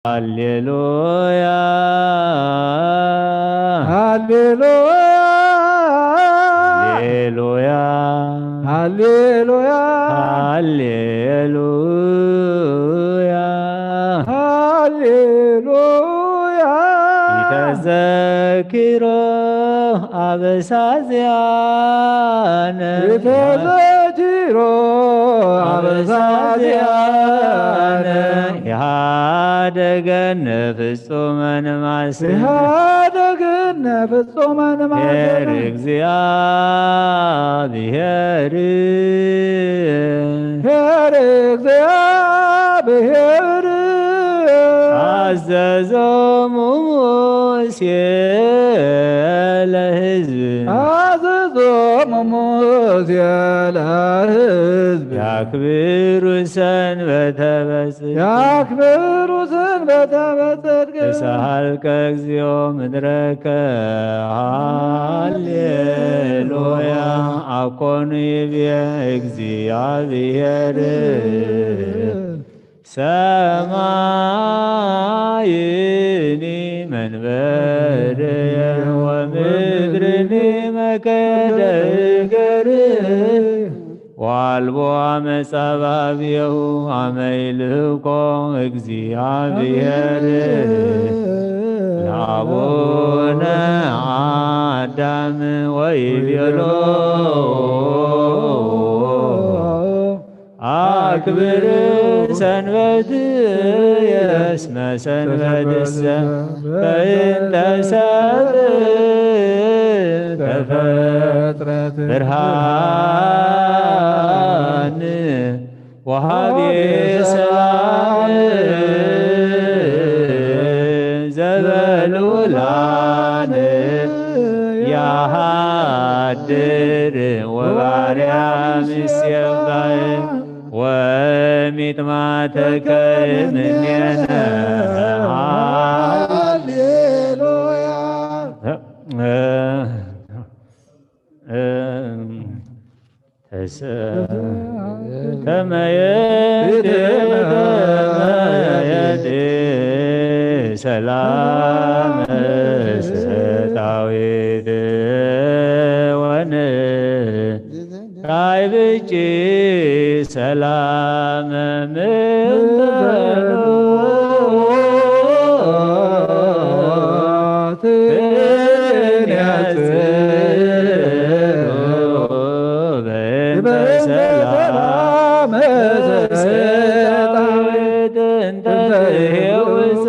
ሃሌሉያ፣ ሃሌሉያ፣ ሃሌሉያ፣ ሃሌሉያ፣ ሃሌሉያ፣ ሃሌሉያ። ኢተዘኪሮ ኣበሳዚያነ፣ ኢተዘኪሮ ኣበሳዚያነ፣ ኢሃደገነ ፍጹመ ንማስን፣ ኢሃደገነ ፍጹመ ንማስን። ኄር እግዚአብሔር፣ ኄር እግዚአብሔር፣ አዘዞሙ ሙሴ ለሕዝብ፣ አዘዞሙ ሙሴ ለሕዝብ፣ ያክብሩ ሰንበተ በጽድቅ፣ ያክብሩ ሰንበተ በጽድቅ። ተሳሃልከ እግዚኦ ምድረከ፣ ሃሌሉያ። አኮኑ ይቤ እግዚአብሔር፣ ሰማይኒ መንበርየ ወምድርኒ መከደ እገርየ። ወአልቦ አመፃ ባብየሁ አመ ይልህቆ እግዚአብሔር ለአቡነ አዳም ወይቤሎ፣ አክብር ሰንበትየ እስመ ሰንበትሰ በእንተ ሰብእ ተፈጥረት ብርሃን ወሃቤ ሰላም ዘበሉላን ያሃድር ወባርያም ይሴባህ ወሚጥማተከ እምኔነ። ሃሌሉያ። ተመየጥ ተመየጥ ሰላም ሰጣዊት ወን ራይ ብጭ ሰላም ምንተኑ ትንያጽ በእንተ ሰላም ሰጣዊት እንተ ትሄውፅ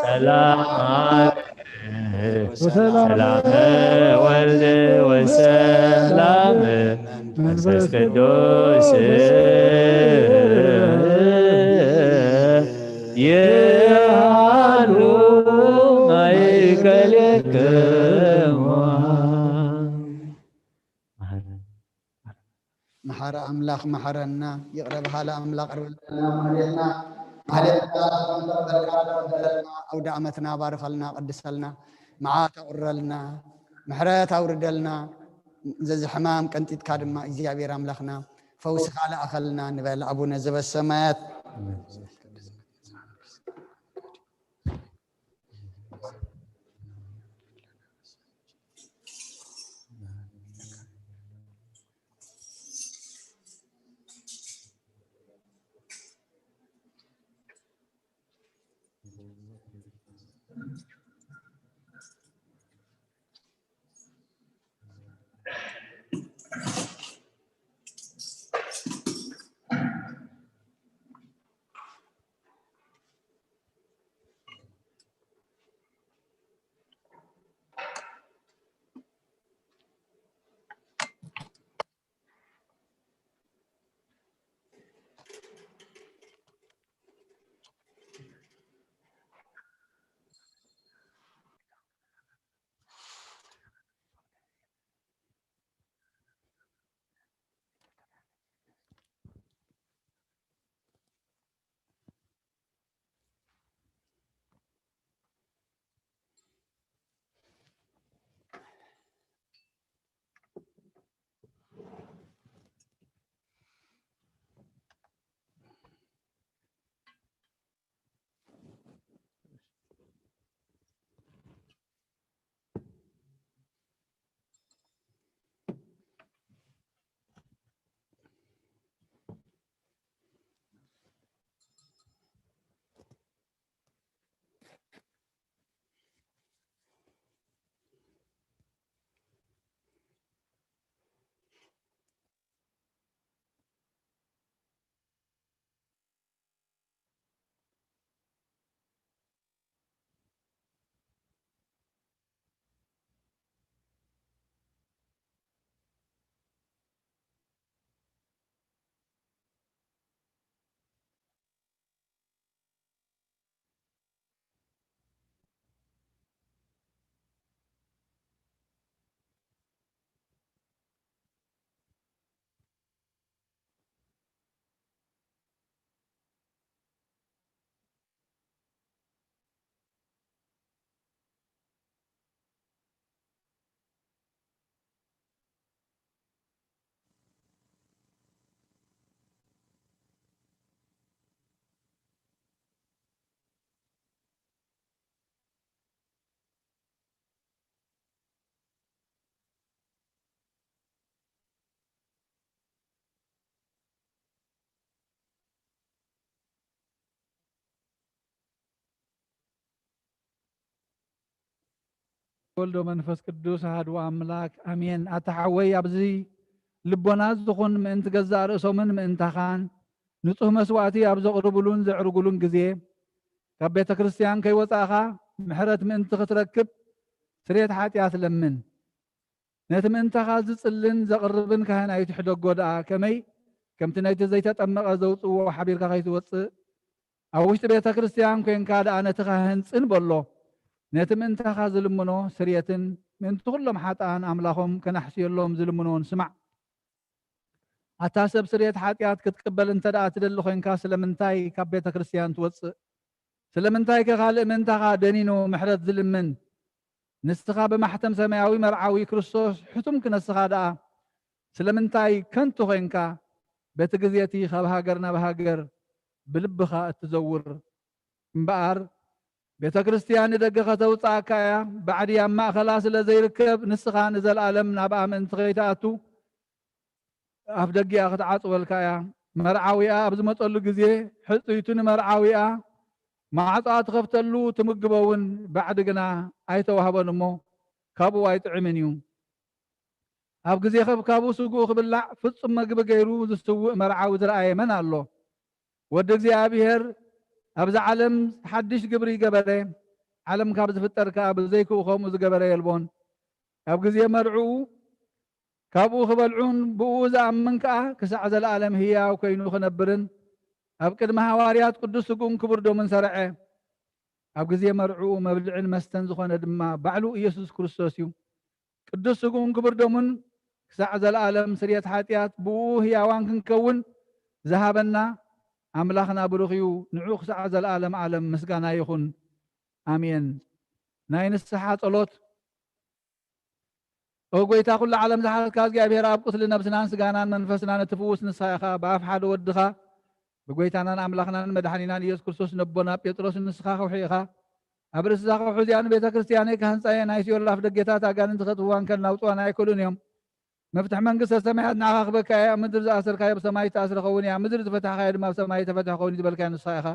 ሰላም ወልድ ወሰላም መንፈስ ቅዱስ ይሃሉ ማእከሌክሙ። መሓረ ኣምላኽ መሓረና፣ ይቕረ በሃሊ ኣምላኽ ይቕረ በለና። ማሕሌትና፣ ማሕሌትና፣ ተቐበለና፣ ኣውደ ዓመትና ባርኸልና፣ ቀድሰልና፣ መዓት ኣቑረልና፣ ምሕረት ኣውርደልና። ዘዚ ሕማም ቀንጢጥካ ድማ እግዚኣብሔር ኣምላኽና ፈውስኻ ለኣኸልና ንበል። ኣቡነ ዘበሰማያት ወልዶ መንፈስ ቅዱስ ኣሃዱ ኣምላክ ኣሜን። ኣታ ሓወይ ኣብዚ ልቦና ዝኹን ምእንቲ ገዛእ ርእሶምን ምእንታኻን ንጹህ መስዋእቲ ኣብ ዘቕርብሉን ዘዕርጉሉን ግዜ ካብ ቤተ ክርስቲያን ከይወጻእኻ ምሕረት ምእንቲ ክትረክብ ስርየት ሓጢኣት ለምን። ነቲ ምእንታኻ ዝጽልን ዘቕርብን ካህን ኣይትሕደጎ ደኣ ከመይ ከምቲ ነቲ ዘይተጠመቐ ዘውጽዎ ሓቢርካ ከይትወጽእ ኣብ ውሽጢ ቤተ ክርስቲያን ኮንካ ደኣ ነቲ ካህን ጽን በሎ። ነቲ ምእንታኻ ዝልምኖ ስርየትን ምእንቲ ኩሎም ሓጥኣን ኣምላኾም ከናሕስየሎም ዝልምንዎን ስማዕ። ኣታ ሰብ ስርየት ሓጢኣት ክትቅበል እንተ ደኣ ትደሊ ኮንካ ስለምንታይ ካብ ቤተ ክርስቲያን ትወጽእ? ስለምንታይ ከ ካልእ ምእንታኻ ደኒኑ ምሕረት ዝልምን? ንስኻ ብማሕተም ሰማያዊ መርዓዊ ክርስቶስ ሕቱም ክነስኻ ደኣ ስለምንታይ ከንቱ ኮንካ በቲ ግዜ እቲ ካብ ሃገር ናብ ሃገር ብልብኻ እትዘውር? እምበኣር ቤተ ክርስቲያን ንደገ ከተውጽኣካ እያ። ባዕዲ ኣብ ማእኸላ ስለ ዘይርከብ ንስኻ ንዘለኣለም ናብኣ ምእንቲ ከይትኣቱ ኣፍ ደጊኣ ክትዓጽወልካ እያ። መርዓዊኣ ኣብ ዝመጸሉ ግዜ ሕጽይቱ ንመርዓዊኣ ማዕጾኣ ትኸፍተሉ ትምግቦ እውን ባዕዲ ግና ኣይተዋህቦን እሞ ካብኡ ኣይጥዕምን እዩ። ኣብ ግዜ ከብካቡ ስግኡ ክብላዕ ፍጹም መግቢ ገይሩ ዝስውእ መርዓዊ ዝረኣየ መን ኣሎ? ወዲ እግዚኣብሔር ኣብዚ ዓለም ሓድሽ ግብሪ ገበረ፣ ዓለም ካብ ዝፍጠር ከኣ ብዘይክኡ ከምኡ ዝገበረ የልቦን። ኣብ ግዜ መርዕኡ ካብኡ ክበልዑን ብኡ ዝኣምን ከኣ ክሳዕ ዘለኣለም ህያው ኮይኑ ክነብርን ኣብ ቅድሚ ሃዋርያት ቅዱስ ስግኡን ክቡር ደሙን ሰርዐ። ኣብ ግዜ መርዕኡ መብልዕን መስተን ዝኾነ ድማ ባዕሉ ኢየሱስ ክርስቶስ እዩ። ቅዱስ ስግኡን ክቡር ደሙን ክሳዕ ዘለኣለም ስርየት ሓጢኣት ብኡ ህያዋን ክንከውን ዝሃበና ኣምላኽና ብሩኽ እዩ። ንዑ ክሳዕ ዘለኣለም ዓለም ምስጋና ይኹን። ኣሜን። ናይ ንስሓ ጸሎት። ኦ ጎይታ ኩሉ ዓለም ዝሓዝካ እግዚኣብሔር ኣብ ቁስሊ ነብስናን ስጋናን መንፈስናን እትፍውስ ንስኻ ኢኻ። ብኣፍ ሓደ ወድኻ ብጎይታናን ኣምላኽናን መድሓኒናን ኢየሱስ ክርስቶስ ነቦና ጴጥሮስ ንስኻ ከውሒ ኢኻ። ኣብ ርእሲ እዛ ከውሒ እዚኣ ንቤተ ክርስቲያነይ ክሃንጻ እየ፣ ናይ ሲኦል ኣፍ ደጌታት ኣጋንንቲ ከጥፍዋን ከናውጽዋን ኣይክእሉን እዮም። መፍትሕ መንግስተ ሰማያት ንዓኻ ክበካ እየ። ኣብ ምድሪ ዝኣሰርካዮ ብሰማይ ዝተኣስረ ክኸውን እየ፣ ኣብ ምድሪ ዝፈታሕካዮ ድማ ኣብ ሰማይ ዝተፈትሐ ክኸውን እዩ ዝበልካዮ ንስኻ ኢኻ።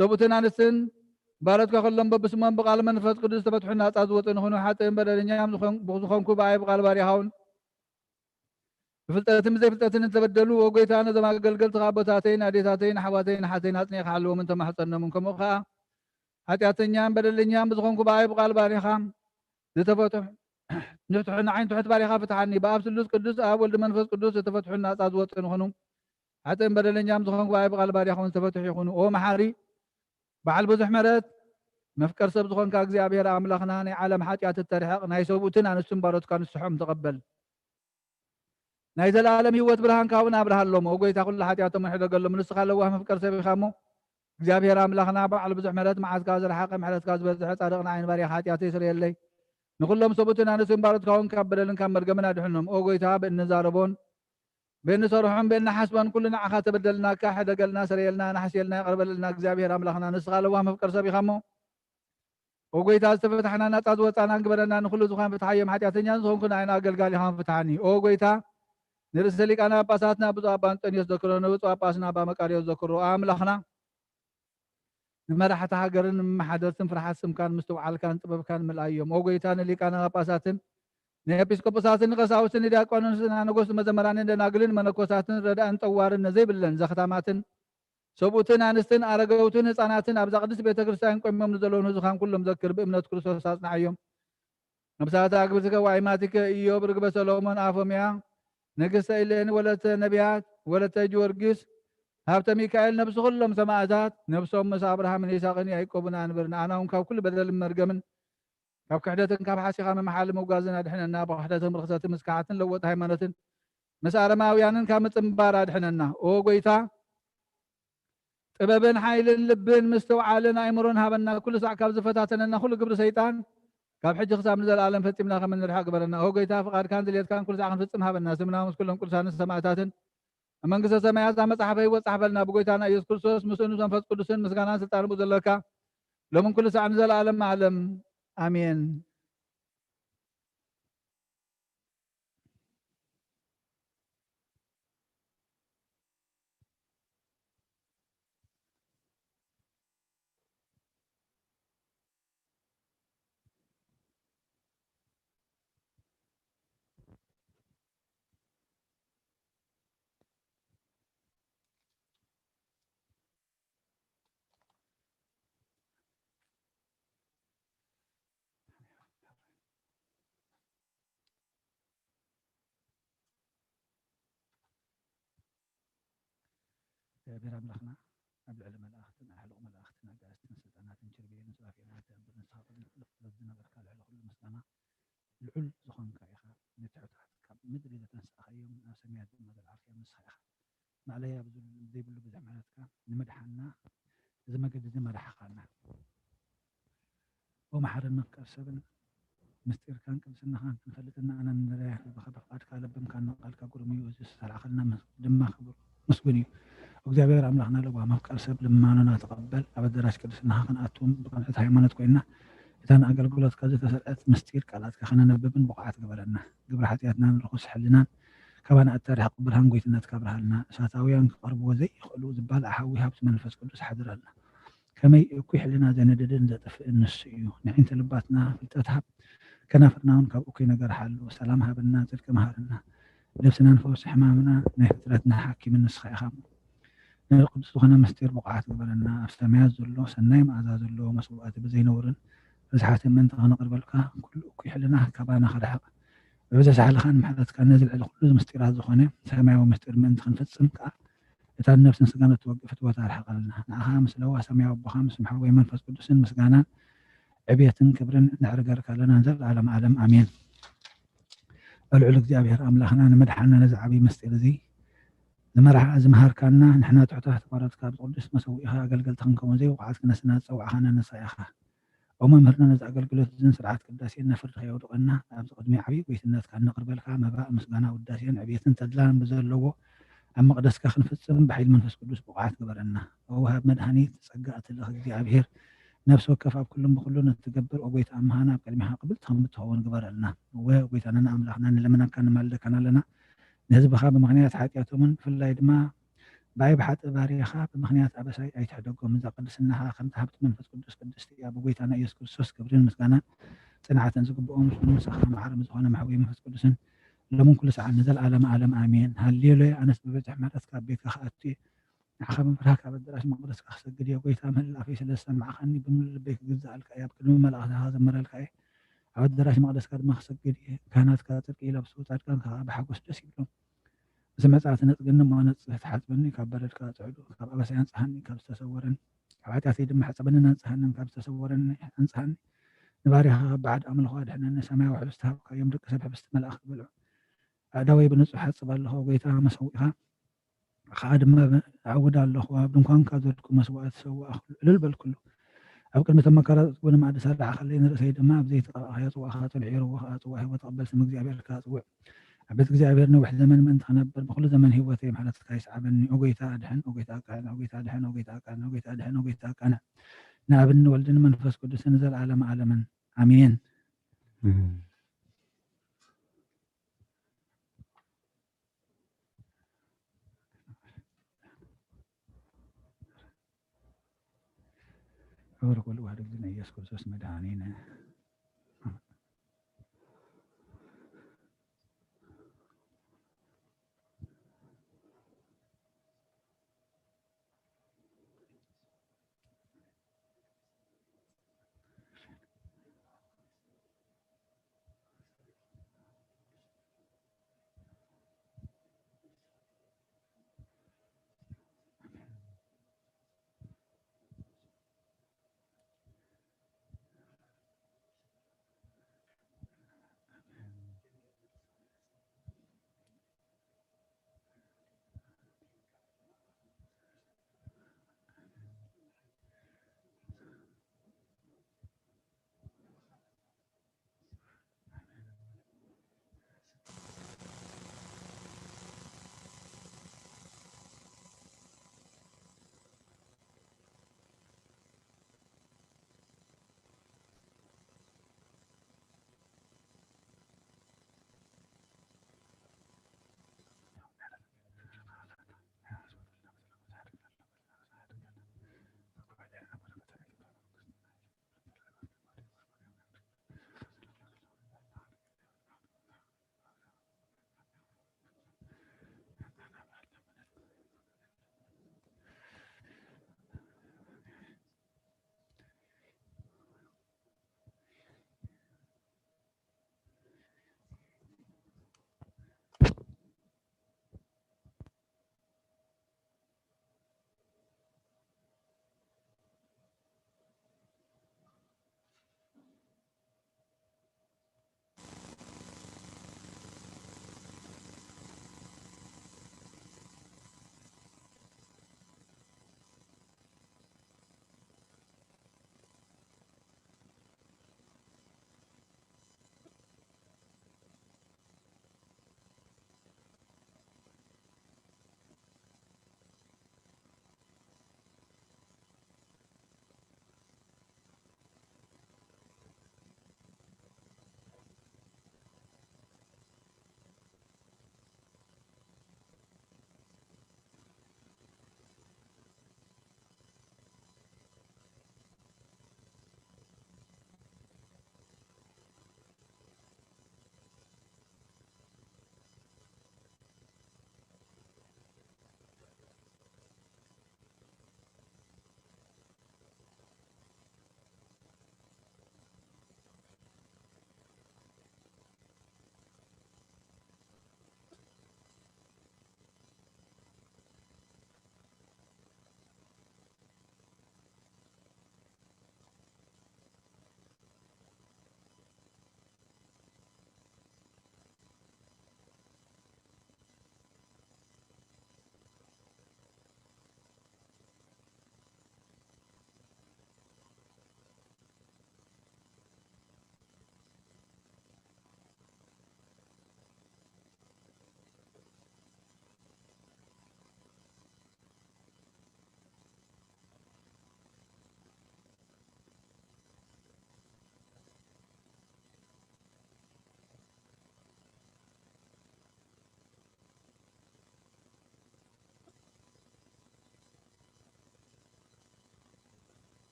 ሰብኡትን ኣንስትን ባሮትካ ከሎም በብስሞም ብቃል መንፈስ ቅዱስ ዝተፈትሑ ናጻ ዝወጹ ንኹኑ። ሓጥእን በደለኛም ዝኾን-፣ ዝኾንኩ ብኣይ ብቃል ባሪኻውን ብፍልጠትን ብዘይፍልጠትን እተበደሉ፣ ኦ ጎይታ፣ ነዞም ኣገልገልትኻ ኣቦታተይን ኣዴታተይን ኣሕዋተይን ኣሓተይን ኣጽኒዕካ ሓልዎምን ተማሕጸኖምን። ከምኡ ኸኣ ሓጢኣተኛን በደለኛን ብዝኾንኩ ብኣይ ብቃል ባሪኻ ዝተፈትሑ ንፍትሑ ንዓይን ትሑት ባሪኻ ፍትሓኒ። ብኣብ ስሉስ ቅዱስ ኣብ ወልድ መንፈስ ቅዱስ ዝተፈትሑ ናጻ ዝወጡ ንኹኑ። ሓጥእን በደለኛም ዝኾንኩ ብኣይ ብቃል ባሪኻ እውን ዝተፈትሑ ይኹኑ። ኦ መሓሪ በዓል ብዙሕ ምሕረት መፍቀር ሰብ ዝኾንካ እግዚኣብሔር ኣምላኽና ናይ ዓለም ሓጢኣት እተርሕቕ ናይ ሰብኡትን ኣንስቱን ባሮትካ ንስሖም ተቐበል። ናይ ዘለኣለም ህይወት ብርሃንካ እውን ኣብርሃሎም። ኦ ጎይታ ኩሉ ሓጢኣቶም ሕደገሎም። ንስኻ ለዋህ መፍቀር ሰብ ኢኻ እሞ እግዚኣብሔር ኣምላኽና በዓል ብዙሕ ምሕረት መዓትካ ዝረሓቐ ምሕረትካ ዝበዝሐ ጻድቕ ንዓይን ባሪያ ሓጢኣተይ ስረየለይ። ንኹሎም ሰብኡትን ኣንስቱን ባሮትካ እውን ካብ በደልን ካብ መርገምን ኣድሕኖም። ኦ ጎይታ ብእንዛረቦን ብእንሰርሖን ብእንሓስቦን ኩሉ ንዓኻ ተበደልናካ፣ ሕደገልና፣ ሰረየልና፣ ናሕስየልና፣ ይቕር በለልና። እግዚኣብሔር ኣምላኽና ንስኻ ለዋህ መፍቀር ሰብ ኢኻ እሞ ኦ ጎይታ ዝተፈታሕና ናጻ ዝወጻና ግበረና። ንኹሉ ዝኾነ ፍትሓዮም ሓጢኣተኛ ዝኾንኩ ንዓይን ኣገልጋሊኻን ፍትሓኒ። ኦ ጎይታ ንርእሰ ሊቃነ ጳጳሳትና ብፁዕ ኣባ እንጠንዮስ ዘክሮ፣ ንብፁዕ ጳጳስና ኣባ መቃርዮስ ዘክሮ። ኣምላኽና ንመራሕቲ ሃገርን ንመሓደርትን ፍርሓት ስምካን ምስትውዓልካን ጥበብካን ምልኣዮም። ኦ ጎይታ ንሊቃነ ጳጳሳትን ንኤጲስቆጶሳትን ንቀሳውስትን ንዲያቆናትን ንነገስቱ መዘመራንን ደናግልን መነኮሳትን ረዳእን ጠዋርን ነዘይብለን ዘኽታማትን ሰብኡትን ኣንስትን ኣረገውትን ህፃናትን ኣብዛ ቅድስት ቤተ ክርስቲያን ቆይሞም ንዘለውን ህዝኻን ኩሎም ዘክር ብእምነት ክርስቶስ ኣጽንዓዮም። ነብሳት ኣግብርትከ ዋይማቲከ ኢዮብ ርግበ ሰሎሞን ኣፎምያ ንግስተ ኢሌኒ ወለተ ነቢያት ወለተ ጊዮርጊስ ሃብተ ሚካኤል ነብሲ ኩሎም ሰማእታት ነብሶም ምስ ኣብርሃምን ይስሐቅን ያዕቆብን ኣንብር። ንኣና እውን ካብ ኩሉ በደልን መርገምን ካብ ክሕደትን ካብ ሓሲኻ ምምሓል ምውጋዝን ኣድሕነና። ብክሕደትን ብርኽሰትን ምስ ክሓትን ለወጥ ሃይማኖትን ምስ ኣረማውያንን ካብ ምጽንባር ኣድሕነና። ኦ ጎይታ ጥበብን ሓይልን ልብን ምስትውዓልን ኣእምሮን ሃበና። ኩሉ ሳዕ ካብ ዝፈታተነና ኩሉ ግብሪ ሰይጣን ካብ ሕጂ ክሳብ ንዘለኣለም ፈጺምና ከም እንርሕቕ ግበረና። ኦ ጎይታ ፍቓድካን ድሌትካን ኩሉ ሳዕ ክንፍጽም ሃበና። ስምና ምስ ኩሎም ቅዱሳንን ሰማእታትን ኣብ መንግስተ ሰማያት እዛ መጽሓፈ ህይወት ጻሕፈልና። ብጎይታና ኢየሱስ ክርስቶስ ምስኡን ምስ መንፈስ ቅዱስን ምስጋናን ስልጣን ብኡ ዘለካ ሎምን ኩሉ ሳዕ ንዘለኣለም ዓለም ኣሜን። እግዚኣብሔር ኣምላኽና ኣብ ልዕሊ መላእኽትን ኣሕሉቕ መላእኽትን ኣጋእዝትን ስልጣናትን ኪሩቤልን ሱራፌልን እትነብር ንስኻ ቅድሚ ኩሉ ፍጥረት ዝነበርካ ልዕሊ ኩሉ ምስጋና ልዑል ዝኾንካ ኢኻ። ንትሑታት ካብ ምድሪ ዘተንሳእኻዮም ናብ ሰማያት ድማ ዘልዓልካዮም ንስኻ ኢኻ። ማእለያ ዘይብሉ ብዝሒ ምሕረትካ ንምድሓንና እዚ መገዲ እዚ መራሕኻና። ኦ መሓርን መፍቀር ሰብን ምስጢርካን ቅድስናኻን ክንፈልጥና ኣነ ንደለያ ልብኻ ብፍቓድካ ለበምካና ቃልካ ግሩም እዩ። እዚ ዝተላእኸልና ድማ ክቡር ምስጉን እዩ። እግዚኣብሔር ኣምላኽና ለዋህ መፍቀር ሰብ ልማኖና ተቐበል። ኣብ ኣዳራሽ ቅድስናኻ ክንኣትውን ብቕንዕቲ ሃይማኖት ኮይንና እታ ንኣገልግሎትካ ዝተሰርዐት ምስጢር ቃላትካ ከነነብብን ብቑዓት ግበረና። ግብረ ሓጢኣትናን ርኹስ ሕልናን ካባና ኣታሪሕካ ብርሃን ጎይትነትካ ኣብርሃልና። እሳታውያን ክቐርብዎ ዘይኽእሉ ዝባልዕ ሓዊ ሃብቲ መንፈስ ቅዱስ ሓድረልና። ከመይ እኩይ ሕልና ዘንድድን ዘጥፍእን ንሱ እዩ። ንዒንተ ልባትና ፍልጠት ሃብ፣ ከናፍርና እውን ካብ እኩይ ነገር ሓሉ። ሰላም ሃበና፣ ጽድቂ መሃረና። ነብስናን ፈውሲ ሕማምና ናይ ፍጥረትና ሓኪምን ንስኻ ኢኻ። ነዚ ቅዱስ ዝኾነ ምስጢር ብቑዓት ግበረና። ኣብ ሰማያት ዘሎ ሰናይ መኣዛ ዘለዎ መስዋእቲ ብዘይነውርን ርዝሓትን ምእንቲ ከነቕርበልካ፣ ኩሉ እኩይ ሕልና ካባና ክርሕቕ፣ ብብዘሳሕልኻን ምሕረትካን ነዚ ልዕሊ ኩሉ ምስጢራት ዝኾነ ሰማያዊ ምስጢር ምእንቲ ክንፍጽም ከኣ፣ እታ ንነብስን ስጋን እትወግእ ፍትወት ኣርሕቐልና። ንዓኻ ምስ ለዋህ ሰማያዊ ኣቦኻ ምስ መሓወይ መንፈስ ቅዱስን ምስጋናን ዕብየትን ክብርን ነዕርገልካ ኣለና ንዘለኣለም ዓለም ኣሜን። ልዑል እግዚኣብሔር ኣምላኽና ንምድሓና ነዚ ዓብዪ ምስጢር እዚ ዝመርሓ ዝመሃርካና ንሕና ትሑታት ባሮትካ ብቅዱስ መሰዊእኻ ኣገልገልቲ ክንከውን ዘይብቑዓት ክነስና ዝጸዋዕኻና ንስኻ ኢኻ። ኦ መምህርና ነዚ ኣገልግሎት እዝን ስርዓት ቅዳሴን ነፍርዲ ከየውድቐና ኣብዚ ቅድሚ ዓብዪ ጎይትነትካ እነቕርበልካ መባእ ምስጋና ውዳሴን ዕብየትን ተድላን ብዘለዎ ኣብ መቕደስካ ክንፍጽም ብሓይሊ መንፈስ ቅዱስ ብቑዓት ግበረና። ኦ ወሃብ መድኃኒት ጸጋ ኣትልኽ እግዚኣብሔር ነፍሲ ወከፍ ኣብ ኩሉን ብኹሉን እትገብር ኦ ጎይታ ኣምሃና ኣብ ቅድሚኻ ቅብልቲ ከም እትኸውን ግበረልና። እወ ጎይታናን ኣምላኽና ንለምነካን ንማልደካን ኣለና። ንህዝብኻ ብምኽንያት ሓጢኣቶምን ብፍላይ ድማ ብኣይ ብሓጥእ ባርያኻ ብምኽንያት ኣበሳይ ኣይትሕደጎም። እዛ ቅድስናኻ ከምቲ ሃብቲ መንፈስ ቅዱስ ቅድስቲ እያ። ብጎይታና ኢየሱስ ክርስቶስ ክብርን ምስጋናን ጽንዓትን ዝግብኦም ምስሉ ንስኻ መዓር ዝኾነ መሕወይ መንፈስ ቅዱስን ሎምን ኩሉ ሰዓት ንዘለዓለመ ዓለም ኣሜን። ሃሌሉያ። ኣነስ ብብዝሒ ምሕረትካ ኣብ ቤትካ ክኣቱ እየ። ንዓኻ ብምፍራህ ካብ ኣዳራሽ መቕደስካ ክሰግድ እየ። ጎይታ ምህላፈይ ስለ ዝሰማዕኻኒ ብምሉእ ልበይ ክግዛኣልካ እየ። ኣብ ቅድሚ መላእኽትኻ ክዝምረልካ እየ። ኣብ ኣዳራሽ መቕደስካ ድማ ክሰግድ እየ። ካህናትካ ጽድቂ ይለብሱ፣ ጻድቃንካ ከኣ ብሓጎስ ደስ ይብሎም። ምስ መጻእቲ ነጽግኒ እሞ ነጽህ፣ ትሓጽበኒ ካብ በረድካ ጽዕዱ፣ ካብ ኣበሳይ ኣንጽሃኒ ካብ ዝተሰወረኒ፣ ካብ ሓጢኣተይ ድማ ሕጸበንን ኣንጽሃንን ካብ ዝተሰወረኒ ኣንጽሃኒ። ንባርያኻ ካብ በዓድ ኣምልኾ ኣድሕነኒ። ሰማያዊ ሕብስቲ ሃብካዮም፣ ደቂ ሰብ ሕብስቲ መላእኽቲ በልዑ። ኣእዳወይ ብንጹሕ እሓጽብ ኣለኹ፣ ጎይታ መሰዊእኻ ኸኣ ድማ ኣዕውድ ኣለኹ። ኣብ ድንኳንካ ዘድኩ መስዋእቲ ሰዋእኹ፣ ዕልል በልኩሉ። ኣብ ቅድሚ እቶም መከራ ዘጽግቡ ንመኣዲ ሰራዕኻለይ፣ ንርእሰይ ድማ ኣብ ዘይተቐባእካዮ ጽዋእኻ ጽንዕ ይርዎ ኸኣ ጽዋእ ህይወት ተቐበል ስም እግዚኣብሔር ከኣ ጽውዕ። ኣብ ቤት እግዚኣብሔር ነዊሕ ዘመን ምእንቲ ክነብር፣ ብኹሉ ዘመን ህይወተይ ምሕረትካ ይስዓበኒ። ኦ ጐይታ ኣድሕን፣ ኦ ጐይታ ኣቃንዕ፣ ኦ ጐይታ ኣድሕን፣ ኦ ጐይታ ኣቃንዕ፣ ኦ ጐይታ ኣድሕን፣ ኦ ጐይታ ኣቃንዕ። ንኣብን ንወልድን መንፈስ ቅዱስን ንዘለዓለመ ዓለምን ኣሜን። ክብር ኩሉ ዋህድ እግዝእነ ኢየሱስ ክርስቶስ መድኃኒነ።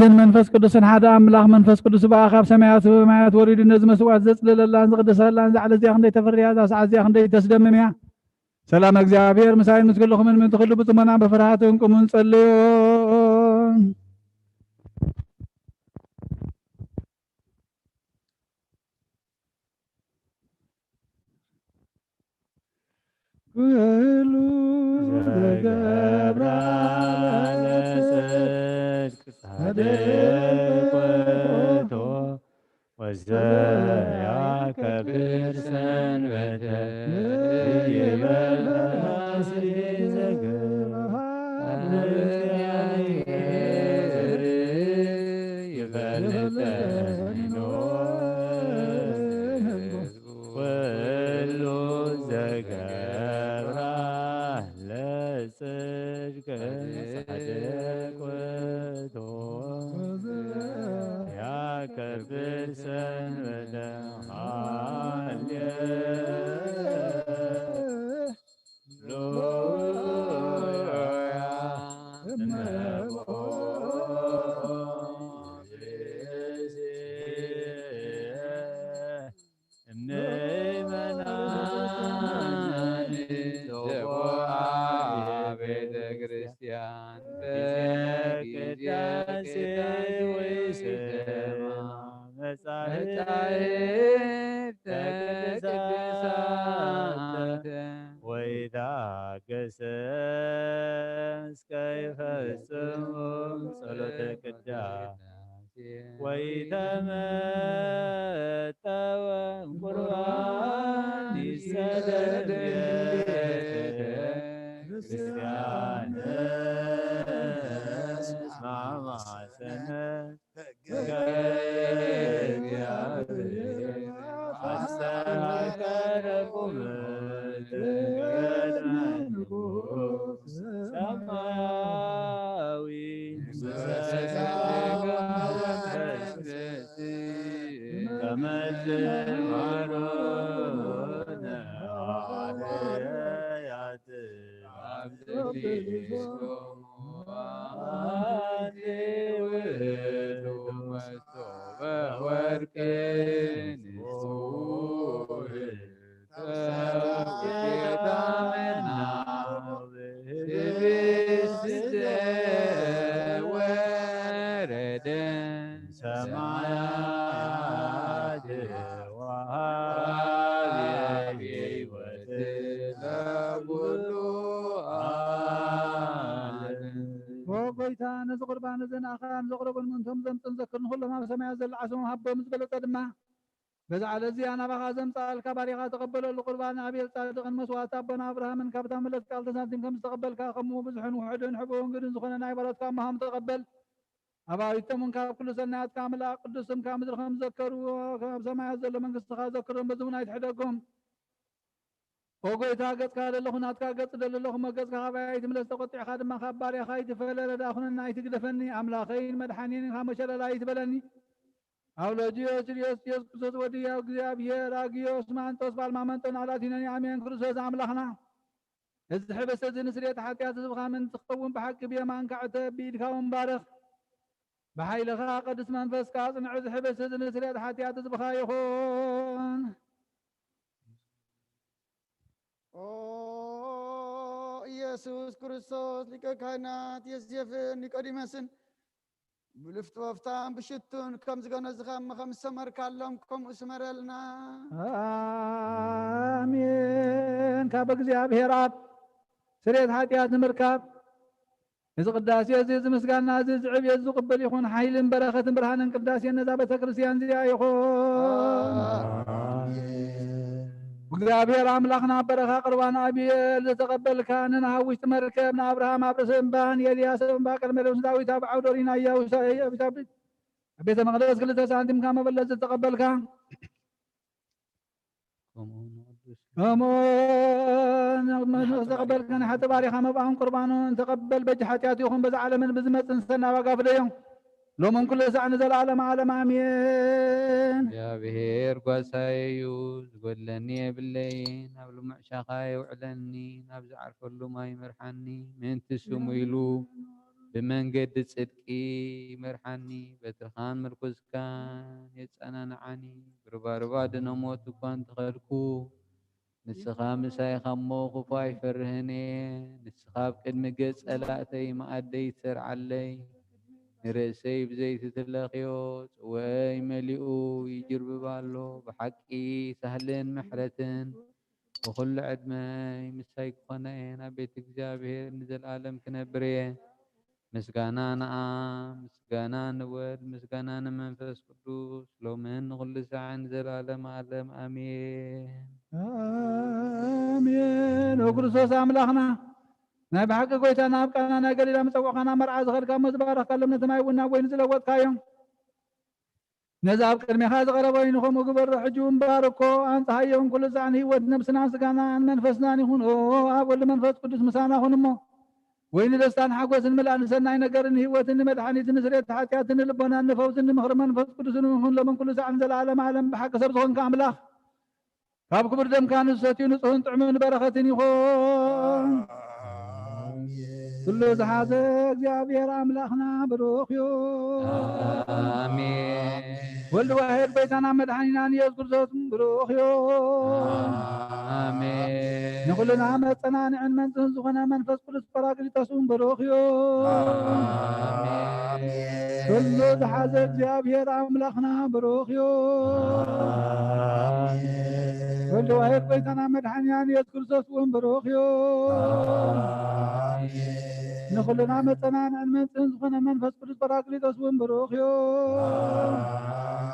ኣብን መንፈስ ቅዱስን ሓደ ኣምላኽ። መንፈስ ቅዱስ ብኣ ካብ ሰማያት ሰማያት ወሪዱ ነዚ መስዋዕት ዘጽለለላን ዝቕደሰላን እዛ ዕለት እዚኣ ክንደይ ተፈርያ፣ እዛ ሰዓት እዚኣ ክንደይ ተስደምም እያ። ሰላም እግዚኣብሔር ምሳይን ምስ ኩልኹምን ምእንቲ ኩሉ ብጽሞና ብፍርሃትን ቁሙን ጸልዩ። ኩሉ ዘገብራ ለጽድቅ ጻድቅ ውእቱ ወዘያከብር ሰንበተ ይበል ፈሲሕ ዘገብራ ለእግዚአብሔር ይፈልጠኒ ኩሉ ዘገብራ ለጽድቅ ጻድቅ ውእቱ ያከብር ሰንበተ ሃሌ ሉያ እመቦ እምእመናን ዘቦአ ቤተ ክርስቲያን በጊዜ ቅዳሴ ወይሰማ መጻሕፍተ ቅዱሳተ ወይታገሰ እስከ ይፈጽሙ ጸሎተ ቅዳሴ ወይተመጠወ ቁርባን ይሰደድ ቤተ ክርስቲያን እስመ ማሰነ ኦ ጎይታ፣ ነዚ ቁርባን እዚ ንኣኻ ንዘቕረቡን ምእንቶም ዘምጽኡን ዘክር ንኹሎም ኣብ ሰማያት ዘለዓሶም ሃቦም ዝበለጸ ድማ በዛ ዕለት እዚኣ ናባኻ ዘምጽኣልካ ባሪኻ ተቐበለሉ። ቁርባን ኣቤል ጻድቕን መስዋዕቲ ኣቦና ኣብርሃምን ካብታ ምለት ቃል ተሳቲም ከም ዝተቐበልካ ከምኡ ብዝሕን ውሑድን ሕቡእን ግድን ዝኾነ ናይ ባሮትካ እምሃም ተቐበል። ኣባይቶም እውን ካብ ኩሉ ሰናያትካ ምልኣት ቅዱስ ስምካ ምድሪ ከም ዘከርዎ ካብ ሰማያት ዘሎ መንግስትኻ ዘክሮም በዚ እውን ኣይትሕደጎም። ኦ ጎይታ፣ ገጽካ ደለኹ ናትካ ገጽ ደሊ ኣለኹ፣ እሞ ገጽካ ካባይ ኣይትምለስ፣ ተቖጢዕካ ድማ ካብ ባርያኻ ኣይትፈለ፣ ረዳ ኩነና ኣይትግደፈኒ። ኣምላኸይን መድሓኒን ካብ መሸለላ ኣይትበለኒ። ኣውሎጅዮስ ጅልዮስ ኢየሱስ ክርስቶስ ወዲ እግዚኣብሔር ኣግዮስ ማንጦስ ባልማመንጦን ኣላቲኖኒ ኣሜን። ክርስቶስ ኣምላኽና፣ እዚ ሕብስቲ እዚ ንስርየት ሓጢኣት ህዝብኻ ምእንቲ ክኸውን ብሓቂ ብየማንካ ዕተብ፣ ብኢድካ እውን ባርኽ። ብሓይልኻ ቅዱስ መንፈስካ ኣጽንዕ፣ እዚ ሕብስቲ እዚ ንስርየት ሓጢኣት ህዝብኻ ይኹን። ኦ ኢየሱስ ክርስቶስ፣ ሊቀ ካህናት ዮሴፍን ኒቆዲሞስን ብሉፍቲ ወፍታን ብሽቱን ከም ዝገነዝኻ እሞ ከም ዝሰመርካሎም ከምኡ ስመረልና። ኣሜን። ካብ እግዚኣብሔር ኣብ ስርየት ሓጢኣት ንምርካብ እዚ ቅዳሴ እዚ፣ እዚ ምስጋና እዚ፣ እዚ ዕብየት ዝቕበል ይኹን። ሓይልን በረኸትን ብርሃንን ቅዳሴ ነዛ ቤተ ክርስቲያን እዚኣ ይኹን። ኣሜን። እግዚኣብሔር ኣምላኽና፣ በረኻ ቁርባን ኣቤል ዝተቐበልካ፣ ንኖህ ኣብ ውሽጢ መርከብ፣ ንኣብርሃም ኣብ ርእሲ እምባ፣ ንኤልያስ ኣብ እምባ ቅድሚ ኤልያስ፣ ንዳዊት ኣብ ዓውደ ኦሪና እያቡስ፣ ኣብ ቤተ መቕደስ ክልተ ሳንቲም ካብ መበለት ዝተቐበልካ፣ ከምኡ ንቅዱስ ከምኡ ንቅዱስ ዝተቀበልካ ናይ ሓጢ ባሪኻ መባእን ቁርባኑን ተቀበል። በጃ ሓጢኣቱ ይኹን በዚ ዓለምን ብዝመጽእ ንሰና ዋጋ ፍደዮም። ሎምን ኩሉ ሳዕ ንዘለዓለም ዓለም ኣሜን። እግዚኣብሔር ጓሳየ እዩ፣ ዝጎድለኒ የብለይን። ኣብ ልሙዕ ሻኻ የውዕለኒ፣ ናብ ዝዓርፈሉ ማይ ይመርሓኒ። ምእንቲ ስሙ ኢሉ ብመንገዲ ጽድቂ ምርሓኒ፣ በትርኻን ምርኩስካን የጸናንዓኒ። ብርባርባ ድነ ሞት እኳ እንተኸድኩ፣ ንስኻ ምሳይ እሞ ክፉእ ኣይፈርህን እየ። ንስኻ ኣብ ቅድሚ ገጽ ጸላእተይ መኣደይ ትሰርዓለይ። ንርእሰይ ብዘይቲ ትለኽዮ፣ ጽዋይ መሊኡ ይጅርብብ ኣሎ። ብሓቂ ሳህልን ምሕረትን ብኹሉ ዕድመይ ምሳይ ክኾና እየን። ኣብ ቤት እግዚኣብሔር ንዘለኣለም ክነብር እየ። ምስጋና ንኣብ፣ ምስጋና ንወልድ፣ ምስጋና ንመንፈስ ቅዱስ፣ ሎምን ንኹሉ ሳዕን ንዘለኣለም ዓለም ኣሜን። ኣሜን። ኦ ክርስቶስ ኣምላኽና፣ ናይ ብሓቂ ጎይታና፣ ኣብ ቃና ናይ ገሊላ ምጸዋዕካና መርዓ ዝኸድካ እሞ፣ ዝባረኽካሎም ነቲ ማይ እውን ናብ ወይኒ ዝለወጥካዮም፣ ነዚ ኣብ ቅድሜኻ ዝቐረበ ወይኒ ከምኡ ግበሮ። ሕጂ እውን ባርኮ፣ ኣንጽሃዮን ኩሉ ጻዕን ህይወት ነብስናን ስጋናን መንፈስናን ይኹን። ኦ ኣብ ወልድ መንፈስ ቅዱስ ምሳና ኩን እሞ፣ ወይኒ ደስታን ሓጎስን ምልኣን ሰናይ ነገርን ህይወትን ንመድሓኒትን ንስሬት ሓጢኣትን ንልቦናን ንፈውስን ንምኽሪ መንፈስ ቅዱስን ይኹን፣ ሎምን ኩሉ ሳዕን ዘለዓለም ዓለም። ብሓቂ ሰብ ዝኾንካ ኣምላኽ፣ ካብ ክቡር ደምካ ንዝሰትዩ ንጹህን ጥዑምን በረኸትን ይኹን። ኣሜን። ኩሉ ዝሓዘ እግዚኣብሔር ኣምላኽና ብሩኽ እዩ። ኣሜን። ወልድ ዋሕድ ጎይታና መድሓኒናን ኢየሱስ ክርስቶስ ብሩኽ እዩ። ኣሜን። ንኹልና መጸናንዕን መንጽህን ዝኾነ መንፈስ ቅዱስ ጳራቅሊጦስ እውን ብሩኽ እዩ። ኣሜን። ኩሉ ዝሓዘ እግዚኣብሔር ኣምላኽና ብሩኽ እዩ። ኣሜን። ኩሉ ዋሕድ ጎይታና መድሓኒናን ኢየሱስ ክርስቶስ እውን ብሩኽ እዩ። ኣሜን። ንኹልና መጸናንዕን መንጽህን ዝኾነ መንፈስ ቅዱስ ጳራቅሊጦስ እውን ብሩኽ እዩ።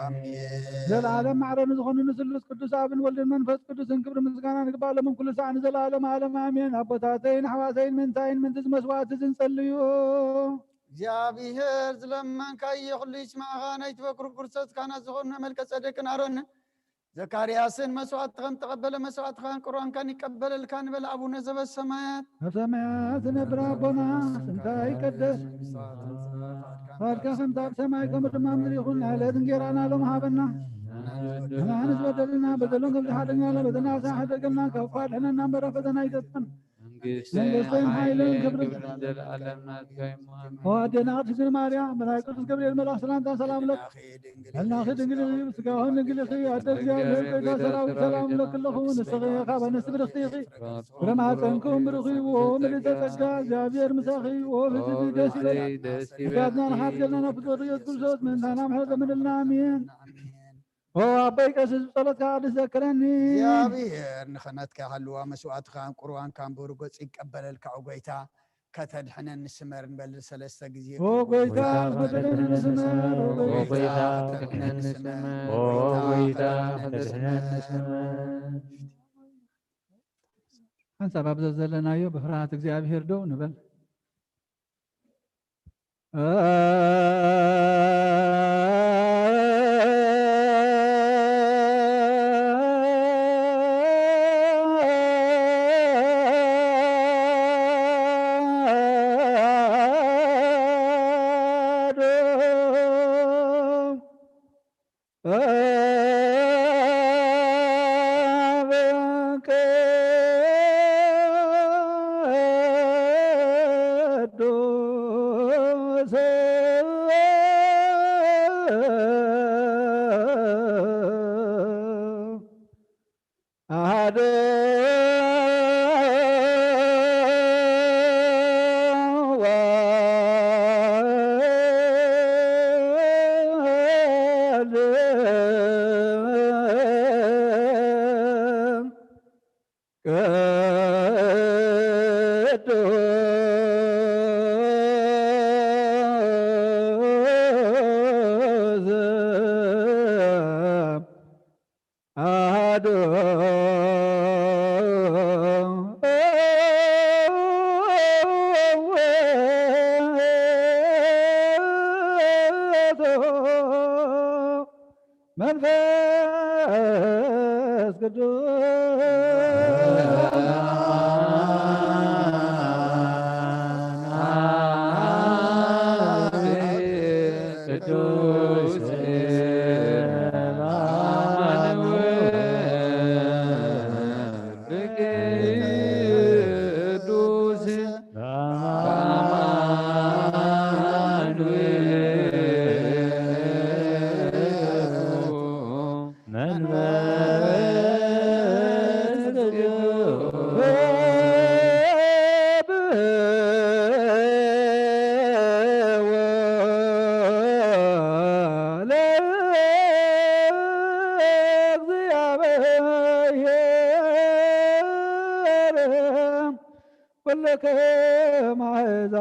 ኣሜን። ዘለዓለም ማዕረ ንዝኾኑ ንስሉስ ቅዱስ ኣብን ወልድን መንፈስ ቅዱስን ክብሪ ምስጋና ንግባእ ሎምን ኩሉ ሳዕ ንዘለዓለም ዓለም ኣሜን። ኣቦታተይን ኣሕዋተይን ምንታይን ምንትዚ መስዋዕቲ ዝንጸልዩ። እግዚኣብሔር ዝለመንካዮ ኩሉ ይስማዕኻ። ናይ ትበክሩ ቁርሰት ካህናት ዝኾኑ መልከ ጸደቅን ኣሮንን ዘካርያስን መስዋዕቲ ከም ተቐበለ መስዋዕትኻን ቁርባንካን ይቀበለልካ ንበል። ኣቡነ ዘበሰማያት ኣብ ሰማያት ዝነብር ኣቦና፣ ስምካ ይቀደስ፣ ፈቃድካ ከምቲ ኣብ ሰማይ ከምኡ ድማ ኣብ ምድሪ ይኹን። ዕለት እንጌራና ሎም ሃበና፣ ንሕና ንዝበደልና በደሎም ከም ዝሓደግና በደልና ንስኻ ሕደገልና፣ ካብ ክፉእ ኣድሕነና እምበር ኣብ ፈተና ኣይተእትወና። መንግስትን መንግስትን ሓይልን ሓይልን ክብርን ክብርን ዘለዓለም ናትካ እዩ። ኣሜን። ኦ ኣዴና ቅድስት ድንግል ማርያም፣ ብናይ ቅዱስ ገብርኤል መልኣኽ ሰላምታ ሰላም ለኪ። ሕልናኺ ድንግል እዩ፣ ስጋኺ ድንግል እዩ። ኣደ እግዚኣብሔር፣ ጎይታ ሰራዊት፣ ሰላም ለኪ ኣለኹ። ንስኺ ካብ ኣንስቲ ብርኽቲ ኢኺ፣ ፍረ ማህፀንኩም ብሩኽ እዩ። ኦ ምልዕተ ጸጋ፣ እግዚኣብሔር ምሳኺ እዩ። ኦ ብዝሒ ደስ ይበል። ደስ ይበል። ስጋትና ንሓድገልና ናብ ፍጡር ኢየሱስ ክርስቶስ ምእንታና ምሕረት ለምንልና። ኣሜን። ኦ ኣቦይ ቀሲስ፣ ብጸሎትካ ቅዱስ ዘክረኒ። እግዚኣብሔር ንኽህነትካ ይሃልዋ፣ መስዋዕትኻን ቁርባንካን ብሩህ ገጹ ይቀበለልካ። ኦ ጎይታ፣ ከተድሕነኒ ስመር ንበል ሰለስተ ግዜ። ኦ ጎይታ፣ ከተድሕነኒ ስመር። ኦ ጎይታ፣ ከተድሕነኒ ስመር። ኦ ጎይታ፣ ከተድሕነኒ ስመር። ሓንሳብ ኣብ ዘዘለናዮ ብፍርሃት እግዚኣብሔር ደው ንበል። መንፈስ ቅዱስ። ቅዱስ አማኑኤል ቅዱስ ከማይዛ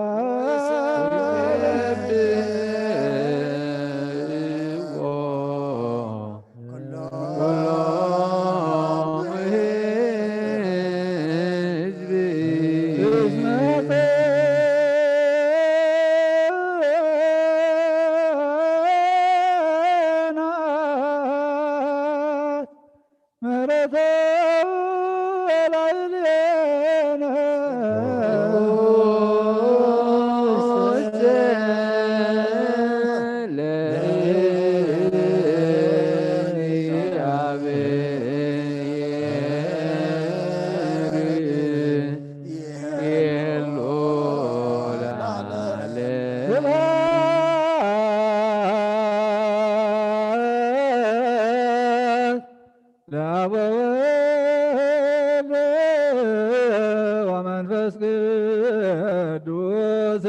ምሕረተ ላዕሌነ ለአብ ወወልድ ወመንፈስ ቅዱስ።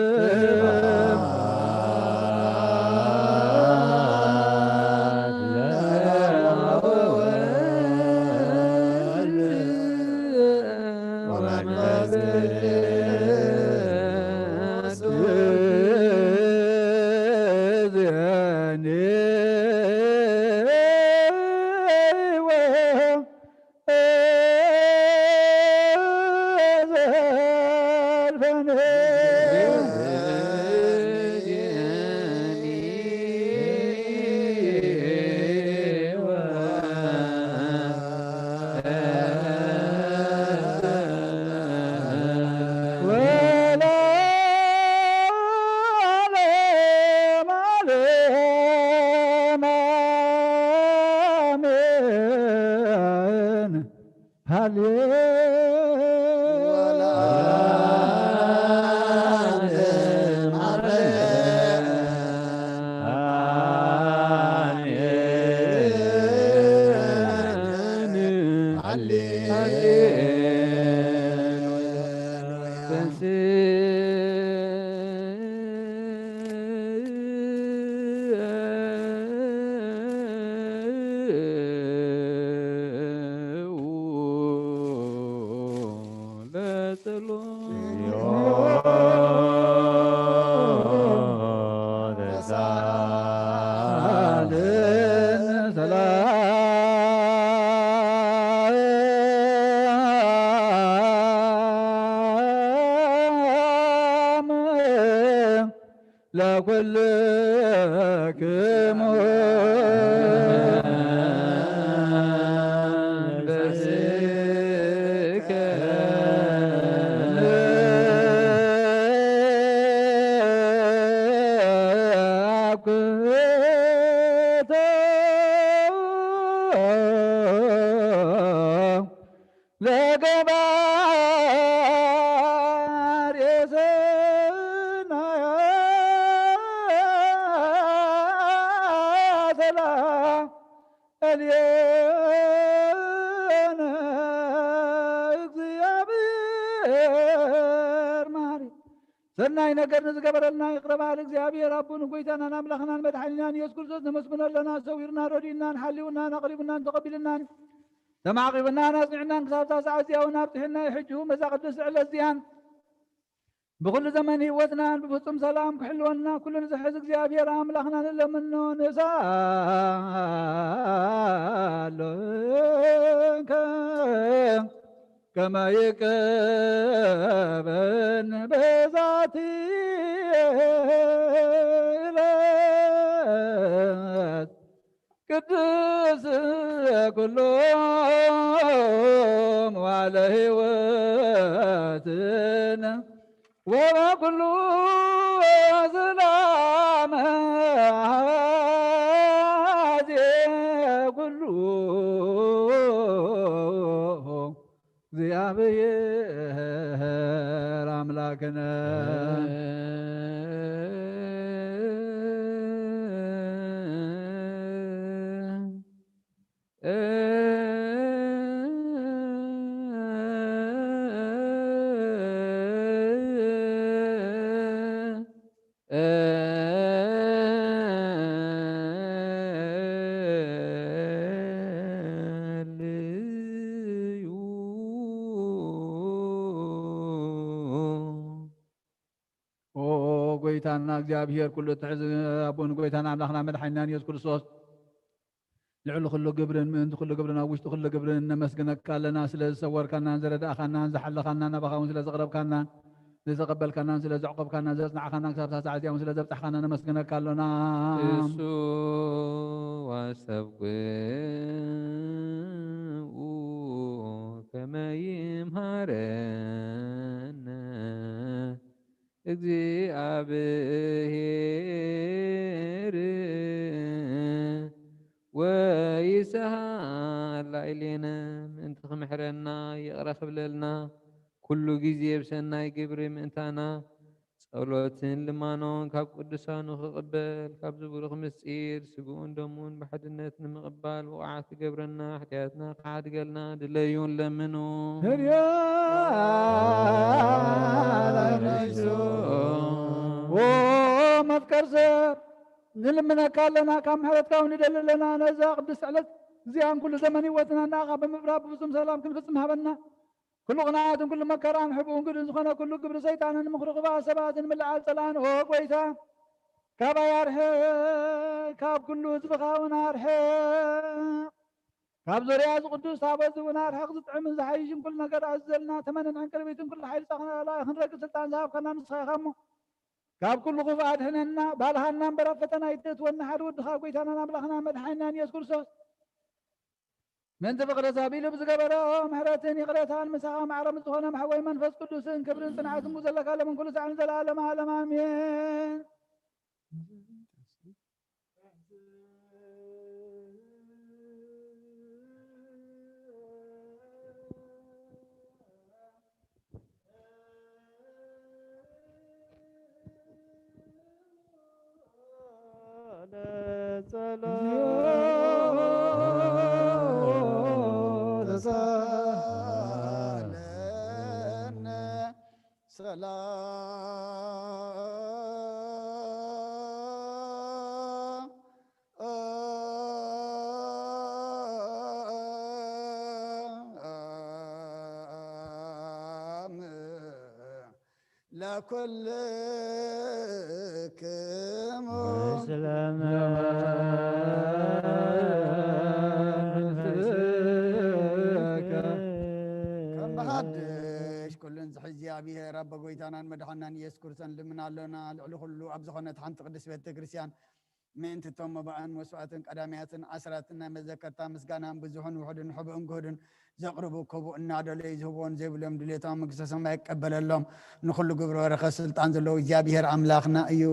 ለኩልክሙ በስከ አኩቶ ለገባሬ ሰናያት ለእልየነ እግዚአብሔር መሐሪ። ሰናይ ነገር ንዝገበረልና ይቕረ በሃሊ እግዚኣብሔር ኣቦን ጎይታናን ኣምላኽናን መድሓኒናን ኢየሱስ ክርስቶስ ነመስግኖ ኣለና። ሰዊሩና፣ ረዲኡናን፣ ሓሊውናን፣ ኣቕሪቡናን፣ ተቐቢልናን፣ ተማዕቂቡናን፣ ኣጽኒዑናን ክሳብ እታ ሰዓት እዚኣ እውን ኣብጽሑና እዩ። ሕጂ እውን በዛ ቅድስቲ ዕለት እዚኣን ብኹሉ ዘመን ህይወትናን ብፍጹም ሰላም ክሕልወና ኩሉ ንዝሕዝ እግዚኣብሔር ኣምላኽና ንለምኖ። ንስኣለከ ከመ ይቀበን በዛቲ ዕለት ቅድስ ኩሎ መዋዕለ ሕይወትነ ወበኩሉ ሰላም አዜ ኩሉ እግዚአብሔር አምላክነ። ጎይታና እግዚኣብሔር ኩሉ እትሕዝ ኣቦን ጎይታን ኣምላኽና መድሓኒናን ኢየሱስ ክርስቶስ፣ ልዕሊ ኩሉ ግብርን ምእንቲ ኩሉ ግብርን ኣብ ውሽጢ ኩሉ ግብርን ነመስግነካ ኣለና። ስለ ዝሰወርካናን ዝረዳእካናን ዝሓለኻናን ናባኻ እውን ስለ ዘቕረብካናን ዝተቐበልካናን ስለ ዘዕቆብካናን ዘጽናዕካናን ክሳብ ሳዕ እዚኣ እውን ስለ ዘብጻሕካና ነመስግነካ ኣሎና። እሱ ዋሰብኩ ከመ ይምሃረነ እግዚኣብሔር ወይስሃላ ኢሌነ ምእንቲ ክምሕረና ይቕረ ክብለልና ኩሉ ግዜ ብሰናይ ግብሪ ምእንታና ጸሎትን ልማኖን ካብ ቅዱሳኑ ክቕበል ካብዚ ብሩኽ ምስጢር ስግኡን ደሙን ብሓድነት ንምቕባል ብቑዓት ክገብረና ሓጢኣትና ክሓድገልና ድለዩን ለምኑ። ህርያ ላይነይሱ ኦ መፍቀር ሰብ ንልምነካ ኣለና፣ ካብ ምሕረትካ እውን ንደሊ ኣለና። ነዛ ቅድስቲ ዕለት እዚኣን ኩሉ ዘመን ህይወትና ንኣኻ ብምብራህ ብፍጹም ሰላም ክንፍጽም ሃበና። ኩሉ ቅንዓትን ኩሉ መከራን ሕብኡን ግድን ዝኾነ ኩሉ ግብሪ ሰይጣንን ምኽሪ ክፉኣት ሰባትን ምልዓል ጸላእን ኦ ጎይታ ካባይ ኣርሕቕ፣ ካብ ኩሉ ህዝብኻ እውን ኣርሕቕ። ካብ ዙርያ እዚ ቅዱስ ታቦት እዚ እውን ኣርሕቕ፣ ዝጥዕምን ዝሓይሽን ኩሉ ነገር ኣዝዘልና። ተመንን ዕንቅርቢትን ኩሉ ሓይሊ ጻኽና ክንረክብ ስልጣን ዝሃብካና ንስኻ ኢኻ እሞ፣ ካብ ኩሉ ክፉእ ኣድሕነና። ባልሃና እምበር ኣብ ፈተና ኣይተእትወና። ሓደ ወድኻ ጎይታናን ኣምላኽናን መድሓኒናን ኢየሱስ ክርስቶስ ምእንቲ ፍቕሪ ሰብ ኢሉ ብዝገበሮ ምሕረትን ይቕሬታን ምሳኻ ማዕረ ምስ ዝኾነ መሕወይ መንፈስ ቅዱስን ክብርን ጽንዓትን ብኡ ዘለካ ለምን ኩሉ ሳዕን ዘለዓለመ ዓለም ኣሜን። ለኩልክሙ ምስለ መንፈስከ። ከም ብሓድሽ ኩሉን ዝሕዚ እግዚኣብሔር ኣቦ ጎይታናን መድሓናን ኢየሱስ ክርስቶስ ንልምን ኣሎና። ልዕሊ ኩሉ ኣብ ዝኾነት ሓንቲ ቅድስት ቤተ ክርስቲያን ምእንቲ እቶም መባእን መስዋእትን ቀዳማያትን ኣስራትን ናይ መዘከርታ ምስጋናን ብዙሕን ውሑድን ሕቡእን ግሁድን ዘቕርቡ ክቡእ እናደለዩ ዝህብዎን ዘይብሎም ድሌቶም መንግስተ ሰማይ ይቀበለሎም። ንኹሉ ግብረ በረኸት ስልጣን ዘለዎ እግዚኣብሔር ኣምላኽና እዩ።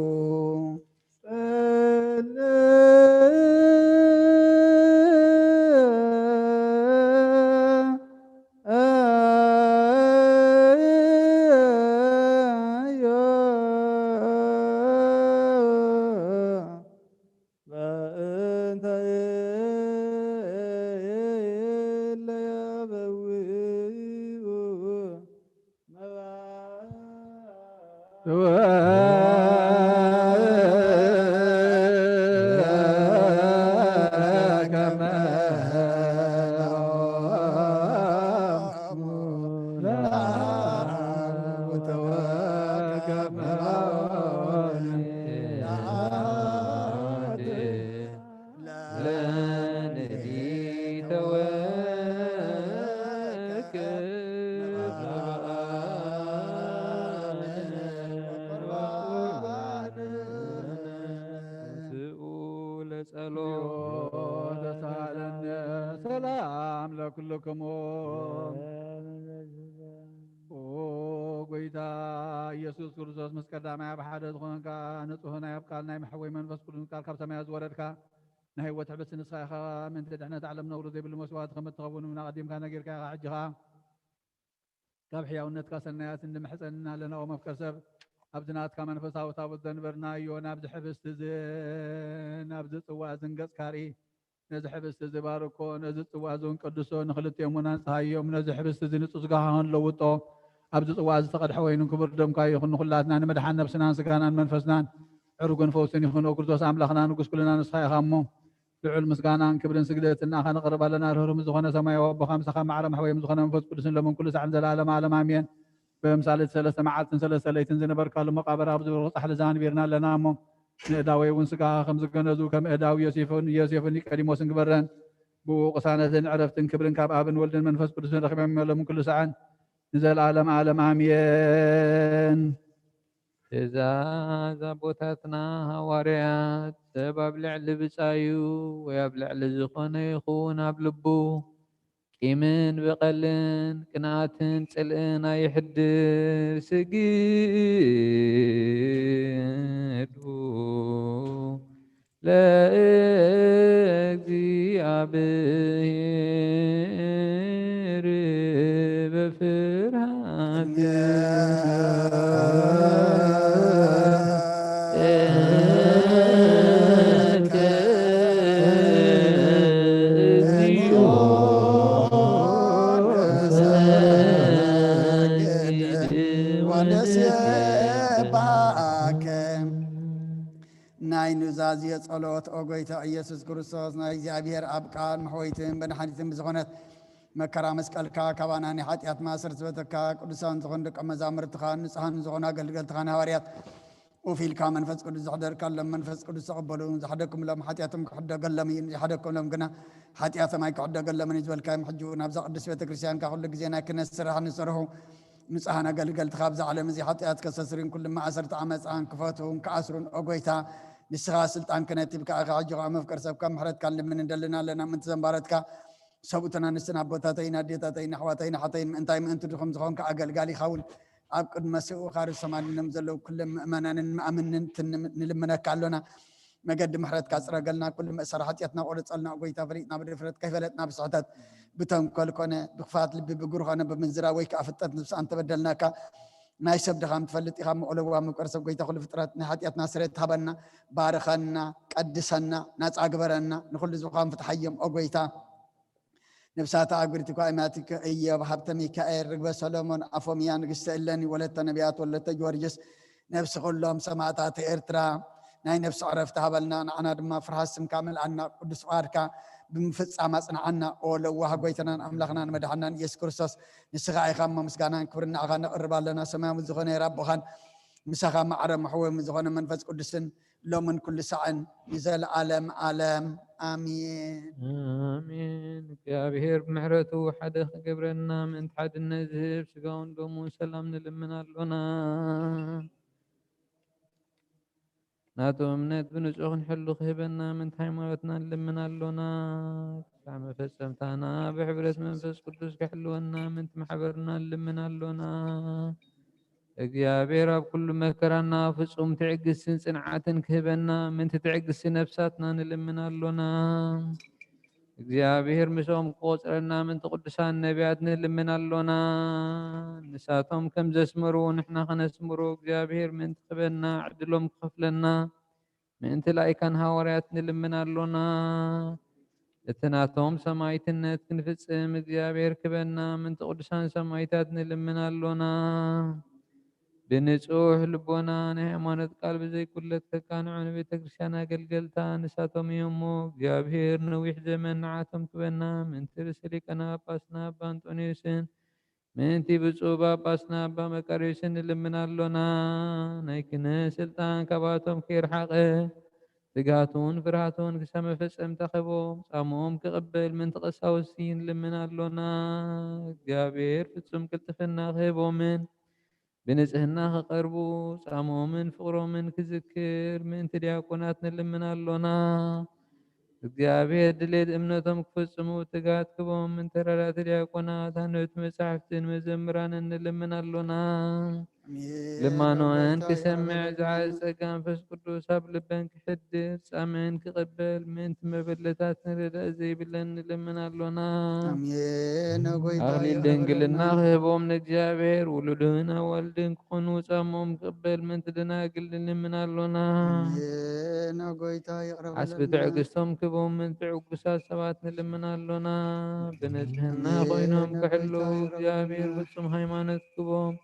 ተሳለነ ሰላም ለኩልክሙ። ኦ ጎይታ ኢየሱስ ክርስቶስ፣ ምስ ቀዳማይ ኣብ ሓደ ዝኾንካ፣ ንጹህ ናይ ኣብ ቃል ናይ መሕወይ መንፈስ ቅዱስ ቃል ካብ ሰማያት ዝወረድካ፣ ናይ ህይወት ሕብስቲ ንስኻ ኢኻ። ምእንቲ ድሕነት ዓለም ነውሪ ዘይብሉ መስዋእቲ ከም እትኸውን እውን ኣቐዲምካ ነጊርካ ኢኻ። ሕጂ ኸኣ ካብ ሕያውነትካ ሰናያት እንምሕጸንና ኣለና። ኦ መፍቀር ሰብ፣ ኣብዚ ናትካ መንፈሳዊ ታቦት ዘንበርናዮ፣ ናብዚ ሕብስቲ እዚ፣ ናብዚ ጽዋ እዚ ንገጽካ ርኢ። ነዚ ሕብስቲ እዚ ባርኮ፣ ነዚ ጽዋ እዚ እውን ቀድሶ፣ ንኽልቲኦም እውን ኣንጽሃዮም። ነዚ ሕብስቲ እዚ ንጹህ ስጋኻ ክንለውጦ፣ ኣብዚ ጽዋ እዚ ዝተቐድሐ ወይንን ክቡር ደምካ ይኹን። ንኹላትና ንምድሓን ነብስናን ስጋናን መንፈስናን ዕሩግን ፈውስን ይኹን። ኦ ክርስቶስ ኣምላኽና ንጉስ ኩልና ንስኻ ኢኻ እሞ፣ ልዑል ምስጋናን ክብርን ስግደትን ንኣኻ ነቕርብ ኣለና። ርህሩህ ምስ ዝኾነ ሰማያዊ ኣቦኻ፣ ምሳኻ ማዕረ ማሕወዮም ዝኾነ መንፈስ ቅዱስን ለምን ኩሉ ሳዕን ዘለዓለመ ዓለም ኣሜን። በምሳሌ ሰለስተ መዓልትን ሰለስተ ለይትን ዝነበርካሉ መቓብር ኣብ ዝብርቕ ጻሕሊ ዛንቢርና ኣለና እሞ፣ ንእዳወይ እውን ስጋኻ ከም ዝገነዙ ከም እዳዊ ዮሴፍን፣ ዮሴፍን ኒቆዲሞስን ግበረን። ብኡ ቅሳነትን ዕረፍትን ክብርን ካብ ኣብን ወልድን መንፈስ ቅዱስን ረኺቦም ኣለሙ ኩሉ ሰዓን ንዘለዓለም ዓለም ኣሜን። ትእዛዝ ኣቦታትና ሃዋርያት፣ ሰብ ኣብ ልዕሊ ብጻዩ ወይ ኣብ ልዕሊ ዝኾነ ይኹን ኣብ ልቡ ቂምን በቐልን ቅንኣትን ጽልእን ኣይሕድር። ስግዱ ለእግዚኣብሔር በፍርሃት ናይ ኑዛዜ ጸሎት። ኦ ጎይታ ኢየሱስ ክርስቶስ፣ ናይ እግዚኣብሔር ኣብ ቃል መሕወይትን መድሓኒትን ብዝኾነት መከራ መስቀልካ፣ ካባና ናይ ሓጢኣት ማእሰርቲ ዝፈተካ፣ ቅዱሳን ዝኾኑ ደቀ መዛሙርትኻን ንጹሃን ዝኾኑ ኣገልገልትኻን ሃዋርያት፣ ኡፍ ኢልካ መንፈስ ቅዱስ ዘሕደርካሎም መንፈስ ቅዱስ ተቐበሉ። ዝሓደግኩምሎም ሓጢኣቶም ክሕደገሎም እዩ፣ ዘይሓደግኩምሎም ግና ሓጢኣቶም ኣይክሕደገሎምን እዩ ዝበልካዮም፣ ሕጂ እውን ኣብዛ ቅድስት ቤተ ክርስቲያንካ ኩሉ ግዜ ናይ ክህነት ስራሕ ንሰርሑ ንጹሃን ኣገልገልትኻ ኣብዚ ዓለም እዚ ሓጢኣት ከሰስርን ኩሉ ማእሰርቲ ዓመፃን ክፈትውን ክኣስሩን፣ ኦ ጎይታ፣ ንስኻ ስልጣን ክህነት ሂብካ ኢኻ። ሕጂ ኸዓ መፍቀር ሰብካ ምሕረትካ ንልምን እንደልና ኣለና። ምእንቲ ዘንባረትካ ሰብኡትን ኣንስትን ኣቦታተይን ኣዴታተይን ኣሕዋተይን ኣሓተይን ምእንታይ ምእንቲ ድኹም ዝኾንካ ኣገልጋሊ ይኸውን ኣብ ቅድመ ስብኡኻ ርእሶም ኣድኒኖም ዘለዉ ኩሎም ምእመናንን ምኣምንትን ንልምነካ ኣሎና። መገዲ ምሕረትካ ጽረገልና፣ ኩሉ መእሰሪ ሓጢኣትና ቁረጸልና። ኦ ጎይታ፣ ፈሊጥና ብድፍረት፣ ከይፈለጥና ብስሕተት፣ ብተንኮል ኮነ ብኽፋት ልቢ፣ ብግብሪ ኮነ ብምንዝራ ወይ ከኣ ፍልጠት ንስኻ እንተበደልናካ፣ ናይ ሰብ ድኻም ትፈልጥ ኢኻ እሞ፣ ኦ ለዋህ መፍቀር ሰብ ጎይታ፣ ኩሉ ፍጥረት ናይ ሓጢኣትና ስርየት ሃበና፣ ባርኸና፣ ቀድሰና፣ ናጻ ግበረና፣ ንኹሉ ዝኻን ፍትሓዮም። ኦ ጎይታ፣ ነብሳት ኣግብርቲ ኳ ኢማቲከ ኢዮብ፣ ሃብተ ሚካኤል፣ ርግበ ሰሎሞን፣ ኣፎምያ፣ ንግስተ እለኒ፣ ወለተ ነቢያት፣ ወለተ ጊዮርጊስ፣ ነብሲ ኩሎም ሰማእታት ኤርትራ፣ ናይ ነብሲ ዕረፍቲ ሃበልና። ንዓና ድማ ፍርሃት ስምካ መልኣና፣ ቅዱስ ፍቓድካ ብምፍጻም ኣጽንዓና። ኦ ለዋህ ጎይታናን ኣምላኽናን መድሓናን ኢየሱስ ክርስቶስ፣ ንስኻ ኢኻ እሞ ምስጋናን ክብርን ንዓኻ ነቕርብ ኣለና። ሰማያዊ ዝኾነ ኣቦኻን ምሳኻ ማዕረ መሕወሚ ዝኾነ መንፈስ ቅዱስን ሎምን ኩሉ ሳዕን ንዘለዓለም ዓለም ኣሜን። ኣሜን። እግዚኣብሔር ብምሕረቱ ሓደ ክገብረና ምእንቲ ሓድነት ዝህብ ስጋውን ደሙን ሰላም ንልምን ኣሎና። ናቱ እምነት ብንጹህ ክንሕሉ ክህበና ምእንቲ ሃይማኖትና ንልምን ኣሎና። ክሳዕ መፈጸምታና ብሕብረት መንፈስ ቅዱስ ክሕልወና ምእንቲ ማሕበርና ንልምን ኣሎና። እግዚኣብሔር ኣብ ኩሉ መከራና ፍጹም ትዕግስትን ጽንዓትን ክህበና ምእንቲ ትዕግስቲ ነፍሳትና ንልምን ኣሎና። እግዚኣብሔር ምስኦም ክቆጽረና ምእንቲ ቅዱሳን ነቢያት ንልምን ኣሎና። ንሳቶም ከም ዘስመርዎ ንሕና ከነስምሮ እግዚኣብሔር ምእንቲ ክህበና ዕድሎም ክኸፍለና ምእንቲ ላይካን ሃዋርያት ንልምን ኣሎና። እቲ ናቶም ሰማይትነት ክንፍጽም እግዚኣብሔር ክበና ምእንቲ ቅዱሳን ሰማይታት ንልምን ኣሎና። ብንጹሕ ልቦና ናይ ሃይማኖት ቃል ብዘይጉድለት ከቃንዑ ንቤተ ክርስቲያን ኣገልገልታ ንሳቶም እዮም እሞ፣ እግዚኣብሔር ነዊሕ ዘመን ንዓቶም ክበና ምእንቲ ርእሰ ሊቃነ ጳጳስና ኣባ እንጦንዮስን ምእንቲ ብፁዕ ጳጳስና ኣባ መቃርዮስን ንልምን ኣሎና። ናይ ክህነት ስልጣን ካባቶም ከይርሓቐ፣ ትግሃቱን ፍርሃቱን ክሳብ መፈጸምታ ክህቦም፣ ጻምኦም ክቕበል ምእንቲ ቀሳውስቲ ንልምን ኣሎና። እግዚኣብሔር ፍጹም ቅልጥፍና ክህቦምን ብንጽህና ክቐርቡ፣ ጻምኦምን ፍቕሮምን ክዝክር ምእንቲ ዲያቆናት ንልምን ኣሎና። እግዚኣብሔር ድሌት እምነቶም ክፍጽሙ ትግሃት ክህቦም ምእንቲ ረዳእቲ ዲያቆናት፣ ኣንበብቲ መጻሕፍትን መዘምራንን ንልምን ኣሎና። ኣሜን። ልማኖአን ኣቦታዊ ክሰምዕ ኣበው ዝዓዝ ጸጋ መንፈስ ቅዱስ ኣብ ልበን ክሕድር፣ ጻምእን ክቕበል ምእንቲ መበለታት ንረዳእ ዘይብለን ንልምን ኣሎና። ኣሜን። ኣጎይታ ኣኽሊል ይቕበለና። ድንግልና ክህቦም ንእግዚኣብሔር ውሉድን ኣዋልድን ክኾኑ ጻምኦም ክቕበል ምእንቲ ደናግል ንልምን ኣሎና። ኣሜን። ኣጎይታ ይቕረ ዓስቢ በለልና። ትዕግስቶም ክህቦም ምእንቲ ዕጉሳት ሰባት ንልምን ኣሎና። ብንጽህና ኣሜን። ኮይኖም ኣጎይታ ክሕልዉ ይቕረ እግዚኣብሔር በለልና። ፍጹም ሃይማኖት ክህቦም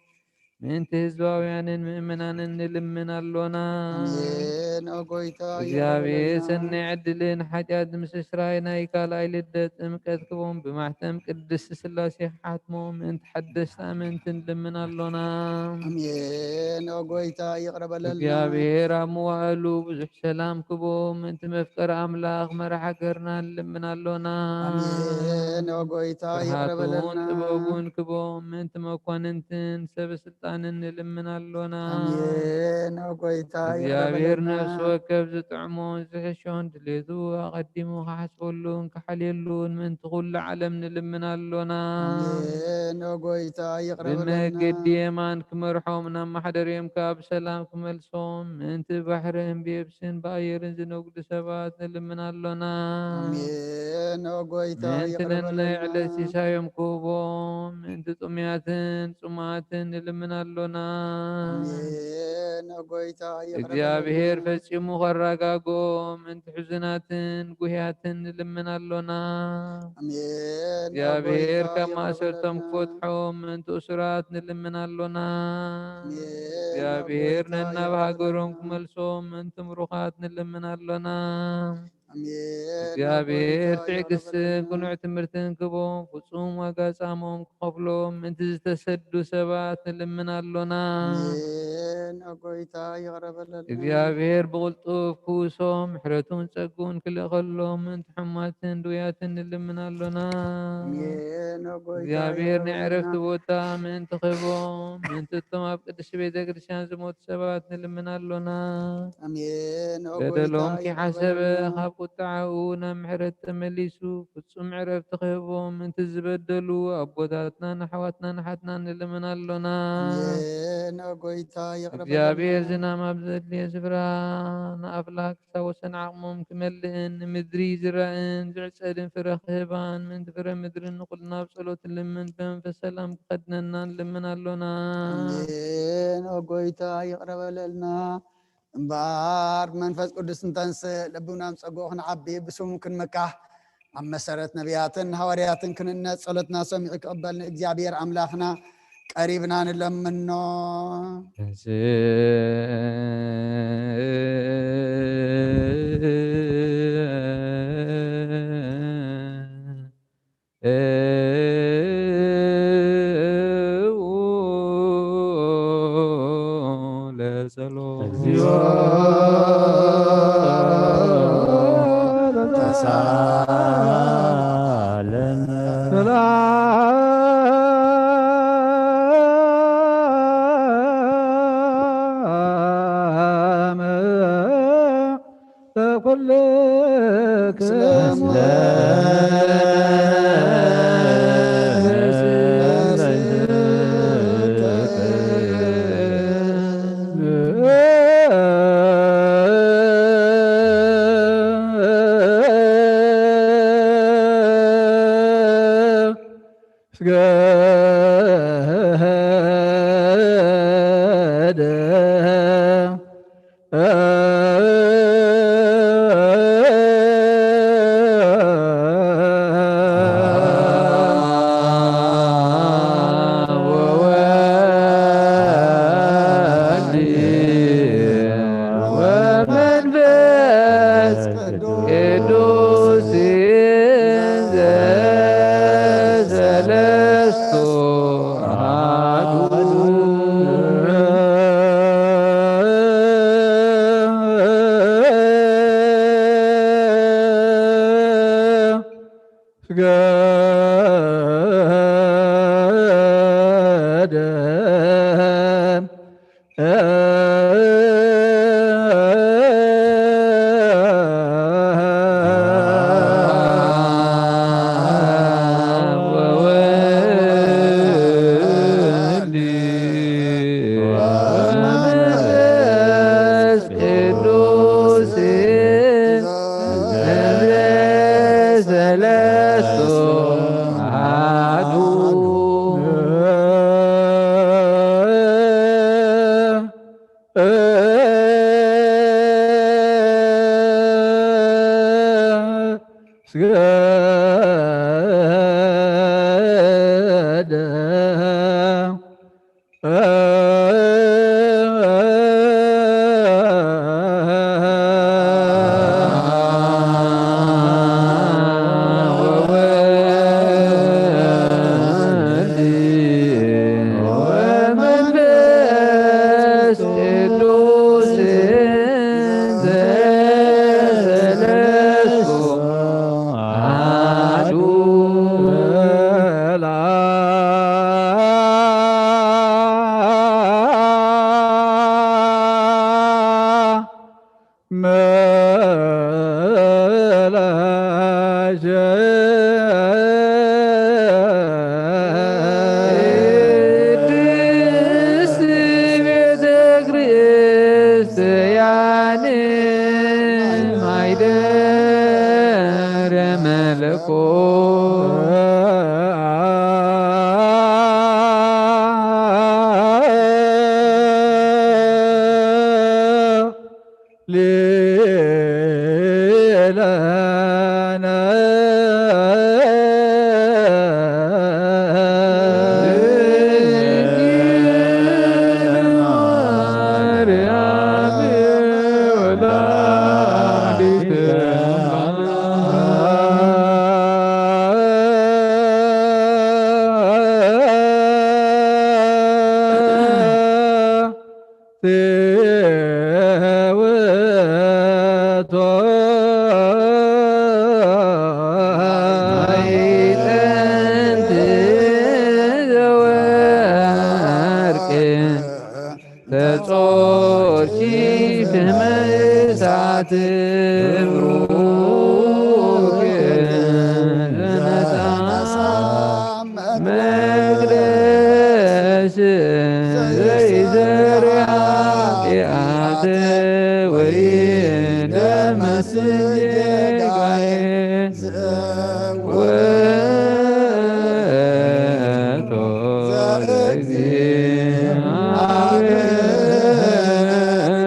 ምእንቲ ህዝባውያንን ምእመናንን ንልምን ኣሎና። ኣሜን። ኦ ጎይታ፣ እግዚኣብሔር ይቕበለልና። ሰናይ ዕድልን ሓጢኣት ንምስስራይ ናይ ካልኣይ ልደት ጥምቀት ክቦም ብማሕተም ቅድስት ስላሴ ክሓትሞ ምእንቲ ሓደስቲ ኣመንቲ ንልምን ኣሎና። ኣሜን። ኦ ጎይታ፣ ይቕረ በለልና። እግዚኣብሔር ኣብ መዋእሉ ብዙሕ ሰላም ክቦም ምእንቲ መፍቀሪ ኣምላኽ መራሕ ሃገርና ንልምን ኣሎና። ኣሜን። ኦ ጎይታ፣ ይቕረ ፍርሃቱን በለልና። ጥበቡን ክቦም ምእንቲ መኳንንትን ሰብ ስልጣንን ንልምን ኣሎና። ኣሜን። ኦ ጎይታ፣ ይቕረ እግዚኣብሔር በለልና። ነፍሲ ወከፍ ዝጥዕሞን ዝሕሾን ድሌቱ ኣቐዲሙ ክሓስበሉን ክሓልየሉን ምእንቲ ኩሉ ዓለም ንልምን ኣሎና። ኣሜን። ኦ ጎይታ፣ ይቕረ በለልና። ብመገዲ የማን ክመርሖም ናብ ማሕደርዮም ከኣ ብሰላም ክመልሶም ምእንቲ ባሕርን ብየብስን ብኣየርን ዝነግዱ ሰባት ንልምን ኣሎና። ኣሜን። ኦ ጎይታ፣ ምእንቲ ይቕረ ነናይ በለልና። ዕለት ሲሳዮም ክህቦም ምእንቲ ጥሙያትን ጽሙኣትን ንልምን ኣሎና። ኣሜን። ኦ ጎይታ፣ ይቕረ እግዚኣብሔር በለልና። ፈጺሙ ከረጋግኦም ምእንቲ ሕዙናትን ጉህያትን ንልምን ኣሎና። ኣሜን። ኦ እግዚኣብሔር ጎይታ፣ ካብ ይቕረ ማእሰርቶም በለልና። ክፈትሖም ምእንቲ እሱራት ንልምን ኣሎና። ኣሜን። ኦ እግዚኣብሔር ጎይታ፣ ነናብ ይቕረ ሃገሮም በለልና። ክመልሶም ምእንቲ ምሩኻት ንልምን ኣሎና። ኣሜን። እግዚኣብሔር ኦ ጎይታ፣ ይቕረ ትዕግስትን በለልና። ቅኑዕ ትምህርትን ክቦም ፍጹም ዋጋ ጻሞም ክኸፍሎም ምእንቲ ዝተሰዱ ሰባት ንልምን ኣሎና። ኣሜን። ኦ ጎይታ፣ ይቕረ በለልና። እግዚኣብሔር ብቕልጡፍ ክውሶም ምሕረቱን ጸግኡን ክልእኸሎም ምእንቲ ሕሙማትን ድውያትን ንልምን ኣሎና። ኣሜን። ኦ ጎይታ፣ እግዚኣብሔር ይቕረ ናይ ዕረፍቲ በለልና። ቦታ ምእንቲ ክህቦም ምእንቲ እቶም ኣብ ቅድስቲ ቤተ ክርስቲያን ዝሞቱ ሰባት ንልምን ኣሎና። ኣሜን። ኦ ጎይታ፣ በደሎም ይቕረ ከይሓሰበ በለልና። ካብ ቁጥዓኡ ናብ ምሕረት ተመሊሱ ፍጹም ዕረፍቲ ክህቦም ምእንቲ ዝበደሉ ኣቦታትናን ኣሕዋትናን ኣሓትናን ንልምን ኣሎና። ኣሜን። ኦ ጎይታ፣ ይቕረ እግዚኣብሔር በለልና። ዝናም ኣብ ዘድልዮ ስፍራ ንኣፍላክ ክሳብ ወሰን ዓቕሞም ክመልእን ንምድሪ ዝራእን ዝዕጸድን ፍረ ክህባን ምእንቲ ፍረ ምድርን ንኹልና ኣብ ጸሎት ንልምን ብመንፈስ ሰላም ክኸድነና ንልምን ኣሎና። ኣሜን። ኦ ጎይታ፣ ይቕረ በለልና። እምበኣር መንፈስ ቅዱስ እንተንስእ፣ ልብና ኣብ ጸግኡ ክንዓቢ፣ ብስሙ ክንምካሕ፣ ኣብ መሰረት ነቢያትን ሃዋርያትን ክንእነት፣ ጸሎትና ሰሚዑ ክቕበል ንእግዚኣብሔር ኣምላኽና ቀሪብና ንለምኖ። ለጸሎት። እግዚኦ ተሳለነ። ሰላም ለኩልክሙ። ስገደ። ወወልድ ወመንፈስ ቅዱስ ዘሰለስቱ አሐዱ። ስገደ። ወወልድ ወመንፈስ ቅዱስ ሰለስቱ አሐዱ። ስገደ። ቅድስት ቤተ ክርስቲያን ማይደረ መለኮት ሌላና ማርያም ወላዲተ አምላክ። ሴወቶ ማዕጠንት ዘወርቅ ተጾርኪ ከመ እሳት ብሩክ ዘነሳ መቅደስ ዘይዘርያ ኃጢአት ወይደመስስ ጌጋዬ ውእቱ ለእግዚአብሔር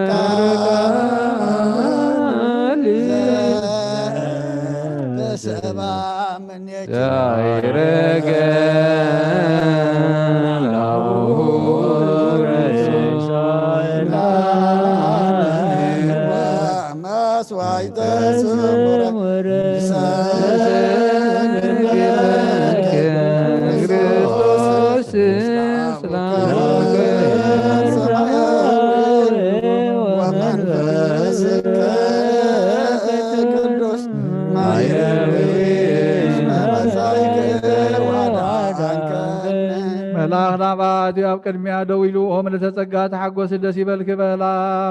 ቃል ተሰባ ምኔኪ። ያይረገ ላሁ መስዋዕተ ስሙረ ክርስቶስ ወመንፈስ ቅዱስ ማየዊ መጻይክ ወዳንከ። መልኣክ ናባቲ ኣብ ቅድሚያ ደው ኢሉ፣ ኦም ለተጸጋ ተሓጎስ ደስ ይበልክ በላ፣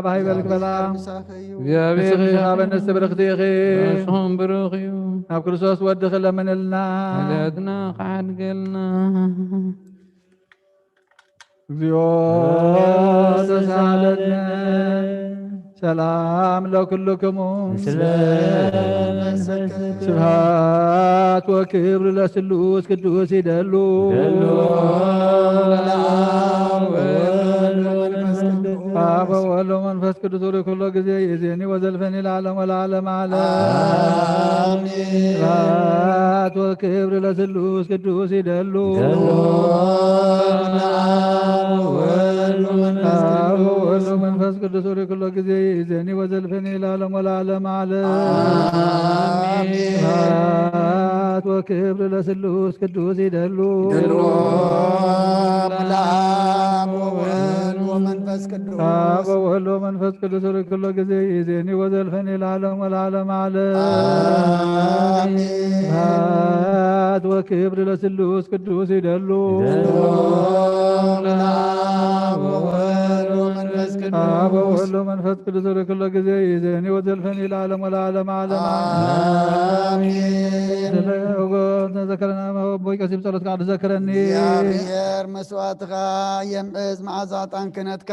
ባህ ይበልክ በላ። ምሳኸ እዩ። እግዚኣብሔር ንስኺ ምሳኸ ካብ ኣንስቲ ብርኽቲ ኢኺ። ንስኹም ብሩኽ እዩ። ናብ ክርስቶስ ወድኺ ለምንልና። ሓጢኣትና ክሓድገልና። እግዚኦ ተሳለነ። ሰላም ለኩልክሙ። ምስለ መንፈስከ። ስብሐት ወክብር ለስሉስ ቅዱስ ይደሉ። ይደሉ። ለአብ ወወልድ ወመንፈስ ቅዱስ። አብ ወወልድ ወመንፈስ ቅዱስ ርኩሎ ጊዜ ይዜኒ ወዘልፈኒ ለዓለም ወለዓለም ዓለም። አሜን። ስብሐት ወክብር ለስሉስ ቅዱስ ይደሉ። ይደሉ። ለአብ ወወልድ ወመንፈስ አብ ቅዱስ። ወወልድ ወመንፈስ ቅዱስ ርኩሎ ጊዜ ይዜኒ ወዘልፈኒ ለዓለም ወለዓለም ዓለም። አሜን። ስብሐት ወክብር ለስሉስ ቅዱስ ይደሉ። ይደሉ። ለአብ ወወልድ ወመንፈስ ቅዱስ። አብ ወወልድ ወመንፈስ ቅዱስ ርኩሎ ጊዜ ይዜኒ ወዘልፈኒ ለዓለም ወለዓለም ዓለም። አሜን። ስብሐት ወክብር ለስሉስ ቅዱስ ይደሉ። ይደሉ። ለአብ ወወልድ ወመንፈስ ቅዱስ። አብ ወወልድ ወመንፈስ ቅዱስ ርኩሎ ጊዜ ይዜኒ ወዘልፈኒ ለዓለም ወለዓለም ዓለም። አሜን። ስለ ወጎ ተዘከረና፣ ወቦይ ቀሲም ጸሎት ከኣ ትዘክረኒ። እግዚኣብሔር መስዋዕትኻ የምዕዝ፣ መዓዛ ዕጣን ክህነትካ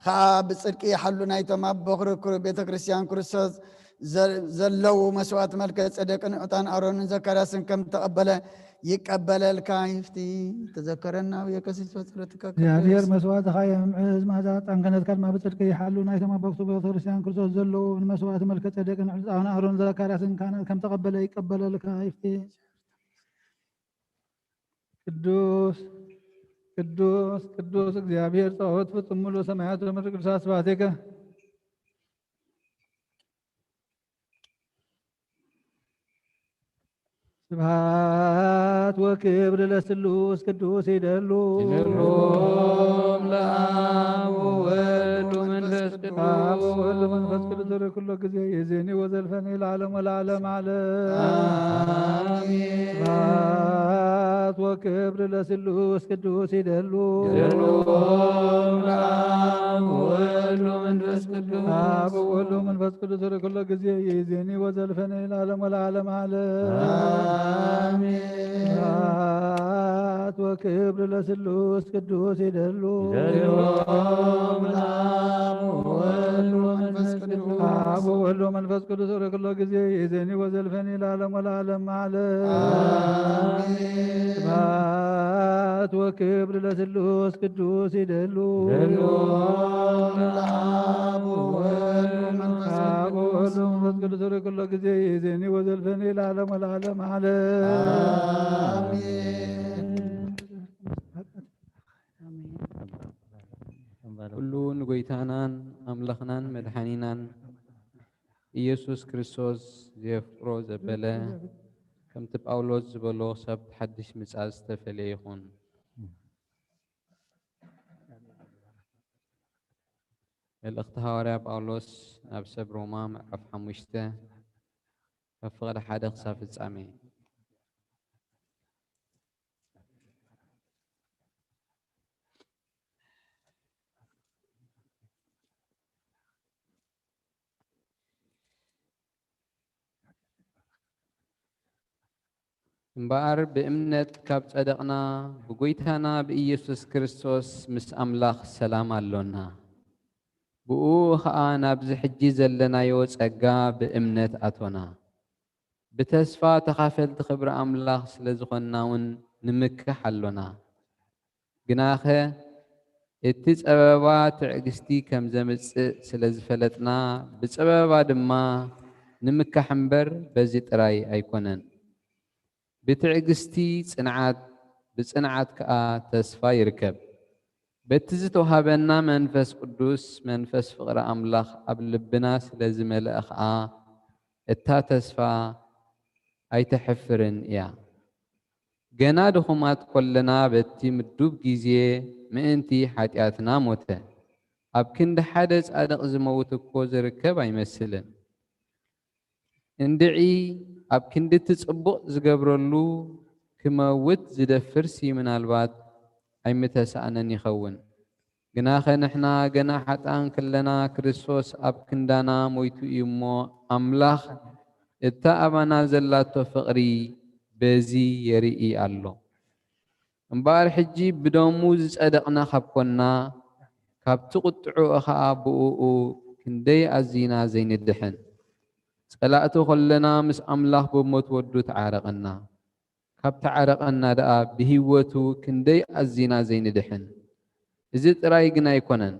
ኸኣ ብጽድቂ ይሓሉ። ናይቶም ኣብ በኹሪ ክሩ-፣ ቤተ ክርስቲያን ክርስቶስ ዘ-፣ ዘለዉ መስዋዕት መልከ ጸደቅን ዕጣን ኣሮንን ዘካርያስን ከም ተቐበለ ይቀበለልካ ይፍቲ። ተዘከረና ኣብ የቀሲስ በጸሎትካ እግዚኣብሔር ቅዱስ። መስዋዕትኻ የምዕዝ፣ መዓዛ ዕጣን ክህነትካ ድማ ብጽድቂ ይሓሉ። ናይቶም ኣብ በኹሪ ቤተ ክርስቲያን ክርስቶስ ዘለዉ ንመስዋዕት መልከ ጸደቅን ዕጣን ኣሮን ዘካርያስን ካህናት ከም ተቐበለ ይቀበለልካ ይፍቲ። ቅዱስ፣ ቅዱስ፣ ቅዱስ እግዚኣብሔር ጸባኦት ፍጹም ምሉእ ሰማያት ወምድር ቅዱሳት ስብሐቲከ። ስብሐት ወክብር ለስሉስ ቅዱስ ይደሉ። ይደሉ ለአብ ወወልድ ወመንፈስ ቅዱስ። አብ ወወልድ ወመንፈስ ቅዱስ ርኩሎ ጊዜ ይዜኒ ወዘልፈኒ ለዓለም ወለዓለም ዓለም። አሜን። ስብሐት ክብር ለስሉስ ቅዱስ ይደሉ። ይደሉ ለአብ ወወልድ ወመንፈስ ቅዱስ። አብ ወወልድ ወመንፈስ ቅዱስ ወደ ኩሎ ጊዜ ይዜኒ ወዘልፈኒ ለዓለም ወለዓለም ዓለም። አሜን። ስብሐት ወክብር ለስሉስ ቅዱስ ይደሉ። ይደሉ ለአብ ወወልድ ወመንፈስ ቅዱስ። አብ ወወልድ ወመንፈስ ቅዱስ ወደ ኩሎ ጊዜ ይዜኒ ወዘልፈኒ ለዓለም ወለዓለም ዓለም። አሜን። ስብሐት ወክብር ለስሉስ ቅዱስ ይደሉ። ይደሉ ለአብ ወወልድ ወመንፈስ አብ ቅዱስ። ወወልድ ወመንፈስ ቅዱስ ወደ ኩሎ ጊዜ ይዜኒ ወዘልፈኒ ለዓለም ወለዓለም ዓለም። አሜን። ኩሉ ንጎይታናን ኣምላኽናን መድሓኒናን ኢየሱስ ክርስቶስ ዘየፍቅሮ ዘበለ፣ ከምቲ ጳውሎስ ዝበሎ፣ ክሳብ ሓድሽ ምጽኣት ዝተፈልየ ይኹን። መልእኽቲ ሃዋርያ ጳውሎስ ናብ ሰብ ሮማ ምዕራፍ ሓሙሽተ ካብ ፍቕዲ ሓደ ክሳብ ፍጻሜ። እምበኣር ብእምነት ካብ ጸደቕና፣ ብጎይታና ብኢየሱስ ክርስቶስ ምስ ኣምላኽ ሰላም ኣሎና። ብእኡ ኸኣ ናብዚ ሕጂ ዘለናዮ ጸጋ ብእምነት ኣቶና። ብተስፋ ተኻፈልቲ ክብሪ ኣምላኽ ስለ ዝኾንና እውን ንምክሕ ኣሎና። ግናኸ እቲ ጸበባ ትዕግስቲ ከም ዘምጽእ ስለ ዝፈለጥና፣ ብጸበባ ድማ ንምካሕ እምበር በዚ ጥራይ ኣይኮነን። ብትዕግስቲ ጽንዓት፣ ብጽንዓት ከኣ ተስፋ ይርከብ። በቲ ዝተዋህበና መንፈስ ቅዱስ፣ መንፈስ ፍቕሪ ኣምላኽ ኣብ ልብና ስለ ዝመልአ ኸኣ፣ እታ ተስፋ ኣይተሕፍርን እያ። ገና ድኹማት ኮለና፣ በቲ ምዱብ ግዜ ምእንቲ ሓጢኣትና ሞተ። ኣብ ክንዲ ሓደ ጻድቕ ዝመውት እኮ ዝርከብ ኣይመስልን። እንድዒ ኣብ ክንዲ እቲ ጽቡቕ ዝገብረሉ ክመውት ዝደፍርሲ ምናልባት ኣይምተሳእነን ይኸውን። ግናኸ ንሕና ገና ሓጥኣን ከለና ክርስቶስ ኣብ ክንዳና ሞይቱ እዩ እሞ፣ ኣምላኽ እታ ኣባና ዘላቶ ፍቕሪ በዚ የርኢ ኣሎ። እምበኣር ሕጂ ብደሙ ዝጸደቕና ካብ ኮንና፣ ካብቲ ቁጥዕኡ ኸኣ ብእኡ ክንደይ ኣዚና ዘይንድሕን። ጸላእቲ ኾለና ምስ ኣምላኽ ብሞት ወዱ ተዓረቐና። ካብ ተዓረቐና ደኣ ብህይወቱ ክንደይ ኣዚና ዘይንድሕን። እዚ ጥራይ ግን ኣይኮነን።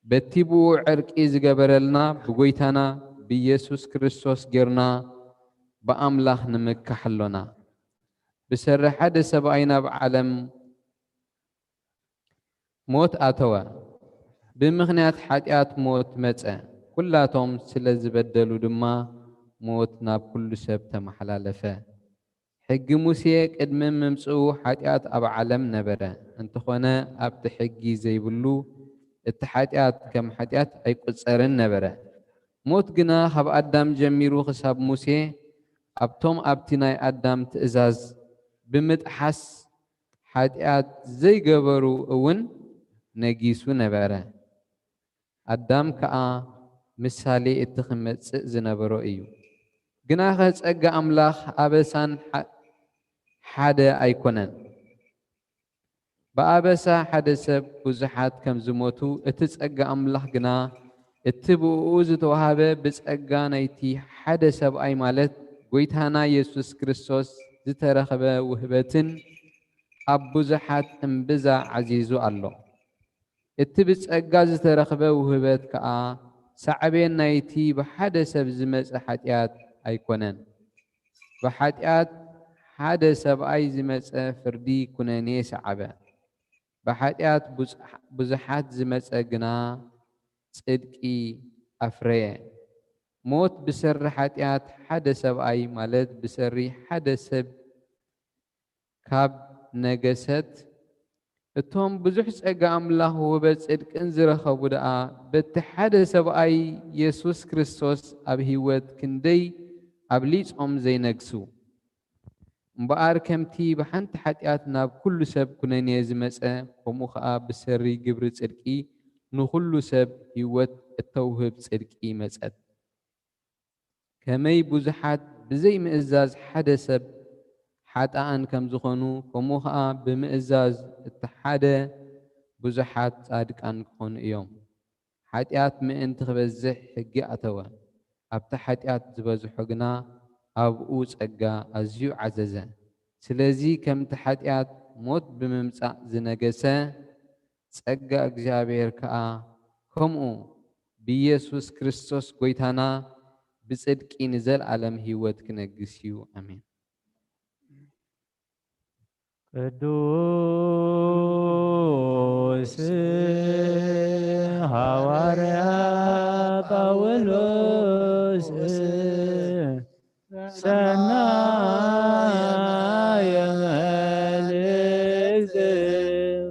በቲ ብኡ ዕርቂ ዝገበረልና ብጎይታና ብኢየሱስ ክርስቶስ ጌርና ብኣምላኽ ንምካሕ ኣሎና። ብሰሪ ሓደ ሰብኣይ ናብ ዓለም ሞት ኣተወ። ብምኽንያት ሓጢኣት ሞት መጸ። ኩላቶም ስለ ዝበደሉ ድማ ሞት ናብ ኩሉ ሰብ ተመሓላለፈ። ሕጊ ሙሴ ቅድሚ ምምጽኡ ሓጢኣት ኣብ ዓለም ነበረ። እንተኾነ ኣብቲ ሕጊ ዘይብሉ እቲ ሓጢኣት ከም ሓጢኣት ኣይቁጸርን ነበረ። ሞት ግና ካብ ኣዳም ጀሚሩ ክሳብ ሙሴ ኣብቶም ኣብቲ ናይ ኣዳም ትእዛዝ ብምጥሓስ ሓጢኣት ዘይገበሩ እውን ነጊሱ ነበረ። ኣዳም ከኣ ምሳሌ እቲ ክመጽእ ዝነበሮ እዩ። ግናኸ ጸጋ ኣምላኽ ኣበሳን ሓ-፣ ሓደ ኣይኮነን። ብኣበሳ ሓደ ሰብ ብዙሓት ከም ዝሞቱ፣ እቲ ጸጋ ኣምላኽ ግና እቲ ብእኡ ዝተዋህበ ብጸጋ ናይቲ ሓደ ሰብኣይ ማለት ጎይታና የሱስ ክርስቶስ ዝተረኽበ ውህበትን ኣብ ብዙሓት እምብዛ ዓዚዙ ኣሎ። እቲ ብጸጋ ዝተረኽበ ውህበት ከኣ ሳዕቤን ናይቲ ብሓደ ሰብ ዝመጸ ሓጢኣት ኣይኮነን። ብሓጢኣት ሓደ ሰብኣይ ዝመጸ ፍርዲ ኩነኔ ሰዓበ። ብሓጢኣት ብዙሕ-፣ ብዙሓት ዝመጸ ግና ጽድቂ ኣፍረየ። ሞት ብሰሪ ሓጢኣት ሓደ ሰብኣይ፣ ማለት ብሰሪ ሓደ ሰብ ካብ ነገሰት፣ እቶም ብዙሕ ጸጋ ኣምላኽ ውህበት ጽድቅን ዝረኸቡ ደኣ በቲ ሓደ ሰብኣይ የሱስ ክርስቶስ ኣብ ህይወት ክንደይ ኣብሊጾም ዘይነግሱ። እምበኣር ከምቲ ብሓንቲ ሓጢኣት ናብ ኩሉ ሰብ ኩነኔ ዝመጸ፣ ከምኡ ኸኣ ብሰሪ ግብሪ ጽድቂ ንኹሉ ሰብ ህይወት እተውህብ ጽድቂ መጸት። ከመይ ብዙሓት ብዘይ ምእዛዝ ሓደ ሰብ ሓጥኣን ከም ዝኾኑ፣ ከምኡ ኸኣ ብምእዛዝ እቲ ሓደ ብዙሓት ጻድቃን ክኾኑ እዮም። ሓጢኣት ምእንቲ ክበዝሕ ሕጊ ኣተወ፣ ኣብቲ ሓጢኣት ዝበዝሖ ግና ኣብኡ ጸጋ ኣዝዩ ዓዘዘ። ስለዚ ከምቲ ሓጢኣት ሞት ብምምጻእ ዝነገሰ፣ ጸጋ እግዚኣብሔር ከኣ ከምኡ ብኢየሱስ ክርስቶስ ጐይታና ብጽድቂ ንዘለኣለም ህይወት ክነግስ እዩ። ኣሜን። ቅዱስ ሃዋርያ ጳውሎስ ሰናየ መልእክት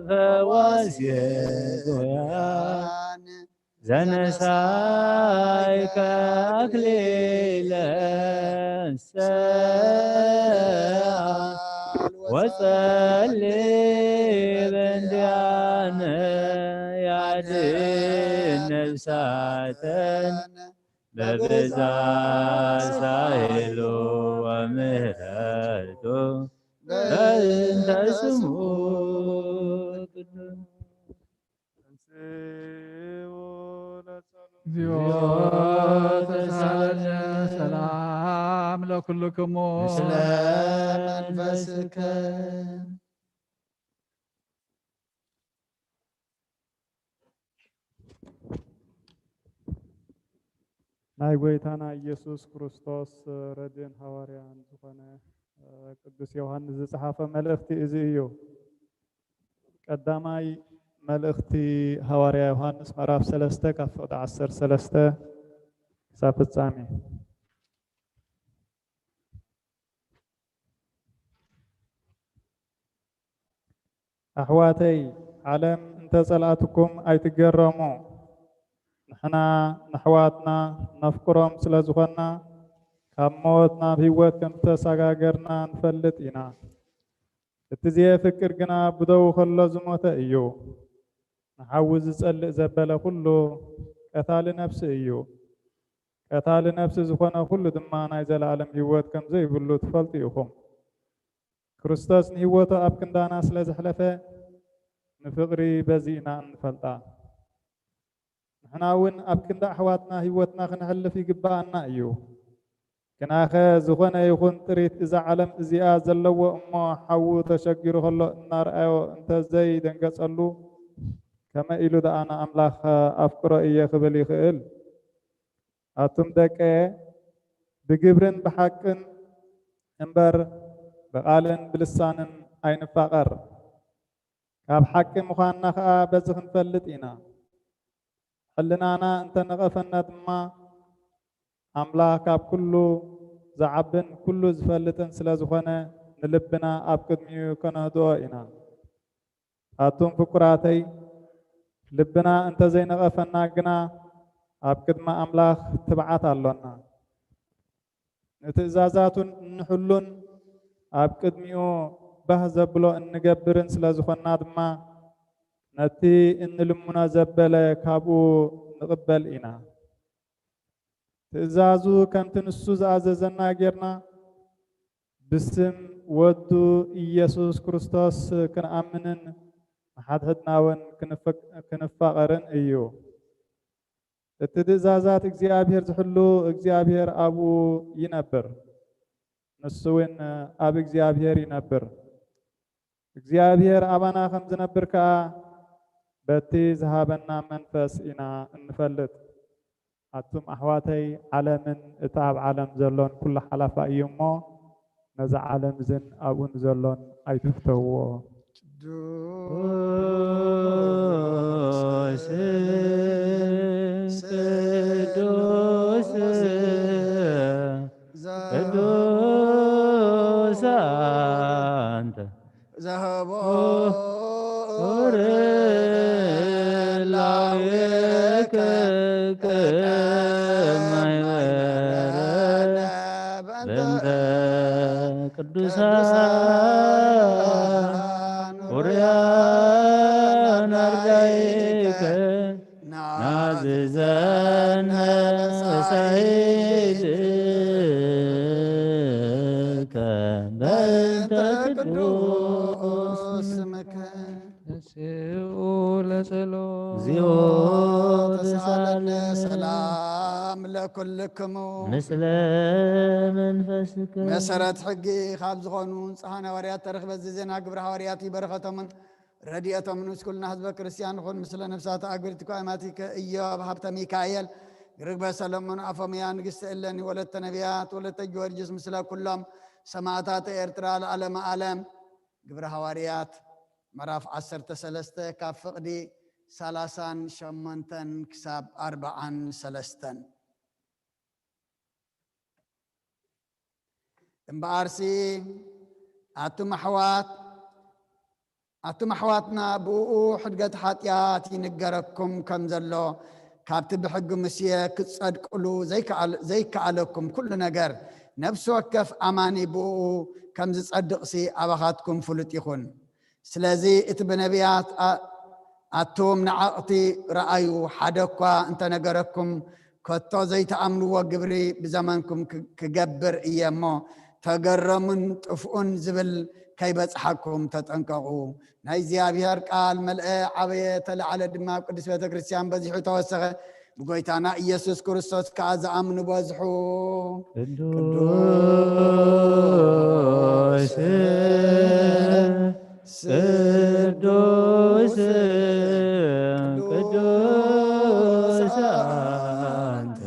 ፈዋሲ ጉያን ዘነሳይከ ኣክሊለ ሰዓል ወጸሊ በእንቲኣነ ያድን ነፍሳተን በብዛ ሳይሉ ወምህረቱ በእንተ ስሙ ቅዱስ። እግዚኦ ተሳለነ ሰላም ለኩልክሙ ምስለ መንፈስከ። ናይ ጐይታና ኢየሱስ ክርስቶስ ረድእን ሃዋርያን ዝኾነ ቅዱስ ዮሃንስ ዝጸሓፈ መልእኽቲ እዚ እዩ። ቀዳማይ መልእኽቲ ሃዋርያ ዮሃንስ ምዕራፍ ሰለስተ ካብ ፍቕዲ ዓሰርተ ሰለስተ ክሳብ ፍጻሜ። ኣሕዋተይ፣ ዓለም እንተ ጸልኣትኩም ኣይትገረሙ። ንሕና ንኣሕዋትና ነፍቅሮም ስለ ዝኾንና፣ ካብ ሞት ናብ ህይወት ከም ዝተሰጋገርና ንፈልጥ ኢና። እቲ ዘየፍቅር ግና ብደዉ ከሎ ዝሞተ እዩ። ንሓዊ ዝጸልእ ዘበለ ኩሉ ቀታሊ ነፍሲ እዩ። ቀታሊ ነፍሲ ዝኾነ ኩሉ ድማ ናይ ዘለኣለም ህይወት ከም ዘይብሉ ትፈልጡ ኢኹም። ክርስቶስ ንህይወቱ ኣብ ክንዳና ስለ ዘሕለፈ፣ ንፍቕሪ በዚ ኢና እንፈልጣ። ንሕና እውን ኣብ ክንዲ ኣሕዋትና ህይወትና ክነሕልፍ ይግብኣና እዩ። ግናኸ ዝኾነ ይኹን ጥሪት እዛ ዓለም እዚኣ ዘለዎ እሞ ሓዉ ተሸጊሩ ከሎ እናርኣዮ እንተዘይደንገጸሉ፣ ከመይ ኢሉ ደኣ ንኣምላኽ ኣፍቅሮ እየ ክብል ይኽእል? ኣቱም ደቀየ፣ ብግብርን ብሓቅን እምበር ብቓልን ብልሳንን ኣይንፋቐር። ካብ ሓቂ ምዃንና ኸኣ በዚ ክንፈልጥ ኢና። ሕልናና እንተ ነቐፈና ድማ፣ ኣምላኽ ካብ ኩሉ ዝዓብን ኩሉ ዝፈልጥን ስለ ዝኾነ፣ ንልብና ኣብ ቅድሚኡ ከነህድኦ ኢና። ኣቱም ፍቁራተይ፣ ልብና እንተ ዘይነቐፈና ግና፣ ኣብ ቅድሚ ኣምላኽ ትብዓት ኣሎና። ንትእዛዛቱ እንሕሉን ኣብ ቅድሚኡ ባህ ዘብሎ እንገብርን ስለ ዝኾንና ድማ፣ ነቲ እንልምኖ ዘበለ ካብኡ ንቕበል ኢና። ትእዛዙ ከምቲ ንሱ ዝኣዘዘና ጌርና፣ ብስም ወዱ ኢየሱስ ክርስቶስ ክንኣምንን ንሓድሕድና እውን ክንፍ-፣ ክንፋቐርን እዩ። እቲ ትእዛዛት እግዚኣብሔር ዝሕሉ፣ እግዚኣብሔር ኣብኡ ይነብር፣ ንሱ እውን ኣብ እግዚኣብሔር ይነብር። እግዚኣብሔር ኣባና ከም ዝነብር ከኣ በቲ ዝሃበና መንፈስ ኢና እንፈልጥ። ኣቱም ኣሕዋተይ፣ ዓለምን እቲ ኣብ ዓለም ዘሎን ኩሉ ሓላፋ እዩ እሞ፣ ነዛ ዓለም እዝን ኣብኡ ንዘሎን ኣይትፍተውዎ። ቅዱስ፣ ቅዱስ፣ ቅዱስ ኣንተ ዘህቦ ላዊከ ቅድመ ይበረነ በእንተ ቅዱሳን ኡርያን ኣርዳኢከ ናዝዘን መሳይድከ በእንተ ቅዱስ ስምከ። ተስኡ ለጸሎት። እግዚኦ ተሳለነ። ሰላም ለኩልክሙ። ምስለ መንፈስከ። መሰረት ሕጊ ካብ ዝኾኑ ንጹሓን ሃዋርያት ተረኽበ። እዚ ዜና ግብረ ሃዋርያት እዩ። በረኸቶምን ረድኤቶምን ምስ ኩልና ህዝበ ክርስቲያን ይኹን። ምስለ ነፍሳት ኣግብርቲ ኳማቲከ ኢዮብ ሃብተ ሚካኤል፣ ርግበ ሰሎሞን፣ ኣፎምያ፣ ንግስቲ እሌኒ፣ ወለተ ነቢያት፣ ወለተ ጊዮርጊስ፣ ምስለ ኩሎም ሰማዕታት ኤርትራ ለዓለመ ዓለም። ግብረ ሃዋርያት ምዕራፍ ዓሰርተ ሰለስተ ካብ ፍቕዲ ሰላሳን ሸሞንተን ክሳብ ኣርብዓን ሰለስተን። እምበኣርሲ ኣቱም ኣሕዋት፣ ኣቱም ኣሕዋትና ብእኡ ሕድገት ሓጢኣት ይንገረኩም ከም ዘሎ፣ ካብቲ ብሕጊ ሙሴ ክትጸድቅሉ ዘይከኣል-፣ ዘይከኣለኩም ኩሉ ነገር፣ ነፍሲ ወከፍ ኣማኒ ብእኡ ከም ዝጸድቕሲ ኣባኻትኩም ፍሉጥ ይኹን። ስለዚ እቲ ብነቢያት ኣ-፣ ኣቱም ነዓቕቲ ረኣዩ፣ ሓደ እኳ እንተነገረኩም፣ ከቶ ዘይትኣምንዎ ግብሪ ብዘመንኩም ክ-፣ ክገብር እየ እሞ፣ ተገረሙን ጥፍኡን ዝብል ከይበጽሓኩም ተጠንቀቑ። ናይ እግዚኣብሔር ቃል መልአ፣ ዓበየ፣ ተለዓለ ድማ፣ ኣብ ቅድስት ቤተ ክርስቲያን በዚሑ ተወሰኸ። ብጎይታና ኢየሱስ ክርስቶስ ከኣ ዝኣምኑ በዝሑ። ቅዱስ፣ ቅዱስ፣ ቅዱስ ኣንተ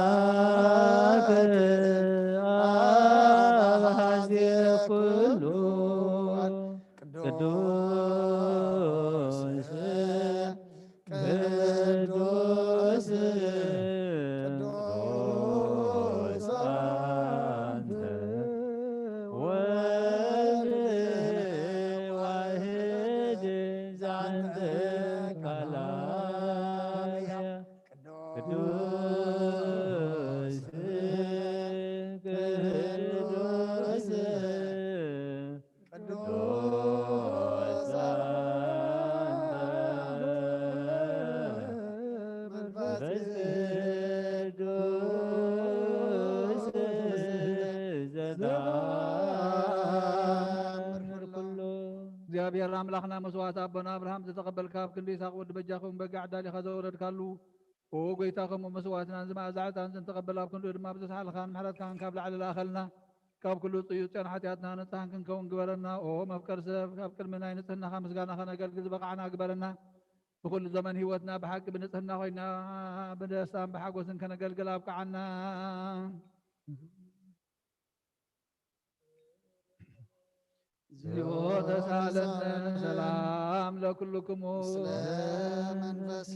ኣምላክ ኣብ ኣሃዜ ኩሉ። ቅዱስ፣ ቅዱስ፣ ቅዱስ ኣንተ ወልድ ዋሕድ ዘአንተ ቃል ቅዱስ፣ ቅዱስ፣ ቅዱስ መንፈስ ቅዱስ ዘተአምር ኩሉ። እግዚኣብሔር ኣምላኽና መስዋዕት ኣቦና ኣብርሃም ዝተቐበልካ፣ ኣብ ክንዲ ይስሐቅ ወዲ በጃ ክኸውን በጊዕ ኣዳሊኻ ዘወረድካሉ፣ ኦ ጎይታ፣ ከምኡ መስዋዕትናን ዝመኣዛ ዕጣን ዝንተቐበል ኣብ ክንድኡ ድማ ብዝተሳልኻን ምሕረትካን ካብ ላዕሊ ለኣኸልና። ካብ ኩሉ ጽዩጽዮን ሓጢኣትና ንጽሃን ክንከውን ግበረና። ኦ መፍቀር ሰብ፣ ኣብ ቅድሚ ናይ ንጽህናኻ ምስጋና ከነገልግል ዝበቓዕና ግበረና። ብኹሉ ዘመን ህይወትና ብሓቂ ብንጽህና ኮይና ብደስታን ብሓጎስን ከነገልግል ኣብቅዓና። እግዚኦ ተሳለነ። ሰላም ለኩልክሙ።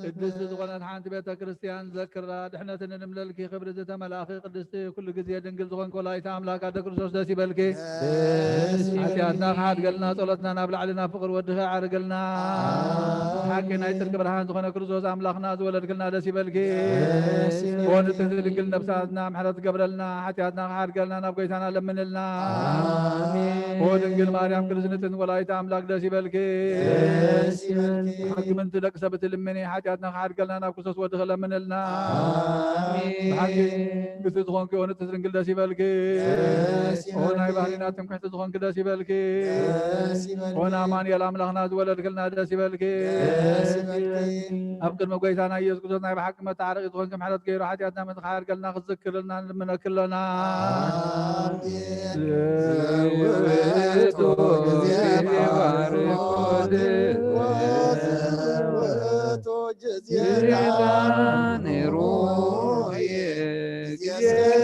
ቅድስቲ ዝኾነት ሓንቲ ቤተ ክርስቲያን ዘክራ፣ ድሕነትን እንምለልኪ ክብሪ ዝተመላእኺ ቅድስቲ ኩሉ ግዜ ድንግል ዝኾንክ ወላዲተ ኣምላክ ኣደ ክርስቶስ ደስ ይበልኪ። ሓጢኣትና ክሓድገልና፣ ጸሎትና ናብ ላዕሊ ናብ ፍቕሪ ወድኺ ኣዕርግልና። ሓቂ ናይ ጽድቂ ብርሃን ዝኾነ ክርስቶስ ኣምላኽና ዝወለድክልና ደስ ይበልኪ። ኦ ንጽሕቲ ድንግል ነብሳትና ምሕረት ትገብረልና፣ ሓጢኣትና ክሓድገልና ናብ ጎይታና ለምንልና። ኦ ድንግል ማርያም ቅድስቲ ንጽሕቲ ወላዲተ ኣምላክ ደስ ይበልኪ። ብሓቂ ምንቲ ደቂ ሰብ እትልምኒ፣ ሓጢኣትና ክሓድገልና ናብ ክርስቶስ ወድኺ ለምንልና። ብሓቂ ንጽሕቲ ዝኾንኪ ኦ ንጽሕቲ ድንግል ደስ ይበልኪ። ኦ ናይ ባህሪና ትምክሕቲ ዝኾንኪ ደስ ይበልኪ። ኦ ንኣማኑኤል ኣምላኽና ዝወለድክልና ደስ ይበልኪ። ኣብ ቅድሚ ጎይታና ኢየሱስ ክርስቶስ ናይ ብሓቂ መተዓረቒ ዝኾንኪ፣ ምሕረት ገይሩ ሓጢኣትና ምእንቲ ክሓድገልና ክዝክርልና ንልምነኪ ኣለና። ዘውእቱ ጊዜ ባርኮት ወዘውእቱ ጊዜ ጊዜ ዳን ሩየ ጊዜ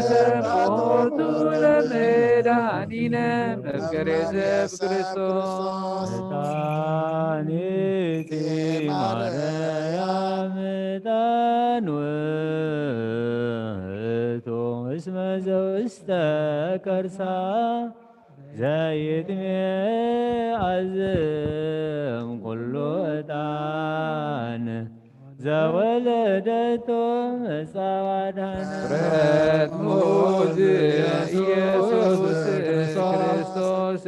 ሰብሖቱ ለመድኃኒነ መፍቀሬ ሰብ ክርስቶስ። መድኃኒት ማርያም ዕጣን ውእቱ እስመ ዘውስተ ከርሳ ዘይትሜ ኣዝም ኩሉ ዕጣን ዘወለደቶ መጻ ዋድሃነ። ፍጥረት ሙዝ ኢየሱስ ክርስቶስ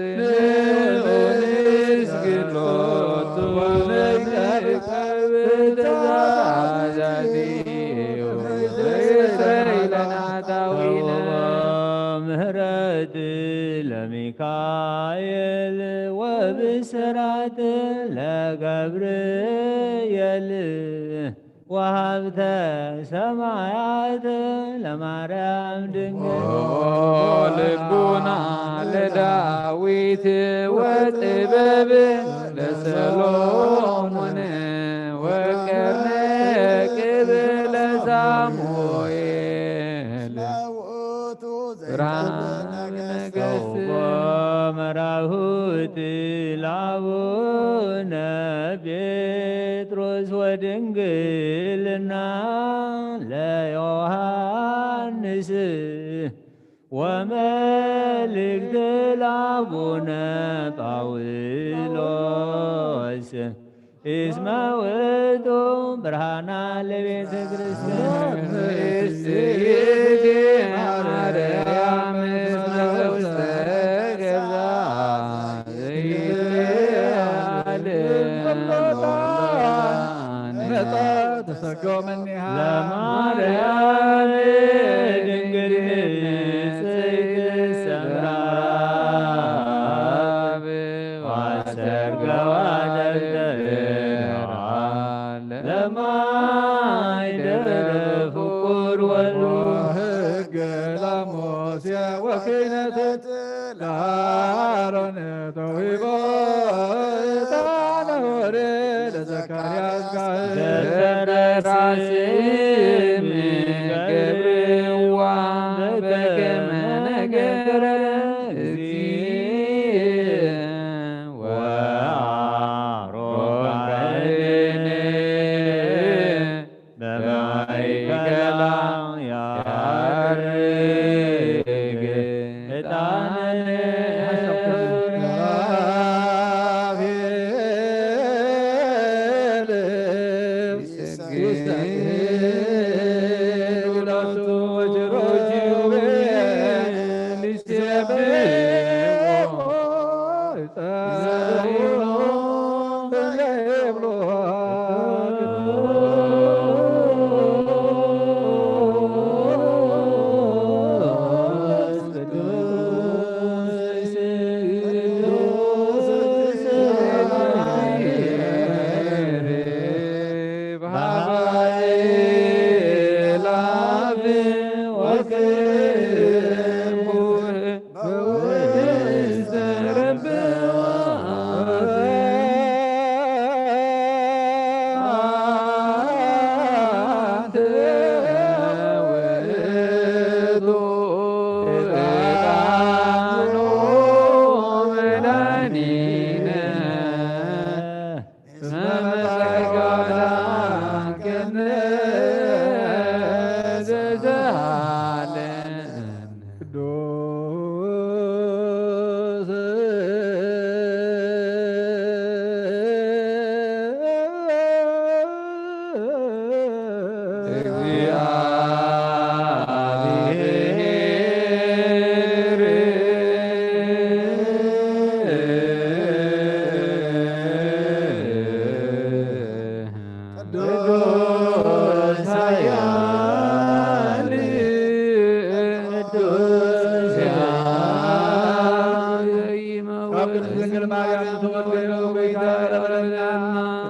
ንእስግድ ሎቱ ወነይቀርብ ትእዛዛቲሁ ወይስረይ ለነ ኃጣውኢነ። ምህረት ለሚካኤል ወብስራት ለገብርኤል ወሀብተ ሰማያት ለማርያም ድንግል። ኦ ልቡና ለዳዊት ወጥበብ ለሰሎሞን ወቀርነ ቅብ ለሳሙኤል። ብርሃን ነገሥት። መራሁት ለአቡነ ጴጥሮስ ወድንግልና ለዮሐንስ ወመልእክት ለአቡነ ጳውሎስ። እስመ ውእቱ ብርሃና ለቤተ ክርስቲያን። ተሰጎመኒሃ ለማርያም ድንግል ንጽሕት ሰምራ ዋሰርገዋ ለማይደረ ፍቁር ወልድ። ሕግ ለሙሴ ወክህነት ለአሮን ተውሂቦ። ዕጣነ ሆሬ ለዘካርያስ ካህን። ዘተራስም ገብርዋ በከመ ነገረ እግዚእ ወአሮን ካህን በማእከላ ያርግ ዕጣነ። ቅዱስ ቅዱስ ኃያል ቅዱስ ኃያል። ካብ ቅድስት ድንግል ማርያም ዝተወለደ ጐይታ ይቕረበልና።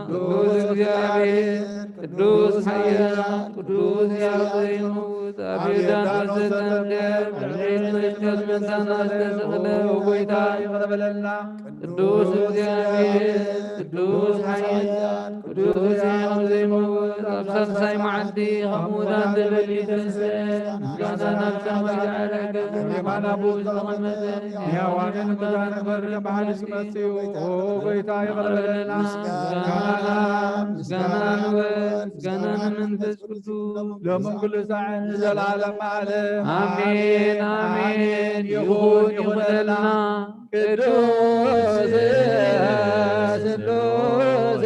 ቅዱስ እግዚአብሔር፣ ቅዱስ ኃያል፣ ቅዱስ ሕያው ዘይመውት፣ ኣብ ዮርዳኖስ ዘጠምቀ፣ በርሄን መስቀል ምእንታና ዝተሰቕለ ጐይታ ይቕረበለልና። ቅዱስ እግዚአብሔር፣ ቅዱስ ኃያል፣ ቅዱስ ሕያው ዘይመውት፣ ኣብ ሳልሳይ መዓልቲ ካብ ሙታን ተፈልዩ ተንስአ፣ ምስጋና ናብ ሰማይ ዝዓረገ፣ ኣብ የማን ኣቦኡ ዝተቐመጠ፣ ንሕያዋንን ሙታንን ክፈርድ ብሓድሽ መጺኡ፣ ኦ ጐይታ ይቕረ በለልና። ምስጋና፣ ምስጋና ንወልድ፣ ምስጋና ንመንፈስ ቅዱስ፣ ሎምን ኩሉ ሳዕን ንዘለዓለም ዓለም። ኣሜን፣ ኣሜን። ይኹን፣ ይኹነልና። ቅዱስ ስሉስ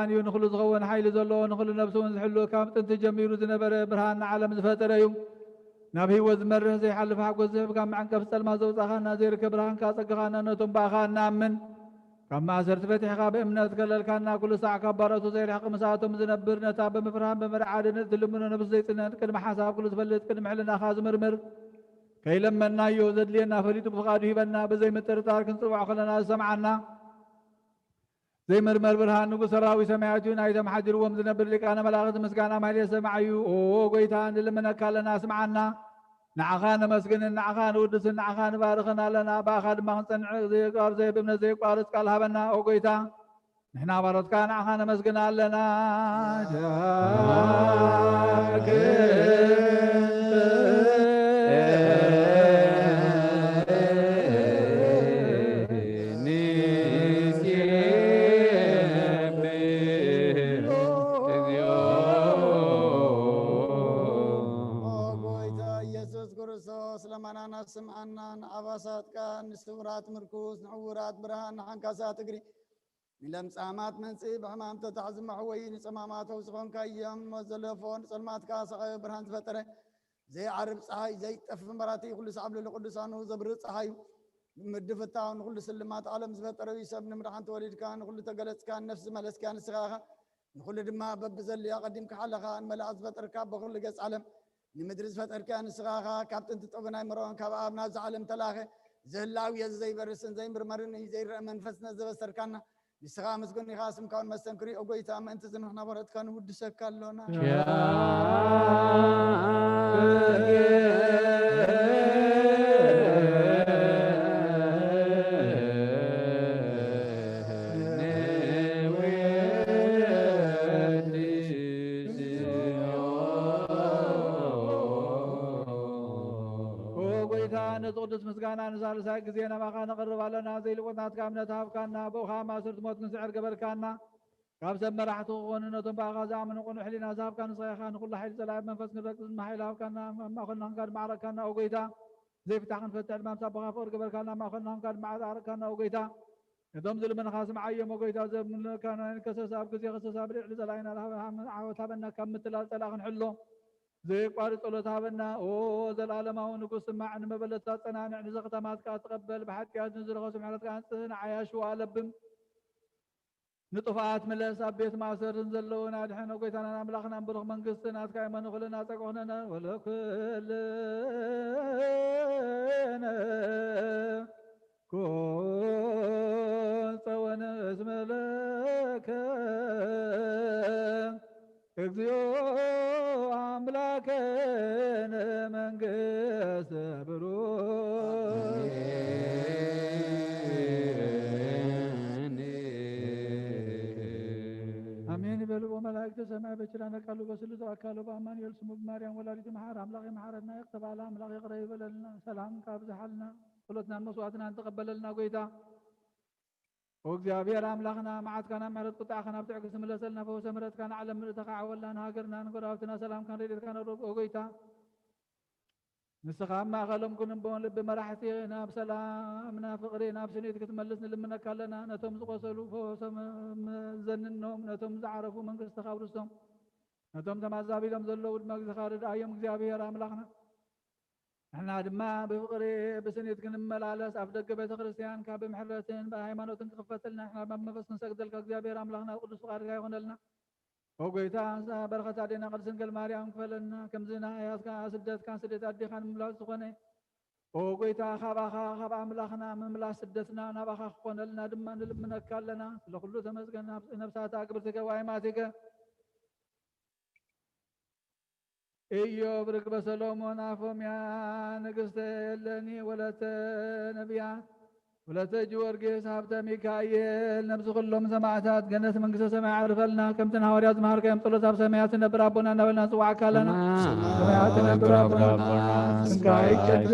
እዩ። ንኹሉ ዝኸውን ሓይሊ ዘለዎ፣ ንኹሉ ነፍሲ እውን ዝሕሉ፣ ካብ ጥንቲ ጀሚሩ ዝነበረ፣ ብርሃን ንዓለም ዝፈጠረ እዩ። ናብ ህይወት ዝመርሕ ዘይሓልፍ ሓጎስ ዝህብ፣ ካብ መዐንቀፍቲ ጸልማት ዘውጻኻና፣ ዘይርከብ ብርሃንካ ኣጸግኻና፣ ነቶም ብኣኻ እንኣምን ካብ ማእሰርቲ ፈቲሕካ ብእምነት ከለልካና፣ ኩሉ ሳዕ ካብ ባሮቱ ዘይርሕቕ፣ ምስኣቶም ዝነብር፣ ነታ ብምፍርሃን ብምርዓድን እትልምኖ ነብሱ ዘይጽነን፣ ቅድሚ ሓሳብ ኩሉ ዝፈልጥ፣ ቅድሚ ሕልናኻ ዝምርምር፣ ከይለመናዮ ዘድልየና ፈሊጡ ብፍቓዱ ሂበና፣ ብዘይ ምጥርጣር ክንጽውዖ ከለና ዝሰምዓና፣ ዘይምርመር ብርሃን ንጉስ ሰራዊት ሰማያት እዩ። ናይቶም ሓዲርዎም ዝነብር ሊቃነ መላእኽቲ ምስጋና ማሕሌት ሰማዕ እዩ። ኦ ጎይታ፣ ንልምነካ ኣለና፣ ስምዓና። ንዓኻ ነመስግንን ንዓኻ ንውድስን ንዓኻ ንባርኽን ኣለና፣ ብኣኻ ድማ ክንጸንዕ፣ ዘይቋር፣ ዘይ-፣ ብእምነት ዘይቋርጽ ቃል ሃበና። ኦ ጎይታ፣ ንሕና ባሮትካ ንዓኻ ነመስግን ኣለና። ኦ ጎይታ ኢየሱስ ክርስቶስ፣ ልመናና ስምዓና፣ ንኣባሳትካ ንስውራት ምርኩስ፣ ንዕውራት ብርሃን፣ ንሓንካሳት እግሪ፣ ንለምጻማት መንጽኢ፣ ብሕማም ተታሕዚ መሕወዪ፣ ንጸማማት ፈውሲ ኾንካዮም። ዘለፎ ንጸልማትካ ሰቓዮ ብርሃን ዝፈጠረ፣ ዘይዓርብ ጸሓይ፣ ዘይጠፍ መብራህቲ፣ ኩሉ ሳዕ ኣብ ልዕሊ ቅዱሳኑ ዘብርህ ጸሓይ እዩ። ምድፍታው ንኹሉ ስልማት ዓለም ዝፈጠረ እዩ። ሰብ ንምድሓን ተወሊድካ፣ ንኹሉ ተገለጽካ፣ ንነፍሲ ዝመለስካ ንስኻ ኢኻ። ንኹሉ ድማ በብዘድልዮ ኣቐዲምካ ሓለኻ፣ ንመላእኽቲ ዝፈጠርካ፣ በኹሉ ገጽ ዓለም ንምድሪ ዝፈጠርካ ንስኻ ኢኻ። ካብ ጥንቲ ጥበብ ናይ መርኦን ካብ ኣብ ናብዚ ዓለም ተላኸ፣ ዝህላው የዚ ዘይበርስን ዘይምርመርን እዩ፣ ዘይረአ መንፈስ ነዚ ዘበሰርካና፣ ንስኻ ምስጉን ኢኻ፣ ስምካ እውን መስተንክር እዩ። ኦ ጎይታ፣ ምእንቲ እዚ ንሕና ባሮትካ ንውድሰካ ኣሎና። ኦ ጎይታ፣ ነዚ ቅዱስ ምስጋና ንሳልሳይ ግዜ ናባኻ ነቕርብ ኣለና። ዘይልወጥ ናትካ እምነት ሃብካና፣ ብኡ ኸኣ ማእሰርቲ ሞት ክንስዕር ገበርካና። ካብ ሰብ መራሕቲ ክኾኑ ነቶም ብኣኻ ዝኣምኑ ቅኑዕ ሕሊና ዝሃብካ ንስኻ ኢኻ። ንኹሉ ሓይሊ ጸላኢ ብመንፈስ ክንረግጽ ድማ ሓይሊ ሃብካና። ኣብ ማእከልና ክንካ ድማ ዓረቅካና፣ ኦ ጎይታ። ዘይፍታሕ ክንፈትሕ ድማ ምስ ኣቦኻ ፍቕሪ ገበርካና። ኣብ ማእከልና ክንካ ድማ ዓረቅካና፣ ኦ ጎይታ። ነቶም ዝልምንኻ ስምዓዮም፣ ኦ ጎይታ። ዘምልካ ናይ ከሰስ ኣብ ግዜ ከሰስ ኣብ ልዕሊ ጸላኢና ዓወት ሃበና። ካብ ምትላል ጸላኢ ክንሕሎ ዘየቋርጽ ጸሎት ሃበና። ኦ ዘላለማዊ ንጉስ፣ ስማዕ፣ ንመበለታት ጸናንዕ፣ ንዘኽታማት ከኣ ተቐበል። ብሓጢኣት ንዝረኸሱ ምሕረትካ ኣንጽህ፣ ንዓያሹ ኣለብም። ንጥፉኣት ምለስ፣ ኣብ ቤት ማእሰር ንዘለዉን ኣድሕን። ኦ ጎይታናን ኣምላኽናን፣ ብሩኽ መንግስቲ ናትካ እሞ ንኹልና ጸግዑ ኩነነ። ወለኩልነ ኩን ጸወነ እስመ ለከ እግዚኦ ኣምላከነ መንግስተ ብሩክ። ኣሜን። ይበልዎ መላእክተ ሰማይ በችራነ ቃሉ በስሉስ አካሉ በአማኑኤል ስሙ በማርያም ወላዲቱ መሓር አምላክ ይመሓረና። ይቅረ በል አምላክ ይቅረ ይበለልና። ሰላም ካብዝሓልና። ጸሎትናን መስዋዕትናን ተቀበለልና ጎይታ። ኦ እግዚኣብሔር ኣምላኽና፣ መዓትካ ናብ ምሕረት፣ ቁጣዕካ ናብ ትዕግስቲ ምለሰልና። ፈውሰ ምሕረትካ ንዓለም ምልእቲ ከዓወልና፣ ንሃገርና ንጎረባብትና ሰላምካን ረድኤትካን ኣውርድ። ኦ ጎይታ፣ ንስኻ ኣብ ማእከሎም ኩን እሞ፣ ልቢ መራሕቲ ናብ ሰላም፣ ናብ ፍቕሪ፣ ናብ ስኒት ክትመልስ ንልምነካ ኣለና። ነቶም ዝቖሰሉ ፈወሶም፣ መዘንኖም፣ ነቶም ዝዓረፉ መንግስትኻ ኣውርሶም፣ ነቶም ተማዛቢሎም ዘለዉ ድማ ግዝኻ ርድኣዮም። እግዚኣብሔር ኣምላኽና፣ ንሕና ድማ ብፍቕሪ ብስኒት ክንመላለስ፣ ኣፍ ደገ ቤተ ክርስቲያንካ ብምሕረትን ብሃይማኖትን ክኽፈትልና፣ ንሕና ድማ ብመንፈስ ክንሰግደልካ፣ እግዚኣብሔር ኣምላኽና፣ ቅዱስ ፍቓድካ ይኹነልና። ኦ ጎይታ፣ በረኸት ኣዴና ቅድስት ድንግል ማርያም ክፈለና። ከምዚ ናያትካ ስደትካን ስደት ኣዴኻን ምምላስ ዝኾነ፣ ኦ ጎይታ፣ ካባኻ፣ ካብ ኣምላኽና ምምላስ ስደትና ናባኻ ክኾነልና ድማ ንልምነካ ኣለና። ስለ ኩሉ ተመስገን። ነብሳታ ክብርቲ ገባይ ማቲከ ኢዮብ ርግበ ሰሎሞን ኣፎምያ ንግስተ ኤለኒ ወለተ ነቢያት ወለተ ጊዮርጊስ ሃብተ ሚካኤል ነብሲ ኩሎም ሰማዕታት ገነት መንግስተ ሰማይ ኣዕርፈልና። ከምቲ ንሃዋርያት ዝመሃርከዮም ጸሎት ኣብ ሰማያት ትነብር ኣቦና እናበልና ንጽዋዓካ ኣለና። ሰማያት ትነብር ኣቦና፣ ስምካ ይቀደስ፣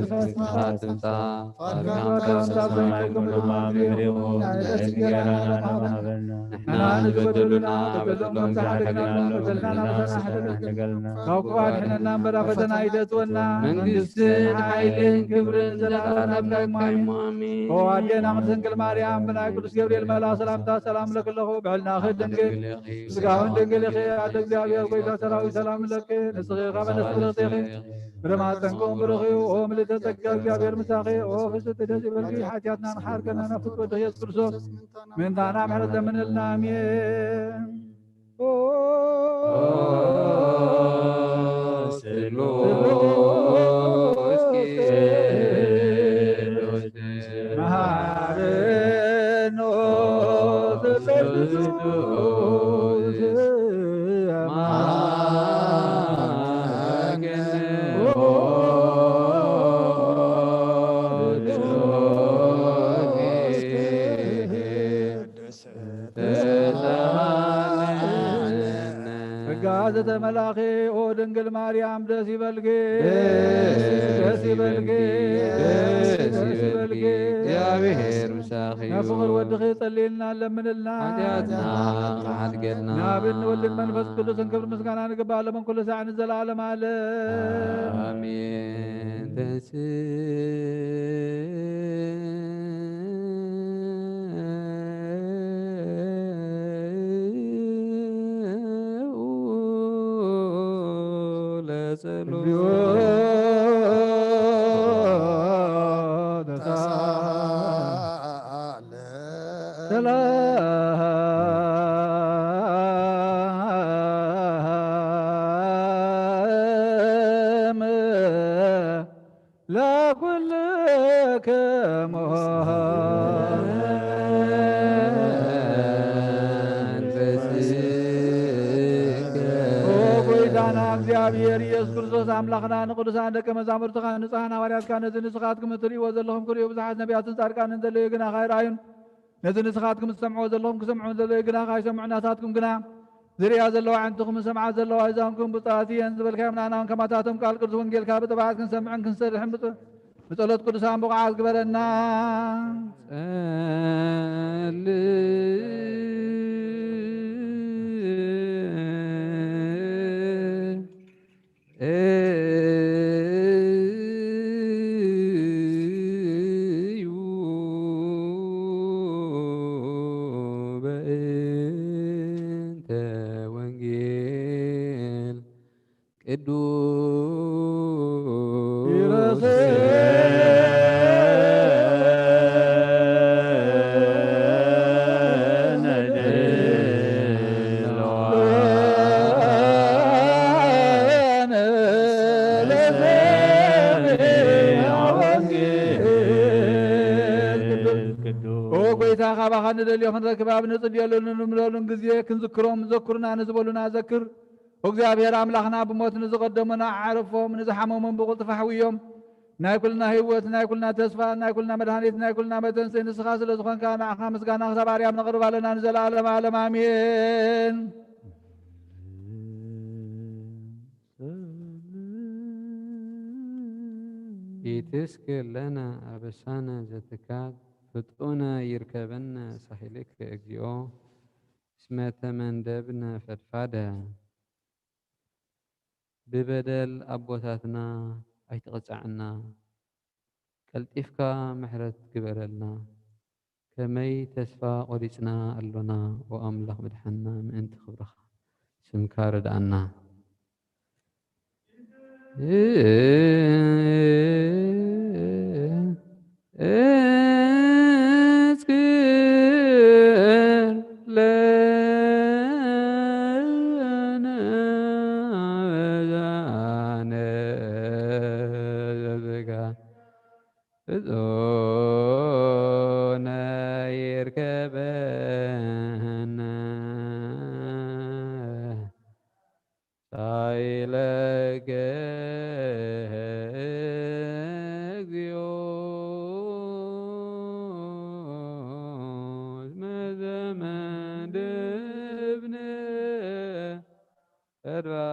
መንግስትኻ ትምጻእ፣ ፈቃድካ ከም ኣብ ሰማይ ከምኡ ድማ ኣብ ምድሪ ይኹን። ዕለት እንጀራና ሃበና። ንሕና ንዝበደሉና በደሎም ዝሓደግና፣ በደልና ናባና ኣይትሓድግ፣ ካብ ክፉእ ኣድሕነና እምበር ኣብ ፈተና ኣይተእትወና። መንግስትን ሓይልን ክብርን ዘለኣለም ናትካ እዩ። ኣሜን። ኦ ኣዴና ቅድስት ድንግል ማርያም፣ ብናይ ቅዱስ ገብርኤል መልኣኽ ሰላምታ ሰላም እብለኪ ኣለኹ። ብሕልናኺ ድንግል፣ ስጋውን ድንግል ኢኺ። ኣደ እግዚኣብሔር፣ ጎይታ ሰራዊት፣ ሰላም እብለኪ። ንስኺ ካብ ኣንስቲ ብርኽቲ ኢኺ፣ ፍረ ማህፀንኩም ብሩኽ እዩ። ኦ ምልዕተ ጸጋ፣ እግዚኣብሔር ምሳኺ። ኦ ፍስሕቲ፣ ደስ ይበልኪ፣ ሓጢኣትና ንኽሓርከልና ናብ ፍቁር ወድኺ ኢየሱስ ክርስቶስ ምእንታና ምሕረት ለምንልና። ኣሜን። ጸጋ ዘተመላኺ ኦ ድንግል ማርያም ደስ ይበልኪ፣ ደስ ይበልኪ፣ ደስ ይበልኪ። እግዚኣብሔር ምሳኺ እዩ። ናብ ፍቕር ወድኺ ጸልይልና ለምንልና። ሓጢኣትና ክሓድገልና። ናብ እንወልድ መንፈስ ቅዱስን ክብሪ ምስጋና ንግባእ ለመን ኩሉ ሳዕ ንዘለዓለም ዓለም። ኣሜን። ተንስ ለጸሎት። ሰላም ለኩልክሙ። ኦ ጎይታና እግዚኣብሔር ኢየሱስ ክርስቶስ ኣምላኽና፣ ንቅዱሳን ደቀ መዛሙርትኻ ንጹሓን ሃዋርያትካ ነዚ ንስኻትኩም እትርእይዎ ዘለኹም ክርእዩ ብዙሓት ነቢያትን ጻድቃንን ዘለዩ ግና ካይረኣዩን ነዚ ንስኻትኩም ትሰምዕዎ ዘለኹም ክሰምዑ ዘለዩ ግና ካይሰምዑ ናታትኩም ግና ዝርእያ ዘለዋ ኣዕንትኹም ዝሰምዓ ዘለዋ ኣእዛንኩም ብፁዓት እየን ዝበልካዮም ንኣና እውን ከማታቶም ቃል ቅዱስ ወንጌልካ ብጥብዓት ክንሰምዕን ክንሰርሕን ብጸ- ብጸሎት ቅዱሳን ብቑዓት ግበረና። ጸልእ እዩ በእንተ ወንጌል ቅዱስ። ኦ ጎይታ፣ ካባኻ ንደልዮ ክንረክብ ኣብ ንጽልየሉን ንምለሉን ግዜ ክንዝክሮም ዘኩርና ንዝበሉና ዘክር። ኦ እግዚኣብሔር ኣምላኽና፣ ብሞት ንዝቐደሙና ኣዕርፎም፣ ንዝሓመሞም ብቕልጡፍ ኣሕውዮም። ናይ ኩልና ህይወት፣ ናይ ኩልና ተስፋ፣ ናይ ኩልና መድሃኒት፣ ናይ ኩልና መተንስኢ ንስኻ ስለ ዝኾንካ፣ ንዓኻ ምስጋና ክሳብ ኣርያም ነቕርብ ኣለና ንዘለኣለም ዓለም። ኣሜን። ኢትስክር ለነ አበሳነ ዘትካት ፍጡነ ይርከበነ ሳሂልከ እግዚኦ እስመ ተመንደብነ ፈድፋደ። ብበደል ኣቦታትና ኣይትቕጻዕና፣ ቀልጢፍካ ምሕረት ግበረልና። ከመይ ተስፋ ቆሪጽና ኣሎና፣ ኦ ኣምላኽ ምድሓንና፣ ምእንቲ ክብርኻ ስምካ ርድኣና። እስክር ለነ አበሳነ ዘትካ ፍጹነ ይርከበነ ሳይለከ እግዚኦ እስመ ዘመንደብነ ፈድፋደ።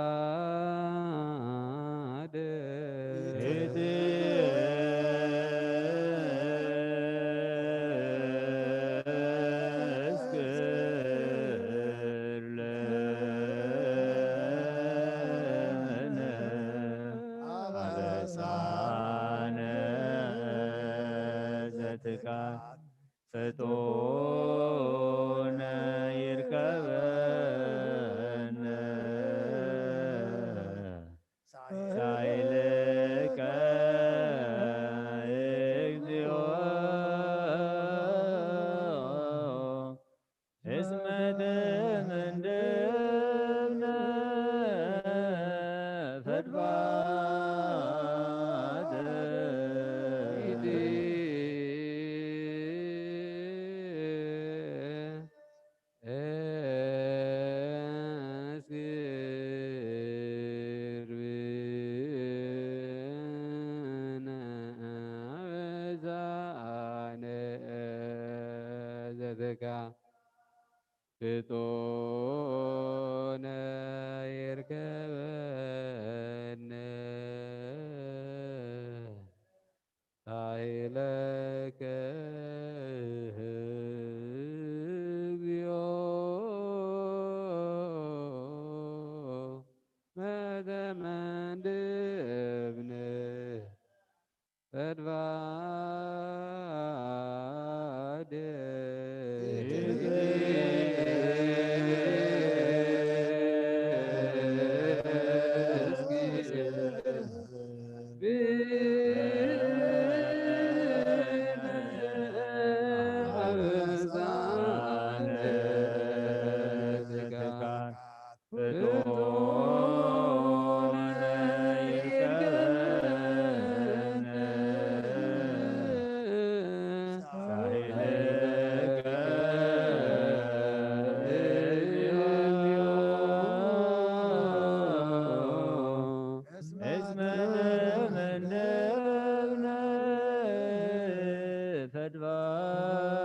እስክር ለነ አበሳነ ዘትካ ፍጡነ ይርከበነ ሳይልከ እግዚኦ እስመ ተመንደብነ ፈድፋደ እስክርብነ አበሳነ ዘተካ ፍጡነ ይርከበነ ሳይለከ እግዚኦ መተመንደብነ ፈድፋደ እስመ ተመንደብነ ፈድፋደ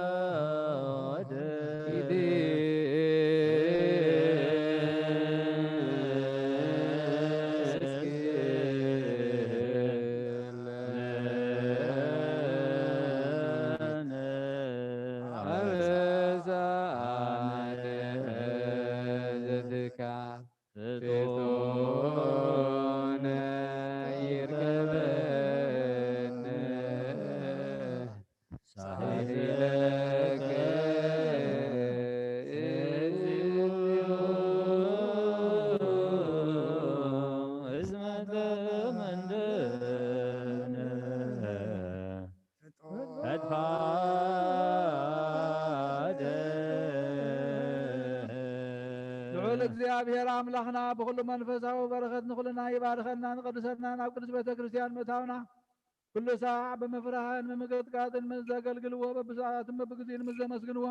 አበሳነ ዘትካል ፍጡነ ይርከበነ ሳይለከ እግዚኦ እስመ ተመንደብነ ፈድፋደ። ልዑል እግዚኣብሔር ኣምላኽና ብኹሉ መንፈሳዊ በረኸት ንኹልና ይባርከና፣ ንቐድሰና፣ ናብ ቅድስት ቤተ ክርስቲያን ምእታውና፣ ኩሉ ሳዕ ብምፍራህን ብምግጥቃጥን ምስ ዘገልግልዎ፣ በብሰዓትን በብግዜን ምስ ዘመስግንዎ፣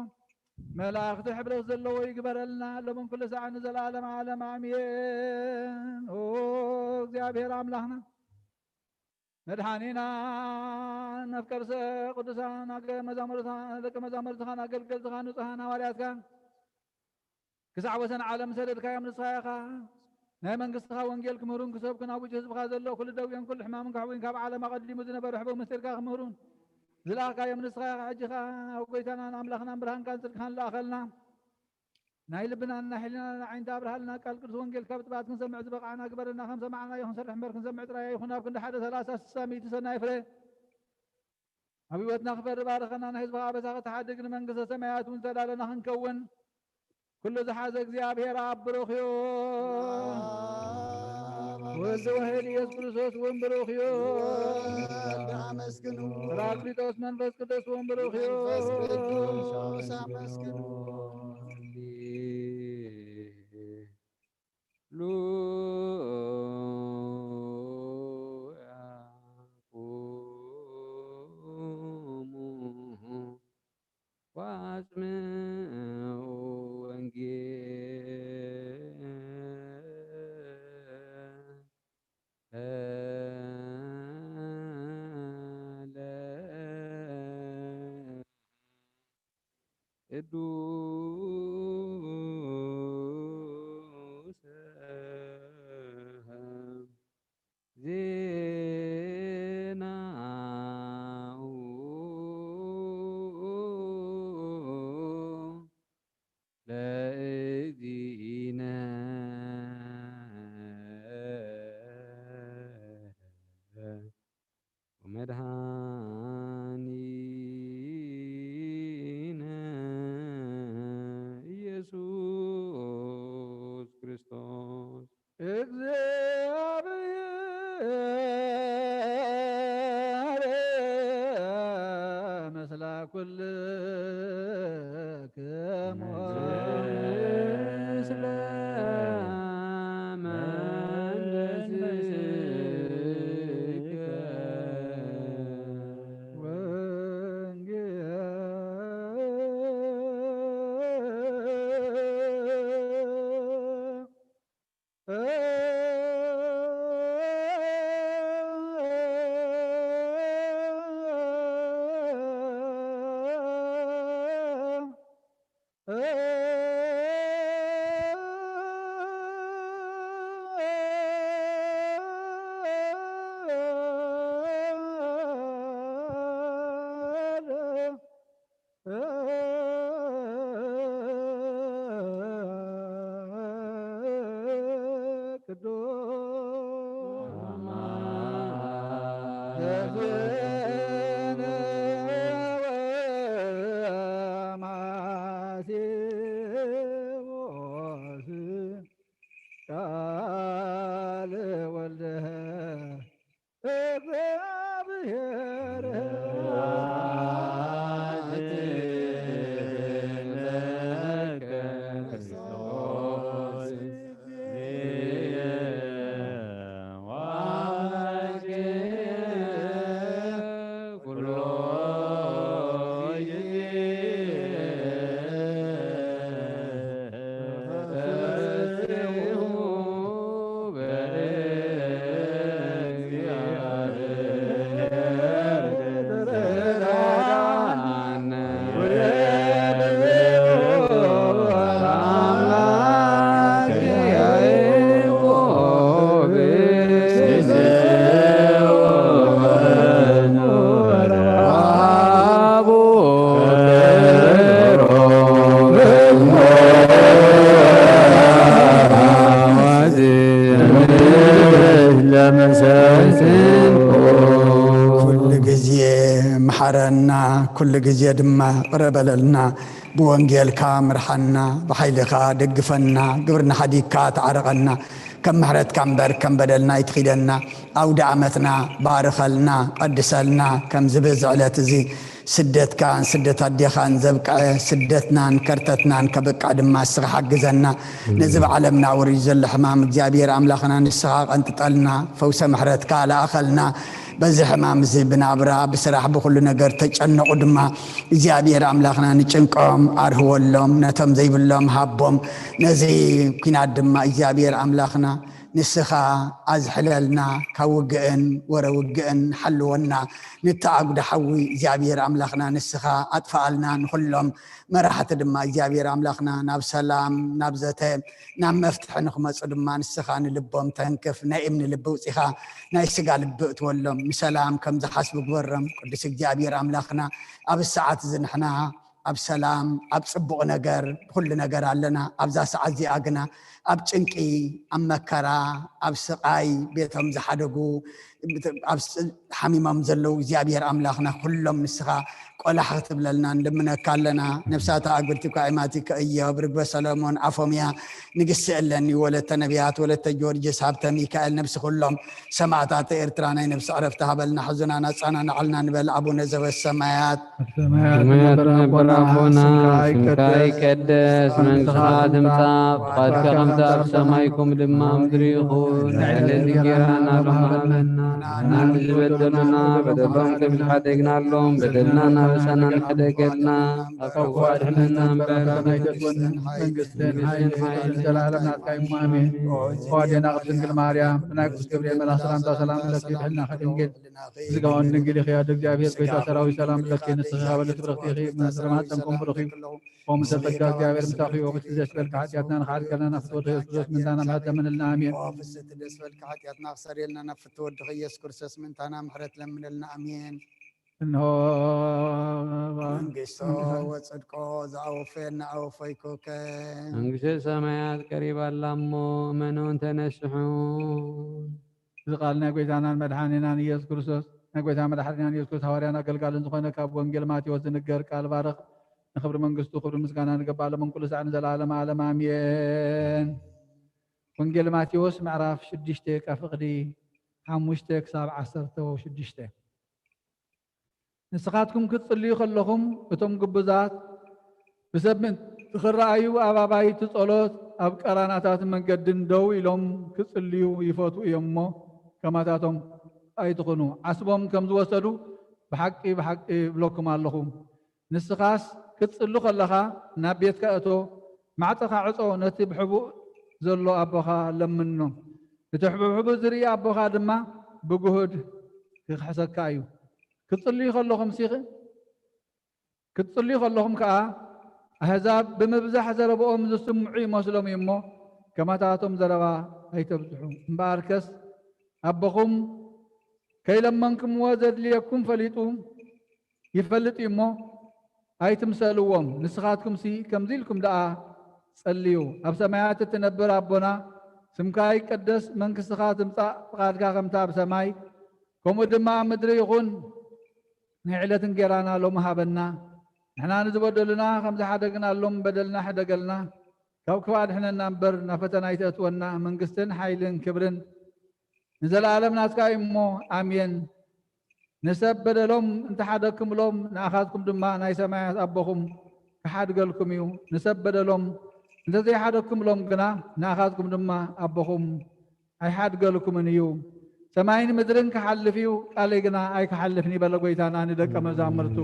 መላእኽቲ ሕብረት ዘለዎ ይግበረልና፣ ሎምን ኩሉ ሳዕ ንዘለዓለም ዓለም ኣሜን። ኦ እግዚኣብሔር ኣምላኽና፣ መድሓኒና፣ መፍቀርሰ ቅዱሳን ኣገ-፣ መዛሙርትኻ፣ ደቂ መዛሙርትኻን ኣገልገልትኻን ንጹሃን ሃዋርያትካን፣ ክሳዕ ወሰን ዓለም ሰደድካዮም ንስኻ ኢኻ። ናይ መንግስትኻ ወንጌል ክምህሩን ክሰብኩን፣ ኣብ ውጭ ህዝብኻ ዘሎ ኩሉ ደዌን ኩሉ ሕማምን ከሕውዩን፣ ካብ ዓለም ኣቐዲሙ ዝነበረ ሕቡእ ምስጢርካ ክምህሩን ዝለኣኽካዮም ንስኻ ኢኻ። ሕጂ ኸኣ ኣብ ጎይታናን ኣምላኽናን ብርሃንካን ጽድቅኻን ለኣኸልና። ናይ ልብናን ናይ ሕሊናን ዓይንቲ ኣብርሃልና። ቃል ቅዱስ ወንጌል ካብ ጥባት ክንሰምዕ ዝበቕዓና ግበረና። ከም ሰማዕናዮ ክንሰርሕ እምበር ክንሰምዕ ጥራይ ኣይኹን። ኣብ ክንዲ ሓደ ሰላሳ ስሳ ሚእቲ ሰናይ ፍረ ኣብ ህይወትና ክፈሪ ባርኸና። ናይ ህዝብኻ ኣበሳ ክትሓድግ ንመንግስተ ሰማያት እውን ዝተዳለና ክንከውን ኩሉ ዝሓዘ እግዚኣብሔር ኣብ ብሩኽ እዩ። ወልድ ዋሕድ ኢየሱስ ክርስቶስ እውን ብሩኽ እዩ። ወልድ ኣመስግኑ። ጳራቅሊጦስ መንፈስ ቅዱስ እውን ብሩኽ እዩ። መንፈስ ቅዱስ ኣመስግኑ። ሉያኩሙ ወአጽምዑ ወንጌለ ቅዱሰ ዜናሁ ለእግዚእነ ወመድኃኒ ኩልክሙ ምስለ መንፈስከ ወንጌል ቅዱስ ቃል ወልደ እግዚአብሔር ኩሉ ግዜ መሓረና፣ ኩሉ ግዜ ድማ ይቕረ በለልና። ብወንጌልካ ምርሓና፣ ብሓይልኻ ደግፈና፣ ግብርና ሓዲግካ ተዓረቐና። ከም ምሕረትካ እምበር ከም በደልና ኣይትኺደና። ኣውደ ዓመትና ባርኸልና፣ ቀድሰልና። ከምዚ ብዚ ዕለት እዚ ስደትካን ስደት ኣዴኻን ዘብቅዐ፣ ስደትናን ከርተትናን ከብቅዕ ድማ ንስኻ ሓግዘና። ነዚ ብዓለምና ወሪዱ ዘሎ ሕማም እግዚኣብሔር ኣምላኽና ንስኻ ቀንጥጠልና፣ ፈውሰ ምሕረትካ ለኣኸልና። በዚ ሕማም እዚ ብናብራ ብስራሕ ብኹሉ ነገር ተጨነቑ ድማ እግዚኣብሔር ኣምላኽና ንጭንቆም ኣርህወሎም፣ ነቶም ዘይብሎም ሃቦም። ነዚ ኲናት ድማ እግዚኣብሔር ኣምላኽና ንስኻ ኣዝሕለልና፣ ካብ ውግእን ወረ ውግእን ሓልወና። ንተኣጉደ ሓዊ እግዚኣብሔር ኣምላኽና ንስኻ ኣጥፍኣልና። ንኹሎም መራሕቲ ድማ እግዚኣብሔር ኣምላኽና ናብ ሰላም፣ ናብ ዘተ፣ ናብ መፍትሒ ንኽመፁ ድማ ንስኻ ንልቦም ተንክፍ። ናይ እምኒ ልቢ ውፂኻ ናይ ስጋ ልቢ እትወሎም፣ ንሰላም ከም ዝሓስቡ ግበሮም። ቅዱስ እግዚኣብሔር ኣምላኽና ኣብ ሰዓት እዚ ንሕና ኣብ ሰላም፣ ኣብ ጽቡቕ ነገር፣ ብኹሉ ነገር ኣለና። ኣብዛ ሰዓት እዚኣ ግና ኣብ ጭንቂ፣ ኣብ መከራ፣ ኣብ ስቓይ ቤቶም ዝሓደጉ፣ ኣብ ስ-፣ ሓሚሞም ዘለዉ እግዚኣብሔር ኣምላኽና ኩሎም ንስኻ ቆላሕ ክትብለልና ንልምነካ ኣለና። ነፍሳት ኣእጉርቲ እኳ ኤማቲ ከእዮብ፣ ርግበ ሰሎሞን፣ ኣፎምያ፣ ንግስቲ እለኒ፣ ወለተ ነቢያት፣ ወለተ ጊዮርጊስ፣ ሃብተ ሚካኤል፣ ነብሲ ኩሎም ሰማዕታት ኤርትራ ናይ ነብሲ ዕረፍቲ ሃበልና። ሕዙናን ኣጸናንዓልና ንበል። ኣቡነ ዘበሰማያት ሰማያት ትነብር ኣቦና፣ ስምካ ይቀደስ፣ መንግስትኻ ትምጻእ፣ ፍቓድካ ከምቲ ኣብ ሰማይ ከምኡ ድማ ኣብ ምድሪ ይኹን። ንዕለት እንጀራና ሎሚ ሃበና፣ ንዓና ንዝበደሉና በደሎም ከም ንሓደግናሎም፣ በደልና እናበሳና ንሕደገልና፣ ካብ ክፉእ ኣድሕነና እምበር፣ ካብ ናይ ተትወንን መንግስትን መንግስትን ሓይልን ሓይልን ዘለዓለም ናትካ እዩ። ኣሜን። ኦ ኣዴና ቅድስት ድንግል ማርያም፣ ብናይ ቅዱስ ገብርኤል መልኣኽ ሰላምታ ሰላም እብለኪ፣ ድሕልናኺ ድንግል፣ ስጋውን ድንግል ኢኺ፣ ኣደ እግዚኣብሔር፣ ጎይታ ሰራዊት ሰላም እብለኪ፣ ንስኺ ካብ ኣልዕልቲ ብርኽቲ ኢኺ፣ ፍረ ማህፀንኩም ብሩኽ እዩ። ኦም ጸጋ እግዚኣብሔር ምሳኺ እዩ፣ ቅድስቲ ደስ በልኪ፣ ሓጢኣትና ንኽሓድገልና ናብ ፍትወት ኢየሱስ ክርስቶስ ምንታና ምሕረት ለምንልና፣ ኣሜን። ኦ ፍስሕቲ ደስ በልኪ፣ ሓጢኣትና ክሰርየልና ናብ ፍትወት ኢየሱስ ክርስቶስ ምንታና ምሕረት ለምንልና፣ ኣሜን። እንሆ መንግስቶ ወጽድቆ ዝኣወፈየና ኣወፈይኩከ። መንግስተ ሰማያት ቀሪባ ኣላ እሞ እመኑን ተነስሑን። እዚ ቃል ናይ ጎይታናን መድሓኒናን ኢየሱስ ክርስቶስ፣ ናይ ጎይታ መድሓኒናን ኢየሱስ ክርስቶስ ሃዋርያን ኣገልጋልን ዝኾነ ካብ ወንጌል ማቴዎስ ዝንገር ቃል ባርኽ። ንኽብሪ መንግስቱ ክብሪ ምስጋና ንገባእ ሎም ኩሉ ሳዕ ንዘለዓለም ዓለም ኣሜን። ወንጌል ማቴዎስ ምዕራፍ ሽዱሽተ ካብ ፍቕዲ ሓሙሽተ ክሳብ ዓሰርተ ሽዱሽተ። ንስኻትኩም ክትጽልዩ ከለኹም፣ እቶም ግቡዛት ብሰብ ምእንቲ ክረኣዩ ኣብ ኣባይቲ ጸሎት ኣብ ቀራናታት መንገድን ደው ኢሎም ክጽልዩ ይፈትዉ እዮም እሞ፣ ከማታቶም ኣይትኹኑ። ዓስቦም ከም ዝወሰዱ ብሓቂ፣ ብሓቂ እብለኩም ኣለኹ። ንስኻስ ክትጽሊ ከለኻ ናብ ቤትካ እቶ፣ ማዕጾኻ ዕጾ፣ ነቲ ብሕቡእ ዘሎ ኣቦኻ ለምኖ። እቲ ብሕቡእ ዝርኢ ኣቦኻ ድማ ብግሁድ ክኽሕሰካ እዩ። ክትጽልዩ ከለኹምሲ፣ ክትጽልዩ ከለኹም ከኣ፣ ኣህዛብ ብምብዛሕ ዘረብኦም ዝስምዑ ይመስሎም እዩ እሞ፣ ከማታቶም ዘረባ ኣይተብዝሑ። እምበኣርከስ፣ ኣቦኹም ከይለመንኩምዎ ዘድልየኩም ፈሊጡ ይፈልጥ እዩ እሞ፣ ኣይትምሰልዎም። ንስኻትኩምሲ ከምዚ ኢልኩም ደኣ ጸልዩ፣ ኣብ ሰማያት እትነብር ኣቦና፣ ስምካ ይቀደስ፣ መንግስትኻ ትምጻእ፣ ፍቓድካ ከምታ ኣብ ሰማይ፣ ከምኡ ድማ ኣብ ምድሪ ይኹን። ናይ ዕለት እንጌራና ሎሚ ሃበና። ንሕና ንዝበደሉና ከም ዝሓደግናሎም በደልና ሕደገልና። ካብ ክፉእ ኣድሕነና እምበር፣ ናብ ፈተና ኣይተእትወና። መንግስትን ሓይልን ክብርን ንዘለኣለም ናትካ እዩ እሞ፣ ኣሜን። ንሰብ በደሎም እንተሓደግኩምሎም፣ ንኣኻትኩም ድማ ናይ ሰማያት ኣቦኹም ክሓድገልኩም እዩ። ንሰብ በደሎም እንተዘይሓደግኩምሎም ግና፣ ንኣኻትኩም ድማ ኣቦኹም ኣይሓድገልኩምን እዩ። ሰማይን ምድርን ክሓልፍ እዩ፣ ቃለይ ግና ኣይክሓልፍን እዩ በለ ጎይታና ንደቀ መዛሙርቱ።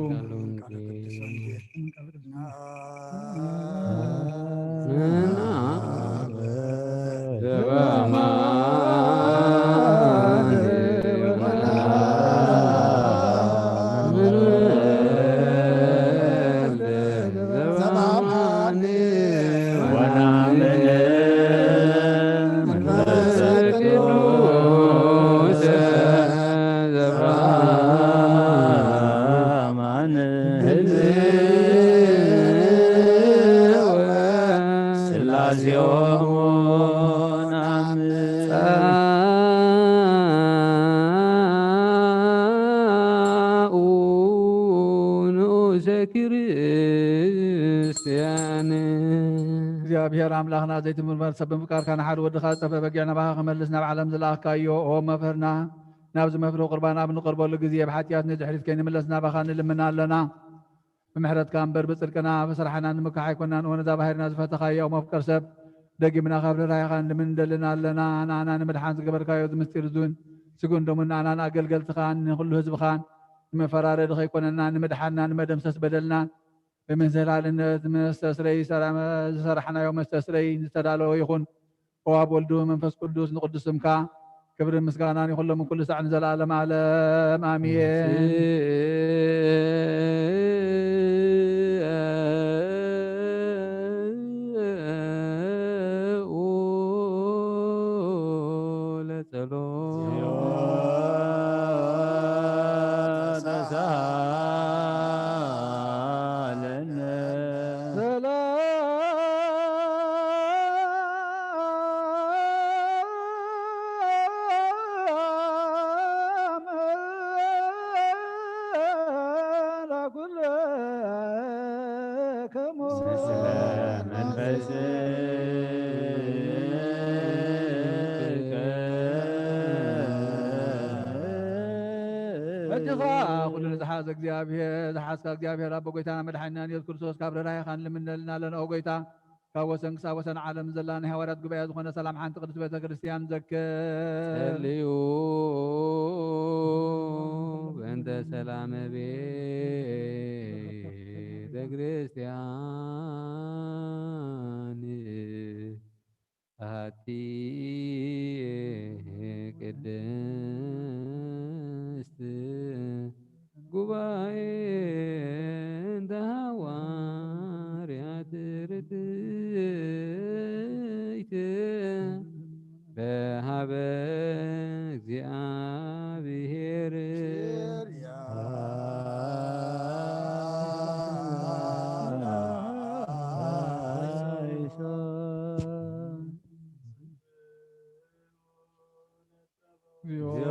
እግዚኣብሔር ኣምላኽና ዘይትምርመር ሰብ ብምፍቃርካ ንሓደ ወድኻ ዝጠፍአ በጊዕ ናባኻ ክመልስ ናብ ዓለም ዝለኣኽካዮ፣ ኦ መፍህርና፣ ናብዚ መፍርሂ ቁርባን ኣብ ንቐርበሉ ግዜ ብሓጢኣት ንድሕሪት ከይንምለስ ናባኻ ንልምን ኣለና። ብምሕረትካ እምበር ብጽድቅና ብስራሕና ንምካሕ ኣይኮናን። ኦ ነዛ ባሕርና ዝፈተኻዮ መፍቀር ሰብ፣ ደጊምና ካብ ርህራሄኻ ንልምን እንደልን ኣለና። ንኣና ንምድሓን ዝገበርካዮ እዚ ምስጢር እዙን ስጉን ደሙን ንኣናን ኣገልገልትኻን ንኹሉ ህዝብኻን ንመፈራረዲ ከይኮነና፣ ንምድሓንና፣ ንመደምሰስ በደልናን ብምዝህላልነት ንመስተስረይ ሰላም ዝሰራሕናዮ መስተስረይ ዝተዳለወ ይኹን። ኦ ኣብ ወልዱ መንፈስ ቅዱስ ንቅዱስ ስምካ ክብርን ምስጋናን ይኹን ሎምን ኩሉ ሳዕ ንዘለዓለም ዓለም ኣሜን። ለጸሎት ተሳሃለነ። ሕጂ ኸኣ ኩሉ ንዝሓዘ እግዚኣብሔር፣ ዝሓዝካ እግዚኣብሔር ኣቦ ጎይታና መድሓኒናን የሱስ ክርስቶስ ካብ ርህራሄኻ ንልምነልና ኣለና። ኦ ጎይታ፣ ካብ ወሰን ክሳብ ወሰን ዓለም ዘላ ናይ ሃዋርያት ጉባኤ ዝኾነ ሰላም ሓንቲ ቅድስት ቤተ ክርስቲያን ዘክር። ጸልዩ በእንተ ሰላመ ቤተ ክርስቲያን። ኣሐቲ ቅድስት ጉባኤ እንተ ሃዋርያት ርድእት በሃበ እግዚኣብሔር። እግዚኦ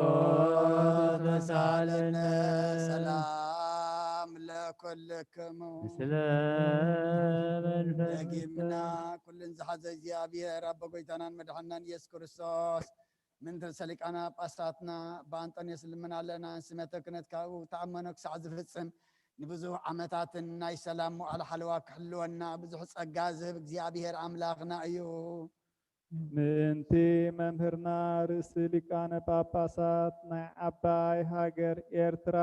ተሳለነ። ሰላም ለኩልክሙ። ምስለ መንፈስ ደጊምና ኩልን ዝሓዘ እግዚኣብሔር ኣቦ ጎይታናን መድሓናን ኢየሱስ ክርስቶስ ምእንቲ ርእሰ ሊቃነ ጳጳሳትና ኣባ ኣንጦንዮስ ልምና ኣለና። ስመተ ክህነት ካብኡ ተኣመኖ ክሳዕ ዝፍጽም ንብዙሕ ዓመታትን ናይ ሰላም መዋዕለ ሓለዋ ክሕልወና ብዙሕ ጸጋ ዝህብ እግዚኣብሔር ኣምላኽና እዩ። ምእንቲ መምህርና ርእሲ ሊቃነ ጳጳሳት ናይ ዓባይ ሃገር ኤርትራ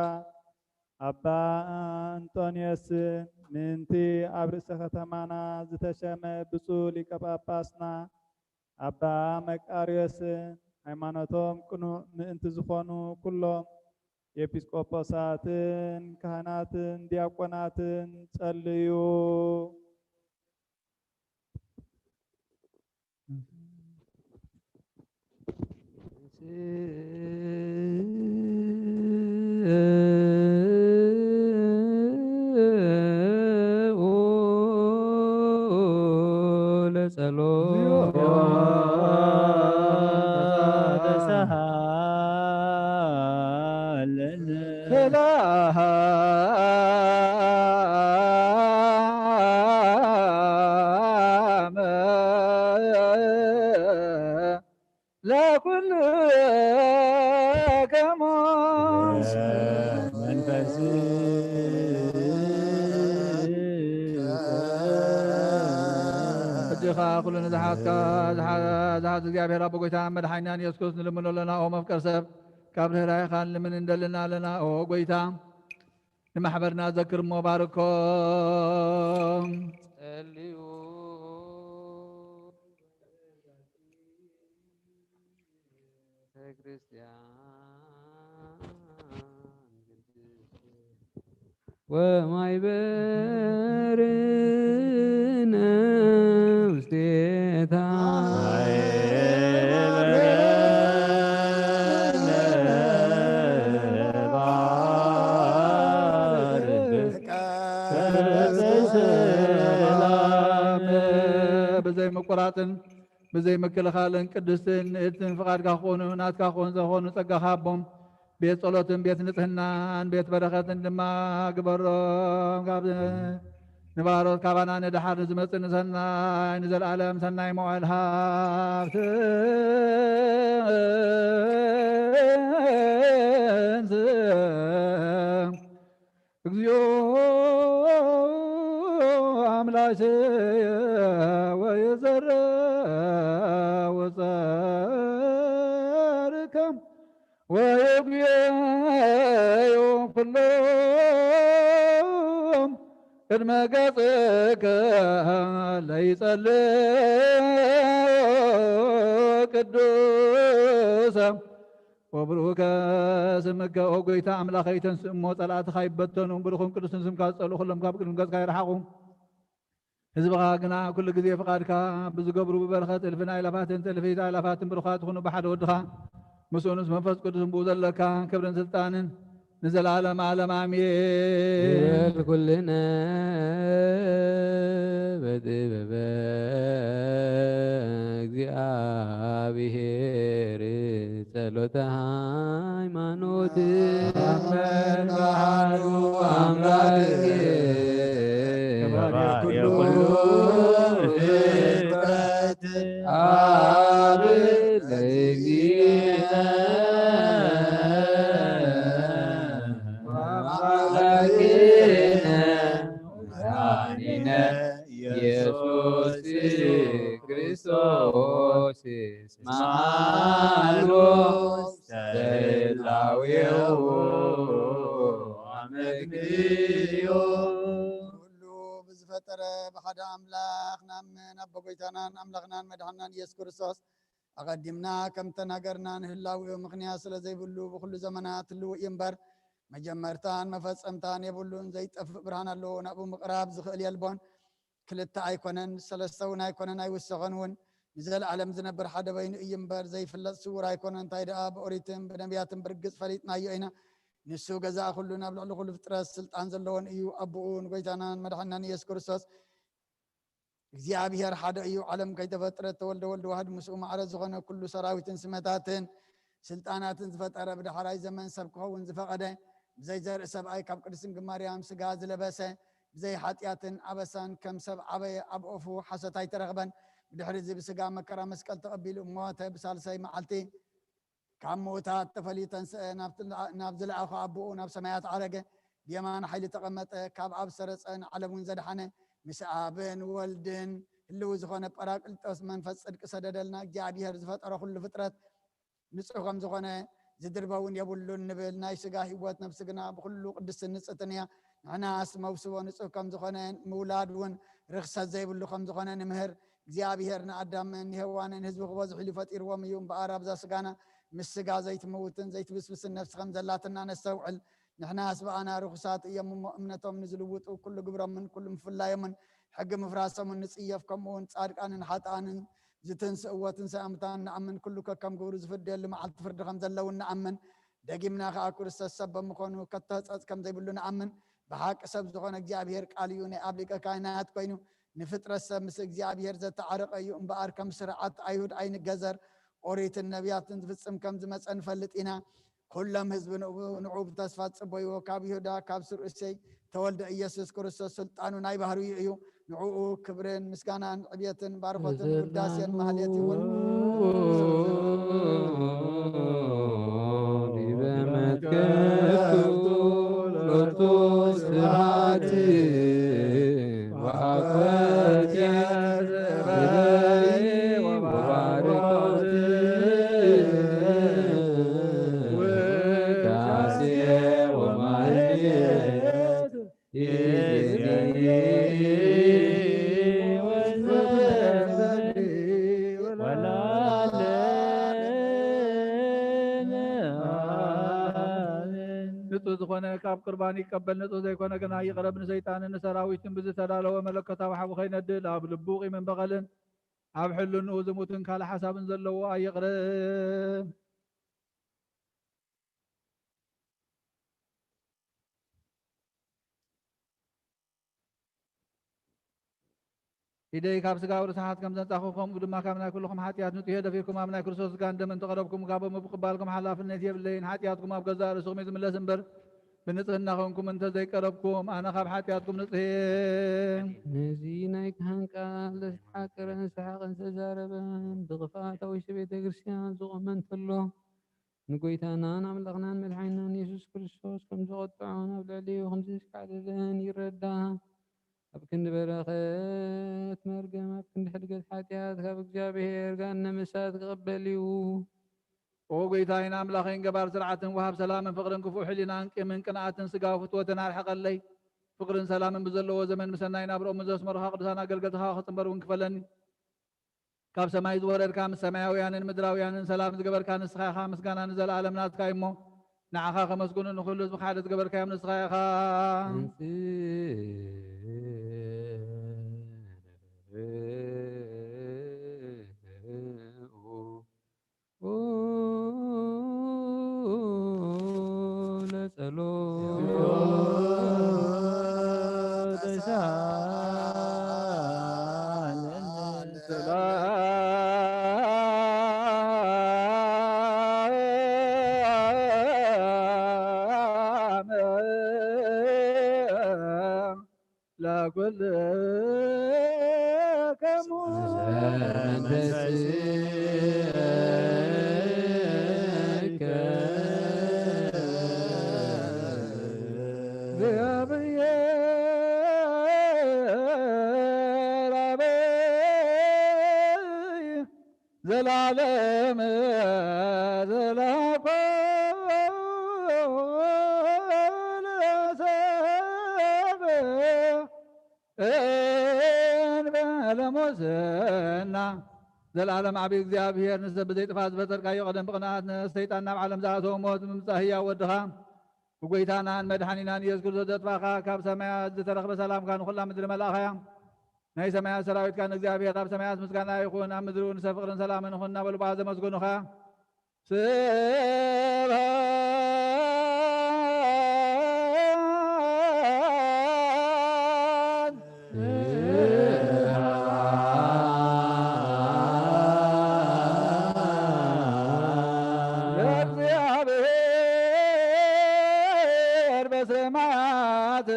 ኣባ ኣንጦንዮስን ምእንቲ ኣብ ርእሲ ከተማና ዝተሸመ ብፁዕ ሊቀ ጳጳስና ኣባ መቃርዮስን ሃይማኖቶም ቅኑዕ ምእንቲ ዝኾኑ ኩሎም ኤጲስቆጶሳትን ካህናትን ዲያቆናትን ጸልዩ። ለኩሉ ከሙ መንፈስ ሕጂ ኸዓ ኩሉ ንዝሓትካ ዝሓ- ዝሓት እግዚኣብሔር ኣቦ ጎይታ መድሓኒናን የሱስ ክርስቶስ ንልምኖ ኣለና። ኦ መፍቀር ሰብ ካብ ርህራሄኻ ንልምን እንደልና ኣለና። ኦ ጎይታ ንማሕበርና ዘክር እሞ ባርኮ። ጸልዩ ቤተክርስትያን ቅድስት ወማይበርነ ውስቴታ ብዘይ ምቁራጽን ብዘይ ምክልኻልን ቅድስትን ንእድትን ፍቓድካ ክኾኑ ናትካ ክኾኑ ዝኾኑ ጸጋኻ ሃቦም። ቤት ጸሎትን ቤት ንጽህናን ቤት በረኸትን ድማ ግበሮም። ካብ ንባሮት ካባና ንደሓር ንዝመጽእ ንሰናይ ንዘለኣለም ሰናይ መዋዕል ሃብትን ስም እግዚኦ አምላክየ ወይዘርእ ወጸርከም ወይጉየዩ ኩሎም ቅድመ ገጽከ ለይጸልእ ቅዱሰ ወብሩከ ስምከ። ኦ ጎይታ ኣምላኸይ፣ ተንስእ እሞ ጸላእትኻ ይበተኑ፣ ብሩኽን ቅዱስን ስምካ ዝጸልኡ ኩሎም ካብ ቅድሚ ገጽካ ይርሓቑ። ህዝብኻ ግና ኩሉ ግዜ ፍቓድካ ብዝገብሩ ብበረኸት እልፍን ኣእላፋትን እልፊት ኣእላፋትን ብሩኻት ይኹኑ ብሓደ ወድኻ ምስኡ ምስ መንፈስ ቅዱስን ብኡ ዘለካ ክብርን ስልጣንን ንዘለዓለም ዓለም ኣሜን። ይበል ኩልነ በጥበበ እግዚኣብሔር ጸሎተ ሃይማኖት። ኣመን በሃሉ ኣምላክ ከባሪ ኩሉ ፍጥረት ኣብ ለእግዚእነ ወአምላክነ መድኃኒነ ኢየሱስ ክርስቶስ ስምዓኖ ውስተ ህላዌሁ አመክንዮ። ኩሉ ብዝፈጠረ ብሓደ ኣምላኽ ንኣምን፣ ኣቦ ጎይታናን ኣምላኽናን መድሓናን ኢየሱስ ክርስቶስ ኣቐዲምና ከም ተናገርና ንህላዌኡ ምኽንያት ስለ ዘይብሉ ብኹሉ ዘመናት ህልው እዩ እምበር መጀመርታን መፈጸምታን የብሉን። ዘይጠፍእ ብርሃን ኣለዎ፣ ናብኡ ምቕራብ ዝኽእል የልቦን። ክልተ ኣይኮነን፣ ሰለስተ እውን ኣይኮነን፣ ኣይውሰኸን እውን። ንዘለኣለም ዝነብር ሓደ በይኑ እዩ እምበር፣ ዘይፍለጥ ስውር ኣይኮነን። እንታይ ደኣ ብኦሪትን ብነቢያትን ብርግጽ ፈሊጥናዮ ኢና። ንሱ ገዛኢ ኩሉን ኣብ ልዕሊ ኩሉ ፍጥረት ስልጣን ዘለዎን እዩ። ኣቦኡ ንጎይታናን መድሓናን ኢየሱስ ክርስቶስ እግዚኣብሔር ሓደ እዩ። ዓለም ከይተፈጥረት ተወልደ ወልድ ዋህድ ምስኡ ማዕረ ዝኾነ ኩሉ ሰራዊትን ስመታትን ስልጣናትን ዝፈጠረ ብዳሕራይ ዘመን ሰብ ክኸውን ዝፈቐደ ብዘይ ዘርኢ ሰብኣይ ካብ ቅድስት ድንግል ማርያም ስጋ ዝለበሰ ብዘይ ሓጢኣትን ኣበሳን ከም ሰብ ዓበየ። ኣብ ኦፉ ሓሶት ኣይተረኽበን። ብድሕሪ እዚ ብስጋ መከራ መስቀል ተቐቢሉ ሞተ። ብሳልሳይ መዓልቲ ካብ ምዉታት ተፈልዩ ተንስአ፣ ናብ ትልዓ-፣ ናብ ዝለኣኾ ኣቦኡ ናብ ሰማያት ዓረገ፣ ብየማን ሓይሊ ተቐመጠ። ካብ ኣብ ሰረጸ ንዓለም እውን ዘድሓነ፣ ምስ ኣብን ወልድን ህልው ዝኾነ ጳራቅሊጦስ መንፈስ ጽድቂ ሰደደልና። እግዚኣብሔር ዝፈጠሮ ኩሉ ፍጥረት ንጹህ ከም ዝኾነ ዝድርበ እውን የብሉን ንብል። ናይ ስጋ ህይወት ነፍሲ ግና ብኹሉ ቅድስትን ንጽሕትን እያ። ንሕናስ መውስቦ ንጹህ ከም ዝኾነ፣ ምውላድ እውን ርኽሰት ዘይብሉ ከም ዝኾነ ንምህር። እግዚኣብሔር ንኣዳምን ንሄዋንን ህዝቢ ክበዝሑ ኢሉ ፈጢርዎም እዩ እምበኣር፣ ኣብዛ ስጋና ምስ ስጋ ዘይትመውትን ዘይትብስብስን ነፍሲ ከም ዘላትና ነስተውዕል። ንሕናስ ብኣና ርኹሳት እዮም እሞ፣ እምነቶም ንዝልውጡ፣ ኩሉ ግብሮምን ኩሉ ምፍላዮምን ሕጊ ምፍራሶምን ንጽየፍ። ከምኡ እውን ጻድቃንን ሓጥኣንን ዝትንስእዎ ትንሳኤ ሙታን ንኣምን። ኩሉ ከከም ግብሩ ዝፍደየሉ መዓልቲ ፍርዲ ከም ዘለውን ንኣምን። ደጊምና ከኣ ክርስቶስ ሰብ ብምዃኑ ከቶ ሕጸጽ ከም ዘይብሉ ንኣምን። ብሓቂ ሰብ ዝኾነ እግዚኣብሔር ቃል እዩ፣ ናይ ኣብ ሊቀ ካህናት ኮይኑ ንፍጥረት ሰብ ምስ እግዚኣብሔር ዘተዓረቐ እዩ። እምበኣር ከም ስርዓት ኣይሁድ ኣይንገዘር፣ ኦሪትን ነቢያትን ዝፍጽም ከም ዝመጸ ንፈልጥ ኢና። ኩሎም ህዝቢ ንኡ-፣ ንዑ ብተስፋ ዝጽበይዎ፣ ካብ ይሁዳ ካብ ስር እሴይ ተወልደ ኢየሱስ ክርስቶስ ስልጣኑ ናይ ባህርዩ እዩ። ንዕኡ ክብርን ምስጋናን ዕብየትን ባርኾትን ውዳሴን ማህሌት ይኹን። ዲበ መትከፍቱ ሎቱ ስብሐት ወአኮቴ ወባርኮት ውዳሴ ወማህሌት ንጹህ ዝኾነ ካብ ቁርባን ይቀበል፣ ንጹህ ዘይኮነ ግና ይቕረብ። ንሰይጣንን ንሰራዊትን ብዝተዳለወ መለኮታዊ ሓዊ ከይነድል፣ ኣብ ልቡ ቂምን በቐልን ኣብ ሕልንኡ ዝሙትን ካልእ ሓሳብን ዘለዎ ኣይቕረብ። ኢደይ ካብ ስጋዊ ርስሓት ከም ዘንጻኹ፣ ከምኡ ድማ ካብ ናይ ኩልኹም ሓጢኣት ንጹህ እየ። ደፊርኩም ኣብ ናይ ክርስቶስ ስጋን ደምን እንተቐረብኩም፣ ካብ ምቕባልኩም ሓላፍነት የብለይን። ሓጢኣትኩም ኣብ ገዛእ ርእስኹም እዩ ዝምለስ እምበር፣ ብንጽህና ኾንኩም እንተ ዘይቀረብኩም፣ ኣነ ካብ ሓጢኣትኩም ንጹህ እየ። ነዚ ናይ ካህን ቃል ዘስተሓቀረን ሰሓቕን ዝተዛረበን፣ ብኽፍኣት ኣብ ውሽጢ ቤተ ክርስቲያን ዝቖመ እንተሎ፣ ንጎይታናን ኣምላኽናን መድሓኒናን የሱስ ክርስቶስ ከም ዘቖጥዖን ኣብ ልዕሊኡ ከም ዘሽካዕለለን ይረዳ። ኣብ ክንዲ በረኸት መርገም፣ ኣብ ክንዲ ሕድገት ሓጢኣት ካብ እግዚኣብሔር ገሃነመ እሳት ክቕበል እዩ። ኦ ጎይታይን ኣምላኸይን፣ ገባር ስርዓትን ወሃብ ሰላምን ፍቕርን፣ ክፉእ ሕሊናን ቂምን ቅንኣትን ስጋዊ ፍትወትን ኣርሕቐለይ። ፍቕርን ሰላምን ብዘለዎ ዘመን፣ ምሰናይ ናብርኦም ዘስመሩኻ ቅዱሳን ኣገልገልትኻ ክጽንበር እውን ክፈለኒ። ካብ ሰማይ ዝወረድካ፣ ምስ ሰማያውያንን ምድራውያንን ሰላም ዝገበርካ ንስኻ ኢኻ። ምስጋና ንዘለኣለም ናትካ እዩ እሞ፣ ንዓኻ ከመስግኑ ንኹሉ ህዝቢ ሓደ ዝገበርካዮም ንስኻ ኢኻ። ዘላለም ዘላኮ ለሰብ እንበለ ሙስና። ዘላለም ዓቢ እግዚኣብሔር፣ ንሰብ ብዘይጥፋእ ዝፈጠርካዮ፣ ቀደም ብቕንኣት ንሰይጣን ናብ ዓለም ዝኣተወ ሞት ብምምጻእ ህያው ወድኻ፣ ብጎይታናን መድሓኒናን ኢየሱስ ክርስቶስ ዘጥፋኻ፣ ካብ ሰማያት ዝተረኽበ ሰላምካ ንኹላ ምድሪ መላእኻያ። ናይ ሰማያት ሰራዊት ካን እግዚኣብሔር ኣብ ሰማያት ምስጋና ይኹን፣ ኣብ ምድሪ እውን ፍቕርን ሰላምን ይኹን እናበሉ ብኣ ዘመስገኑኻ። ስብሐት ለእግዚኣብሔር በሰማያት።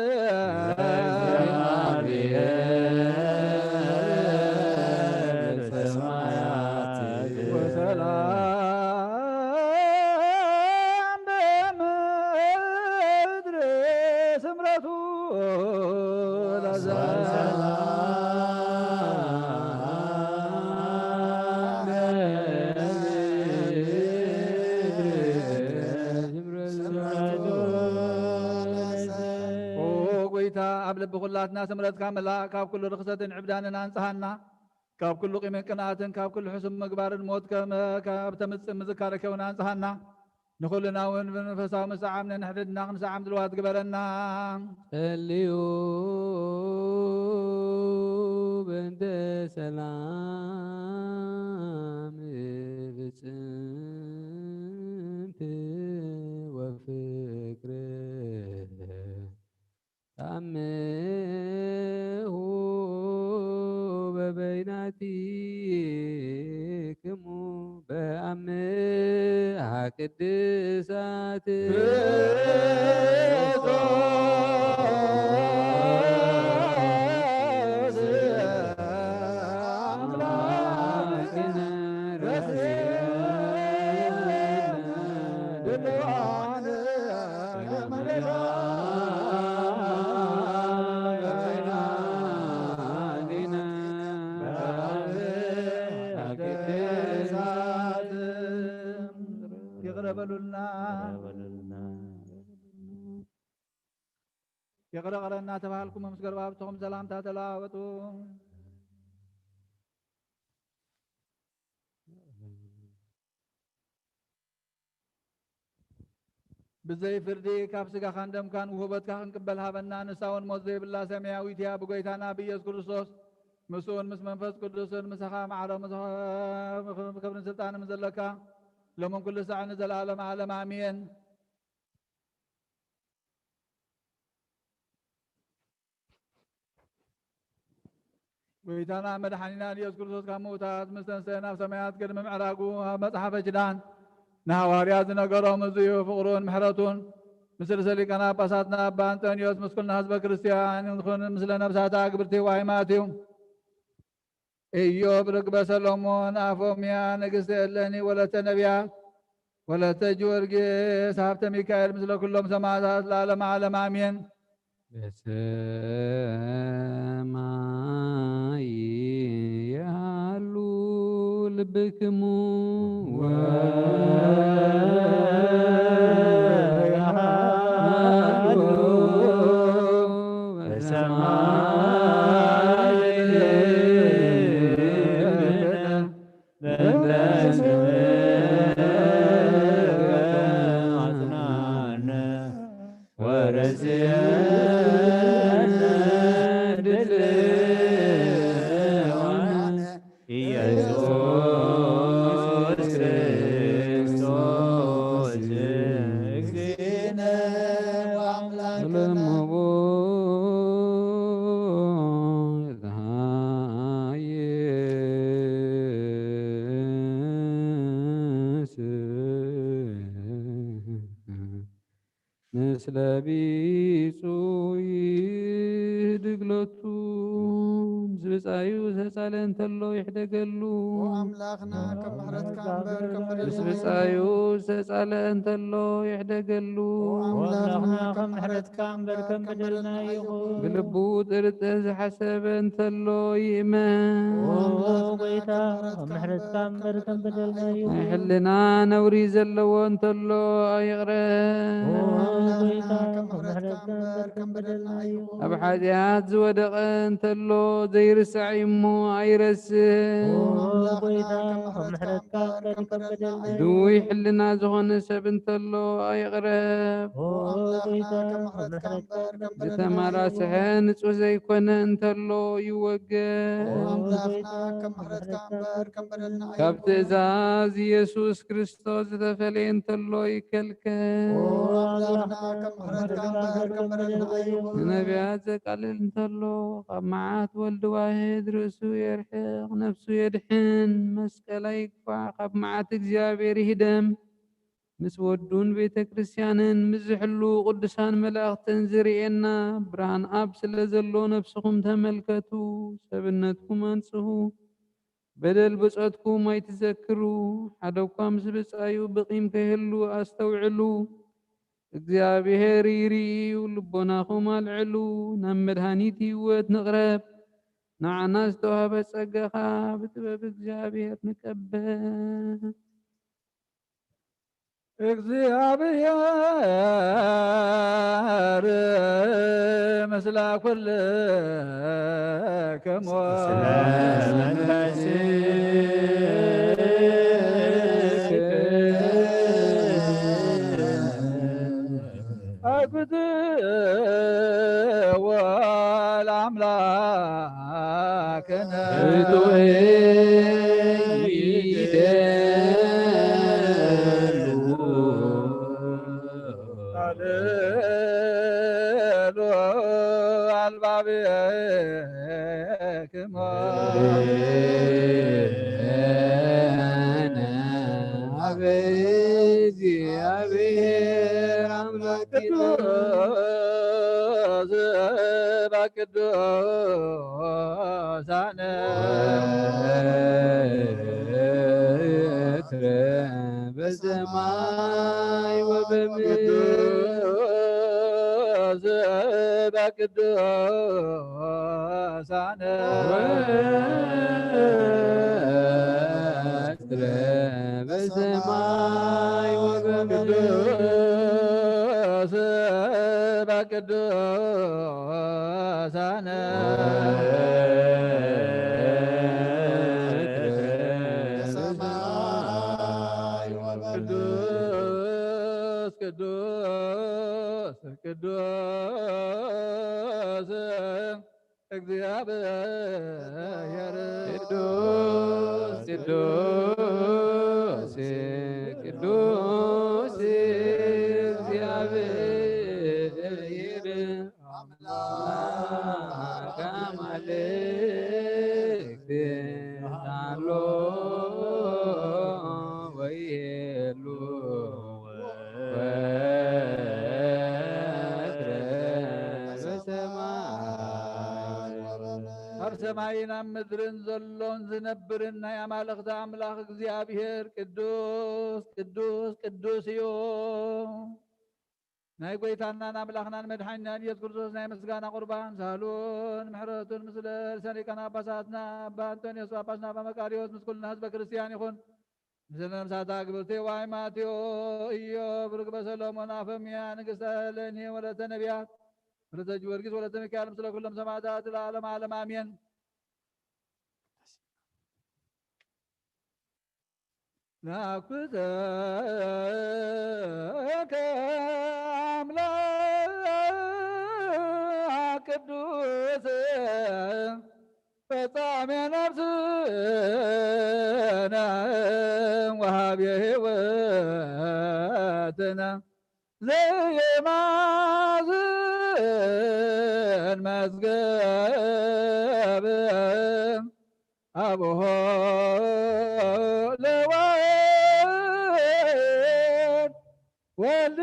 ኦ ጎይታ፣ ኣብ ልቢ ኩላትና ስምረትካ ምላእ፣ ካብ ኩሉ ርኽሰትን ዕብዳንን ኣንጽሃና። ካብ ኩሉ ቂምን ቅንኣትን ካብ ኩሉ ሕሱም ምግባርን ሞት ከም ካብ ተምጽእ ምዝካር ከውን ኣንጽሃና። ንኹልና እውን ብመንፈሳዊ ምስዓም ነንሕድድና ክንሰዓም ድልዋት ግበረና። ጸልዩ በእንተ ሰላም ፍጽምት ወፍቅር ታምሁ በበይናቲክሙ በአምሃ ቅድሳት ይቕረ በሉልና። ይቕረ ቕረ እናተባሃልኩም ምስ ገርባብትኹም ሰላምታ ተለዋወጡ። ብዘይ ፍርዲ ካብ ስጋኻን ደምካን ውህበትካ ክንቅበል ሃበና። ንሳ እውን ሞት ዘይብላ ሰማያዊት እያ። ብጎይታና ብኢየሱስ ክርስቶስ ምስኡን ምስ መንፈስ ቅዱስን ምሳኻ ማዕረ ምስ ክብርን ስልጣንን ዘለካ ሎምን ኩሉ ሳዕ ንዘለኣለም ዓለም ኣሜን። ጎይታና መድሓኒና ኢየሱስ ክርስቶስ ካብ ምውታት ምስ ተንስአ ናብ ሰማያት ቅድሚ ምዕራጉ ኣብ መጽሓፈ ኪዳን ንሃዋርያት ዝነገሮም እዚ እዩ። ፍቕሩን ምሕረቱን ምስ ርእሰ ሊቃነ ጳጳሳትና ኣባ እንጠንዮስ ምስ ኩልና ህዝበ ክርስቲያን ይኹን። ምስለ ነብሳት ኣግብርቲ ዋይማት እዩ። ኢዮብ ርግበ ሰሎሞን ኣፎምያ ንግስቲ እሌኒ ወለተ ነቢያት ወለተ ጊዮርጊስ ሃብተ ሚካኤል ምስለ ኩሎም ሰማዕታት ለዓለመ ዓለም ኣሜን። በሰማይ ያሉ ልብክሙ ወያሉ በሰማይ ልብነ በእንተ ስምከ አጽናነ ወረስየነ ድልዋነ ኢየሱስ ክርስቶስ እግዚእነ ወአምላክነ። ምስለ ቢጹ ይህድግ ሎቱ። ምስ ብጻዩ ዝተጻለ እንተሎ ይሕደገሉ። ኦ ኣምላኽና፣ ከም ምሕረትካ እምበር ከም በደልና ምስ ብጻዩ ዝተጻለ እንተሎ ይሕደገሉ። ኦ ኣምላኽና፣ ከም ምሕረትካ እምበር ከም በደልና ይኹን። ብልቡ ጥርጥር ዝሓሰበ እንተሎ ይእመን። ኦ ኣምላኽና፣ ጎይታ፣ ከም ምሕረትካ እምበር ከም በደልና ይኹን። ናይ ሕልና ነውሪ ዘለዎ እንተሎ ኣይቕረብ። ኦ ኣምላኽና፣ ከም ምሕረትካ እምበር ከም በደልና ይኹን። ኣብ ሓጢኣት ዝወደቐ እንተሎ ዘይርሳዕ እዩ እሞ ኣይረስዕ። ኦ ኣምላኽና፣ ጎይታ፣ ከም ምሕረትካ እምበር ከም በደልና ይኹን። ድውይ ሕልና ዝኾነ ሰብ እንተሎ ኣይቕረብ። ኦ ኣምላኽና፣ ከም ምሕረትካ እምበር ከም በደልና ይኹን። ዝተማላስሐ ንጹህ ዘይኮነ እንተሎ ይወገድ። ኦ ኣምላኽና፣ ከም ምሕረትካ እምበር ከም በደልና ካብ ኣይኹን። ትእዛዝ ኢየሱስ ክርስቶስ ዝተፈልየ እንተሎ ይከልከል። ኦ ኣምላኽና፣ ከም ምሕረትካ እምበር ከም በደልና ኣይኹን። ንነቢያት ዘቃልል እንተሎ፣ ካብ መዓት ወልድ ዋህድ ርእሱ የርሕቕ፣ ነፍሱ የድሕን፣ መስቀል ኣይግፋዕ፣ ካብ መዓት እግዚኣብሔር ይህደም። ምስ ወዱን ቤተ ክርስቲያንን ምስ ዝሕሉ ቅዱሳን መላእኽትን ዝርእየና ብርሃን ኣብ ስለ ዘሎ ነፍስኹም ተመልከቱ፣ ሰብነትኩም ኣንጽሁ። በደል ብጾትኩም ኣይትዘክሩ። ሓደ እኳ ምስ ብጻዩ ብቂም ከይህሉ ኣስተውዕሉ። እግዚኣብሔር ይርኢ እዩ። ልቦናኹም ኣልዕሉ፣ ናብ መድሃኒት ህይወት ንቕረብ። ንዓና ዝተዋህበ ጸጋኻ ብጥበብ እግዚኣብሔር ንቀበል። እግዚኣብሔር ምስለ ኩልክሙ። አግዝኦ ለአምላክነ። አልሉ አልባብክሙ። አብ እግዚአብሔር አምላክ ቅዱስ በቅዱሳን በሰማይ ወበምድር ቅዱስ በቅዱሳን ወትረ በሰማይ ወበምድር ቅዱስ በቅዱሳን ወትረ በሰማይ ወበምድር ቅዱስ ቅዱስ ቅዱስ እግዚአብሔር ቅዱስ ቅዱስ ቅዱስ እግዚአብሔር አምላክ አማልክት አሎ ወይሉ ወትረ በሰማይ። ኣብ ሰማይን ኣብ ምድርን ዘሎን ዝነብርን ናይ ኣማልኽቲ ኣምላኽ እግዚኣብሔር ቅዱስ ቅዱስ ቅዱስ እዩ። ናይ ጐይታናን ኣምላኽናን መድሓኒናን ኢየሱስ ክርስቶስ ናይ ምስጋና ቁርባን ሳህሉን ምሕረቱን ምስለ ርእሰ ሊቃነ ጳጳሳትና ኣባ ኣንጦንዮስ ጳጳስና ኣባ መቃርዮስ ምስ ኩልና ህዝበ ክርስቲያን ይኹን። ምስለ ነፍሳታ ግብርቲ ዋይ ማቴዎ፣ ኢዮብ፣ ርግበ ሰሎሞን፣ ኣፈምያ፣ ንግስተ ሄለኒ፣ ወለተ ነቢያት፣ ወለተ ጊዮርጊስ፣ ወለተ ሚካኤል፣ ምስለ ኩሎም ሰማዕታት ለዓለመ ዓለም ኣሜን። ናኩተከ ኣምላክ ቅዱስ ፈጻሜ ነፍስነ ወሃቤ ሕይወትነ ዘይማዝን መዝገብ አቡሆ ለወልድ ወልድ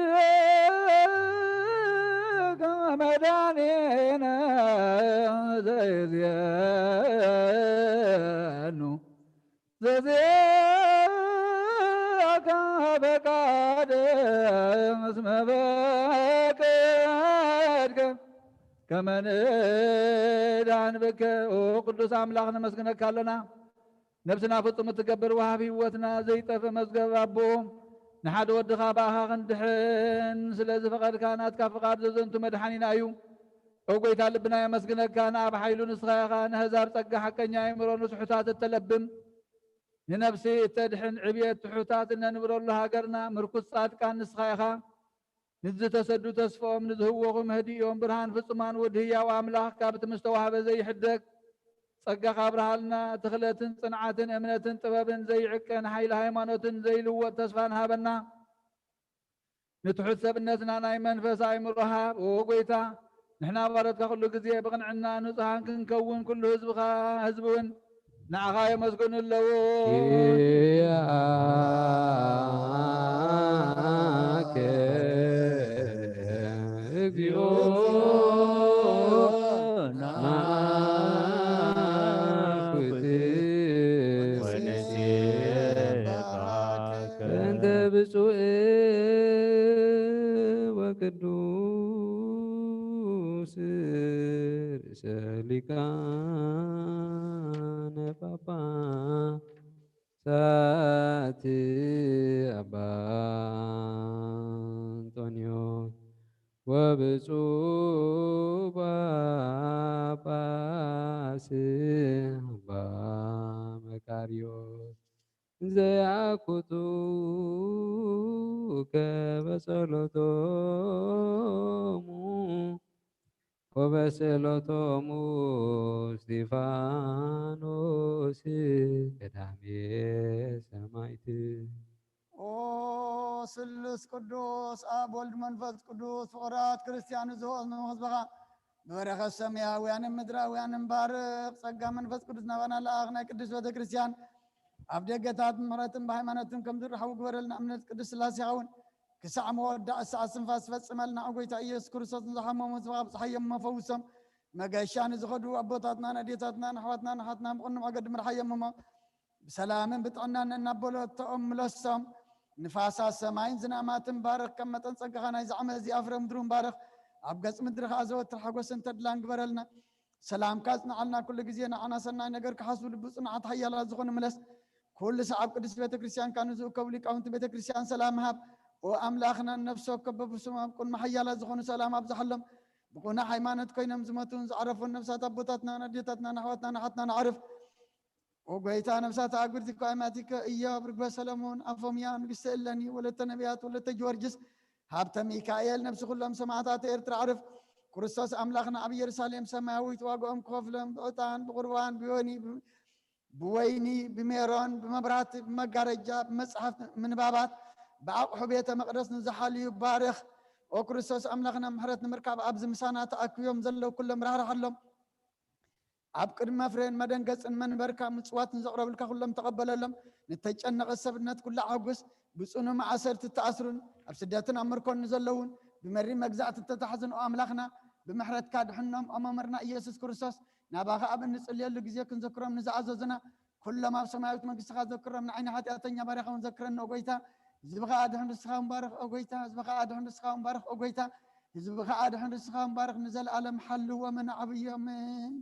መድኃኒነ ዘይዜኑ ዘዚአከ ፈቃድ እስመ ፈቀድከ ከመ ንድኃን ብከ። ኦ ቅዱስ ኣምላኽ ነመስግነካ ኣለና። ነፍስና ፍጹም እትገብር ወሃብ ህይወትና ዘይጠፍእ መዝገብ ኣቦ ንሓደ ወድኻ ብኣኻ ክንድሕን ስለ ዝፈቐድካ ናትካ ፍቓድ ዘዘንቱ መድሓኒና እዩ። ኦ ጐይታ ልብና የመስግነካ። ንኣብ ሓይሉ ንስኻ ኢኻ። ንኣህዛብ ጸጋ ሓቀኛ ኣእምሮ ንስሑታት እተለብም ንነፍሲ እተድሕን ዕብየት ትሑታት እነንብረሉ ሃገርና ምርኩስ ጻድቃን ንስኻ ኢኻ። ንዝተሰዱ ተስፍኦም ንዝህወኹ መህድኢኦም ብርሃን ፍጹማን ወዲ ህያው ኣምላኽ ካብቲ ምስ ተዋህበ ዘይሕደግ ጸጋኻ ኣብርሃልና። ትኽለትን ጽንዓትን እምነትን ጥበብን ዘይዕቀን ሓይሊ ሃይማኖትን ዘይልወጥ ተስፋን ሃበና። ንትሑት ሰብነትና ናይ መንፈስ ኣእምሮ ሃብ። ኦ ጐይታ ንሕና ባሮትካ ኩሉ ግዜ ብቕንዕና ንጹሃን ክንከውን ኩሉ ህዝብኻ ህዝቢ እውን ንዓኻ የመስግኑ ኣለዉ። ኪያከ እግዚኦ ናኩት ወንሴብሐከ። በእንተ ብፁዕ ቅዱስ ርእሰ ሊቃነ ጳጳሳት አባ አንጦንዮስ ወብፁዕ ጳጳስ አባ መቃርዮስ ዘያኩቱከ በጸሎቶሙ ወበጸሎቶሙ እስጢፋኖስ ቀዳሜ ሰማዕት። ኦ ስሉስ ቅዱስ ኣብ ወልድ መንፈስ ቅዱስ ፍቑራት ክርስቲያን ዝወኑ ህዝብኻ ብበረኸት ሰማያውያንን ምድራውያንን ባርኽ። ጸጋ መንፈስ ቅዱስ ናባና ለኣኽ። ናይ ቅድስት ቤተ ክርስቲያን ኣብ ደገታት ምሕረትን ብሃይማኖትን ከም ዝረኸቡ ግበረልና። እምነት ቅድስት ስላሴ ይኸውን ክሳዕ መወዳእ ሰዓት ስንፋስ ፈጽመልና። ኦ ጎይታ ኢየሱስ ክርስቶስ ንዝሓመሙ ህዝብኻ ኣብጽሓዮም እሞ ፈውሶም። መገሻ ንዝኸዱ ኣቦታትናን ኣዴታትናን ኣሕዋትናን ኣሓትናን ብቕኑዕ መገዲ ምርሓዮም እሞ ብሰላምን ብጥዕናን ነናቦለቶኦም ምለሶም። ንፋሳት ሰማይን ዝናማትን ባርኽ፣ ከም መጠን ጸጋኻ ናይዚ ዓመት እዚ ኣፍረ ምድሩን ባርኽ። ኣብ ገጽ ምድሪ ከኣ ዘወትር ሓጎስን ተድላን ግበረልና። ሰላምካ ጽንዓልና፣ ኩሉ ግዜ ንዓና ሰናይ ነገር ክሓስቡ ልቢ ጽኑዓት ሓያላት ዝኾኑ ምለስ። ኩሉ ሰዓብ ቅድስት ቤተ ክርስቲያንካ ንዝእከቡ ሊቃውንቲ ቤተ ክርስቲያን ሰላም ሃብ። ኦ ኣምላኽና፣ ነፍሲ ወከፍ በብስሙ ኣብ ቅድሚ ሓያላት ዝኾኑ ሰላም ኣብዝሓሎም። ብቕኑዕ ሃይማኖት ኮይኖም ዝሞቱን ዝዓረፉን ነፍሳት ኣቦታትናን ኣዴታትናን ኣሕዋትናን ኣሓትናን ኣዕርፍ። ኦ ጎይታ፣ ነፍሳት ኣጉርቲ እኮ ኣማቲከ፣ ኢዮብ፣ ርግበ ሰለሞን፣ ኣፎምያ፣ ንግስቲ እለኒ፣ ወለተ ነቢያት፣ ወለተ ጊዮርጊስ፣ ሃብተ ሚካኤል፣ ነፍሲ ኩሎም ሰማዕታት ኤርትራ ኣዕርፍ። ክርስቶስ ኣምላኽና ኣብ ኢየሩሳሌም ሰማያዊት ዋጋኦም ክኸፍሎም ብዕጣን፣ ብቁርባን፣ ብወይኒ፣ ብ-፣ ብወይኒ፣ ብሜሮን፣ ብመብራህቲ፣ ብመጋረጃ፣ ብመጽሓፍ ምንባባት፣ ብኣቕሑ ቤተ መቕደስ ንዝሓልዩ ባርኽ። ኦ ክርስቶስ ኣምላኽና፣ ምሕረት ንምርካብ ኣብዚ ምሳና ተኣኪቦም ዘለዉ ኩሎም ራህርሃሎም። ኣብ ቅድሚ መፍረይን መደንገጽን መንበርካ ምጽዋት ንዘቕረብልካ ኩሎም ተቐበለሎም። ንተጨነቐ ሰብነት ኩሉ ኣሐጉስ። ብጽኑ ማእሰርቲ እተኣስሩን ኣብ ስደትን ኣብ ምርኮን ንዘለዉን ብመሪር መግዛእቲ እተታሕዙን ኦ ኣምላኽና፣ ብምሕረትካ ድሕኖም። ኦ መምህርና ኢየሱስ ክርስቶስ፣ ናባኻ ኣብ እንጽልየሉ ግዜ ክንዘክሮም ንዝኣዘዙና ኩሎም ኣብ ሰማያዊት መንግስትኻ ዘክሮም። ንዓይኒ ሓጢኣተኛ ባርያኻ እውን ዘክረኒ ኦ ጎይታ። ህዝብኻ ኣድሕን ንስኻ እውን ባርኽ ኦ ጎይታ። ህዝብኻ ኣድሕን ንስኻ እውን ባርኽ ኦ ጎይታ። ህዝብኻ ኣድሕን ንስኻ እውን ባርኽ። ንዘለኣለም ሓልዎምን ዓብዮምን።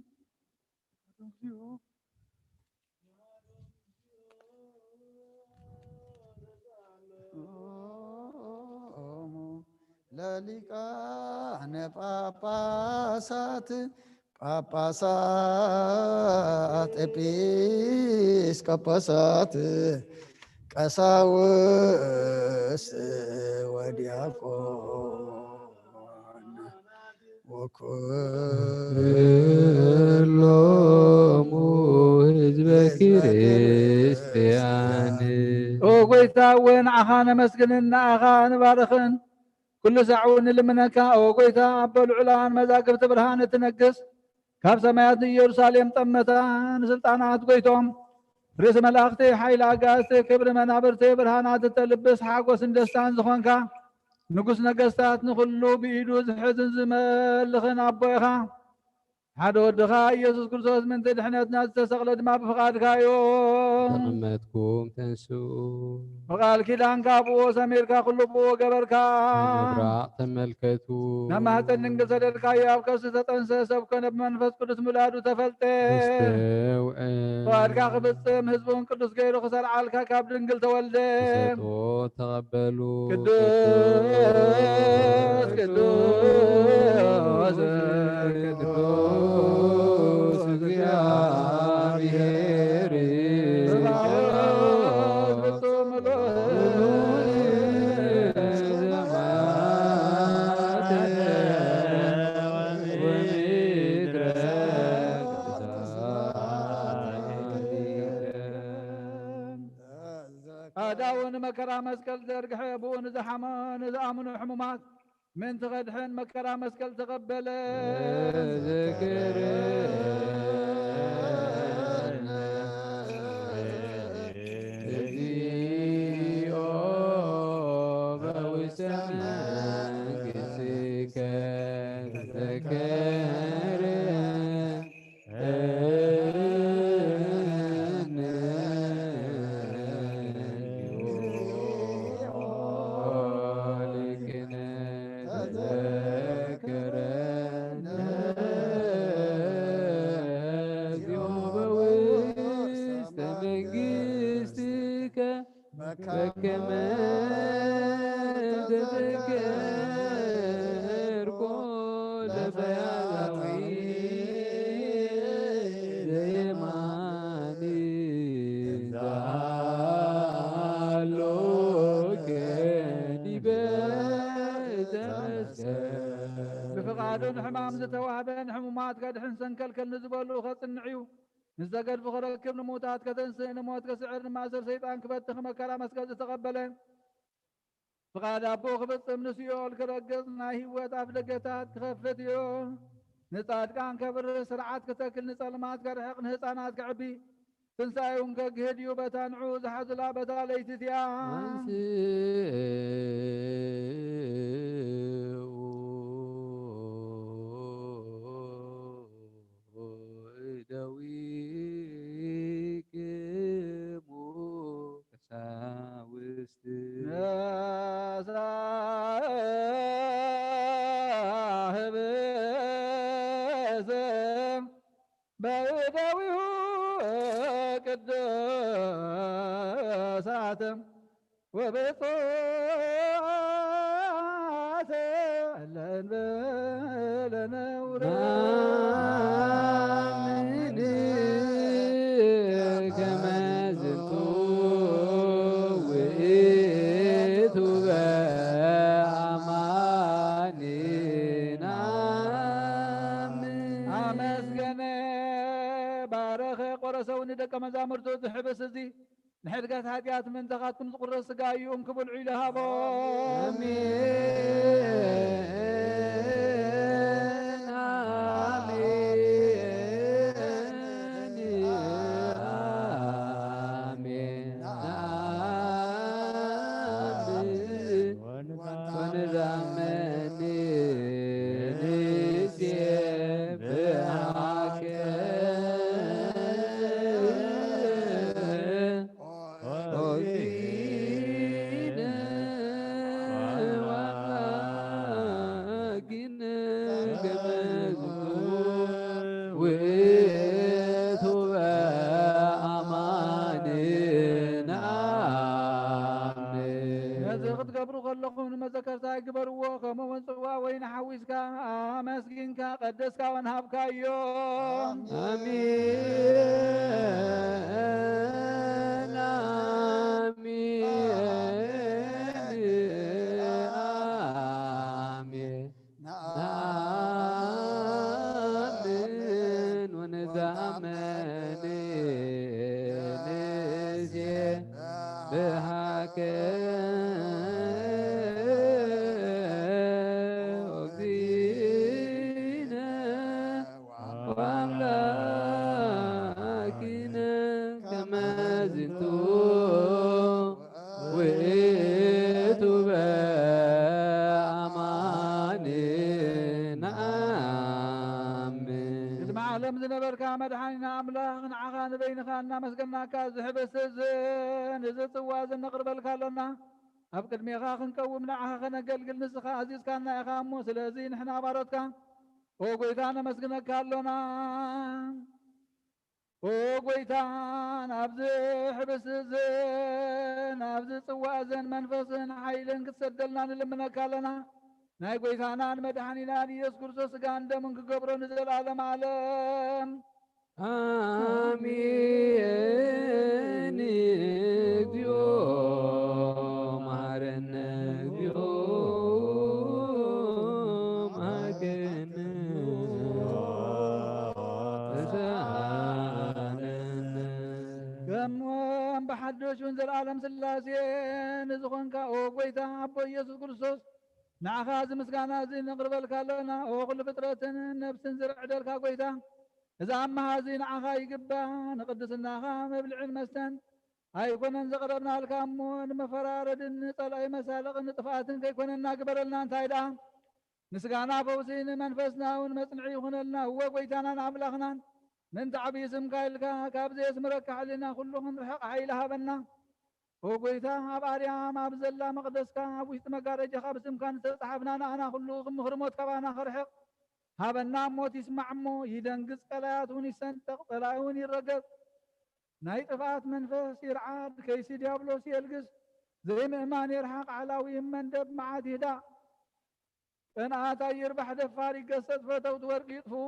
ለሊቃነ ጳጳሳት፣ ጳጳሳት፣ ኤጲስቆጶሳት፣ ቀሳውስት ወዲያቆን ወኩሎሙ ህዝበ ክርስቲያን። ኦ ጎይታ፣ እወ ንዓኻ ነመስግንን ንኣኻ ንባርኽን። ኩሉ ሳዕ እውን ንልምነካ። ኦ ጎይታ፣ ኣቦ ልዑላን መዛግብቲ ብርሃን እትነግስ፣ ካብ ሰማያት ንኢየሩሳሌም ጠመታ፣ ንስልጣናት ጎይቶም፣ ርእሲ መላእኽቲ፣ ሓይሊ ኣጋእዝቲ፣ ክብሪ መናብርቲ፣ ብርሃናት እተልብስ፣ ሓጎስን ደስታን ዝኾንካ፣ ንጉስ ነገስታት፣ ንኹሉ ብኢዱ ዝሕዝን ዝመልኽን ኣቦ ኢኻ። ሓደ ወድኻ ኢየሱስ ክርስቶስ ምእንቲ ድሕነትና ዝተሰቕለ ድማ ብፍቓድካ እዩ። ተቐመጥኩም ተንስኡ። ብቓል ኪዳንካ ብኡ ሰሚርካ፣ ኩሉ ብኡ ገበርካ። ንምብራቕ ተመልከቱ። ናብ ማህፀን ድንግል ሰደድካዮ፣ ኣብ ከርሲ ተጠንሰ፣ ሰብ ኮነ፣ ብመንፈስ ቅዱስ ምላዱ ተፈልጠ። ኣስተውዕል። ፍቓድካ ክፍጽም፣ ህዝቢ እውን ቅዱስ ገይሩ ክሰርዓልካ ካብ ድንግል ተወልደ። ተሰጥኦ ተቐበሉ። ቅዱስ፣ ቅዱስ፣ ቅዱስ እግዚኣብሔር። ኣእዳዉ ንመከራ መስቀል ዘርግሐ፣ ብኡ ንዝሓመ፣ ንዝኣምኑ ሕሙማት ምእንቲ ኸድሕን መከራ መስቀል ተቐበለ። ዘክረነ እግዚኦ በውስተ መንግሥትከ ተዘከረ። ዘክረነ እግዚኦ በውስተ መንግሥትከ በከመ ተዘከርኮ ለፈያታዊ ዘየማኒ እንዘሃሎከ ዲበ ዘመስቀል። ብፍቓዱ ንሕማም ዝተዋህበ፣ ንሕሙማት ከድሕን ሰንከልከል ንዝበሉ ከጽንዕ እዩ። ንዘገድፉ ክረክብ፣ ንሙታት ከተንስእ፣ ንሞት ክስዕር፣ ንማእሰር ሰይጣን ክፈትሕ፣ መከራ መስቀል ዝተቐበለ፣ ፍቓድ ኣቦ ክፍጽም፣ ንሲኦል ክረግጽ፣ ናይ ህይወት ኣፍ ደገታት ክኸፍት እዩ። ንጻድቃን ከብርህ፣ ስርዓት ክተክል፣ ንጸልማት ከርሕቕ፣ ንህጻናት ከዕቢ፣ ትንሳኤውን ከግህድ እዩ። በታ ንዑ ዝሓዙላ በታ ለይቲ እቲኣ። አንስኡ እደዊክሙ ቀሳውስት። ነሳህብስ በእደዊሁ ቅዱሳት ወብፁዓት ለእንበለ ነውር። ናምን ከመ ዝንቱ ውእቱ በአማኒ ናምን። አመስገነ ባረኸ ቆረሰው ንደቀ መዛሙርቱ ዝሕብስ እዚ ንሕድገት ኃጢአት ምእንታኻትኩም ዝቁረስ ሥጋ እዩ፣ እንኪ ብልዑ ኢሉ ሃቦም። አሜን፣ አሜን፣ አሜን፣ አሜን። ወንዛመኒ ንሴብሐከ ኦ እግዚእነ ወአምላክነ ከመ ዝንቱ ውእቱ በአማኒ ነአምን። ነዚ ክትገብሩ ከለኹም ንመዘከርታ ግበርዎ። ከምኡውን ጽዋ ወይኒ ሓዊስካ ኣመስጊንካ ቀደስካ ወንሃብካዮ። አሜን፣ አሜን፣ አሜን። ነአምን ወንዛመን ንሴብሐከ ኦ እግዚእነ ወአምላክነ ከመ ዝንቱ ውእቱ በአማኒ ነአምን። ቅድሚ ዓለም ዝነበርካ መድሓኒና ኣምላኽ፣ ንዓኻ ንበይንኻ እናመስገናካ፣ እዚ ሕብስቲ እዚ፣ እዚ ጽዋ እዚ ነቕርበልካ ኣሎና። ኣብ ቅድሜኻ ክንቀውም ንዓኻ ከነገልግል ንስኻ ኣዚዝካና ኢኻ እሞ፣ ስለዚ ንሕና ባሮትካ፣ ኦ ጐይታ፣ ነመስግነካ ኣሎና። ኦ ጐይታ፣ ናብዚ ሕብስቲ እዝን ናብዚ ጽዋ እዝን መንፈስን ሓይልን ክትሰደልና ንልምነካ ኣለና። ናይ ጐይታናን መድሓኒናን ኢየሱስ ክርስቶስ ስጋን ደምን ክገብሮ ንዘለኣለም ዓለም። ኣሜን። እግዚኦ መሐረነ፣ እግዚኦ መሐረነ፣ ተሳሃለነ። ከምኡውን ብሓድሽ እውን ዘለዓለም ሥላሴ ንዝኾንካ ኦ ጐይታ ኣቦ ኢየሱስ ክርስቶስ፣ ንዓኻ እዚ ምስጋና እዚ ነቕርበልካ ኣለና። ኦ ኹሉ ፍጥረትን ነፍስን ዝርዕደልካ ጐይታ፣ እዚ ኣምሃ እዚ ንዓኻ ይግባእ። ንቕድስናኻ መብልዕን መስተን ኣይኮነን ዘቕረብናልካ እሞ፣ ንመፈራረድን ንጸላኢ መሳለቕን ንጥፍኣትን ከይኮነና ግበረልና። እንታይ ደኣ? ምስጋና ፈውሲ ንመንፈስና እውን መጽንዒ ይኹነልና። እወ ጐይታናን ኣምላኽናን፣ ምእንቲ ዓብዪ ስምካ ኢልካ፣ ካብ ዘየስምረካ ሕልና ኩሉ ክንርሕቕ ሓይሊ ሃበና። ኦ ጐይታ፣ ኣብ ኣርያም ኣብ ዘላ መቕደስካ፣ ኣብ ውሽጢ መጋረጃኻ ብስምካ ንዝተጻሕፍና ንኣና ኩሉ ምኽሪ ሞት ካባና ከርሕቕ ሃበና። ሞት ይስማዕ እሞ ይደንግጽ፣ ቀላያት እውን ይሰንጠቕ፣ ጸላኢ እውን ይረገጽ። ናይ ጥፍኣት መንፈስ ይርዓድ፣ ከይሲ ዲያብሎስ የልግስ፣ ዘይምእማን ይርሓቕ፣ ዓላዊ መንደብ መዓት ይህዳእ። ቅንኣት ኣይርባሕ፣ ደፋር ይገሰጽ፣ ፈተውቲ ወርቂ ይጥፍኡ።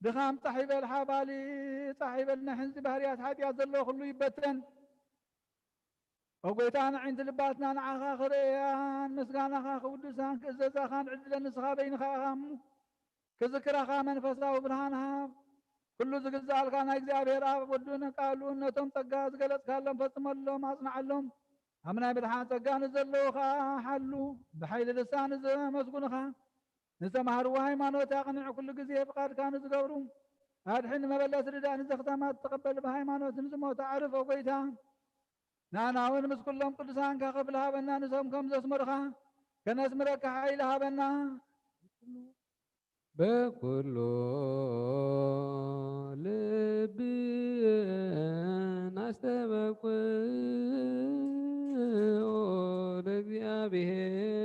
ድኻም ጻሕ ይበል፣ ሓባሊ ጻሕ ይበል፣ ናይ ሕንዚ ባህርያት ሓጢኣት ዘለዎ ኩሉ ይበተን። ኦ ጐይታ፣ ንዕንቲ ልባትና ንዓኻ ክርእያን ምስጋናኻ ክውድሳን ክእዘዛኻን ዕድለ ንስኻ በይንኻ ኢኻ እሞ፣ ክዝክራኻ መንፈሳዊ ብርሃን ሃብ። ኩሉ ዝግዝኣልካ ናይ እግዚኣብሔር ኣብ ወዱን ቃሉን ነቶም ጸጋ ዝገለጽካሎም ፈጽመሎም፣ ኣጽንዓሎም። ኣብ ናይ ምድሓን ጸጋ ንዘለዉ ኸኣ ሓሉ። ብሓይሊ ልሳን ንዘመስጉንኻ፣ ንዝተማህርዎ ሃይማኖት ኣቕንዕ፣ ኩሉ ግዜ ፍቓድካ ንዝገብሩ ኣድሕን። መበለት ርዳእ፣ ንዘኽታማት ተቐበል፣ ብሃይማኖት ንዝሞቱ ኣዕርፍ። ኦ ጐይታ፣ ንኣና እውን ምስ ኩሎም ቅዱሳንካ ክፍሊ ሃበና፣ ንሶም ከም ዘስመሩኻ ከነስምረካ ሓይሊ ሃበና። በኩሉ ልብን ኣስተበቅዖ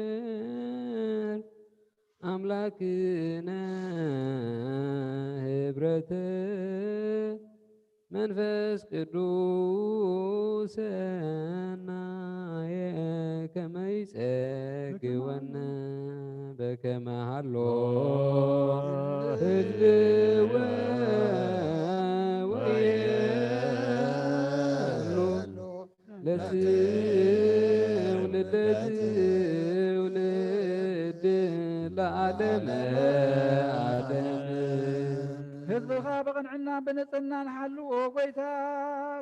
ለእግዚኣብሔር ኣምላክነ ህብረተ መንፈስ ቅዱስ ሰናየ ከመ ይጸግወነ በከመ ሃሎ ህልወ ወየሎ ለትውልድ ለትውልድ ለዓለመ ዓለም። ህዝብኻ ብቕንዕና ብንጽህና ንሓሉ። ኦ ጐይታ፣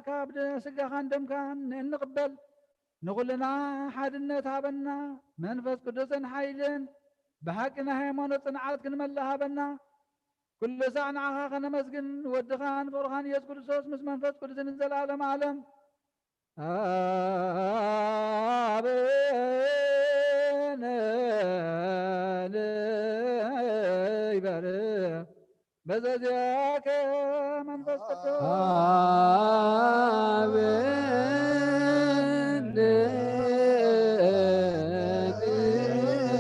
ካብ ደ-፣ ስጋኻን ደምካን እንቕበል፣ ንኹልና ሓድነት ሃበና። መንፈስ ቅዱስን ሓይልን ብሓቂ ናይ ሃይማኖት ጽንዓት ክንመልእ ሃበና። ኩሉ ሳዕ ንዓኻ ከነመስግን፣ ወድኻን ፍቕርኻን ኢየሱስ ክርስቶስ ምስ መንፈስ ቅዱስን ንዘለዓለም ዓለም። ኣበነ ንበሪ በዘዚአከ መንፈስ ቅዱስ። ኣበነ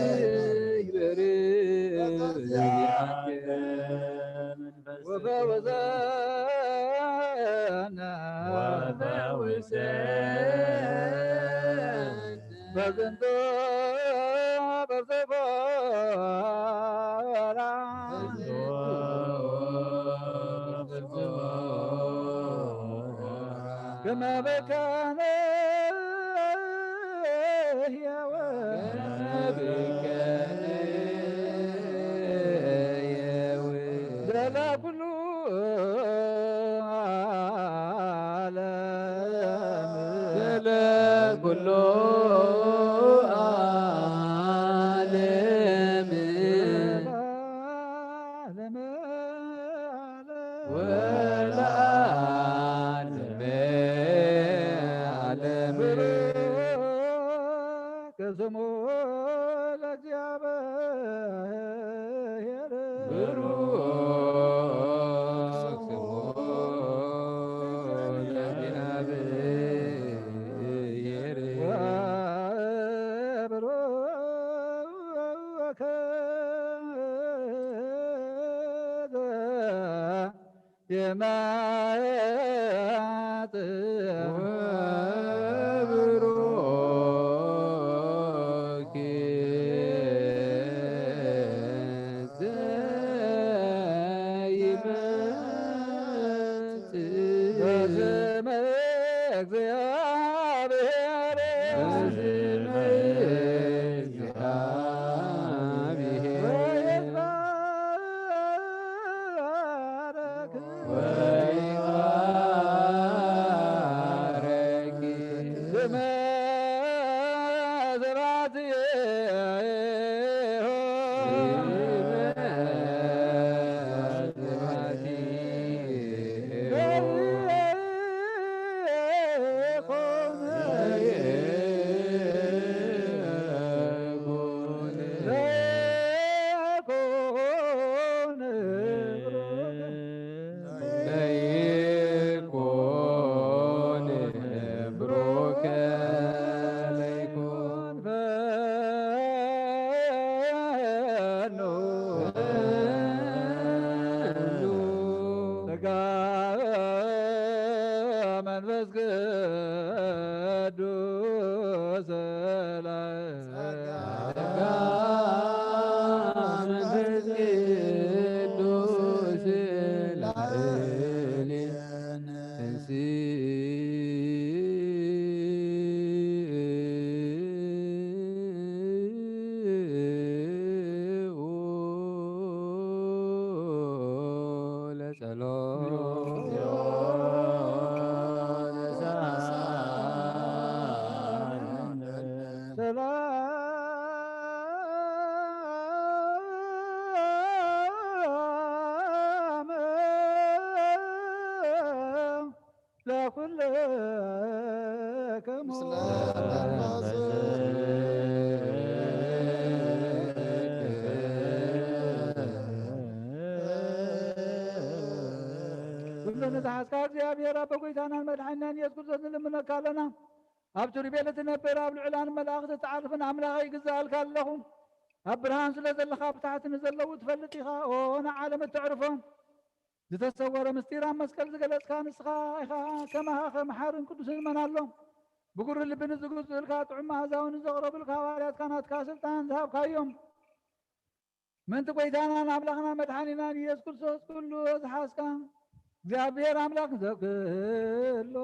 ንበሪ በዘዚአከ መንፈስ ቅዱስ። ወፈውሰነ ወፈውሰነ በዝንቱ በርትዖ ከመ በከነ ሕያወ ለኩሉ ዓለም ለኩሉ ዓለም ወለዓለመ ዓለም። ስሙ ለእግዚአብሔር። ብሩክ ስሙ ለእግዚአብሔር። ወብሩክ የማያት ወብሩክ ዘይመጽእ በስመ እግዚአብሔር በስመ እግዚአብሔር ወይትባረክ ወይትባረክ ጸጋ መንፈስ ቅዱስ ጸጋ መንፈስ ቅዱስ ላዕሌነ ለኩልክሙ። ኩሉ ንዝሓዝካ እግዚኣብሔር ኣቦ ጎይታናን መድሓኒናን ኢየሱስ ክርስቶስ ንልምነካ ኣለና። ኣብ ቱሪቤል እትነብር ኣብ ልዑላን መላእኽቲ እትዓርፍን ኣምላኸ ይግዛኣልካ ኣለኹ። ኣብ ብርሃን ስለ ዘለኻ ብታሕቲ ንዘለዉ ትፈልጥ ኢኻ። ኦ ንዓለም እተዕርፎ ዝተሰወረ ምስጢር ኣብ መስቀል ዝገለጽካ ንስኻ ኢኻ። ከማኻ ከ መሓርን ቅዱስን መን ኣሎ? ብጉር ልቢ ንዝግዝኡልካ ጥዑም መኣዛውን ንዘቕረቡልካ ሃዋርያትካ ናትካ ስልጣን ዝሃብካዮም ምእንቲ ጐይታናን ኣምላኽናን መድሓኒናን ኢየሱስ ክርስቶስ ኩሉ ዝሓዝካ እግዚኣብሔር ኣምላኽ ዘክሎ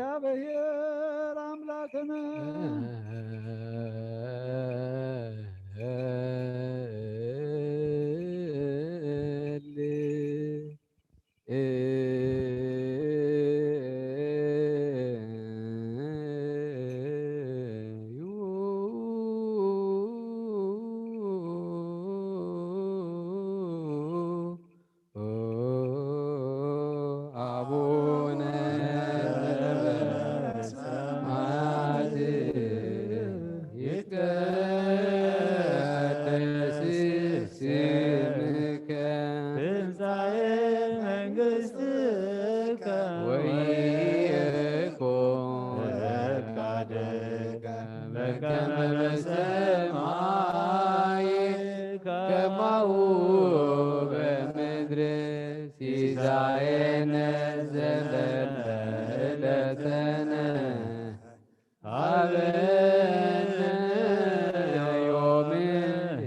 እግዚኣብሔር ኣምላኽና። አቡነ ዘበሰማያት ይትቀደስ ስምከ ትምጻኤ መንግሥትከ ወይኩን ፈቃድከ በከመ በሰማይ ከማሁ በምድር። ሲሳየነ ዘለለ ዕለትነ ሀበነ ዮም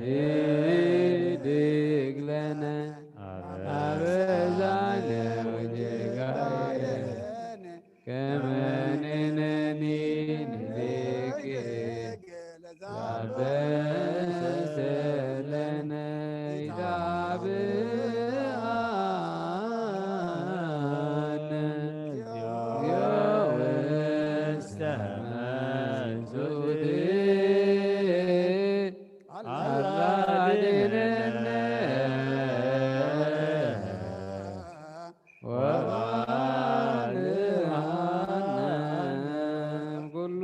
ህድግ ለነ አበሳነ ወጌጋየነ ከመ ንሕነኒ ንሕነኒ ንሕነኒ ለዘአበሰ ለነ ኢታብአነ እግዚኦ ውስተ መንሱት አላድነነ ወባልዓነ ኩሉ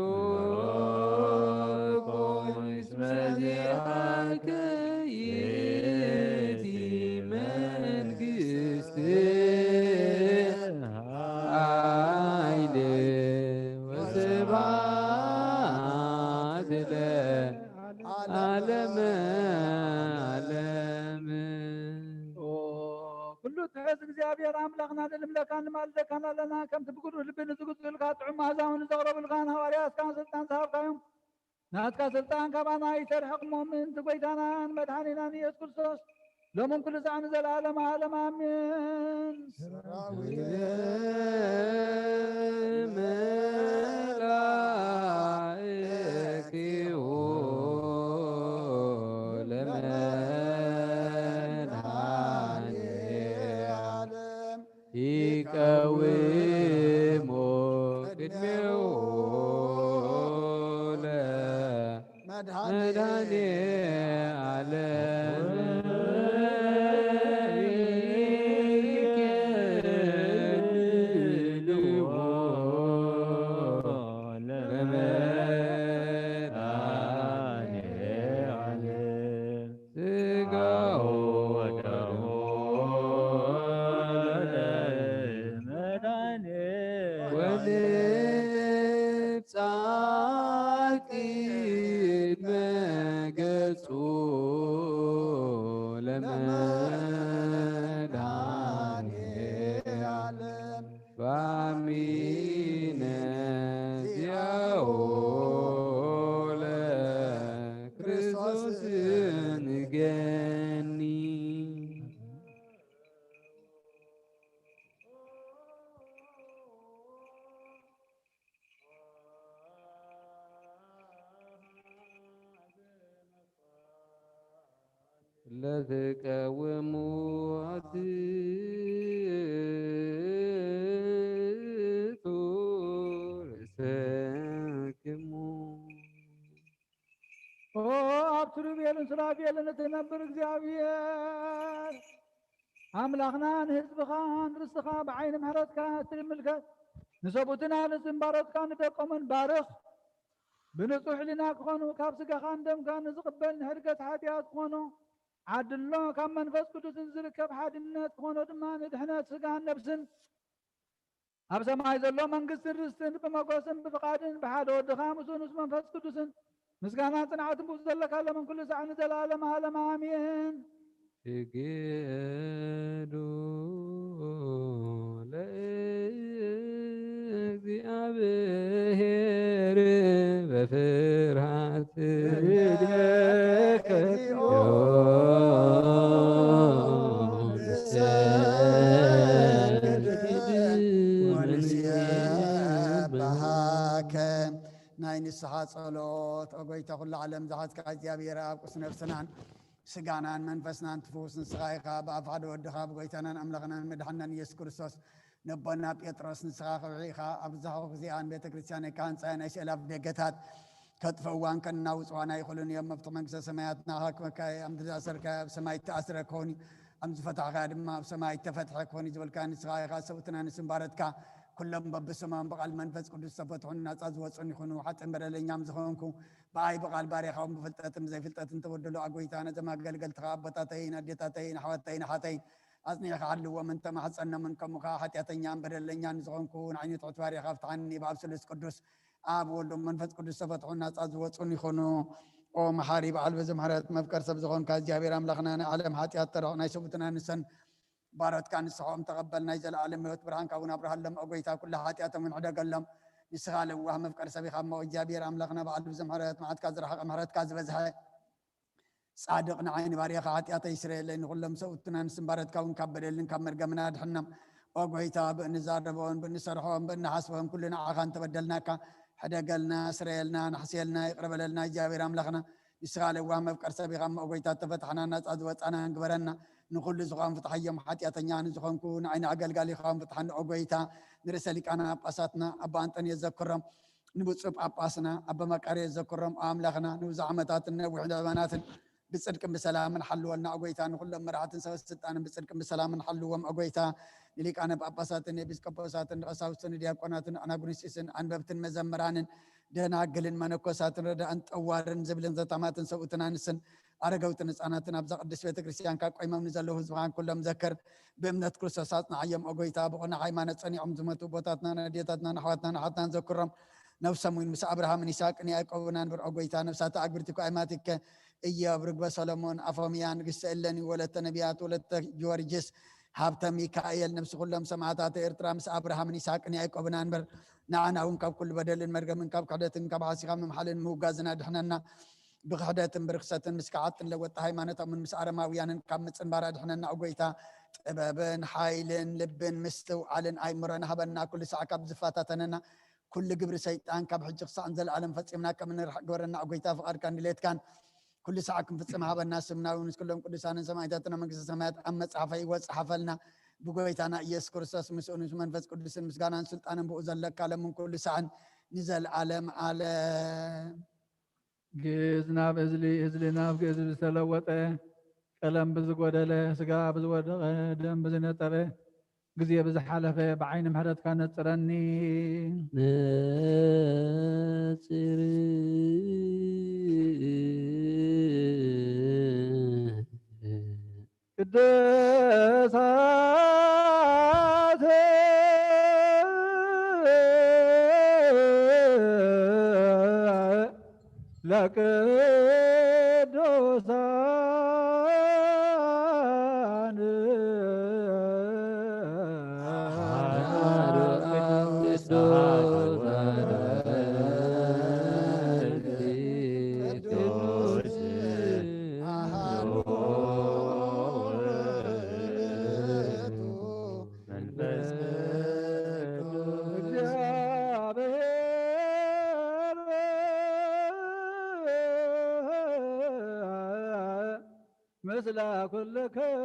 እስመ ዚአከ ይእቲ መንግስት ኃይል ወስብሐት ለዓለመ ዓለም። ኩሉ ትሕት እግዚኣብሔር ኣምላኽና ንልምለካን ንማልደካን ኣለና። ከምቲ ብግዱእ ልቢ ንዝግዝኡልካ ጥዑም መኣዛውን ንዘቕረቡልካን ሃዋርያትካን ስልጣን ዝሃብካዮም ናትካ ስልጣን ካባና ይተርሕቕ እሞ ምእንቲ ጐይታናን መድሓኒናን ኢየሱስ ክርስቶስ ሎምን ኩሉ ሳዕ ንዘለዓለመ ዓለም ኣሜን። ሰራዊተ መላእክቲሁ ለመድኃኔ ዓለም ይቀውሙ ቅድሜሁ ለመድኃኔ ዓለም። ስጋሁ ወደሙ ወነፍስ ለክርስቶስ ንገኒ። ለትቀውሙ ኣትቱ ርእሰክሙ። ኦ ኣብ ኪሩቤልን ሱራፌልን እትነብር እግዚኣብሔር ኣምላኽና፣ ንህዝብኻ ንርስኻ ብዓይኒ ምሕረትካ እትምልከት፣ ንሰቡእትና ንስም ባሮትካ ንደቆምን ባርኽ። ብንጹሕ ሕሊና ክኾኑ፣ ካብ ስጋኻን ደምካን ንዝቕበል ንሕድገት ሓጢኣት ክኾኖ ዓድሎ፣ ካብ መንፈስ ቅዱስን ዝርከብ ሓድነት ክኾኖ ድማ ንድሕነት ስጋን ነብስን ኣብ ሰማይ ዘሎ መንግስትን ርስትን ብመጎስን ብፍቓድን ብሓደ ወድኻ ምስኡ ምስ መንፈስ ቅዱስን ምስጋናን ጽንዓትን ብኡ ዘለካ ለምን ኩሉ ሳዕ ንዘለዓለም ዓለም ኣሜን። ስግዱ ለእግዚኣብሔር በፍርሃት። ስግደከ እግዚኦ ንሰግድ ወንሴብሐከ። ናይ ንስሓ ጸሎት። ኦ ጎይታ ኩሉ ዓለም ዝሓዝካ እግዚኣብሔር ኣብ ቅዱስ ነፍስናን ስጋናን መንፈስናን ትፍውስ ንስኻ ኢኻ። ብኣፍ ሓደ ወድኻ ብጎይታናን ኣምላኽናን መድሓናን ኢየሱስ ክርስቶስ ነቦና ጴጥሮስ ንስኻ ከውሒ ኢኻ። ኣብ ዝሓኹ እዚኣን ቤተ ክርስቲያን ካህንፃ ናይ ስእላፍ ደገታት ከጥፍእዋን ከናውፅዋን ኣይኽእሉን እዮም። መፍትሒ መንግስተ ሰማያት ንዓኻ ክበካ እዩ። ኣብ ዝኣሰርካዮ ኣብ ሰማይ እተኣስረ ክኸውን እዩ፣ ኣብ ዝፈታሕካዮ ድማ ኣብ ሰማይ እተፈትሐ ክኸውን እዩ ዝበልካ ንስኻ ኢኻ። ሰብእትና ንስም ባረትካ ኩሎም በብስሞም ብቓል መንፈስ ቅዱስ ዝተፈትሑን ናፃ ዝወፁን ይኹኑ። ሓጥእን በደለኛም ዝኾንኩ ብኣይ ብቓል ባሪኻውን ብፍልጠትን ብዘይፍልጠትን ተበደሉ። ኣጎይታ ነዞም ኣገልገልትኻ ኣቦታተይን ኣዴታተይን ኣሕዋተይን ኣሓተይን ኣጽኒዕኻ ሓልዎምን ተማሕጸኖምን፣ ከምኡ ከኣ ሓጢኣተኛን በደለኛን ዝኾንኩ ንዓይኒ ትሑት ባሪኻ ፍትሓኒ። ብኣብ ስሉስ ቅዱስ ኣብ ወልድ መንፈስ ቅዱስ ተፈትሑ ናጻ ዝወጹን ይኹኑ። ኦ መሓሪ በዓል ብዙሕ ምሕረት መፍቀር ሰብ ዝኾንካ እግዚኣብሔር ኣምላኽና ናይ ዓለም ሓጢኣት ተረቕ ናይ ሰቡትና ንሰን ባሮትካ ንስሕኦም ተቐበል ናይ ዘለኣለም ህይወት ብርሃንካ እውን ኣብርሃሎም። ኦ ጎይታ ኩሉ ሓጢኣቶም እውን ሕደገሎም። ንስኻ ለዋህ መፍቀር ሰብ ኢኻ እሞ እግዚኣብሔር ኣምላኽና በዓል ብዙሕ ምሕረት መዓትካ ዝረሓቐ ምሕረትካ ዝበዝሐ ጻድቕ ንዓይ ንባርያኻ ሓጢኣተይ ይስረየለይ፣ ንኹሎም ሰብኡትና ንስምባረትካ እውን ካብ በደልን ካብ መርገምን ኣድሕኖም። ኦ ጎይታ፣ ብእንዛረቦን ብእንሰርሖን ብእንሓስቦን ኩሉ ንዓኻ እንተበደልናካ፣ ሕደገልና፣ ስረየልና፣ ንሕስየልና፣ ይቕረ በለልና። እግዚኣብሔር ኣምላኽና፣ ንስኻ ለዋህ መፍቀር ሰብ ኢኻ እሞ፣ ኦ ጎይታ፣ እተፈታሕና ናጻ ዝወጻና ግበረና። ንኹሉ ዝኾን ፍትሓዮም፣ ሓጢኣተኛ ንዝኾንኩ ንዓይ ንኣገልጋሊኻ እውን ፍትሓኒ። ኦ ጎይታ፣ ንርእሰ ሊቃነ ጳጳሳትና ኣባ ኣንጠንዮስ ዘክሮም። ንብፁዕ ጳጳስና ኣባ መቃርዮስ ዘክሮም ኣምላኽና ንብዙሕ ዓመታትን ነዊሕ ዘመናትን ብጽድቅን ብሰላምን ሓልወልና፣ ኦ ጎይታ። ንኹሎም መራሕትን ሰበ ስልጣንን ብጽድቅን ብሰላምን ሓልዎም፣ ኦ ጎይታ። ንሊቃነ ጳጳሳትን ኤጲስቆጶሳትን ንቀሳውስትን ንዲያቆናትን ኣናጉንስጢስን ኣንበብትን መዘምራንን ደናግልን መነኮሳትን ረዳእን ጠዋርን ዝብልን ዘታማትን ሰብኡትን ኣንስትን ኣረገውትን ህጻናትን ኣብዛ ቅድስት ቤተ ክርስቲያን ካብ ቆይሞም ንዘለዉ ህዝብኻን ኩሎም ዘክር። ብእምነት ክርስቶስ ኣጽንዓዮም፣ ኦ ጎይታ። ብቕኑዕ ሃይማኖት ጸኒዖም ዝሞቱ ኣቦታትናን ኣዴታትናን ኣሕዋትናን ኣሓትናን ዘክሮም። ነብሶም እውን ምስ ኣብርሃምን ይስሐቅን ያዕቆብን ኣንብር፣ ኦ ጎይታ። ነብሳት ኣግብርቲ እኮ ኣይማቲከ፣ ኢዮብ፣ ርግበ ሰሎሞን፣ ኣፎምያ፣ ንግስቲ እሌኒ፣ ወለተ ነቢያት፣ ወለተ ጊዮርጊስ፣ ሃብተ ሚካኤል፣ ነብሲ ኩሎም ሰማዕታት ኤርትራ ምስ ኣብርሃምን ይስሐቅን ያዕቆብን ኣንብር። ንዓና እውን ካብ ኩሉ በደልን መርገምን ካብ ክሕደትን ካብ ሓሲኻ ምምሓልን ምውጋዝን ኣድሕነና። ብክሕደትን ብርክሰትን ምስ ከሓድትን ለወጢ ሃይማኖቶምን ምስ ኣረማውያንን ካብ ምጽንባር ኣድሕነና፣ ኦ ጎይታ። ጥበብን ሓይልን ልብን ምስትውዓልን ኣእምሮን ሃበና፣ ኩሉ ሳዕ ካብ ዝፈታተነና ኩሉ ግብሪ ሰይጣን ካብ ሕጂ ክሳዕ ንዘለኣለም ፈጺምና ከም እንርሕቕ ግበረና፣ ኦ ጎይታ። ፍቓድካን ድሌትካን ኩሉ ሳዕ ክንፍጽም ሃበና። ስምና እውን ምስ ኩሎም ቅዱሳንን ሰማዕታትን ኣብ መንግስተ ሰማያት ኣብ መጽሓፈ ህይወት ጸሓፈልና። ብጎይታና ኢየሱስ ክርስቶስ ምስኡን ምስ መንፈስ ቅዱስን ምስጋናን ስልጣንን ብኡ ዘለካ ለምን ኩሉ ሳዕን ንዘለኣለም ኣለም። ግእዝ ናብ እዝሊ፣ እዝሊ ናብ ግእዝ ብዝተለወጠ፣ ቀለም ብዝጎደለ፣ ስጋ ብዝወደቐ፣ ደም ብዝነጠበ፣ ግዜ ብዝሓለፈ ብዓይኒ ምሕረትካ ነጽረኒ። ነጽር። ቅዱሳት ለቅዱሳን አሐዱ አብ ቅዱስ ምስለ ኩልክሙ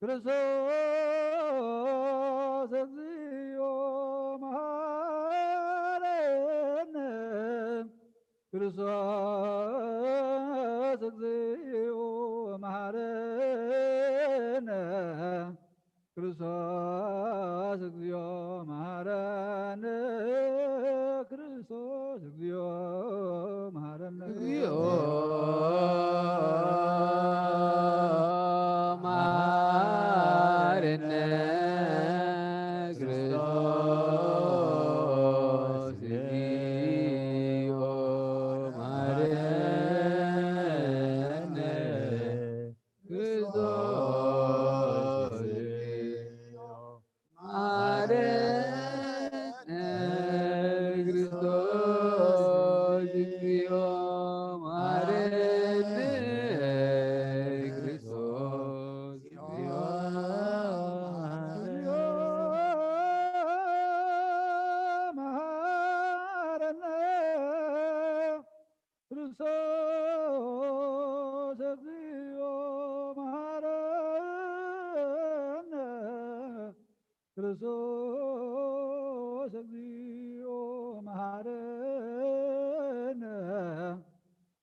ክርስቶስ እግዚኦ መሐረነ። ክርስቶስ እግዚኦ መሐረነ። ክርስቶስ እግዚኦ መሐረነ። ክርስቶስ እግዚኦ መሐረነ። እግዚኦ መሐረነ። ክርስቶስ እግዚኦ መሐረነ። ክርስቶስ መሐረነ። ክርስቶስ እግዚኦ መሐረነ። ክርስቶስ እግዚኦ መሐረነ። ክርስቶስ እግዚኦ መሐረነ። ክርስቶስ እግዚኦ መሐረነ።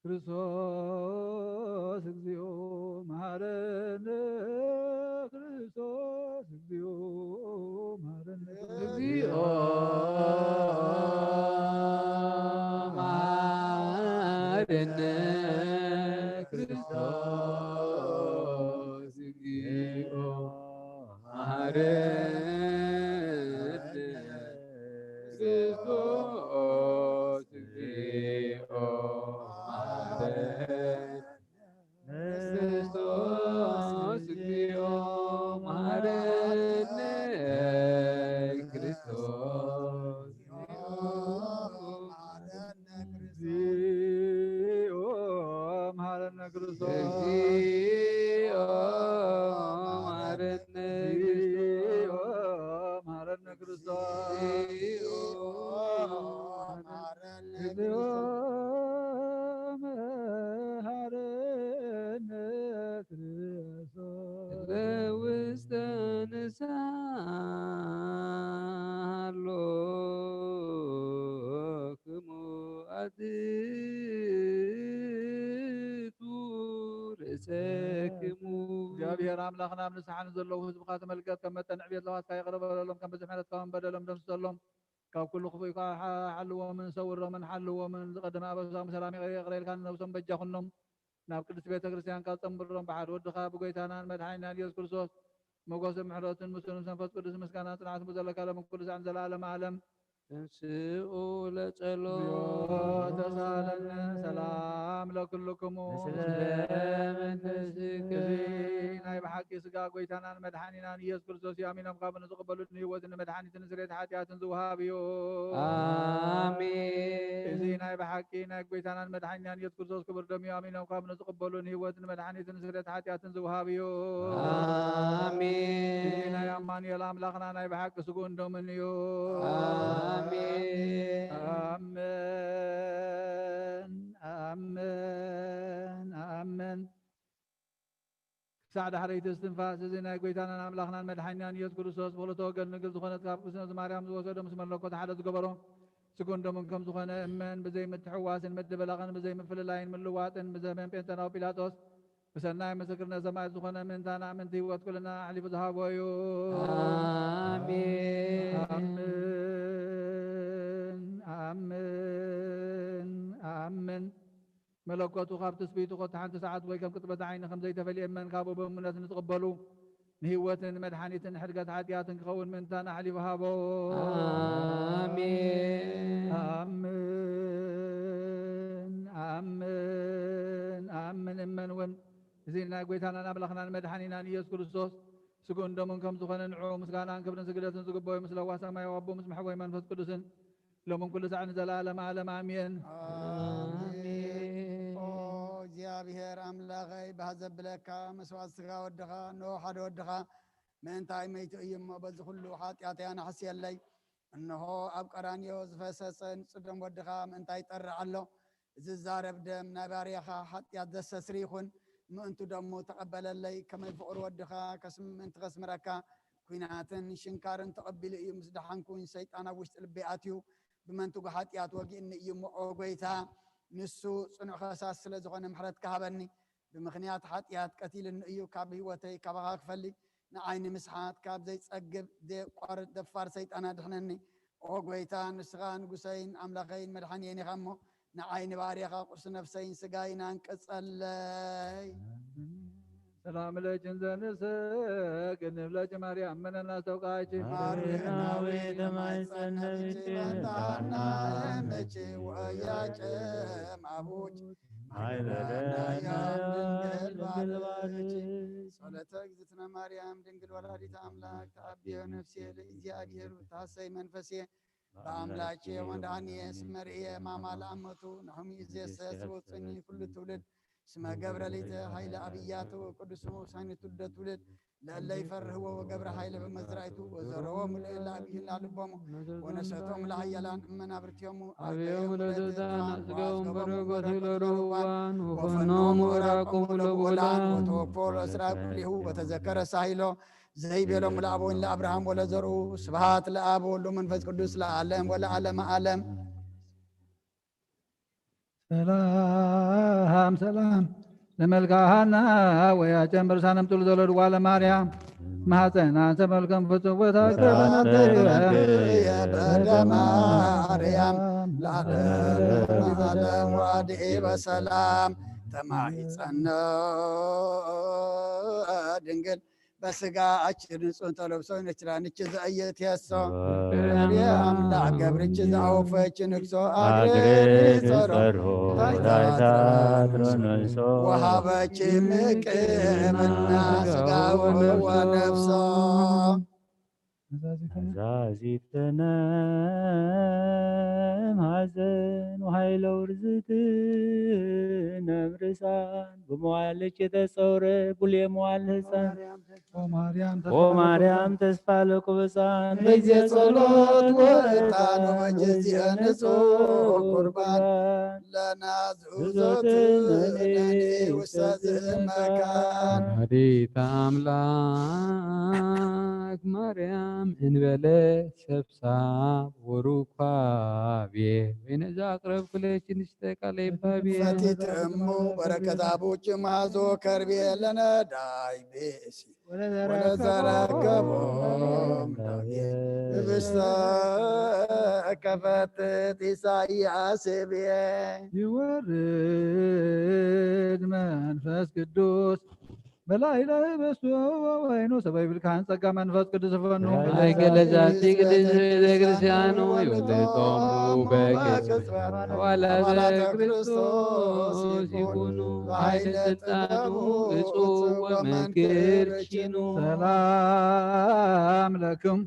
ክርስቶስ እግዚኦ መሐረነ። ክርስቶስ እግዚኦ መሐረነ። እግዚኦ መሐረነ። ክርስቶስ እግዚኦ መሐረነ። ክርስቶስ እግዚኦ መሐረነ። ክርስቶስ እግዚኦ መሐረነ። ክርስቶስ እግዚኦ መሐረነ። ክርስቶስ እግዚኦ መሐረነ። እግዚኦ መሐረነ። ክርስቶስ እግዚኦ እግዚኦ መሐረነ። ክርስቶስ ለውስተ ንስሓ ሃሎክሙ ኣትቱ ርእሰክሙ። እግዚኣብሔር ኣምላኽና፣ ኣብ ንስሓ ንዘለዉ ህዝብኻ ተመልከት፣ ከም መጠን ዕቤት ለዋትካ ይቕረ በለሎም፣ ከም ብዝሒ ምሕረትካ እውን በደሎም ደምስሰሎም። ካብ ኩሉ ክፉእ ከዓ ሓ-፣ ሓልዎምን ሰውሮምን ሓልዎምን። ዝቐደመ ኣበሳም ሰላም ይቕረ፣ ይቕረ ኢልካ ንነብሶም በጃ ኩኖም። ናብ ቅድስት ቤተ ክርስቲያን ካብ ጸንብሮም ብሓደ ወድኻ ብጎይታናን መድሓኒናን ኢየሱስ ክርስቶስ ሞገስን ምሕረትን ምስኡ ምስ መንፈስ ቅዱስ ምስጋና ጽንዓት ዘለካ ሎም ኩሉ ሳዕ ንዘለዓለመ ዓለም። ተንስኡ ለጸሎት ተሳለነ። ሰላም ለኩልክሙ። ምስለ መንፈስከ። እዚ ናይ ብሓቂ ስጋ ጎይታናን መድሓኒናን ኢየሱስ ክርስቶስ እዩ። ኣሚኖም ካብ ንዝቕበሉ ንህይወትን ንመድሓኒትን ስርየት ሓጢኣትን ዝወሃብ እዩ። ኣሜን። እዚ ናይ ብሓቂ ናይ ጎይታናን መድሓኒናን ኢየሱስ ክርስቶስ ክቡር ደም እዩ። ኣሚኖም ካብ ንዝቕበሉ ንህይወትን መድሓኒትን ስርየት ሓጢኣትን ዝወሃብ እዩ። ኣሜን። እዚ ናይ ኣማኑኤል ኣምላኽና ናይ ብሓቂ ስግኡን ደሙን እዩ። ኣሜን። ኣሜን፣ ኣሜን፣ ኣሜን። ክሳዕ ዳሕረይቲ እስትንፋስ እዚ ናይ ጎይታናን ኣምላኽናን መድሓኒናን ኢየሱስ ክርስቶስ ብኽልተ ወገን ድንግል ዝኾነት ካብ ቅድስቲ ማርያም ዝወሰዶ ምስ መለኮት ሓደ ዝገበሮ ስግኡን ደሙን ከም ዝኾነ እመን። ብዘይ ምትሕዋስን ምድብላቕን ብዘይ ምፍልላይን ምልዋጥን ብዘመን ጴንጠናዊ ጲላጦስ ብሰናይ ምስክርነት ሰማዕት ዝኾነ ምእንታና ምእንቲ ህይወት ኩልና ኣሕሊፉ ዝሃቦ እዩ። ኣሜን። ኣሜን፣ ኣሜን፣ ኣሜን። መለኮቱ ካብ ትስብእቱ ኮታ ሓንቲ ሰዓት ወይ ከም ቅጽበት ዓይኒ ከም ዘይተፈልየ እመን። ካብኡ ብምእምነት ንትቕበሉ ንህይወትን መድሓኒትን ሕድገት ሓጢኣትን ክኸውን ምእንታና ኣሕሊፉ ሃቦ። ኣሜን። ኣሜን፣ ኣሜን፣ ኣሜን። እመን እውን እዚ ናይ ጎይታናን ኣምላኽናን መድሓኒናን ኢየሱስ ክርስቶስ ስግኡን ደሙን ከም ዝኾነ ንዕኡ ምስጋናን ክብርን ስግደትን ዝግበኦ ምስ ለዋህ ሰማያዊ ኣቦ ምስ መሕወይ መንፈስ ቅዱስን ሎምን ኩሉ ሳዕ ንዘለዓለም ዓለም ኣሜን። ኣሜን። ኦ እግዚኣብሔር ኣምላኸይ፣ ባህ ዘብለካ መስዋዕት ስጋ ወድኻ፣ እንሆ ሓደ ወድኻ ምእንታይ መይቱ እዩ እሞ፣ በዚ ኩሉ ሓጢኣተይ ኣናሕስየለይ። እንሆ ኣብ ቀራንዮ ዝፈሰሰ ንጹህ ደም ወድኻ ምእንታይ ይጠርዕ ኣሎ። እዚ ዝዛረብ ደም ናይ ባርያኻ ሓጢኣት ዘስተስሪ ይኹን። ምእንቱ ደሙ ተቐበለለይ። ከመይ ፍቕሪ ወድኻ ከስም-፣ ምእንቲ ከስምረካ፣ ኲናትን ሽንካርን ተቐቢሉ እዩ። ምስ ደሓንኩ ሰይጣን ኣብ ውሽጢ ልበይ ኣትዩ፣ ብመንትጉ ሓጢኣት ወጊእኒ እዩ እሞ፣ ኦ ጐይታ፣ ንሱ ጽኑዕ ፈሳስ ስለ ዝኾነ ምሕረትካ ሃበኒ። ብምኽንያት ሓጢኣት ቀቲልኒ እዩ፣ ካብ ህይወተይ ካባኻ ክፈሊ፣ ንዓይ ንምስሓት ካብ ዘይጸግብ ዘየቋርጽ ደፋር ሰይጣን ኣድሕነኒ። ኦ ጐይታ፣ ንስኻ ንጉሰይን ኣምላኸይን መድሓንየይን ኢኻ እሞ፣ ንዓይ ንባርያኻ ቁርሲ ነፍሰይን ስጋይን ኣንቅጸለይ። ሰላም ለኪ እንዘ ንሰግድ ንብለኪ ማርያም መነና ተውቃኪ። ማርያም ሆይ ተማይጸነብኪ በንታና እምኪ ወእያጨም ኣቡኪ ማይበለና ድንግል ባርኪ። ጸሎተ እግዝእትነ ማርያም ድንግል ወላዲተ ኣምላክ ተአብዮ ነፍሴ ለእግዚአብሔር ወታሰይ መንፈሴ በአምላኬ ወመድኃኒየ እስመ ርእየ ማማ ለአመቱ ናሆም ይእዜሰ ስውፅኒ ኩሉ ትውልድ እስመ ገብረ ሊተ ኃይለ አብያቱ ቅዱስ ውሳኔ ትውልደ ትውልድ ለእለ ይፈርህዎ ወገብረ ኃይለ በመዝራይቱ ወዘረዎ ምልእ ለአብይና ልቦሙ ወነሰቶም ለኃያላን እመናብርቲዮሙ አበዮሙ ለስልጣን አስጋውም በረከቱ ለርሁባን ወፈኖሙ ራቆሙ ለብዑላን ወተወክፎ ለእስራ ኩሊሁ ወተዘከረ ሳሂሎ ዘይቤሎሙ ለአብ ወይን ለአብርሃም ወለዘርኡ። ስብሐት ለአብ ወወልድ ወመንፈስ ቅዱስ ለዓለም ወለዓለመ ዓለም። ሰላም ሰላም ለመልክዓ ሐና ወያጨን በርሳንም ጥሉ ዘለድ ጓለ ማርያም ማህፀና ተመልከም ፍጹም ቦታ ተመልክየ በደ ማርያም ለዓለም ዓለም ወአድኢ በሰላም ተማይጸነ ድንግል በስጋኪ ንጹህ ተለብሶ ነችራንች ዘእየት የሶ ገብርኤል አምላክ ገብርች ዘአውፈች ንግሶ አግሬ ጸሮ ታይታት ሮኖሶ ወሃበች ምቅብና ስጋ ወነፍሶ አዛዚተነ ማዘን ወሃይለ ውርዝትነ ምርሳን ብመዋልች የተሰውረ ቡሌ መዋል ህፃን ኦ ማርያም ተስፋ ለቁብፃን በጊዜ ጸሎት ወዕጣን ወበጊዜ ንጹህ ቁርባን ለናዝዞትነኒ ውስተ ዝእመካን ወላዲተ አምላክ ማርያም እንበለ ሰብሳብ ወሩኳቤ ወይነ ዘአቅረብኩ ለኪ ንስተ ቃለ ይባቤ ፈቲት እሙ በረከት አቡኪ ማዞ ከርቤ ለነዳይ ቤሲ ወለዘረከቦም ዳዊት ህብስተ ከፈትት ኢሳይያስ ቤ ይወርድ መንፈስ ቅዱስ በላዕለ ህብስቱ ወወይኑ ሰበ ይብልካን ጸጋ መንፈስ ቅዱስ ፈኑ። ላዕለ ዛቲ ቅድስት ቤተ ክርስቲያኑ ይውልጦሙ በቅጽበት አባላተ ክርስቶስ ይኩኑ በኃይለ ስልጣኑ እጹ ወመንክር ኪኑ። ሰላም ለክም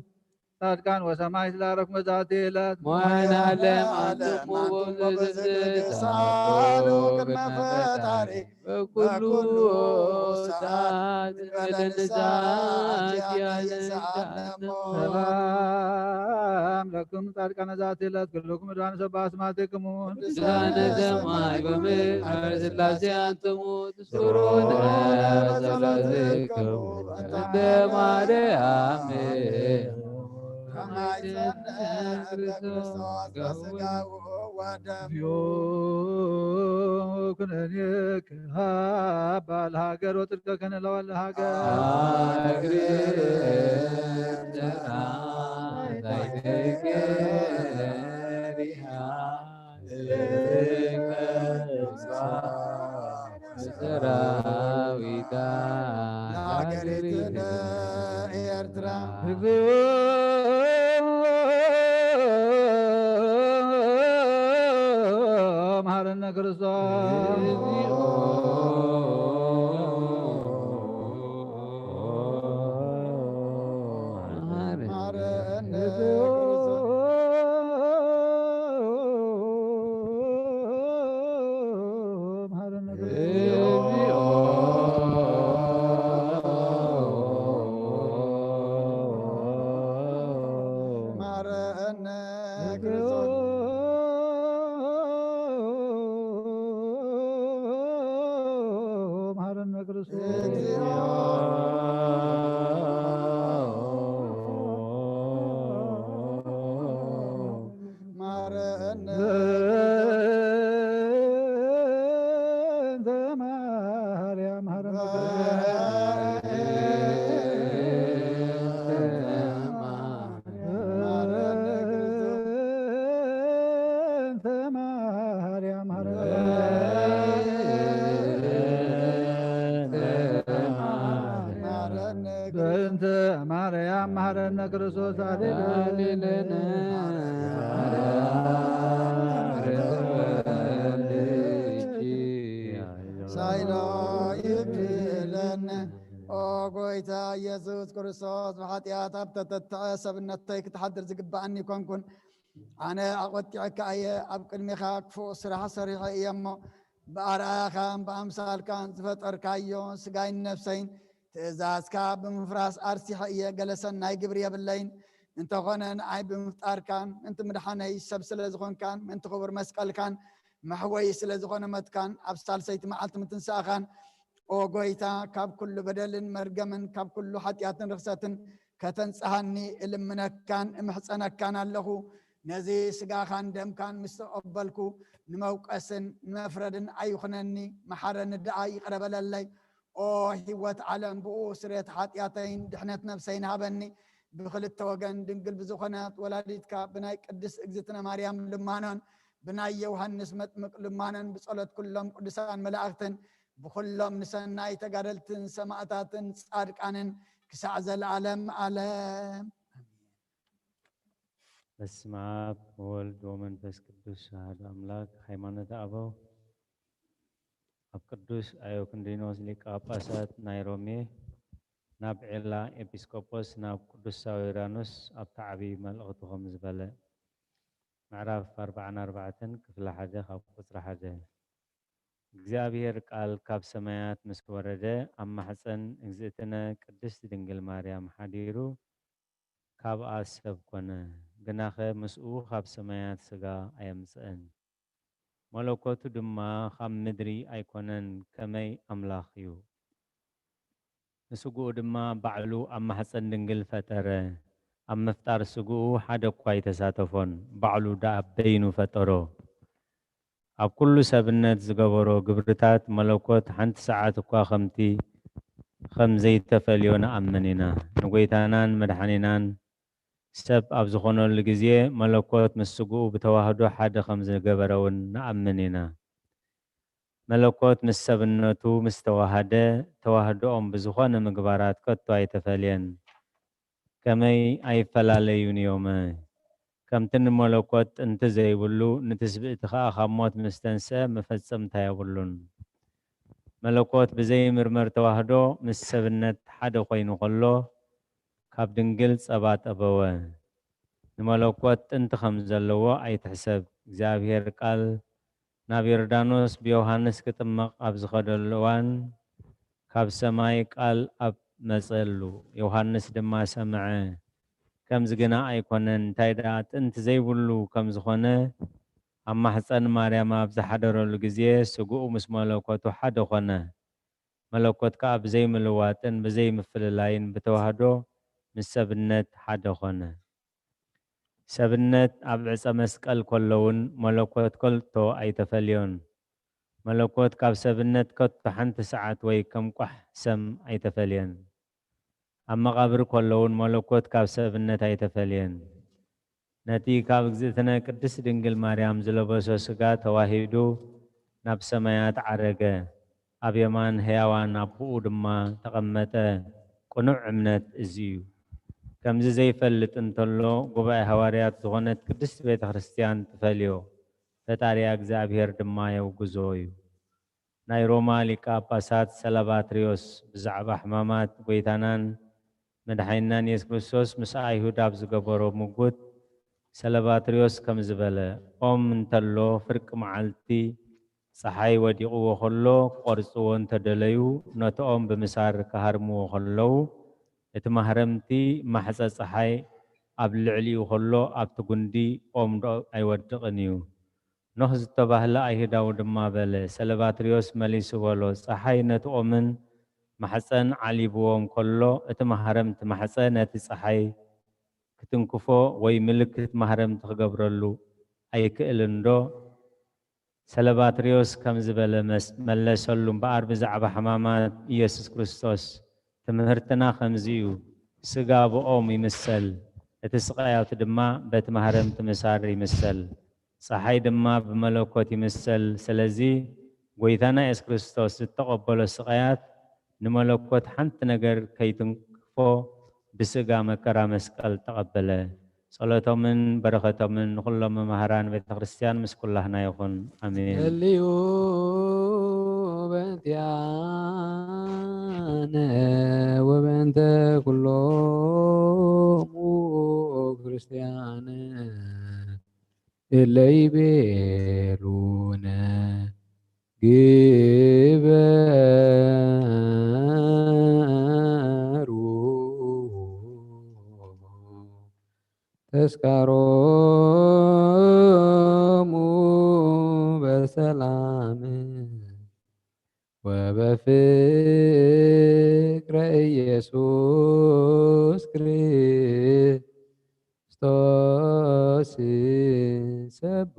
ጻድቃን ወሰማዕት ላረክሙ ዛቲ ዕለት። መዋዕለ ዓለም አንትሙ በዝግሳኑ ቅድመ ፈጣሪ በኩሉ ሰዓት በለንሳት ያነሳለሞ። ሰላም ለክሙ ጻድቃነ ዛቲ ዕለት ኩልኩም ዕድዋን ሰባ አስማትክሙ ቅዱሳነ ሰማይ ወምድር ሥላሴ አንትሙ ትስሩነ በጸሎትክሙ እንተ ማርያም ከማይጸነ በክርስቶስ በሥጋው ወደሙ ኩነኔ ከሃባ ለሃገር ወጽድቀ ከነ ለዋለ ሃገር። ሰራዊታ ለሀገሪትነ ኤርትራ። እግዚኦ መሐረነ ክርስቶስ። መሐረነ ክርስቶስ። ማረነ ክርስቶስ ኣሌሉያ። ሳይሎ ይብለነ። ኦ ጎይታ ኢየሱስ ክርስቶስ፣ ብሓጢኣት ኣብ ተተትዐ ሰብነተይ ክትሓድር ዝግባኣኒ ይኮንኩን። ኣነ ኣቖጢዐካ እየ፣ ኣብ ቅድሚኻ ክፉእ ስራሕ ሰሪሐ እየ እሞ፣ ብኣርኣያኻን ብኣምሳልካን ዝፈጠርካዮ ስጋይን ነፍሰይን ትእዛዝካ ብምፍራስ ኣርሲሐ እየ፣ ገለ ሰናይ ግብሪ የብለይን። እንተኾነ ንኣይ ብምፍጣርካን ምእንቲ ምድሓነይ ሰብ ስለ ዝኾንካን ምእንቲ ክቡር መስቀልካን መሕወይ ስለ ዝኾነ ሞትካን ኣብ ሳልሰይቲ መዓልቲ ምትንሳእኻን፣ ኦ ጎይታ፣ ካብ ኩሉ በደልን መርገምን ካብ ኩሉ ሓጢኣትን ርኽሰትን ከተንጽሃኒ እልምነካን እምሕጸነካን ኣለኹ። ነዚ ስጋኻን ደምካን ምስ ተቐበልኩ ንመውቀስን ንመፍረድን ኣይኹነኒ፣ መሓረኒ ደኣ ይቕረ በለለይ። ኦ ህይወት ዓለም፣ ብኡ ስርየት ሓጢኣተይን ድሕነት ነፍሰይን ሃበኒ። ብኽልተ ወገን ድንግል ብዝኾነት ወላዲትካ ብናይ ቅድስት እግዝእትነ ማርያም ልማኖን ብናይ ዮሃንስ መጥምቅ ልማኖን ብጸሎት ኩሎም ቅዱሳን መላእኽትን ብኹሎም ንሰናይ ተጋደልትን ሰማእታትን ጻድቃንን ክሳዕ ዘለዓለም ዓለም። በስመ ኣብ ወወልድ ወመንፈስ ቅዱስ ኣሐዱ ኣምላክ። ሃይማኖተ ኣበው ኣብ ቅዱስ ኣዮክንዲኖስ ሊቀ ጳጳሳት ናይ ሮሜ ናብ ዔላ ኤጲስቆጶስ ናብ ቅዱስ ሳዊራኖስ ኣብቲ ዓብዪ መልእኽቱ ከም ዝበለ፣ ምዕራፍ ኣርባዓን ኣርባዕተን ክፍሊ ሓደ ካብ ቁጽሪ ሓደ። እግዚኣብሔር ቃል ካብ ሰማያት ምስ ወረደ ኣብ ማሕፀን እግዝእትነ ቅድስት ድንግል ማርያም ሓዲሩ ካብኣ ሰብ ኮነ። ግናኸ ምስኡ ካብ ሰማያት ስጋ ኣየምጽአን። መለኮቱ ድማ ካብ ምድሪ ኣይኮነን፣ ከመይ ኣምላኽ እዩ። ንስግኡ ድማ ባዕሉ ኣብ ማሕፀን ድንግል ፈጠረ። ኣብ ምፍጣር ስግኡ ሓደ እኳ ኣይተሳተፎን፣ ባዕሉ ደኣ በይኑ ፈጠሮ። ኣብ ኩሉ ሰብነት ዝገበሮ ግብርታት መለኮት ሓንቲ ሰዓት እኳ ከምቲ ከም ዘይተፈልዮ ንኣምን ኢና። ንጎይታናን መድሓኒናን ሰብ ኣብ ዝኾነሉ ግዜ መለኮት ምስ ስግኡ ብተዋህዶ ሓደ ከም ዝገበረ እውን ንኣምን ኢና። መለኮት ምስ ሰብነቱ ምስ ተዋሃደ፣ ተዋህዶኦም ብዝኾነ ምግባራት ከቶ ኣይተፈልየን። ከመይ ኣይፈላለዩን እዮመ። ከምቲ ንመለኮት ጥንቲ ዘይብሉ፣ ንትስብእቲ ኸኣ ካብ ሞት ምስ ተንስአ መፈጸምታ የብሉን። መለኮት ብዘይምርመር ተዋህዶ ምስ ሰብነት ሓደ ኮይኑ ከሎ፣ ካብ ድንግል ጸባ ጠበወ። ንመለኮት ጥንቲ ከም ዘለዎ ኣይትሕሰብ። እግዚኣብሔር ቃል ናብ ዮርዳኖስ ብዮሃንስ ክጥመቕ ኣብ ዝኸደሉ እዋን፣ ካብ ሰማይ ቃል ኣብ መጸሉ፣ ዮሃንስ ድማ ሰምዐ። ከምዚ ግና ኣይኮነን፣ እንታይ ደኣ ጥንቲ ዘይብሉ ከም ዝኾነ፣ ኣብ ማሕፀን ማርያም ኣብ ዝሓደረሉ ግዜ፣ ስግኡ ምስ መለኮቱ ሓደ ኮነ። መለኮት ከኣ ብዘይምልዋጥን ብዘይምፍልላይን ብተዋህዶ ምስ ሰብነት ሓደ ኮነ። ሰብነት ኣብ ዕፀ መስቀል ከሎ እውን መለኮት ከቶ ኣይተፈልዮን። መለኮት ካብ ሰብነት ከቶ ሓንቲ ሰዓት ወይ ከም ቋሕ ሰም ኣይተፈልየን። ኣብ መቓብር ከሎ እውን መለኮት ካብ ሰብነት ኣይተፈልየን። ነቲ ካብ እግዝእትነ ቅድስት ድንግል ማርያም ዝለበሶ ስጋ ተዋሂዱ ናብ ሰማያት ዓረገ። ኣብ የማን ሕያዋን ኣቦኡ ድማ ተቐመጠ። ቅኑዕ እምነት እዚ እዩ። ከምዚ ዘይፈልጥ እንተሎ፣ ጉባኤ ሃዋርያት ዝኾነት ቅድስት ቤተ ክርስቲያን ትፈልዮ። ፈጣሪያ እግዚኣብሔር ድማ የውግዞ እዩ። ናይ ሮማ ሊቀ ጳጳሳት ሰላባትሪዮስ ብዛዕባ ሕማማት ጐይታናን መድሓኒናን የሱስ ክርስቶስ ምስ ኣይሁድ ኣብ ዝገበሮ ምጉት፣ ሰላባትሪዮስ ከምዚ በለ፣ ኦም እንተሎ ፍርቂ መዓልቲ ጸሓይ ወዲቕዎ ኸሎ ክቖርጽዎ እንተደለዩ፣ ነቲ ኦም ብምሳር ክሃርምዎ ኸለዉ፣ እቲ ማህረምቲ ማሕጸ ጸሓይ ኣብ ልዕሊኡ ኸሎ ኣብቲ ጒንዲ ኦም ዶ ኣይወድቕን እዩ? ኖህ ዝተባህለ ኣይሁዳዊ ድማ በለ። ሰለባትርዮስ መሊሱ በሎ፣ ጸሓይ ነቲ ኦምን ማሕጸን ዓሊብዎ እንከሎ፣ እቲ ማህረምቲ ማሕጸ ነቲ ጸሓይ ክትንክፎ ወይ ምልክት ማህረምቲ ክገብረሉ ኣይክእልን ዶ? ሰለባትርዮስ ከምዚ በለ መስ-፣ መለሰሉ፣ እምበኣር ብዛዕባ ሕማማት ኢየሱስ ክርስቶስ ትምህርትና ከምዚ እዩ፣ ስጋ ብኦም ይምሰል፣ እቲ ስቓያቱ ድማ በቲ ማህረምቲ ምሳር ይምሰል። ጸሓይ ድማ ብመለኮት ይምሰል። ስለዚ፣ ጐይታና የሱስ ክርስቶስ ዝተቐበሎ ስቓያት ንመለኮት ሓንቲ ነገር ከይትንክፎ ብስጋ መከራ መስቀል ተቐበለ። ጸሎቶምን በረኸቶምን ንኹሎም መማህራን ቤተ ክርስቲያን ምስ ኩላህና ይኹን። ኣሜን። ጸልዩ በእንቲኣነ ወበእንተ ኩሎሙ ክርስቲያን እለ ይቤሉነ ግበሩ ተስካሮሙ በሰላም ወበፍቅረ ኢየሱስ ክርስቶስ ሰብሑ።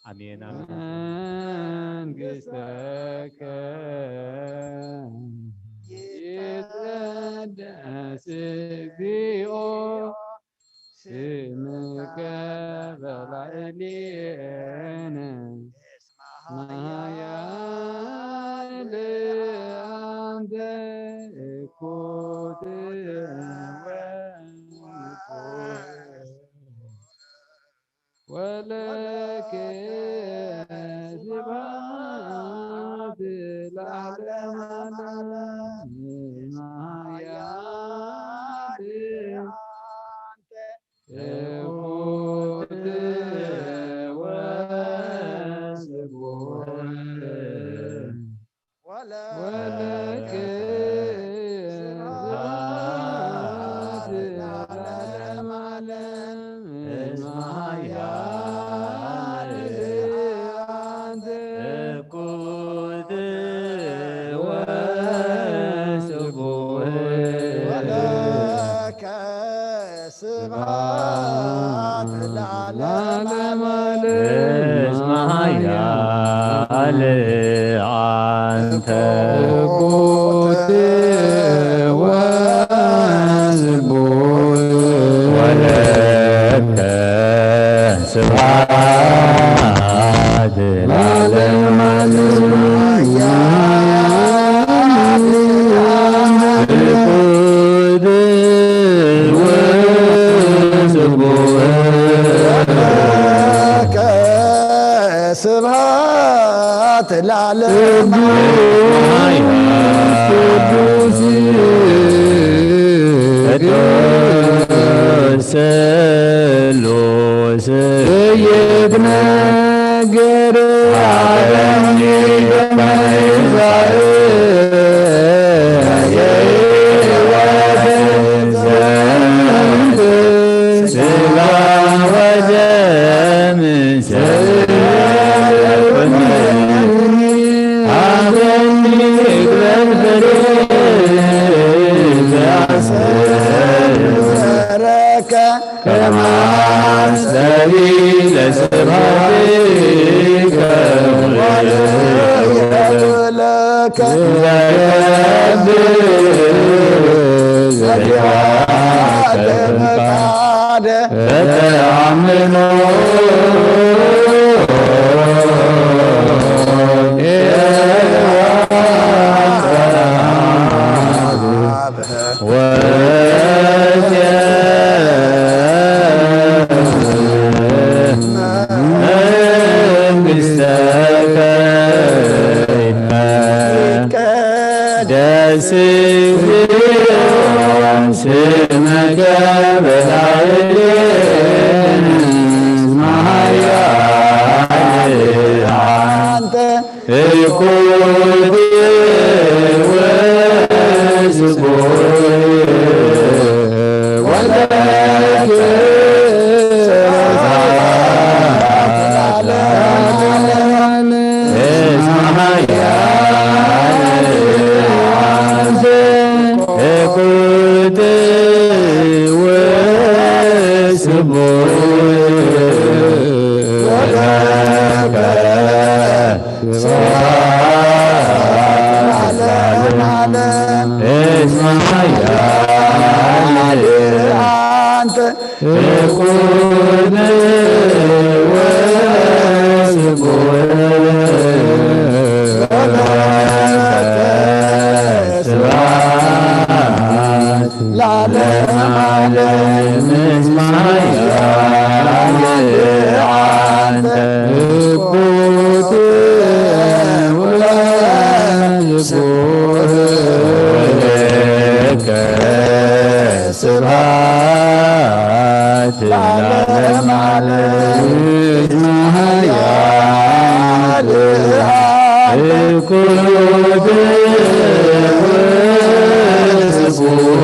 ኣሜን። መንግስተከ ይትቀደስ እግዚኦ ስምከ በላዕሌነ መሃያል አንተ እኩት ወንኩር ወለከ ስብሐት ለዓለመ ዓለም። መሃያል አንተ እኩት ወስቡሕ ወለከ ስብሐት ለዓለመ ዓለም። እስመ ኃያል አንተ እኩት ወስቡሕ ወለከ ስብሐት ለዓለመ ዓለም። እስመ ኃያል አንተ እኩት ወስቡሕ ወለከ ስብሐት ለዓለመ ዓለም። ስብሐት ለዓለም። ቅዱስ ቅዱስ ስሉስ ይትነገር ዓለምኒ በመይዛእ የሕይወት ዘንድ ስጋ ወደም ሰብእኩኒ። አበኒ በፈሬ ዘአስተርእዮ ከማስተሪ ለስብሐቲከ ወለከ ዘገብር ዘዲባከ ፈቃደ በተአምኖ በላዕሌነ እስመ ኃያል አንተ። እኩት ወስቡሕ ወለከ እስመ ኃያል አንተ። እኩት ወስቡሕ ወለከ ስብሐት ለዓለመ ዓለም። እስመ ኃያል አንተ። እኩት ወስቡሕ ወለከ ስብሐት ለዓለመ ዓለም። እስመ ኃያል አንተ። እኩት ወስቡሕ ወለከ ስብሐት ለዓለመ ዓለም። እስመ ኃያል እኩት ወስቡሕ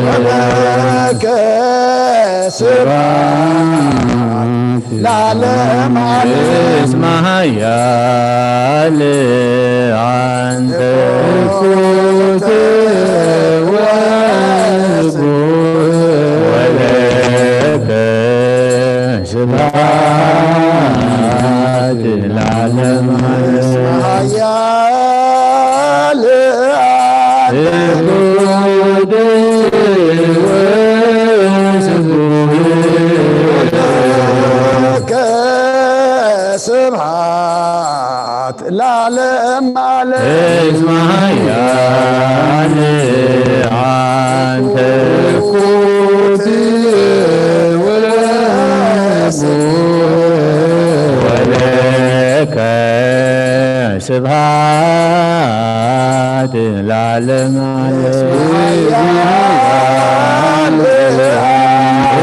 ወለከ ስብሐት ለዓለመ ዓለም። እስመ ኃያል አንተ። እኩት ወስቡሕ ወለከ ስብሐት ለዓለመ ዓለም። እስመ ኃያል አንተ። እኩት ወስቡሕ ወለከ ስብሐት ለዓለመ ዓለም። እስመ ኃያል አንተ። እኩት ወስቡሕ ወለከ ስብሐት ለዓለመ ዓለም። እስመ ኃያል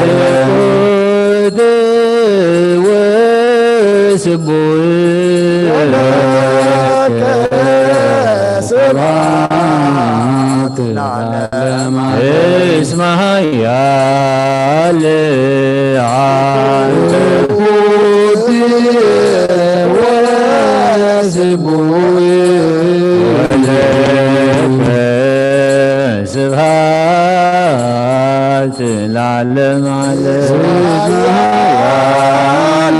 እኩት ወስቡሕ ወለከ ስብሐት ለዓለመ ዓለም። እስመ ኃያል አንተ። እኩት ወስቡሕ ወለከ ስብሐት ለዓለመ ዓለም። እስመ ኃያል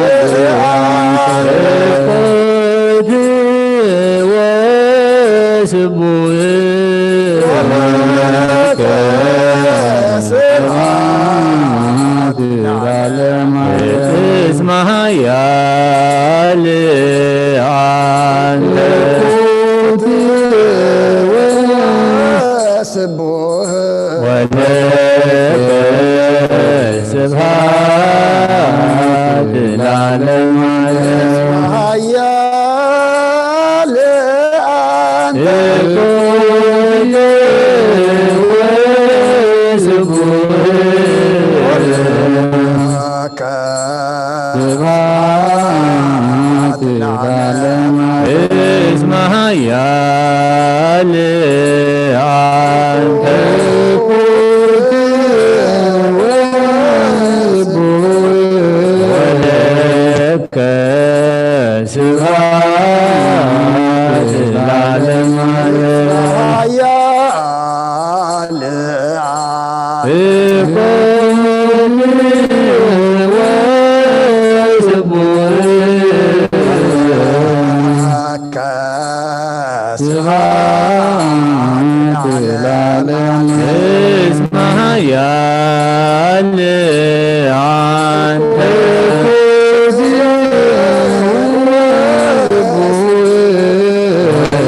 እኩት ወስቡሕ ወለከ ስብሐት ለዓለመ ዓለም። እስመ ኃያል አንተ። እኩት ወስቡሕ ወለከ ስብሐት ለዓለመ ዓለም። ኃያል አንተ። እኩት ወስቡሕ ወለከ ስብሐት ለዓለመ ዓለም። እስመ ኃያል አንተ። እኩት ወስቡሕ ወለከ ስብሐት ለዓለመ ዓለም። ኃያል እኩት ወስቡሕ ለከ ስብሐት ለዓለመ ዓለም። እስመ ኃያል አንተ።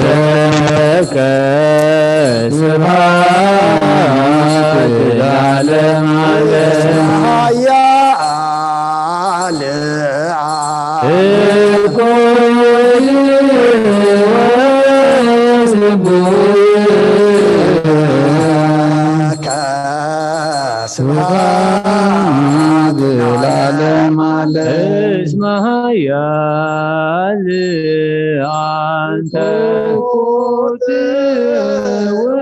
ለከ ስብሐት ለዓለመ ዓለም። ኃያል እኩት ወስቡሕ ለከ ስብሐት ለዓለመ ዓለም። እስመ ኃያል አንተ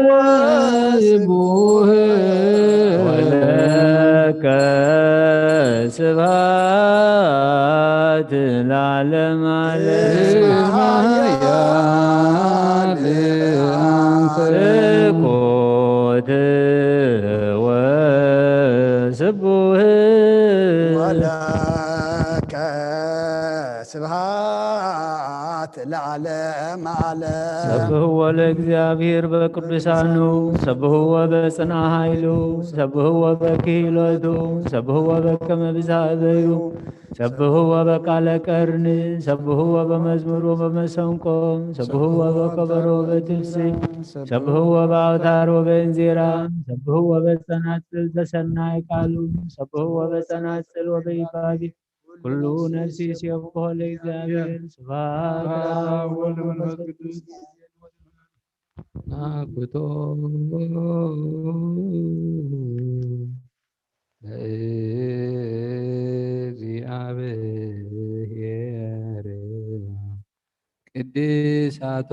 ወስቡሕ ወለከ ስብሐት ለዓለመ ዓለም። እስመ ኃያል አንተ ስብሐት ወስቡሕ ወለከ ስብሐት ለዓለመ ዓለም። ሰብሕዎ ለእግዚኣብሔር በቅዱሳኑ፣ ሰብሕዎ በጽንዓ ኃይሉ፣ ሰብሕዎ በክህሎቱ፣ ሰብሕዎ በከመ ብዝሃበዩ፣ ሰብሕዎ በቃለ ቀርኒ፣ ሰብሕዎ በመዝሙር ወበመሰንቆ፣ ሰብሕዎ በከበሮ ወበትፍሲ፣ ሰብሕዎ በአውታር ወበእንዜራ፣ ሰብሕዎ በጸናጽል ዘሰናይ ቃሉ፣ ሰብሕዎ በጸናጽል ወበይባቤ። ኩሉ ነፍሲ ይሴብሖ ለእግዚኣብሔር። ስብሐት ለአብ ወወልድ ወመንፈስ ቅዱስ። ናኩቶ ለእግዚኣብሔር ቅድሳቶ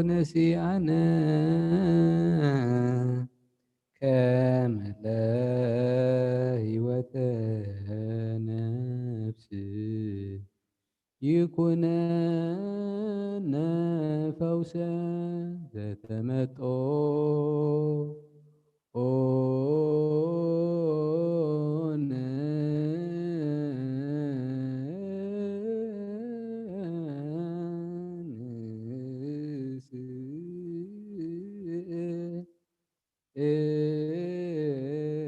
ነሲኣነ ከመ ለህይወተ ነፍስ ይኩነነ ፈውሰ ዘተመጦ ኦነ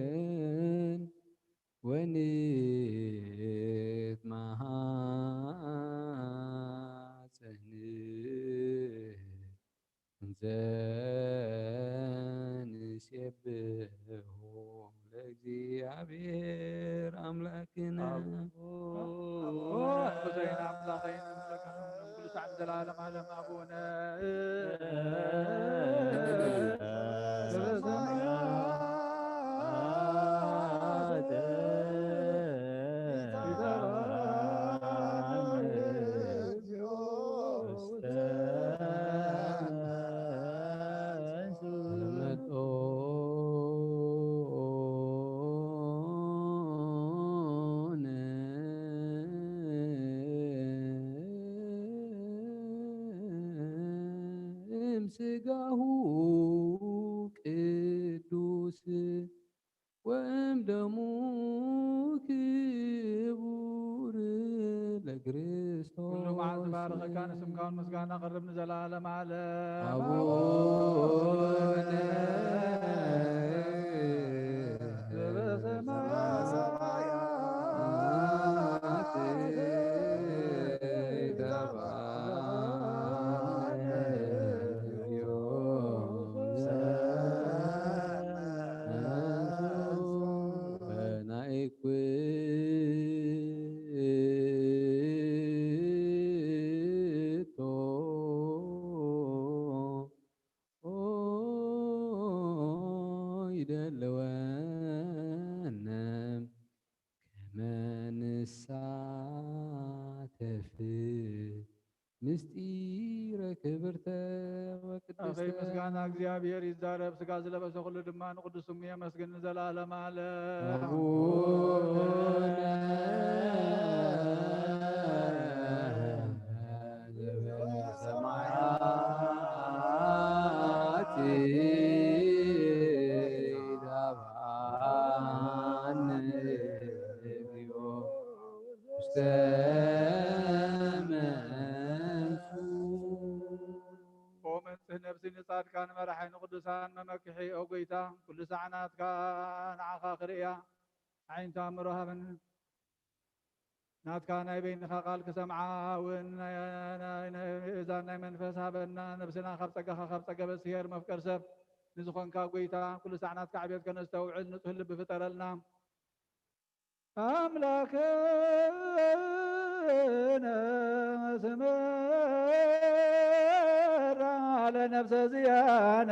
ንስእን ወንትማሃጸን እንዘ ንሴብሖ ለእግዚኣብሔር ኣምላክነ። ኣቦና ኣምላኸይን ኣምላክነ ኩሉ ሳዕ ዘለዓለም ዓለም ኣቡነ እምስጋሁ ቅዱስ ወእም ደሙ ክቡር ለክርስቶስ። ኩሉ መዓልቲ ባረኸካ፣ ንስምካ እውን ምስጋና ቀርብ ንዘለዓለም ዓለም። ኣቡነ ዘበሰማያት ይደልወነ ከመ ንሳተፍ ምስጢረ ክብርተ ወቅድስተ። ኣኸይ ምስጋና እግዚኣብሔር ይዛረብ፣ ስጋ ዝለበሰ ኩሉ ድማ ንቅዱስ ስሙ የመስግን ንዘለዓለም ዓለም። ኣቡነ ዘበሰማያት ይትባረክ ስምከ። ኦ መንጽህ ነፍሲ ንጻድቃን መራሒ ንቅዱሳን መመክሒ ኦ ጎይታ ኩሉ ሳዕ ናትካ ንዓኻ ክርእያ ኣዒንቲ ኣእምሮ ሃበኒ። ናትካ ናይ በይንኻ ቃል ክሰምዓ እውን ናይ ናይ ናይ ምእዛን ናይ መንፈስ ሃበና። ነብስና ካብ ጸጋኻ ካብ ጸገበ ስሄር መፍቀር ሰብ ንዝኾንካ ጎይታ ኩሉ ሳዕ ናትካ ዕቤት ከነስተውዕል ንጹህ ልቢ ፍጠረልና። ኣምላክነ ስምራ ለነፍሰ ዚኣነ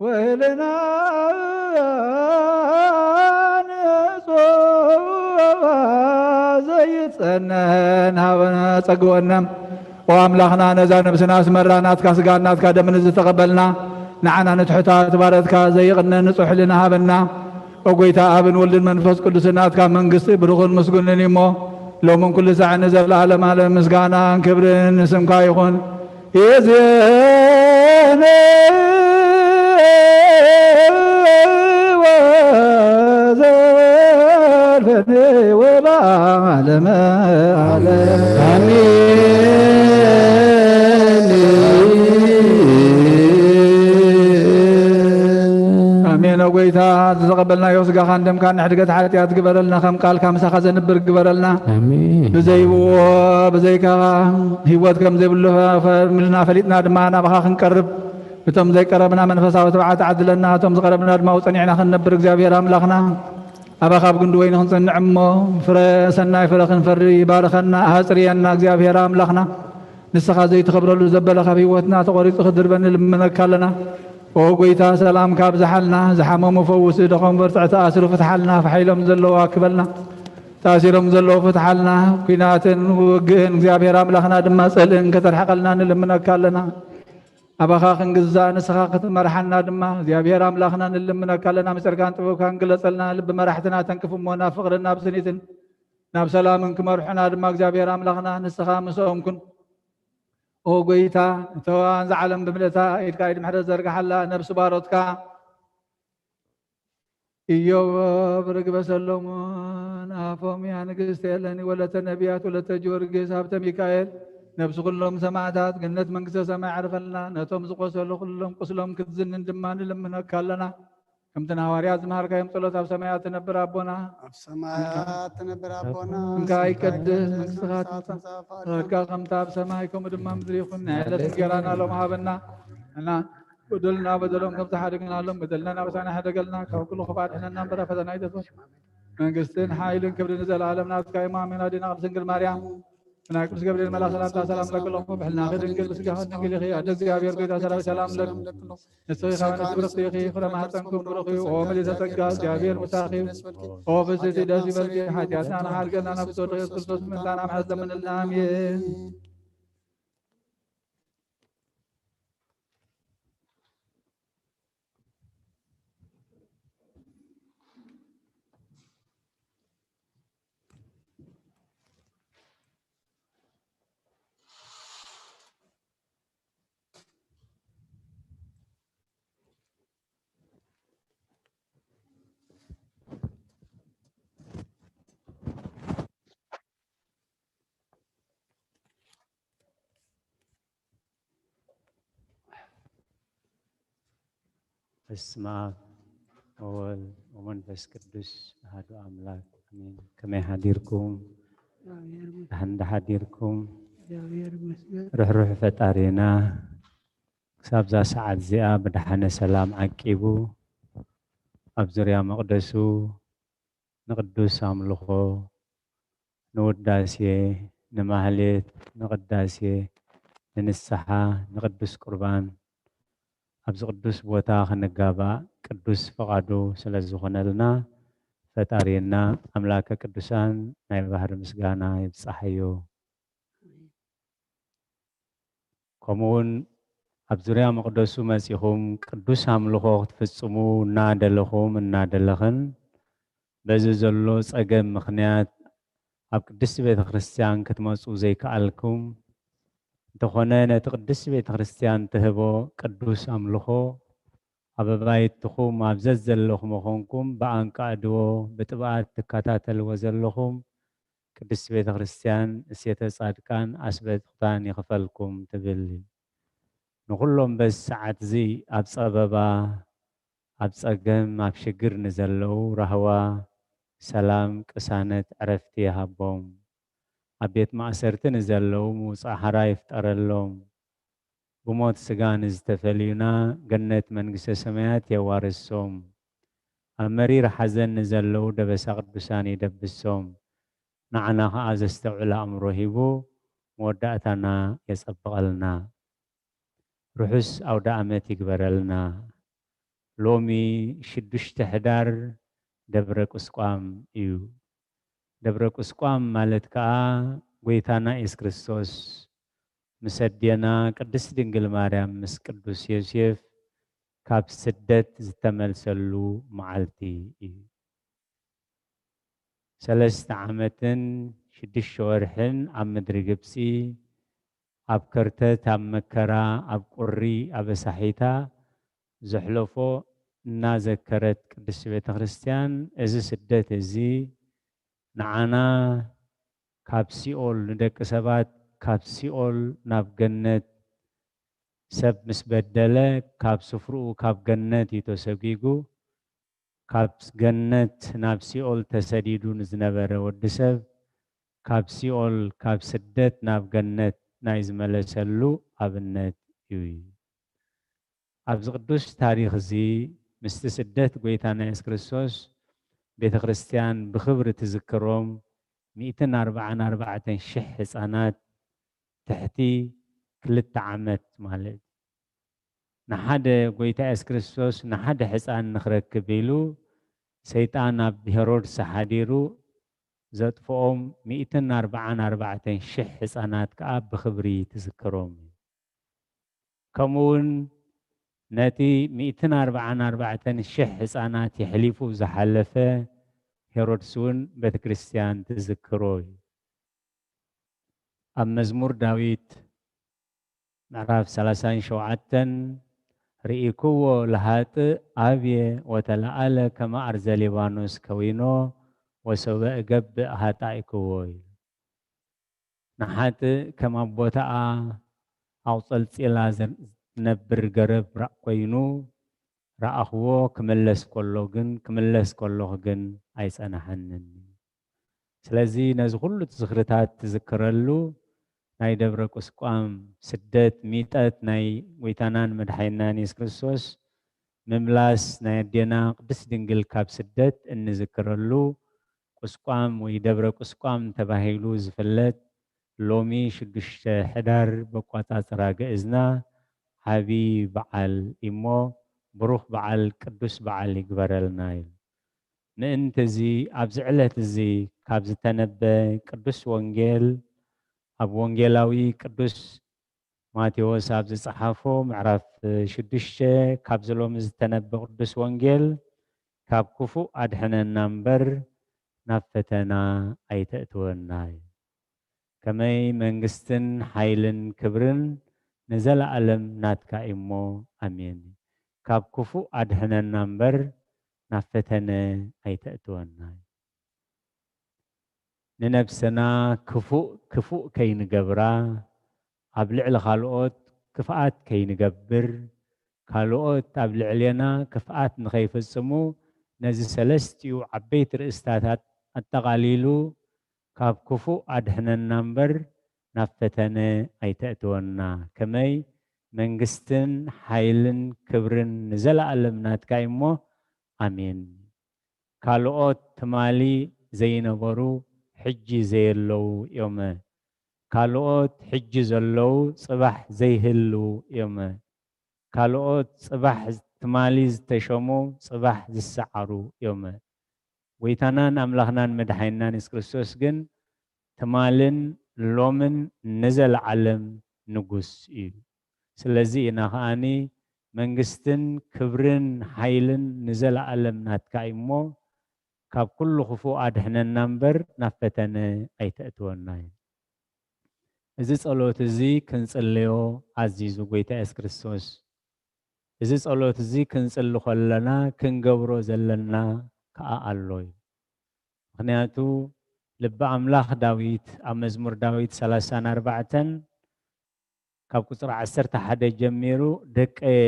ወይልና ንጹህ ዘይጸነን ሃበነ ጸግወነ። ኦ ኣምላኽና፣ ነዛ ነብስና ኣስመራ ናትካ ስጋን ናትካ ደምን ዝተቐበልና፣ ንዓና ንትሑታት ባረትካ ዘይቕነ ንጹሕ ሕልና ሃበና። ኦ ጎይታ፣ ኣብን ወልድን መንፈስ ቅዱስን ናትካ መንግስቲ ብሩኽን ምስጉንን እዩ እሞ፣ ሎምን ኩሉ ሳዕን ንዘለኣለም ኣለም ምስጋናን ክብርን ንስምካ ይኹን። ይእዜኒ ወዘልፈኒ ወለዓለመ ዓለም። ኣሜን። ኣሜን። ኦ ጎይታ፣ እቲ ዘቐበልናዮ ስጋኻን ደምካን ንሕድገት ሓጢኣት ግበረልና፣ ከም ቃልካ ምሳኻ ዘንብር ግበረልና። ኣሜን። ብዘይብዎ ብዘይካኻ ህይወት ከም ዘይብሉ ፈ-፣ ፈ-፣ ምልና ፈሊጥና ድማ ናባኻ ክንቀርብ፣ እቶም ዘይቀረብና መንፈሳዊ ትብዓት ዓድለና፣ እቶም ዝቐረብና ድማ ኣብኡ ጸኒዕና ክንነብር እግዚኣብሔር ኣምላኽና፣ ኣባኻ ኣብ ግንዲ ወይኒ ክንጸንዕ እሞ ፍረ ሰናይ ፍረ ክንፈሪ ባርኸና፣ ኣጽርየና እግዚኣብሔር ኣምላኽና። ንስኻ ዘይትኸብረሉ ዘበለ ካብ ህይወትና ተቖሪጹ ክድርበኒ ልምነካ ኣለና። ኦ ጎይታ፣ ሰላምካ ኣብዝሓልና፣ ዝሓመሙ ፈውስ፣ ዝደኸሙ በርትዕ፣ ተኣስሩ ፍትሓልና፣ ፋሕ ኢሎም ዘለዉ ኣክበልና፣ ተኣሲሮም ዘለዉ ፍትሓልና፣ ኲናትን ውግእን እግዚኣብሔር ኣምላኽና ድማ ጽልእን ከተርሕቐልና ንልምነካ ኣለና። ኣባኻ ክንግዛእ ንስኻ ክትመርሓና ድማ እግዚኣብሔር ኣምላኽና ንልምነካ ኣለና። ምስጢርካን ጥበብካን ግለጸልና። ልቢ መራሕትና ተንክፍ እሞ ናብ ፍቕርን ናብ ስኒትን ናብ ሰላምን ክመርሑና ድማ እግዚኣብሔር ኣምላኽና ንስኻ ምስኦም ኩን። ኦ ጎይታ፣ እተዋን ዝዓለም ብምልእታ ኢድካ ኢድ ምሕረት ዘርግሓላ ነብሲ ባሮትካ ኢዮብ ርግበ ሰሎሞን፣ ኣፎምያ ንግስቲ ኤለኒ፣ ወለተ ነቢያት፣ ወለተ ጊዮርጊስ፣ ሃብተ ሚካኤል፣ ነብሲ ኩሎም ሰማዕታት፣ ገነት መንግስተ ሰማይ ዓርፈልና፣ ነቶም ዝቆሰሉ ኩሎም ቁስሎም ክትዝንን ድማ ንልምነካ ኣለና። ከምቲ ንሃዋርያት ዝመሃርካዮም ጸሎት፣ ኣብ ሰማያት ትነብር ኣቦና፣ ኣብ ሰማያት ትነብር ኣቦና፣ ስምካ ይቀድስ፣ መንግስትኻ ትምጻእ፣ ፍቃድካ ከምታ ኣብ ሰማይ ከምኡ ድማ ምድሪ ይኹን። ናይ ዕለት እንጀራና ሎም ሃበና፣ እና በደልና በደሎም ከም ዝሓደግናሎም በደልና ናብሳና ሕደገልና፣ ካብ ኩሉ ክፉእ ኣድሕነና እምበር፣ ኣብ ፈተና ኣይተእትወና። መንግስትን ሓይልን ክብርን ንዘለኣለም ናትካ እዩ። ኣሜን። ኣዴና ቅድስት ድንግል ማርያም፣ ብናይ ቅዱስ ገብርኤል መልኣኽ ሰላምታ ሰላም ለኪ ኣለኹ፣ ብሕልናኺ ድንግል፣ ብስጋኺ ድንግል ኢኺ። ኣደ እግዚኣብሔር፣ ጎይታ ሰራዊት፣ ሰላም ለኪ። ንስኺ ካብ ኣንስቲ ብርኽቲ ኢኺ፣ ፍረ ማህፀንኩም ብሩኽ እዩ። ኦ ምልዕተ ጸጋ፣ እግዚኣብሔር ምሳኺ እዩ። ኦ ፍስሕቲ ደስ ይበልኪ፣ ሓጢኣትና ንሓርገልና፣ ናብ ፍትወ ኢየሱስ ክርስቶስ ምእንታና ምሕረት ለምንልና። ኣሜን። በስመ አብ ወወልድ ወመንፈስ ቅዱስ አሐዱ አምላክ አሜን። ከመይ ሓዲርኩም? ደሓን ዶ ሓዲርኩም? ርሕሩሕ ፈጣሪና ክሳብዛ ሰዓት እዚኣ ብደሓነ ሰላም ዓቂቡ ኣብ ዙርያ መቕደሱ ንቅዱስ ኣምልኾ፣ ንውዳሴ፣ ንማህሌት፣ ንቅዳሴ፣ ንንስሓ፣ ንቅዱስ ቁርባን ኣብዚ ቅዱስ ቦታ ክንጋባእ ቅዱስ ፈቓዱ ስለ ዝኾነልና ፈጣሪና ኣምላከ ቅዱሳን ናይ ባህሪ ምስጋና ይብጻሓዮ። ከምኡውን ኣብ ዙርያ መቕደሱ መጺኹም ቅዱስ ኣምልኾ ክትፍጽሙ እናደለኹም እናደለኽን በዚ ዘሎ ጸገም ምኽንያት ኣብ ቅድስቲ ቤተ ክርስቲያን ክትመጹ ዘይከኣልኩም እንተኾነ ነቲ ቅድስቲ ቤተ ክርስቲያን ትህቦ ቅዱስ ኣምልኾ ኣብ ኣባይትኹም ኣብ ዘዘለኹም ኮንኩም ብኣንቃዕድዎ ብጥብኣት ትከታተልዎ ዘለኹም ቅድስቲ ቤተ ክርስቲያን እሴተ ጻድቃን ኣስበጥታን ይኽፈልኩም ትብል። ንኹሎም በዚ ሰዓት እዚ ኣብ ጸበባ፣ ኣብ ጸገም፣ ኣብ ሽግር ንዘለዉ ራህዋ፣ ሰላም፣ ቅሳነት፣ ዕረፍቲ ይሃቦም። ኣብ ቤት ማእሰርቲ ንዘለዉ ምውጻእ ሓራ ይፍጠረሎም። ብሞት ስጋ ንዝተፈልዩና ገነት መንግስተ ሰማያት የዋርሶም። ኣብ መሪር ሓዘን ንዘለዉ ደበሳ ቅዱሳን ይደብሶም። ንዓና ኸኣ ዘስተውዕል ኣእምሮ ሂቡ መወዳእታና የጸብቐልና። ርሑስ ኣውደ ኣመት ይግበረልና። ሎሚ ሽዱሽተ ሕዳር ደብረ ቁስቋም እዩ። ደብረ ቁስቋም ማለት ከኣ ጎይታና ኢየሱስ ክርስቶስ ምስ ኣዴና ቅድስት ድንግል ማርያም ምስ ቅዱስ ዮሴፍ ካብ ስደት ዝተመልሰሉ መዓልቲ እዩ። ሰለስተ ዓመትን ሽዱሽተ ወርሕን ኣብ ምድሪ ግብጺ ኣብ ከርተት፣ ኣብ መከራ፣ ኣብ ቁሪ ኣበሳሒታ ዘሕለፎ እናዘከረት ቅድስቲ ቤተ ክርስቲያን፣ እዚ ስደት እዚ ንዓና ካብ ሲኦል፣ ንደቂ ሰባት ካብ ሲኦል ናብ ገነት፣ ሰብ ምስ በደለ ካብ ስፍርኡ ካብ ገነት እዩ ተሰጒጉ። ካብ ገነት ናብ ሲኦል ተሰዲዱ ንዝነበረ ወዲ ሰብ፣ ካብ ሲኦል፣ ካብ ስደት ናብ ገነት ናይ ዝመለሰሉ ኣብነት እዩ። ኣብዚ ቅዱስ ታሪኽ እዚ፣ ምስቲ ስደት ጎይታና የሱስ ክርስቶስ፣ ቤተ ክርስቲያን ብኽብሪ ትዝክሮም ሚእትን ኣርባዓን ኣርባዕተን ሽሕ ህጻናት ትሕቲ ክልተ ዓመት ማለት እዩ። ንሓደ ጎይታ የሱስ ክርስቶስ ንሓደ ሕጻን ንኽረክብ ኢሉ ሰይጣን ኣብ ሄሮድስ ሓዲሩ ዘጥፍኦም ሚእትን ኣርባዓን ኣርባዕተን ሽሕ ህጻናት ከኣ ብኽብሪ ትዝክሮም እዩ። ከምኡ እውን ነቲ ሚእትን ኣርባዓን ኣርባዕተን ሽሕ ህጻናት የሕሊፉ ዝሓለፈ ሄሮድስ እውን ቤተ ክርስቲያን ትዝክሮ እዩ። ኣብ መዝሙር ዳዊት ምዕራፍ ሰላሳን ሸውዓተን፣ ርኢክዎ ለሃጥእ ኣብየ ወተለዓለ ከመ ኣርዘ ሊባኖስ ከዊኖ ወሶበ እገብእ ሃጣኢክዎ እዩ። ንሓጥእ ከም ኣብ ቦታኣ ኣቑጸልጺላ ዘ-፣ ዝነብር ገረብ ራ-፣ ኮይኑ ረኣኽዎ፣ ክምለስ ከሎ ግን፣ ክምለስ ከለኹ ግን ኣይጸናሓንን። ስለዚ ነዚ ኩሉ ዝኽርታት ትዝክረሉ ናይ ደብረ ቁስቋም ስደት፣ ሚጠት ናይ ጎይታናን መድሓኒናን የሱስ ክርስቶስ፣ ምምላስ ናይ ኣዴና ቅድስት ድንግል ካብ ስደት እንዝክረሉ ቁስቋም ወይ ደብረ ቁስቋም ተባሂሉ ዝፍለጥ፣ ሎሚ ሽዱሽተ ሕዳር በቋጻጽራ ግእዝና ዓቢ በዓል እሞ፣ ብሩኽ በዓል፣ ቅዱስ በዓል ይግበረልና ኢሉ። ምእንቲ እዚ ኣብዚ ዕለት እዚ ካብ ዝተነበ ቅዱስ ወንጌል፣ ኣብ ወንጌላዊ ቅዱስ ማቴዎስ ኣብ ዝጸሓፎ ምዕራፍ ሽዱሽተ፣ ካብዚ ሎሚ ዝተነበ ቅዱስ ወንጌል፣ ካብ ክፉእ ኣድሕነና እምበር ናብ ፈተና ኣይተእትወና እዩ። ከመይ መንግስትን ሓይልን ክብርን ንዘለኣለም ናትካ እዩ እሞ፣ ኣሜን። ካብ ክፉእ ኣድሕነና እምበር ናብ ፈተነ ኣይተእትወና። ንነብስና ክፉእ ክፉእ ከይንገብራ፣ ኣብ ልዕሊ ካልኦት ክፍኣት ከይንገብር፣ ካልኦት ኣብ ልዕሌና ክፍኣት ንኸይፍጽሙ፣ ነዚ ሰለስቲኡ ዓበይቲ ርእስታት ኣጠቓሊሉ፣ ካብ ክፉእ ኣድሕነና እምበር ናብ ፈተነ ኣይተእትወና። ከመይ መንግስትን ሓይልን ክብርን ንዘለኣለም ናትካ እዩ እሞ፣ ኣሜን። ካልኦት ትማሊ ዘይነበሩ ሕጂ ዘየለዉ እዮም። ካልኦት ሕጂ ዘለዉ ጽባሕ ዘይህልዉ እዮም። ካልኦት ጽባሕ ትማሊ ዝተሸሙ ጽባሕ ዝሰዓሩ እዮም። ጎይታናን ኣምላኽናን መድሓኒናን የሱስ ክርስቶስ ግን ትማልን ሎምን ንዘለዓለም ንጉስ እዩ። ስለዚ ኢና ከኣኒ መንግስትን ክብርን ሓይልን ንዘለዓለም ናትካ እዩ እሞ፣ ካብ ኩሉ ክፉእ ኣድሕነና እምበር ናብ ፈተነ ኣይተእትወና እዩ። እዚ ጸሎት እዚ ክንጽልዮ ኣዚዙ ጎይታ የሱስ ክርስቶስ። እዚ ጸሎት እዚ ክንጽሊ ከለና ክንገብሮ ዘለና ከኣ ኣሎ እዩ። ምኽንያቱ ልቢ ኣምላኽ ዳዊት ኣብ መዝሙር ዳዊት ሰላሳን ኣርባዕተን ካብ ቁጽሪ ዓሰርተ ሓደ ጀሚሩ፣ "ደቀየ፣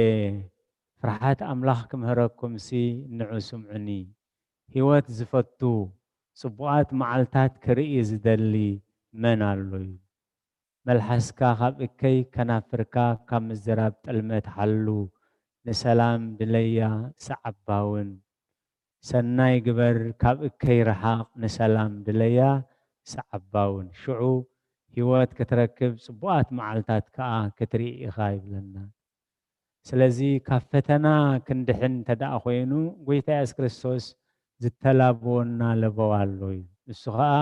ፍርሓት ኣምላኽ ክምህረኩምሲ ንዑ ስምዑኒ። ህይወት ዝፈቱ፣ ጽቡቓት መዓልታት ክርኢ ዝደሊ መን ኣሎ?" እዩ። "መልሓስካ ካብ እከይ፣ ከናፍርካ ካብ ምዝራብ ጥልመት ሓሉ። ንሰላም ድለያ፣ ሰዓባ እውን። ሰናይ ግበር፣ ካብ እከይ ርሓቕ፣ ንሰላም ድለያ፣ ሰዓባ እውን። ሽዑ ህይወት ክትረክብ፣ ጽቡቓት መዓልታት ከኣ ክትርኢ ኢኻ" ይብለና። ስለዚ ካብ ፈተና ክንድሕን እንተ ደኣ ኮይኑ፣ ጎይታ የሱስ ክርስቶስ ዝተላበወና ለበዋ ኣሎ እዩ። እሱ ኸኣ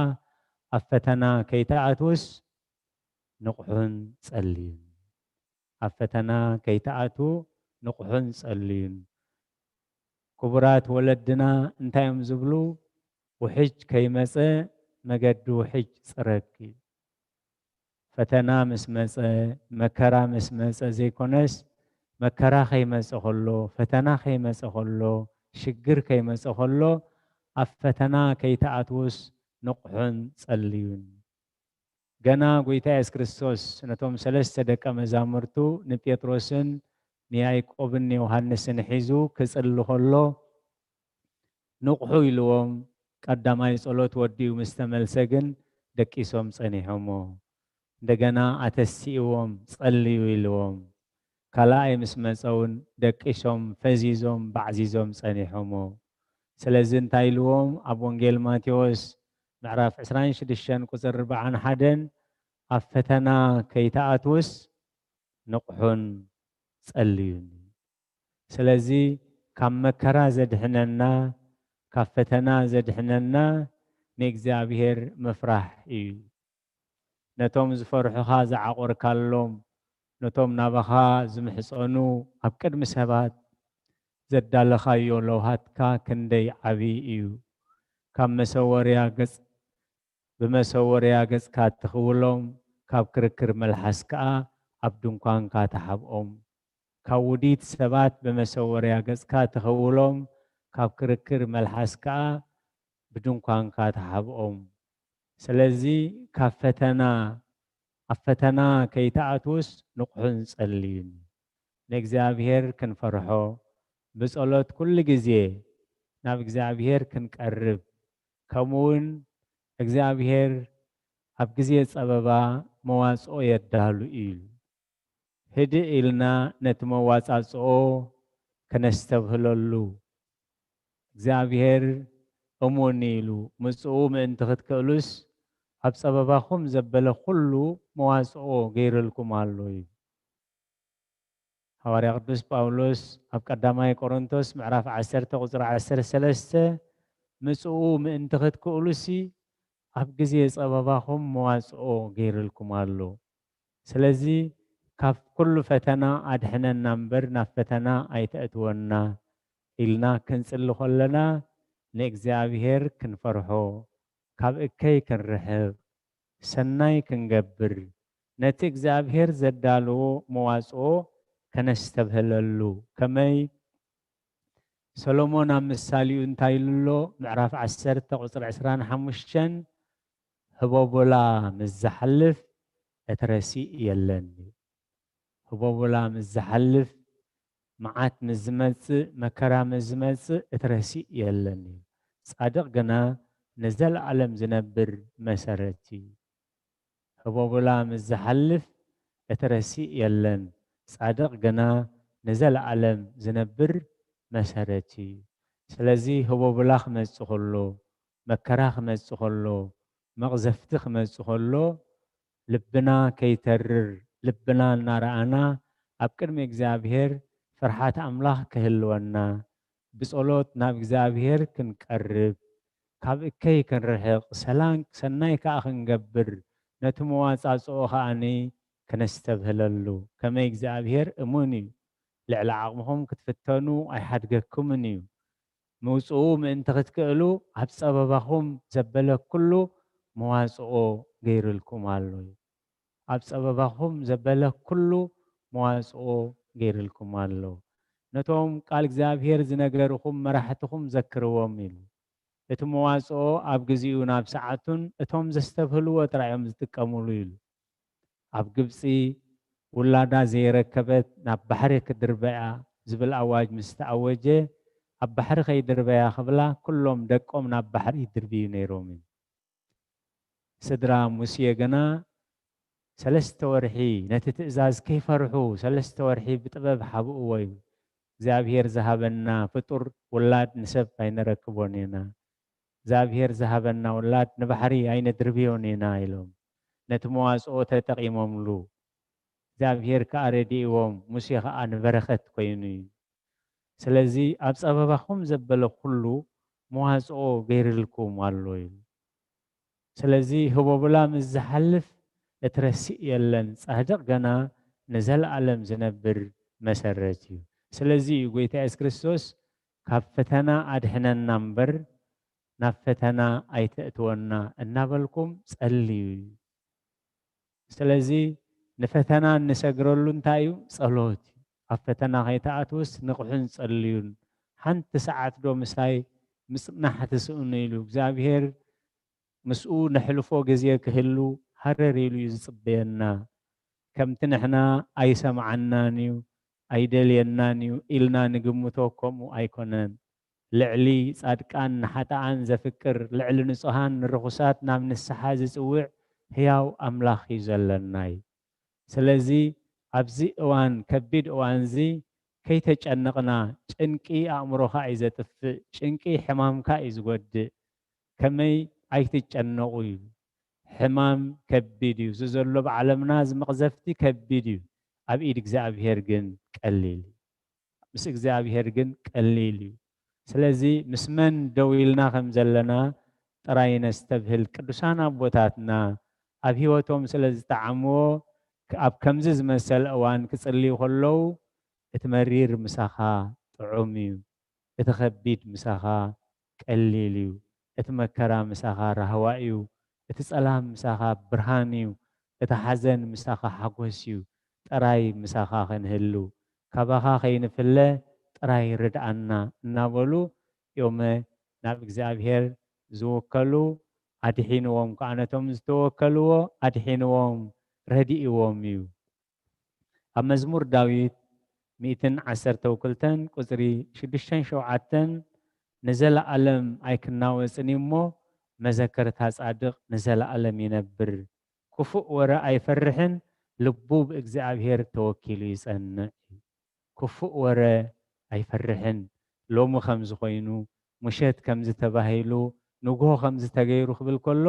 ኣብ ፈተና ከይትኣትውስ ንቕሑን ጸልዩን። ኣብ ፈተና ከይትኣትዉ ንቕሑን ጸልዩን። ክቡራት ወለድና እንታይ እዮም ዝብሉ? ውሕጅ ከይመጸ መገዲ ውሕጅ ጽረግ እዩ። ፈተና ምስ መጸ፣ መከራ ምስ መጸ ዘይኮነስ፣ መከራ ከይመጸ ከሎ፣ ፈተና ከይመጸ ከሎ፣ ሽግር ከይመጸ ከሎ፣ ኣብ ፈተና ከይትኣትዉስ ንቕሑን ጸልዩን። ገና ጎይታ የሱስ ክርስቶስ ነቶም ሰለስተ ደቀ መዛሙርቱ ንጴጥሮስን ንያዕቆብን ንዮሃንስን ሒዙ ክጽሊ ከሎ፣ ንቕሑ ኢልዎም፣ ቀዳማይ ጸሎት ወዲኡ ምስ ተመልሰ ግን ደቂሶም ጸኒሖሞ። እንደገና ኣተሲእዎም፣ ጸልዩ ኢልዎም። ካልኣይ ምስ መጸ እውን ደቂሶም፣ ፈዚዞም፣ ባዕዚዞም ጸኒሖሞ። ስለዚ እንታይ ኢልዎም? ኣብ ወንጌል ማቴዎስ ምዕራፍ ዕስራን ሽዱሽተን ቁጽሪ ኣርባዓን ሓደን፣ ኣብ ፈተና ከይትኣትዉስ ንቕሑን ጸልዩን። ስለዚ ካብ መከራ ዘድሕነና፣ ካብ ፈተና ዘድሕነና ንእግዚኣብሔር ምፍራሕ እዩ። ነቶም ዝፈርሑኻ ዝዓቖርካሎም፣ ነቶም ናባኻ ዝምሕጸኑ ኣብ ቅድሚ ሰባት ዘዳለኻዮ ለውሃትካ ክንደይ ዓቢ እዩ። ካብ መሰወርያ ገጽ፣ ብመሰወርያ ገጽካ ትኽውሎም፣ ካብ ክርክር መልሓስ ከኣ ኣብ ድንኳንካ ትሓብኦም። ካብ ውዲት ሰባት ብመሰወርያ ገጽካ ትኽውሎም፣ ካብ ክርክር መልሓስ ከኣ ብድንኳንካ ትሓብኦም። ስለዚ ካብ ፈተና፣ ኣብ ፈተና ከይትኣትዉስ ንቕሑን ጸልዩን። ንእግዚኣብሔር ክንፈርሖ፣ ብጸሎት ኩሉ ግዜ ናብ እግዚኣብሔር ክንቀርብ፣ ከምኡውን እግዚኣብሔር ኣብ ግዜ ጸበባ መዋጽኦ የዳሉ እዩ። ህድእ ኢልና ነቲ መዋጻጽኦ ከነስተብህለሉ፣ እግዚኣብሔር እሙን ኢሉ፣ ምጽኡ ምእንቲ ክትክእሉስ ኣብ ጸበባኹም ዘበለ ኩሉ መዋጽኦ ገይርልኩም ኣሎ እዩ። ሃዋርያ ቅዱስ ጳውሎስ ኣብ ቀዳማይ ቆሮንቶስ ምዕራፍ ዓሰርተ ቁጽሪ ዓሰርተ ሰለስተ፣ ምጽኡ ምእንቲ ክትክእሉሲ ኣብ ግዜ ጸበባኹም መዋጽኦ ገይርልኩም ኣሎ። ስለዚ ካብ ኩሉ ፈተና ኣድሕነና እምበር ናብ ፈተና ኣይተእትወና ኢልና ክንጽሊ ከለና ንእግዚኣብሔር ክንፈርሖ፣ ካብ እከይ ክንርሕቕ፣ ሰናይ ክንገብር፣ ነቲ እግዚኣብሔር ዘዳለዎ መዋጽኦ ከነስተብህለሉ። ከመይ? ሰሎሞን ኣብ ምሳሌኡ እንታይ ኢሉ ኣሎ? ምዕራፍ ዓሰርተ ቁጽሪ ዕስራን ሓሙሽተን፣ ህቦብላ ምስ ዝሓልፍ እቲ ረሲእ የለን እዩ። ህቦብላ ምስ ዝሓልፍ፣ መዓት ምስ ዝመጽእ፣ መከራ ምስ ዝመጽእ እቲ ረሲእ የለን እዩ። ጻድቕ ግና ንዘለኣለም ዝነብር መሰረት እዩ። ህቦብላ ምስ ዝሓልፍ እቲ ረሲእ የለን፣ ጻድቕ ግና ንዘለኣለም ዝነብር መሰረት እዩ። ስለዚ ህቦብላ ክመጽእ ከሎ፣ መከራ ክመጽእ ከሎ፣ መቕዘፍቲ ክመጽእ ከሎ፣ ልብና ከይተርር፣ ልብና እናረኣና ኣብ ቅድሚ እግዚኣብሔር ፍርሓት ኣምላኽ ክህልወና፣ ብጸሎት ናብ እግዚኣብሔር ክንቀርብ፣ ካብ እከይ ክንርሕቕ፣ ሰላም ሰናይ ከኣ ክንገብር፣ ነቲ መዋጻጽኦ ከኣኒ ከነስተብህለሉ። ከመይ እግዚኣብሔር እሙን እዩ። ልዕሊ ዓቕምኹም ክትፍተኑ ኣይሓድገኩምን እዩ። ምውጽኡ ምእንቲ ክትክእሉ ኣብ ጸበባኹም ዘበለ ኩሉ መዋጽኦ ገይርልኩም ኣሎ እዩ። ኣብ ጸበባኹም ዘበለ ኩሉ መዋጽኦ ገይርልኩም ኣሎ። ነቶም ቃል እግዚኣብሔር ዝነገርኹም መራሕትኹም ዘክርዎም ኢሉ። እቲ መዋጽኦ ኣብ ግዜኡ ናብ ሰዓቱን እቶም ዘስተብህልዎ ጥራይ እዮም ዝጥቀምሉ ኢሉ። ኣብ ግብጺ ውላዳ ዘየረከበት ናብ ባሕሪ ክድርበያ ዝብል ኣዋጅ ምስ ተኣወጀ፣ ኣብ ባሕሪ ከይድርበያ ክብላ ኩሎም ደቆም ናብ ባሕሪ ይድርብዩ ነይሮም እዩ። ስድራ ሙሴ ግና ሰለስተ ወርሒ ነቲ ትእዛዝ ከይፈርሑ ሰለስተ ወርሒ ብጥበብ ሓብእዎ እዩ። እግዚኣብሔር ዝሃበና ፍጡር ውላድ ንሰብ ኣይነረክቦን ኢና። እግዚኣብሔር ዝሃበና ውላድ ንባሕሪ ኣይነድርብዮን ኢና ኢሎም ነቲ መዋጽኦ ተጠቒሞምሉ። እግዚኣብሔር ከኣ ረዲእዎም፣ ሙሴ ከኣ ንበረኸት ኮይኑ እዩ። ስለዚ ኣብ ጸበባኹም ዘበለ ኩሉ መዋጽኦ ገይርልኩም ኣሎ ኢሉ። ስለዚ ህቦብላ ምስ ዝሓልፍ እትረስእ የለን፣ ጻድቕ ገና ንዘለኣለም ዝነብር መሰረት እዩ። ስለዚ እዩ ጎይታ የሱስ ክርስቶስ ካብ ፈተና ኣድሕነና እምበር ናብ ፈተና ኣይተእትወና እናበልኩም ጸልዩ። ስለዚ ንፈተና እንሰግረሉ እንታይ እዩ? ጸሎት እዩ። ኣብ ፈተና ከይትኣትውስ ንቕሑን ጸልዩን። ሓንቲ ሰዓት ዶ ምሳይ ምጽናሕ ትስእኑ ኢሉ እግዚኣብሔር ምስኡ ነሕልፎ ግዜ ክህሉ ሃረር ኢሉ እዩ ዝጽበየና። ከምቲ ንሕና ኣይሰምዓናን እዩ፣ ኣይደልየናን እዩ ኢልና ንግምቶ ከምኡ ኣይኮነን። ልዕሊ ጻድቃን ንሓጥኣን ዘፍቅር፣ ልዕሊ ንጹሃን ንርኹሳት ናብ ንስሓ ዝጽውዕ ህያው ኣምላኽ እዩ ዘለናይ። ስለዚ ኣብዚ እዋን፣ ከቢድ እዋንዚ ከይተጨነቕና፣ ጭንቂ ኣእምሮኻ እዩ ዘጥፍእ፣ ጭንቂ ሕማምካ እዩ ዝጎድእ። ከመይ ኣይትጨነቑ እዩ። ሕማም ከቢድ እዩ። እዚ ዘሎ ኣብ ዓለምና እዚ መቕዘፍቲ ከቢድ እዩ። ኣብ ኢድ እግዚኣብሔር ግን ቀሊል እዩ። ምስ እግዚኣብሔር ግን ቀሊል እዩ። ስለዚ ምስ መን ደው ኢልና ከም ዘለና ጥራይ ነስተብህል። ቅዱሳን ኣቦታትና ኣብ ህይወቶም ስለ ዝጠዓምዎ፣ ኣብ ከምዚ ዝመሰለ እዋን ክጽልዩ ከለዉ፣ እቲ መሪር ምሳኻ ጥዑም እዩ፣ እቲ ከቢድ ምሳኻ ቀሊል እዩ፣ እቲ መከራ ምሳኻ ራህዋ እዩ፣ እቲ ጸላም ምሳኻ ብርሃን እዩ፣ እቲ ሓዘን ምሳኻ ሓጎስ እዩ፣ ጥራይ ምሳኻ ክንህሉ፣ ካባኻ ከይንፍለ ጥራይ ርድኣና እናበሉ እዮመ ናብ እግዚኣብሔር ዝውከሉ ኣድሒንዎም፣ ከኣ ነቶም ዝተወከልዎ ኣድሒንዎም፣ ረዲእዎም እዩ። ኣብ መዝሙር ዳዊት ሚእትን ዓሰርተው ክልተን ቁጽሪ ሽዱሽተን ሸውዓተን፣ "ንዘለኣለም ኣይክናወጽን እዩ እሞ፣ መዘከርታ ጻድቕ ንዘለኣለም ይነብር። ክፉእ ወረ ኣይፈርሕን፣ ልቡ ብእግዚኣብሔር ተወኪሉ ይጸንዕ እዩ።" ክፉእ ወረ ኣይፈርሕን። ሎሚ ከምዚ ኮይኑ፣ ምሸት ከምዚ ተባሂሉ፣ ንግሆ ከምዚ ተገይሩ ክብል ከሎ፣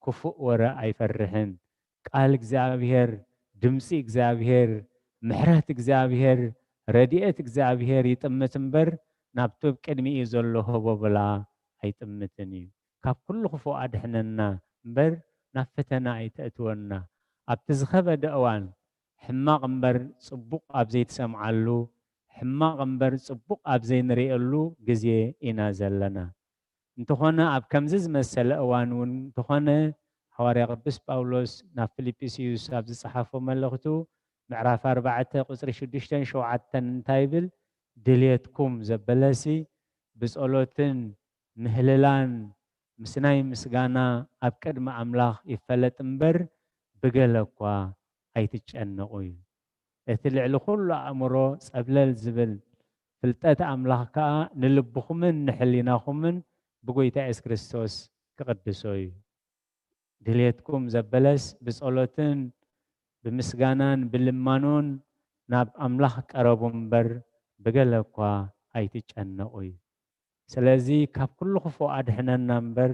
ክፉእ ወረ ኣይፈርሕን። ቃል እግዚኣብሔር፣ ድምጺ እግዚኣብሔር፣ ምሕረት እግዚኣብሔር፣ ረድኤት እግዚኣብሔር ይጥምት እምበር፣ ናብቲ ኣብ ቅድሚኡ ዘሎ ህቦብላ ኣይጥምትን እዩ። ካብ ኩሉ ክፉእ ኣድሕነና እምበር፣ ናብ ፈተና ኣይተእትወና። ኣብቲ ዝኸበደ እዋን፣ ሕማቕ እምበር ጽቡቕ ኣብ ዘይትሰምዓሉ፣ ሕማቕ እምበር ጽቡቕ ኣብ ዘይንርእየሉ ግዜ ኢና ዘለና። እንተኾነ፣ ኣብ ከምዚ ዝመሰለ እዋን እውን እንተኾነ፣ ሃዋርያ ቅዱስ ጳውሎስ ናብ ፊልጵስዩስ ኣብ ዝጸሓፎ መልእኽቱ፣ ምዕራፍ ኣርባዕተ ቁጽሪ ሽዱሽተን ሸውዓተን እንታይ ይብል? "ድልየትኩም ዘበለሲ ብጸሎትን ምህልላን ምስ ናይ ምስጋና ኣብ ቅድሚ ኣምላኽ ይፈለጥ እምበር፣ ብገለ እኳ ኣይትጨነቑ" እዩ። እቲ ልዕሊ ኩሉ ኣእምሮ ጸብለል ዝብል ፍልጠት ኣምላኽ ከኣ ንልብኹምን ንሕሊናኹምን ብጎይታ የሱስ ክርስቶስ ክቕድሶ እዩ። ድልየትኩም ዘበለስ ብጸሎትን ብምስጋናን ብልማኖን ናብ ኣምላኽ ቀረቡ እምበር፣ ብገለ እኳ ኣይትጨነቑ እዩ። ስለዚ ካብ ኩሉ ክፉእ ኣድሕነና እምበር፣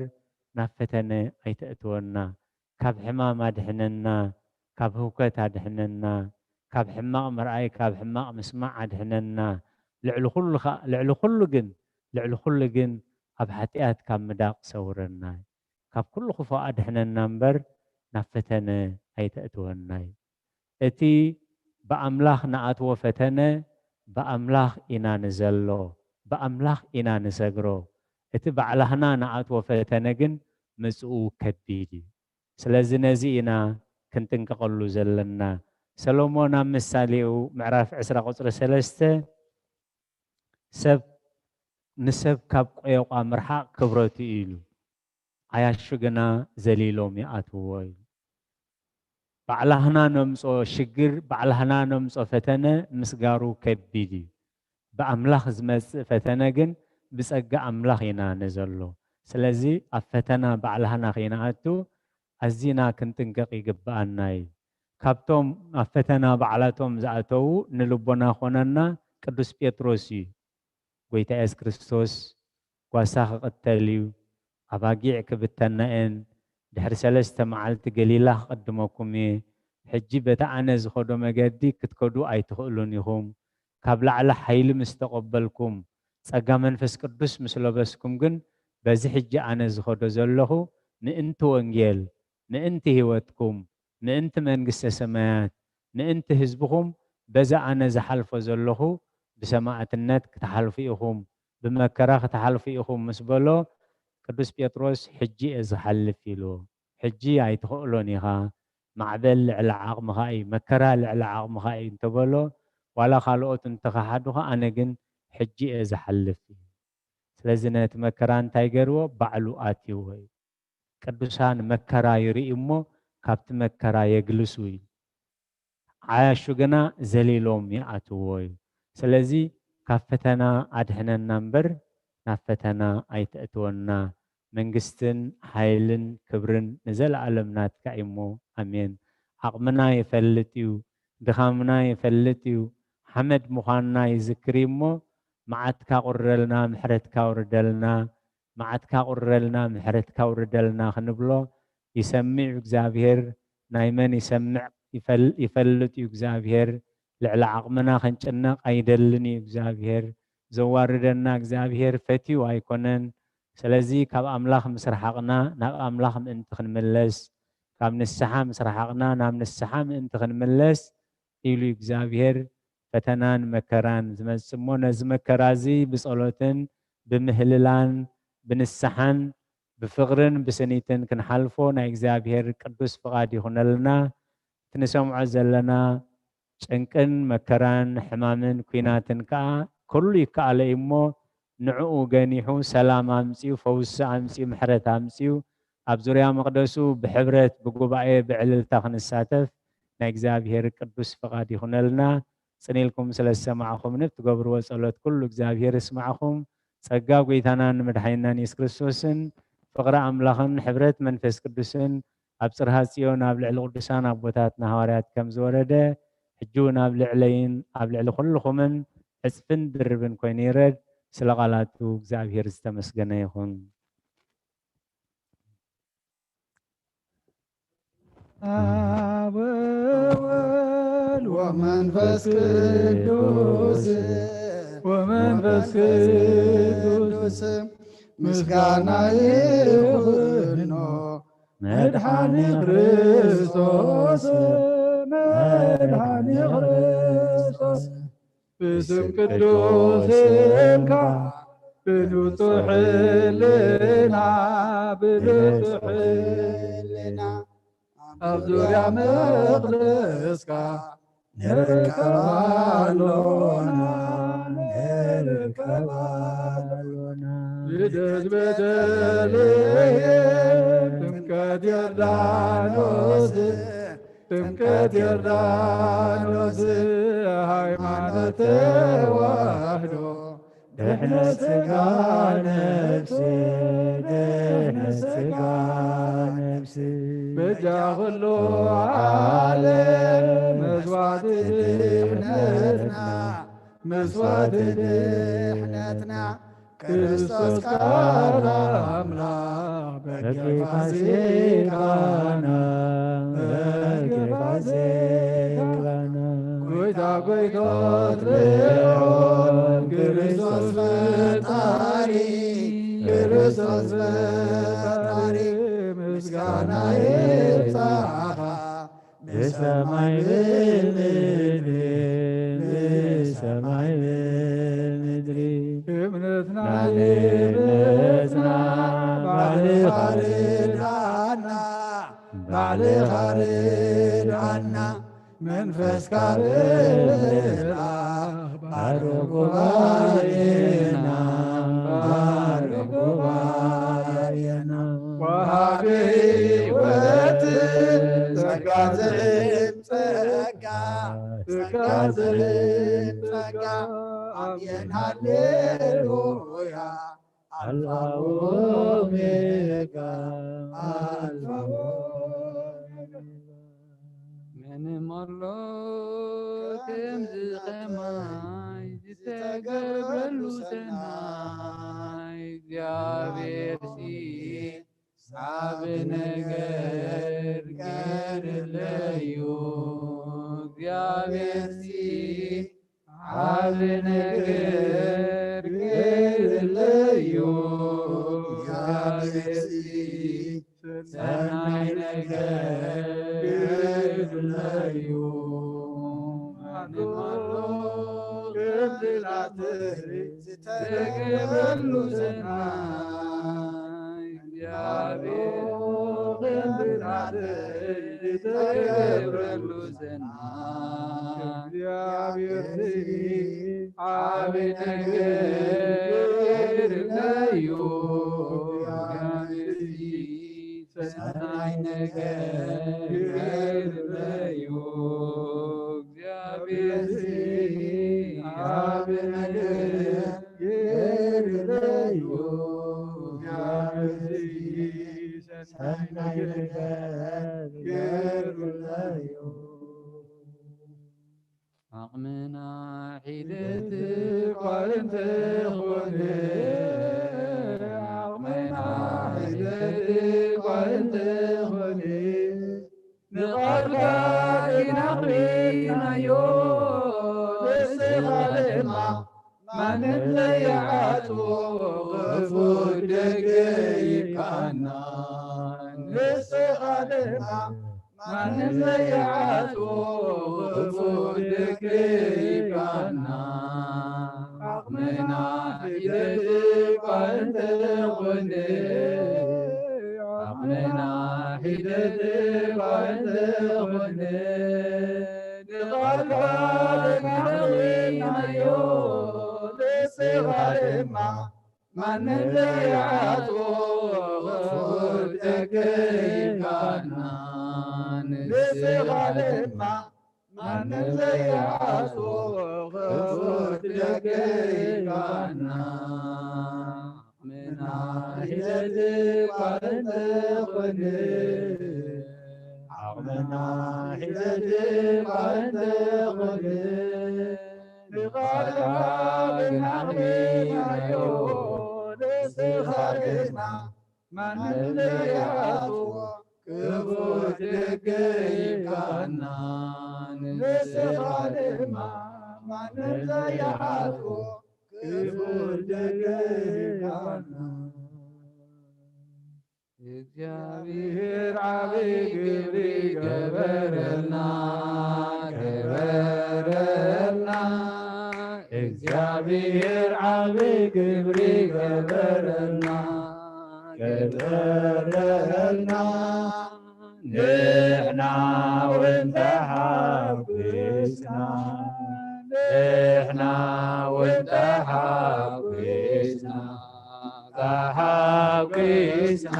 ናብ ፈተነ ኣይተእትወና። ካብ ሕማም ኣድሕነና፣ ካብ ህውከት ኣድሕነና፣ ካብ ሕማቕ ምርኣይ፣ ካብ ሕማቕ ምስማዕ ኣድሕነና። ልዕሊ ኩሉ ኸ-፣ ልዕሊ ኩሉ ግን፣ ልዕሊ ኩሉ ግን ኣብ ሓጢኣት ካብ ምዳቕ ሰውረና። ካብ ኩሉ ክፉእ ኣድሕነና እምበር፣ ናብ ፈተነ ኣይተእትወና እዩ። እቲ ብኣምላኽ ንኣትዎ ፈተነ፣ ብኣምላኽ ኢና ንዘሎ፣ ብኣምላኽ ኢና ንሰግሮ። እቲ ባዕላህና ንኣትዎ ፈተነ ግን ምጽኡ ከቢድ እዩ። ስለዚ ነዚ ኢና ክንጥንቀቐሉ ዘለና። ሰሎሞን ኣብ ምሳሌኡ ምዕራፍ ዕስራ ቁጽሪ ሰለስተ፣ "ሰብ ንሰብ ካብ ቆየቋ ምርሓቕ ክብረቱ እዩ" ኢሉ። ዓያሹ ግና ዘሊሎም ይኣትውዎ እዩ። ባዕላህና ነምጾ ሽግር፣ ባዕላህና ነምጾ ፈተነ ምስጋሩ ከቢድ እዩ። ብኣምላኽ ዝመጽእ ፈተነ ግን ብጸጋ ኣምላኽ ኢና ንዘሎ። ስለዚ ኣብ ፈተና ባዕላህና ከይንኣቱ ኣዚና ክንጥንቀቕ ይግብኣና እዩ። ካብቶም ኣብ ፈተና ባዕላቶም ዝኣተዉ ንልቦና ኮነና ቅዱስ ጴጥሮስ እዩ። ጎይታ የሱስ ክርስቶስ ጓሳ ክቕተል እዩ፣ ኣባጊዕ ክብተና እየን፣ ድሕሪ ሰለስተ መዓልቲ ገሊላ ክቕድመኩም እየ፣ ሕጂ በቲ ኣነ ዝኸዶ መገዲ ክትከዱ ኣይትኽእሉን ኢኹም። ካብ ላዕሊ ሓይሊ ምስ ተቐበልኩም፣ ጸጋ መንፈስ ቅዱስ ምስ ለበስኩም ግን፣ በዚ ሕጂ ኣነ ዝኸዶ ዘለኹ ምእንቲ ወንጌል፣ ምእንቲ ህይወትኩም፣ ምእንቲ መንግስተ ሰማያት፣ ምእንቲ ህዝብኹም፣ በዚ ኣነ ዝሓልፎ ዘለኹ ብሰማዕትነት ክትሓልፉ ኢኹም፣ ብመከራ ክትሓልፉ ኢኹም ምስ በሎ፣ ቅዱስ ጴጥሮስ፣ "ሕጂ እየ ዝሓልፍ" ኢሉ። "ሕጂ ኣይትኽእሎን ኢኻ፣ ማዕበል ልዕሊ ዓቕምኻ እዩ፣ መከራ ልዕሊ ዓቕምኻ እዩ" እንተበሎ፣ ዋላ ካልኦት እንተኸሓዱኻ፣ ኣነ ግን ሕጂ እየ ዝሓልፍ እዩ። ስለዚ ነቲ መከራ እንታይ ገርዎ? ባዕሉ ኣትይዎ እዩ። ቅዱሳን መከራ ይርእዩ እሞ፣ ካብቲ መከራ የግልሱ እዩ። ዓያሹ ግና ዘሊሎም ይኣትዎ እዩ። ስለዚ ካብ ፈተና ኣድሕነና እምበር፣ ናብ ፈተና ኣይተእትወና። መንግስትን ሓይልን ክብርን ንዘለኣለም ናትካ እዩ እሞ፣ ኣሜን። ዓቕምና ይፈልጥ እዩ፣ ድኻምና ይፈልጥ እዩ፣ ሓመድ ምዃንና ይዝክር እዩ እሞ፣ መዓትካ ቁረልና፣ ምሕረትካ ውርደልና፣ መዓትካ ቁረልና፣ ምሕረትካ ውርደልና ክንብሎ፣ ይሰምዕ እዩ እግዚኣብሄር። ናይ መን ይሰምዕ? ይፈል-፣ ይፈልጥ እዩ እግዚኣብሄር። ልዕሊ ዓቕምና ክንጭነቕ ኣይደልን እዩ እግዚኣብሄር። ዘዋርደና እግዚኣብሄር ፈትዩ ኣይኮነን። ስለዚ ካብ ኣምላኽ ምስ ረሓቕና፣ ናብ ኣምላኽ ምእንቲ ክንምለስ፣ ካብ ንስሓ ምስ ረሓቕና፣ ናብ ንስሓ ምእንቲ ክንምለስ ኢሉ እግዚኣብሄር ፈተናን መከራን ዝመጽእ እሞ፣ ነዚ መከራ እዚ ብጸሎትን ብምህልላን ብንስሓን ብፍቕርን ብስኒትን ክንሓልፎ ናይ እግዚኣብሄር ቅዱስ ፍቓድ ይኹነልና። እቲ ንሰምዖ ዘለና ጭንቅን መከራን ሕማምን ኲናትን ከኣ፣ ኩሉ ይከኣሎ እዩ እሞ፣ ንዕኡ ገኒሑ ሰላም ኣምጺኡ፣ ፈውሲ ኣምጺኡ፣ ምሕረት ኣምጺኡ፣ ኣብ ዙርያ መቕደሱ ብሕብረት ብጉባኤ ብዕልልታ ክንሳተፍ ናይ እግዚኣብሄር ቅዱስ ፍቓድ ይኹነልና። ጽን ኢልኩም ስለ ዝሰማዕኹምኒ፣ ብትገብርዎ ጸሎት ኩሉ እግዚኣብሄር ይስማዕኹም። ጸጋ ጐይታናን መድሓኒናን የሱስ ክርስቶስን፣ ፍቕሪ ኣምላኽን ሕብረት መንፈስ ቅዱስን ኣብ ጽርሃ ጽዮን ኣብ ልዕሊ ቅዱሳን ኣቦታትና ሃዋርያት ከም ዝወረደ፣ ሕጂ እውን ኣብ ልዕለይን ኣብ ልዕሊ ኩልኹምን ዕጽፍን ድርብን ኮይኑ ይረድ። ስለ ቃላቱ እግዚኣብሄር ዝተመስገነ ይኹን። አብ ወወልድ ወመንፈስ ቅዱስ ወመንፈስ ቅዱስ ምስጋና ይኹኖ መድሓኒ ክርስቶስ መድሓኒ ክርስቶስ ብስም ቅዱስ ስምካ ብንጹሕ ሕልና ብንጹሕ ሕልና ኣብ ዙርያ መቕደስካ ንርከብ ኣሎና ንርከብ ኣሎና። ልደት ቤተልሔም ጥምቀት ዮርዳኖስ ጥምቀት ዮርዳኖስ ሃይማኖት ተዋህዶ ድሕነት ስጋ ነፍሲ ድሕነት ስጋ ነፍሲ በጃ ኩሉ ዓለም መስዋዕቲ ድሕነትና መስዋዕቲ ድሕነትና ክርስቶስ ቃል ኣምላኽ በጊዕ ፋሲካና በጊዕ ፋሲካና ጎይታ ጎይቶት ልዑል ክርስቶስ ፈጣሪ ክርስቶስ ፈጣሪ ምስጋና ይብጻኻ ብሰማይ ብምድሪ ብሰማይ ብምድሪ እምነትና እምነትና ባዕልኻ ርድኣና ባዕልኻ ርድኣና መንፈስካ ብምልኣኽ ባርኽ ጉባኤና ባርኽ ጉባኤና ወሃቢ ህይወት ጸጋ ዝህብ ጸጋ ጸጋ ዝህብ ጸጋ ኣሜን ሃሌሉያ ኣልፋ ኦሜጋ ኣልፋ ኦሜጋ ምንም ኣሎ ከምዚ ኸማይ ዝተገብረሉ ሰናይ እግዚኣብሔር ሲ ዓቢ ነገር ገይርለዩ ነገር ገይርለዩ። እግዚኣብሔር ሰናይ ነገር ገይርለዩ። ማንም ኣሎ ከምዚ ላተይ ዝተገብረሉ ሰናይ። እግዚኣብሔር ከምዚ ላተይ ዝተገብረሉ ሰናይ። እግዚኣብሔር ዓቢ ነገር ገይርለዩ። እግዚኣብሔር ሰናይ ነገር ገይርለዩ። እግዚኣብሔር ዓቢ ነገር ገይርለዩ። እግዚኣብሔር ሰናይ ነገር ገይርለዩ። ዓቕምና ሒደት እኳ እንተኾነ፣ ዓቕምና ሒደት እኳ እንተኾነ፣ ንቓልካ ግን ኣኽቢርናዮ። ንስኻ ድማ ማንም ዘይዓጽዎ ክፉት ደገ ሂብካና። ንስኻ ድማ ማንም ዘይዓጽዎ ክፉት ደገ ሂብካና። ዓቕምና ሒደት እኳ እንተኾነ፣ ዓቕምና ሒደት እኳ እንተኾነ፣ ንቓልካ ግን ኣኽቢርናዮ። ንስኻ ድማ ማንም ዘይዓጽዎ ክፉት ደገ ሂብካና። ንስኻ ድማ ማንም ዘይዓጽዎ ክፉት ደገ ሂብካና። ዓቕምና ሒደት እኳ እንተኾነ፣ ዓቕምና ሒደት እኳ እንተኾነ፣ ንቓልካ ግን ኣኽቢርናዮ። ንስኻ ድማ ማንም ዘይዓጽዎ ክፉት ደገ ሂብካና። ንስኻ ድማ ማንም ዘይዓጽዎ ክፉት ደገ ሂብካና። እግዚኣብሔር ዓቢ ግብሪ ገበረልና፣ ገበረልና። እግዚኣብሔር ዓቢ ግብሪ ገበረልና፣ ገበረልና። ንሕና እውን ተሓጒስና፣ ንሕና እውን ተሓጒስና፣ ተሓጒስና።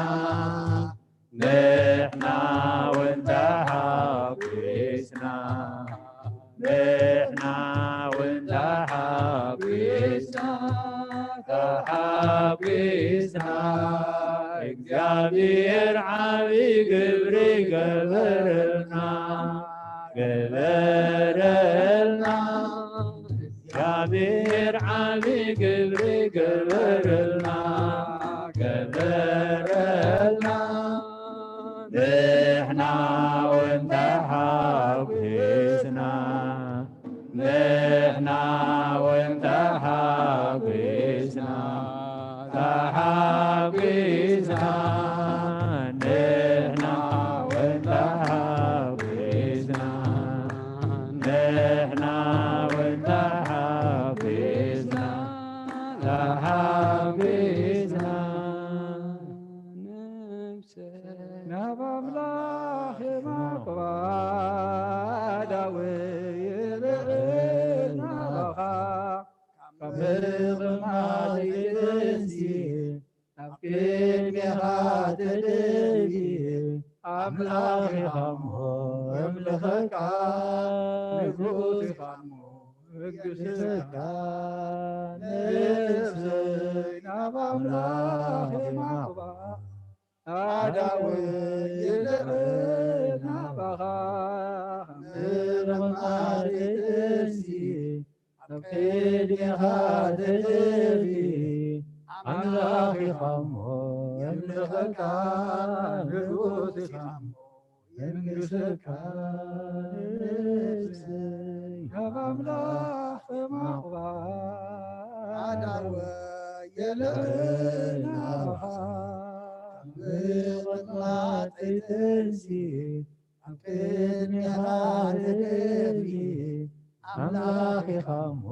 ንሕና እውን ተሓጒስና፣ ንሕና እውን ተሓጒስና፣ ተሓጒስና። እግዚኣብሔር ዓቢ ግብሪ ገበረልና፣ ገበረልና። እግዚኣብሔር ዓቢ ግብሪ ገበረልና፣ ገበረልና። ንሕና እውን ተሓጒስና፣ ንሕና እውን ተሓጒስና፣ ተሓጒስና። ንሕና እውን ተሓጒስና፣ ንሕና እውን ተሓጒስና፣ ተሓጒስና። ነፍሰይ ናብ ኣምላኽ የማቕባ፣ ኣእዳወይ ይልዕል ናባኻ፣ ካብ ምቕማጥ ይትንሲ፣ ኣብ ቅድሜኻ ተደፊ። ኣምላኽ ኢኻ እሞ እምልኸካ፣ ንጉስ ኢኻ እሞ እግስካ። ነፍሰይ ናብ ኣምላኽ የማቕባ፣ ኣእዳወይ ይልዕል ናባኻ፣ ምቕማጥ ይትንሲ፣ ኣብ ቅድሜኻ ተደፊ። ኣምላኽ ኢኻ እሞ የምልኸካ፣ ንጉስ ኢኻ እሞ መንግሥትካ ንእሰይ ካብ ኣምላኽ ተማቕባ ኣዳወ የለናኻ ምቕማጠይ ተንሲ ኣብ ቅድሚኻ ተደፊ ኣምላኽ ኢኻ እሞ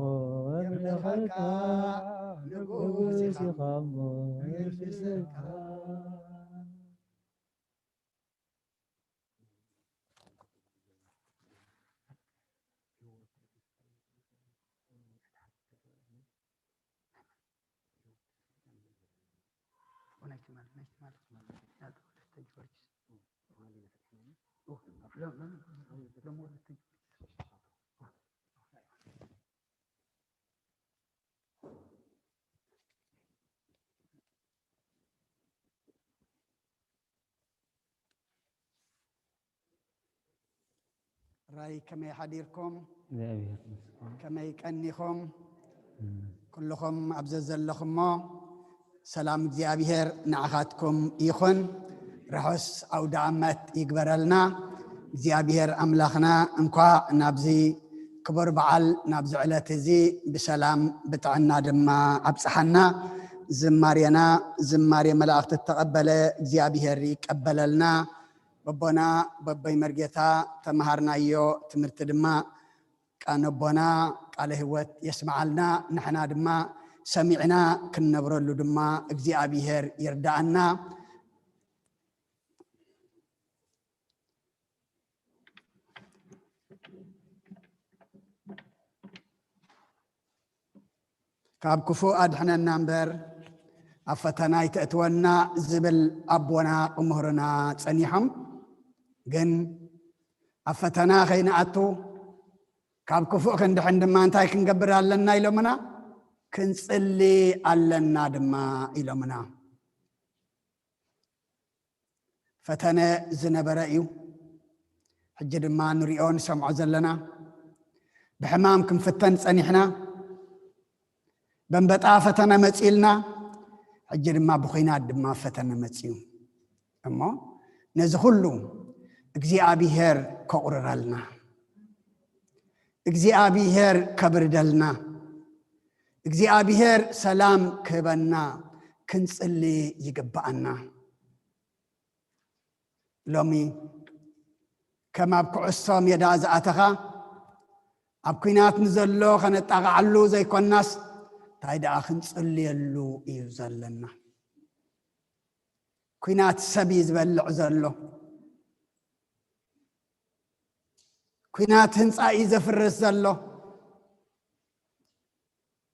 የምልኸካ ንጉስ ኢኻ እሞ መንግሥትካ ራይ ከመይ ሓዲርኩም? እግዚኣብሔር ይመስገን። ከመይ ቀኒኹም? እም። ኩልኹም ኣብ ዘዘለኹሞ ሰላም እግዚኣብሔር ንዓኻትኩም ይኹን። ርሑስ ኣውደ ዓመት ይግበረልና። እግዚኣብሔር ኣምላኽና እንኳዕ ናብዚ ክቡር በዓል፣ ናብዚ ዕለት እዚ ብሰላም ብጥዕና ድማ ኣብጽሓና። ዝማሬና ዝማሬ መላእኽቲ እተቐበለ እግዚኣብሔር ይቀበለልና። በቦና በቦይ መርጌታ ተምሃርናዮ ትምህርቲ ድማ ቃነ ኣቦና ቃለ ህይወት የስምዓልና። ንሕና ድማ ሰሚዕና ክንነብረሉ ድማ እግዚኣብሔር ይርዳኣና። ካብ ክፉእ ኣድሕነና እምበር ኣብ ፈተና ኣይተእትወና ዝብል ኣቦና ክምህሩና ጸኒሖም። ግን ኣብ ፈተና ከይንኣቱ ካብ ክፉእ ክንድሕን ድማ እንታይ ክንገብር ኣለና ኢሎምና? ክንጽሊ ኣለና ድማ ኢሎምና። ፈተነ ዝነበረ እዩ። ሕጂ ድማ ንሪኦ ንሰምዖ ዘለና። ብሕማም ክንፍተን ጸኒሕና። በንበጣ ፈተነ መጺእልና። ሕጂ ድማ ብኹናት ድማ ፈተነ መጺኡ። እሞ ነዚ ኩሉ እግዚኣብሔር ከቑርረልና፣ እግዚኣብሔር ከብርደልና፣ እግዚኣብሔር ሰላም ክህበና ክንጽሊ ይግብኣና። ሎሚ ከም ኣብ ኩዕሶ ሜዳ ዝኣተኻ ኣብ ኲናት ንዘሎ ከነጣቕዓሉ ዘይኮናስ እንታይ ደኣ ክንጽልየሉ እዩ ዘለና። ኲናት ሰብ እዩ ዝበልዕ ዘሎ። ኲናት ህንጻ እዩ ዘፍርስ ዘሎ።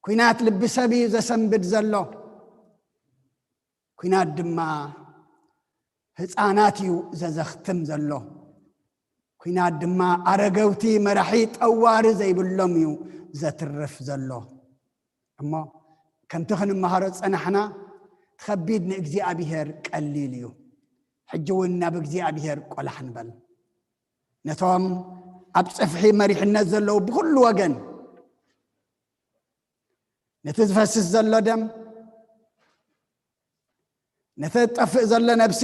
ኲናት ልቢ ሰብ እዩ ዘሰንብድ ዘሎ። ኲናት ድማ ህጻናት እዩ ዘዘኽትም ዘሎ። ኲናት ድማ ኣረገውቲ መራሒ ጠዋሪ ዘይብሎም እዩ ዘትርፍ ዘሎ። እሞ ከምቲ ክንመሃሮ ጸናሕና፣ እቲ ኸቢድ ንእግዚኣብሔር ቀሊል እዩ። ሕጂ እውን ናብ እግዚኣብሔር ቆላሕ ንበል። ነቶም ኣብ ጽፍሒ መሪሕነት ዘለዉ ብኹሉ ወገን፣ ነቲ ዝፈስስ ዘሎ ደም፣ ነቲ ዝጠፍእ ዘሎ ነብሲ፣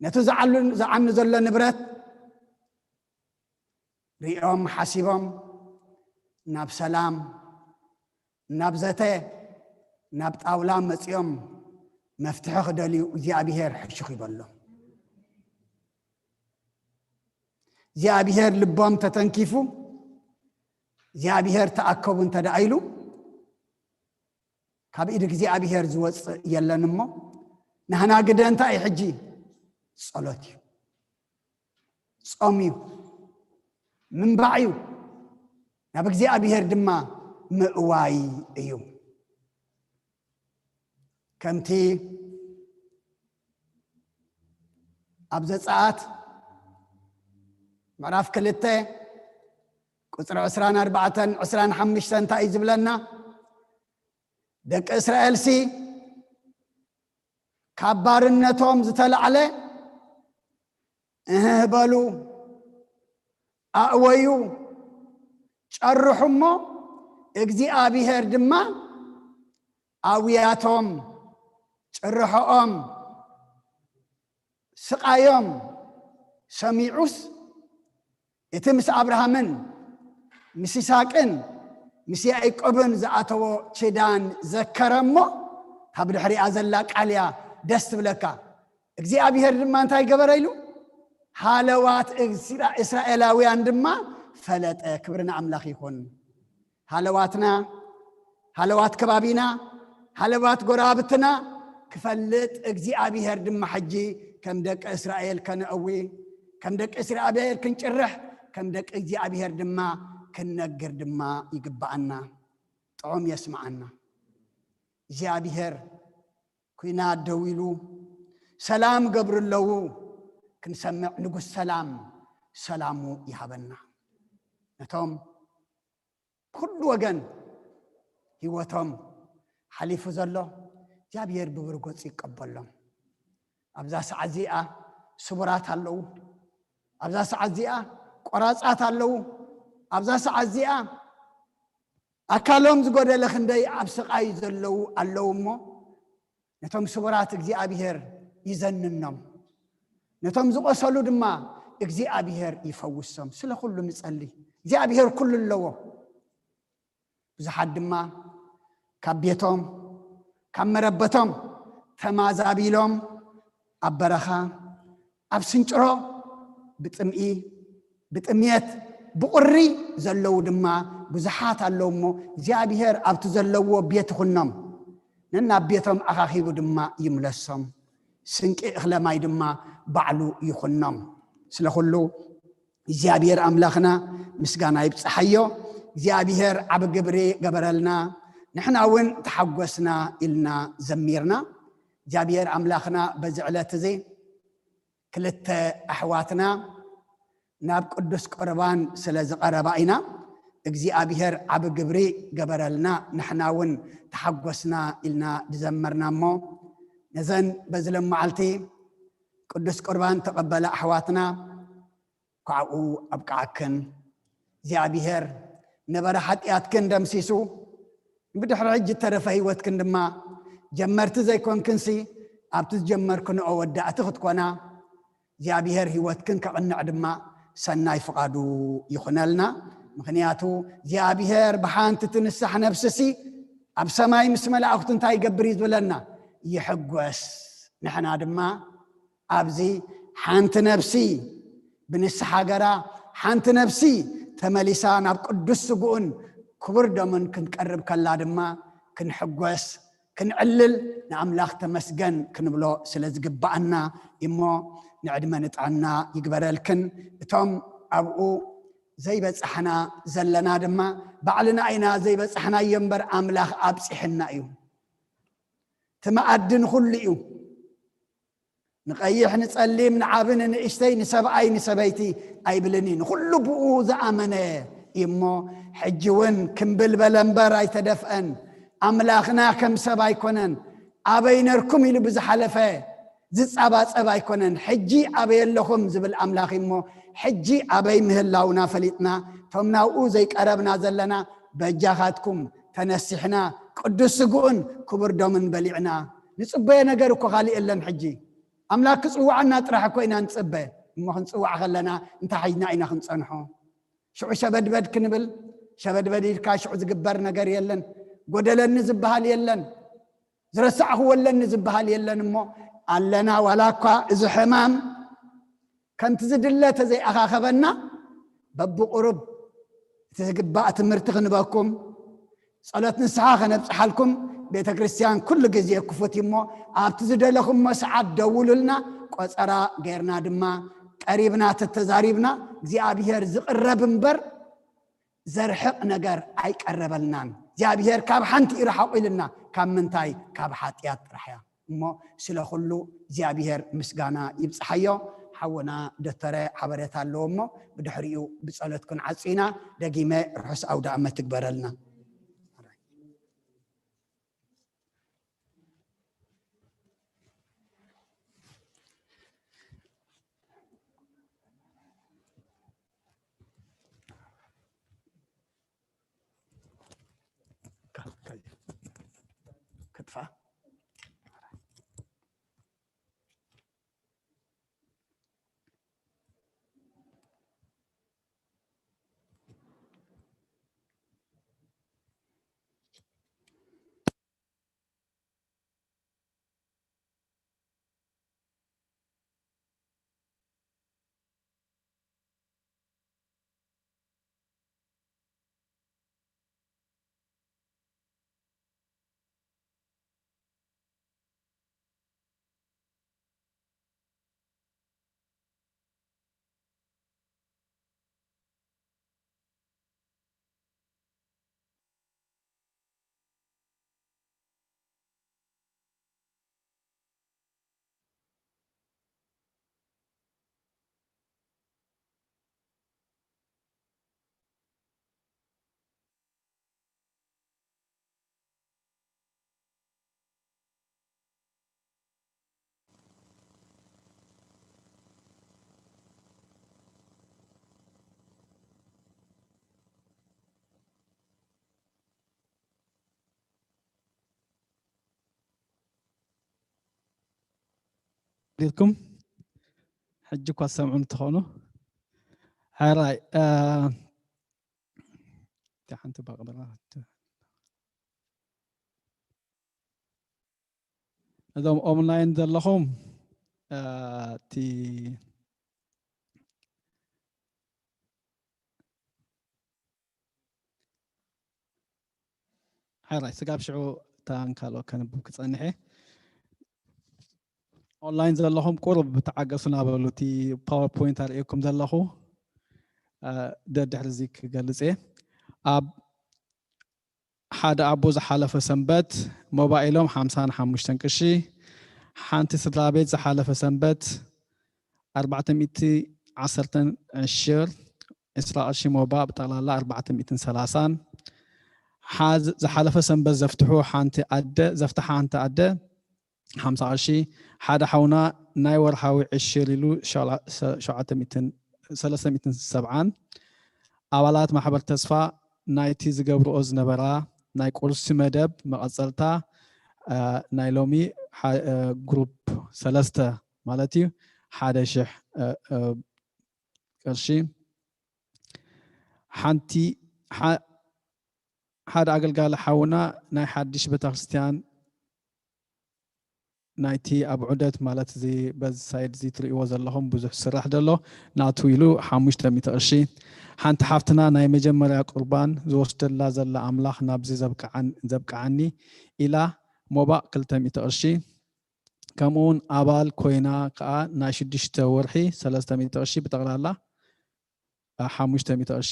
ነቲ ዝዓሉ-፣ ዝዓኑ ዘሎ ንብረት ሪኦም ሓሲቦም ናብ ሰላም፣ ናብ ዘተ፣ ናብ ጣውላ መጺኦም መፍትሒ ክደልዩ እግዚኣብሔር ሕሹኽ ይበሎም። እግዚኣብሔር ልቦም ተተንኪፉ፣ እግዚኣብሔር ተኣከቡ እንተ ደኣ ኢሉ፣ ካብ ኢድ እግዚኣብሔር ዝወጽእ የለን እሞ፣ ናህና ግደ እንታይ እዩ ሕጂ? ጸሎት እዩ። ጾም እዩ። ምንባዕ እዩ። ናብ እግዚኣብሔር ድማ ምእዋይ እዩ። ከምቲ ኣብ ዘጸኣት ምዕራፍ ክልተ ቁጽሪ ዕስራን ኣርባዕተን ዕስራን ሓሙሽተን እንታይ እዩ ዝብለና? ደቂ እስራኤልሲ ካብ ባርነቶም ዝተላዕለ እህህ በሉ፣ ኣእወዩ፣ ጨርሑ እሞ እግዚኣብሔር ድማ ኣውያቶም፣ ጭርሖኦም፣ ስቓዮም፣ ሰሚዑስ፣ እቲ ምስ ኣብርሃምን ምስ ይስሐቅን ምስ ያዕቆብን ዝኣተዎ ኪዳን ዘከረ እሞ፣ ካብ ድሕሪኣ ዘላ ቃል እያ ደስ ትብለካ። እግዚኣብሔር ድማ እንታይ ገበረ ኢሉ? ሃለዋት እስራ-፣ እስራኤላውያን ድማ ፈለጠ። ክብሪ ንኣምላኽ ይኹን። ሃለዋትና፣ ሃለዋት ከባቢና፣ ሃለዋት ጎረባብትና ክፈልጥ እግዚኣብሔር ድማ ሕጂ ከም ደቂ እስራኤል ከነእዊ፣ ከም ደቂ እስራኤል ክንጭርሕ፣ ከም ደቂ እግዚኣብሔር ድማ ክንነግር ድማ ይግብኣና። ጥዑም የስምዓና። እግዚኣብሔር ኲናት ደው ኢሉ፣ ሰላም ገብሩ ኣለዉ፣ ክንሰምዕ፣ ንጉስ ሰላም ሰላሙ ይሃበና። ነቶም ኩሉ ወገን ህይወቶም ሓሊፉ ዘሎ እግዚኣብሔር ብብሩህ ገጹ ይቀበሎም። ኣብዛ ሰዓት እዚኣ ስቡራት ኣለዉ። ኣብዛ ሰዓት እዚኣ ቆራጻት ኣለዉ። ኣብዛ ሰዓት እዚኣ ኣካሎም ዝጎደለ ክንደይ ኣብ ስቓይ ዘለዉ ኣለዉ እሞ፣ ነቶም ስቡራት እግዚኣብሔር ይዘንኖም፣ ነቶም ዝቆሰሉ ድማ እግዚኣብሔር ይፈውሶም። ስለ ኩሉ ንጸሊ። እግዚኣብሔር ኩሉ ኣለዎ። ብዙሓት ድማ ካብ ቤቶም፣ ካብ መረበቶም ተማዛቢሎም ኣብ በረኻ፣ ኣብ ስንጭሮ፣ ብጥምኢ፣ ብጥምየት፣ ብቑሪ ዘለዉ ድማ ብዙሓት ኣለዉ እሞ፣ እግዚኣብሔር ኣብቲ ዘለዎ ቤት ይኹኖም። ነናብ ቤቶም ኣኻኺቡ ድማ ይምለሶም። ስንቂ እኽለ ማይ ድማ ባዕሉ ይኹኖም። ስለ ኩሉ እግዚኣብሔር ኣምላኽና ምስጋና ይብጽሓዮ። እግዚኣብሔር ዓቢ ግብሪ ገበረልና፣ ንሕና እውን ተሓጎስና ኢልና ዘሚርና። እግዚኣብሔር ኣምላኽና በዚ ዕለት እዚ ክልተ ኣሕዋትና ናብ ቅዱስ ቁርባን ስለ ዝቐረባ ኢና እግዚኣብሔር ዓቢ ግብሪ ገበረልና፣ ንሕና እውን ተሓጎስና ኢልና ዝዘመርና እሞ፣ ነዘን በዚ ሎም መዓልቲ ቅዱስ ቁርባን ተቐበላ ኣሕዋትና፣ ኳዕኡ ኣብቅዓክን። እግዚኣብሔር ነበረ ሓጢኣትክን ደምሲሱ፣ ብድሕሪ ሕጂ እተረፈ ህይወትክን ድማ ጀመርቲ ዘይኮንክንሲ፣ ኣብቲ ዝጀመርክንኦ ወዳእቲ ክትኮና፣ እግዚኣብሔር ህይወትክን ከቕንዕ ድማ ሰናይ ፍቓዱ ይኹነልና። ምኽንያቱ እግዚኣብሔር ብሓንቲ ትንሳሕ ነፍስሲ ኣብ ሰማይ ምስ መላእኽቱ እንታይ ይገብር እዩ ዝብለና? ይሕጎስ። ንሕና ድማ ኣብዚ ሓንቲ ነፍሲ ብንስሓ ገራ፣ ሓንቲ ነፍሲ ተመሊሳ ናብ ቅዱስ ስግኡን ክቡር ደሙን ክንቀርብ ከላ ድማ ክንሕጎስ፣ ክንዕልል፣ ንኣምላኽ ተመስገን ክንብሎ ስለ ዝግብኣና እሞ፣ ንዕድመ ንጥዕና ይግበረልክን። እቶም ኣብኡ ዘይበጻሕና ዘለና ድማ ባዕልና ኢና ዘይበጻሕናዮ እምበር ኣምላኽ ኣብጺሕና እዩ። እቲ መኣዲ ንኹሉ እዩ። ንቐይሕ፣ ንጸሊም፣ ንዓቢ፣ ንንእሽተይ፣ ንሰብኣይ፣ ንሰበይቲ ኣይብልን እዩ። ንኹሉ ብኡ ዝኣመነ እዩ እሞ፣ ሕጂ እውን ክምብል በለ እምበር ኣይተደፍአን። ኣምላኽና ከም ሰብ ኣይኮነን። ኣበይ ነርኩም ኢሉ ብዝሓለፈ ዝጻባጸብ ኣይኮነን። ሕጂ ኣበይ ኣለኹም ዝብል ኣምላኽ እዩ እሞ፣ ሕጂ ኣበይ ምህላውና ፈሊጥና፣ እቶም ናብኡ ዘይቀረብና ዘለና፣ በጃኻትኩም ተነሲሕና፣ ቅዱስ ስግኡን ክቡር ደሙን በሊዕና፣ ንጽበዮ ነገር እኮ ካልእ የለን። ሕጂ ኣምላኽ ክጽውዓና ጥራሕ እኮ ኢና ንጽበ። እሞ ክንጽዋዕ ከለና እንታይ ሒዝና ኢና ክንጸንሖ? ሽዑ ሸበድበድ ክንብል፣ ሸበድበድ ኢልካ ሽዑ ዝግበር ነገር የለን። ጎደለኒ ዝበሃል የለን። ዝረሳዕኽዎ ኣለኒ ዝበሃል የለን። እሞ ኣለና፣ ዋላ እኳ እዚ ሕማም ከምቲ ዝድለ ተዘይኣኻኸበና፣ በብቑሩብ እቲ ዝግባእ ትምህርቲ ክንበኩም፣ ጸሎት ንስሓ ከነብጽሓልኩም፣ ቤተ ክርስቲያን ኩሉ ግዜ ክፉት እዩ እሞ፣ ኣብቲ ዝደለኹሞ ሰዓት ደውሉልና፣ ቆጸራ ጌርና ድማ ቀሪብና ተተዛሪብና፣ እግዚኣብሔር ዝቕረብ እምበር ዘርሕቕ ነገር ኣይቀረበልናን። እግዚኣብሔር ካብ ሓንቲ ይርሓቑ ኢልና፣ ካብ ምንታይ? ካብ ሓጢኣት ጥራሕ እያ። እሞ ስለ ኩሉ እግዚኣብሔር ምስጋና ይብጽሓዮ። ሓውና ዶተረ ሓበሬታ ኣለዎ እሞ ብድሕሪኡ ብጸሎት ክንዓጹ ኢና። ደጊመ ርሑስ ኣውደ ኣመት ትግበረልና። ክትፋ ኢልኩም ሕጂ እኳ ትሰምዑ እንትኾኑ፣ ሕራይ፣ እ፣ እታ ሓንቲ ባቕደላ እዞም ኦንላይን ዘለኹም፣ እ፣ እቲ ሕራይ፣ ስጋብ ሽዑ እታ ካልኦ ከንብብ ክጸንሕ እየ። ኦንላይን ዘለኹም ቁሩብ ተዓገሱና በሉ። እቲ ፓወርፖይንት ኣርእየኩም ዘለኹ፣ እ፣ ደድሕሪ እዚ ክገልጽ እየ። ኣብ ሓደ ኣቦ ዝሓለፈ ሰንበት ሞባይሎም ሓምሳን ሓሙሽተን ቅርሺ፣ ሓንቲ ስድራ ቤት ዝሓለፈ ሰንበት ኣርባዕተ ሚእቲ ዓሰርተን ዕሽር፣ ዕስራ ቅርሺ ሞባ፣ ብጠቕላላ ኣርባዕተ ሚእትን ሰላሳን። ሓዝ-፣ ዝሓለፈ ሰንበት ዘፍትሑ ሓንቲ ኣደ፣ ዘፍትሓ ሓንቲ ኣደ ሓምሳ ቅርሺ፣ ሓደ ሓውና ናይ ወርሓዊ ዕሽር ኢሉ ሸውዓ-፣ ሰ-፣ ሸውዓተ ሚእትን፣ ሰለስተ ሚእትን ሰብዓን። ኣባላት ማሕበር ተስፋ ናይቲ ዝገብርኦ ዝነበራ ናይ ቁርሲ መደብ መቐጸልታ፣ እ፣ ናይ ሎሚ ሓ-፣ እ፣ ግሩፕ ሰለስተ ማለት እዩ፣ ሓደ ሽሕ፣ እ፣ እ፣ ቅርሺ። ሓንቲ፣ ሓ-፣ ሓደ ኣገልጋሊ ሓውና ናይ ሓድሽ ቤተክርስትያን ናይቲ ኣብ ዑደት ማለት እዚ በዚ ሳይድ እዚ ትርእይዎ ዘለኹም ብዙሕ ስራሕ ደሎ ናቱ ኢሉ ሓሙሽተ ሚእቲ ቅርሺ። ሓንቲ ሓፍትና ናይ መጀመርያ ቁርባን ዝወስደላ ዘላ ኣምላኽ ናብዚ ዘብቅዓን-፣ ዘብቅዓኒ ኢላ ሞባእ ክልተ ሚእቲ ቅርሺ። ከምኡውን ኣባል ኮይና ከኣ ናይ ሽዱሽተ ወርሒ ሰለስተ ሚእቲ ቅርሺ ብጠቕላላ ሓሙሽተ ሚእቲ ቅርሺ።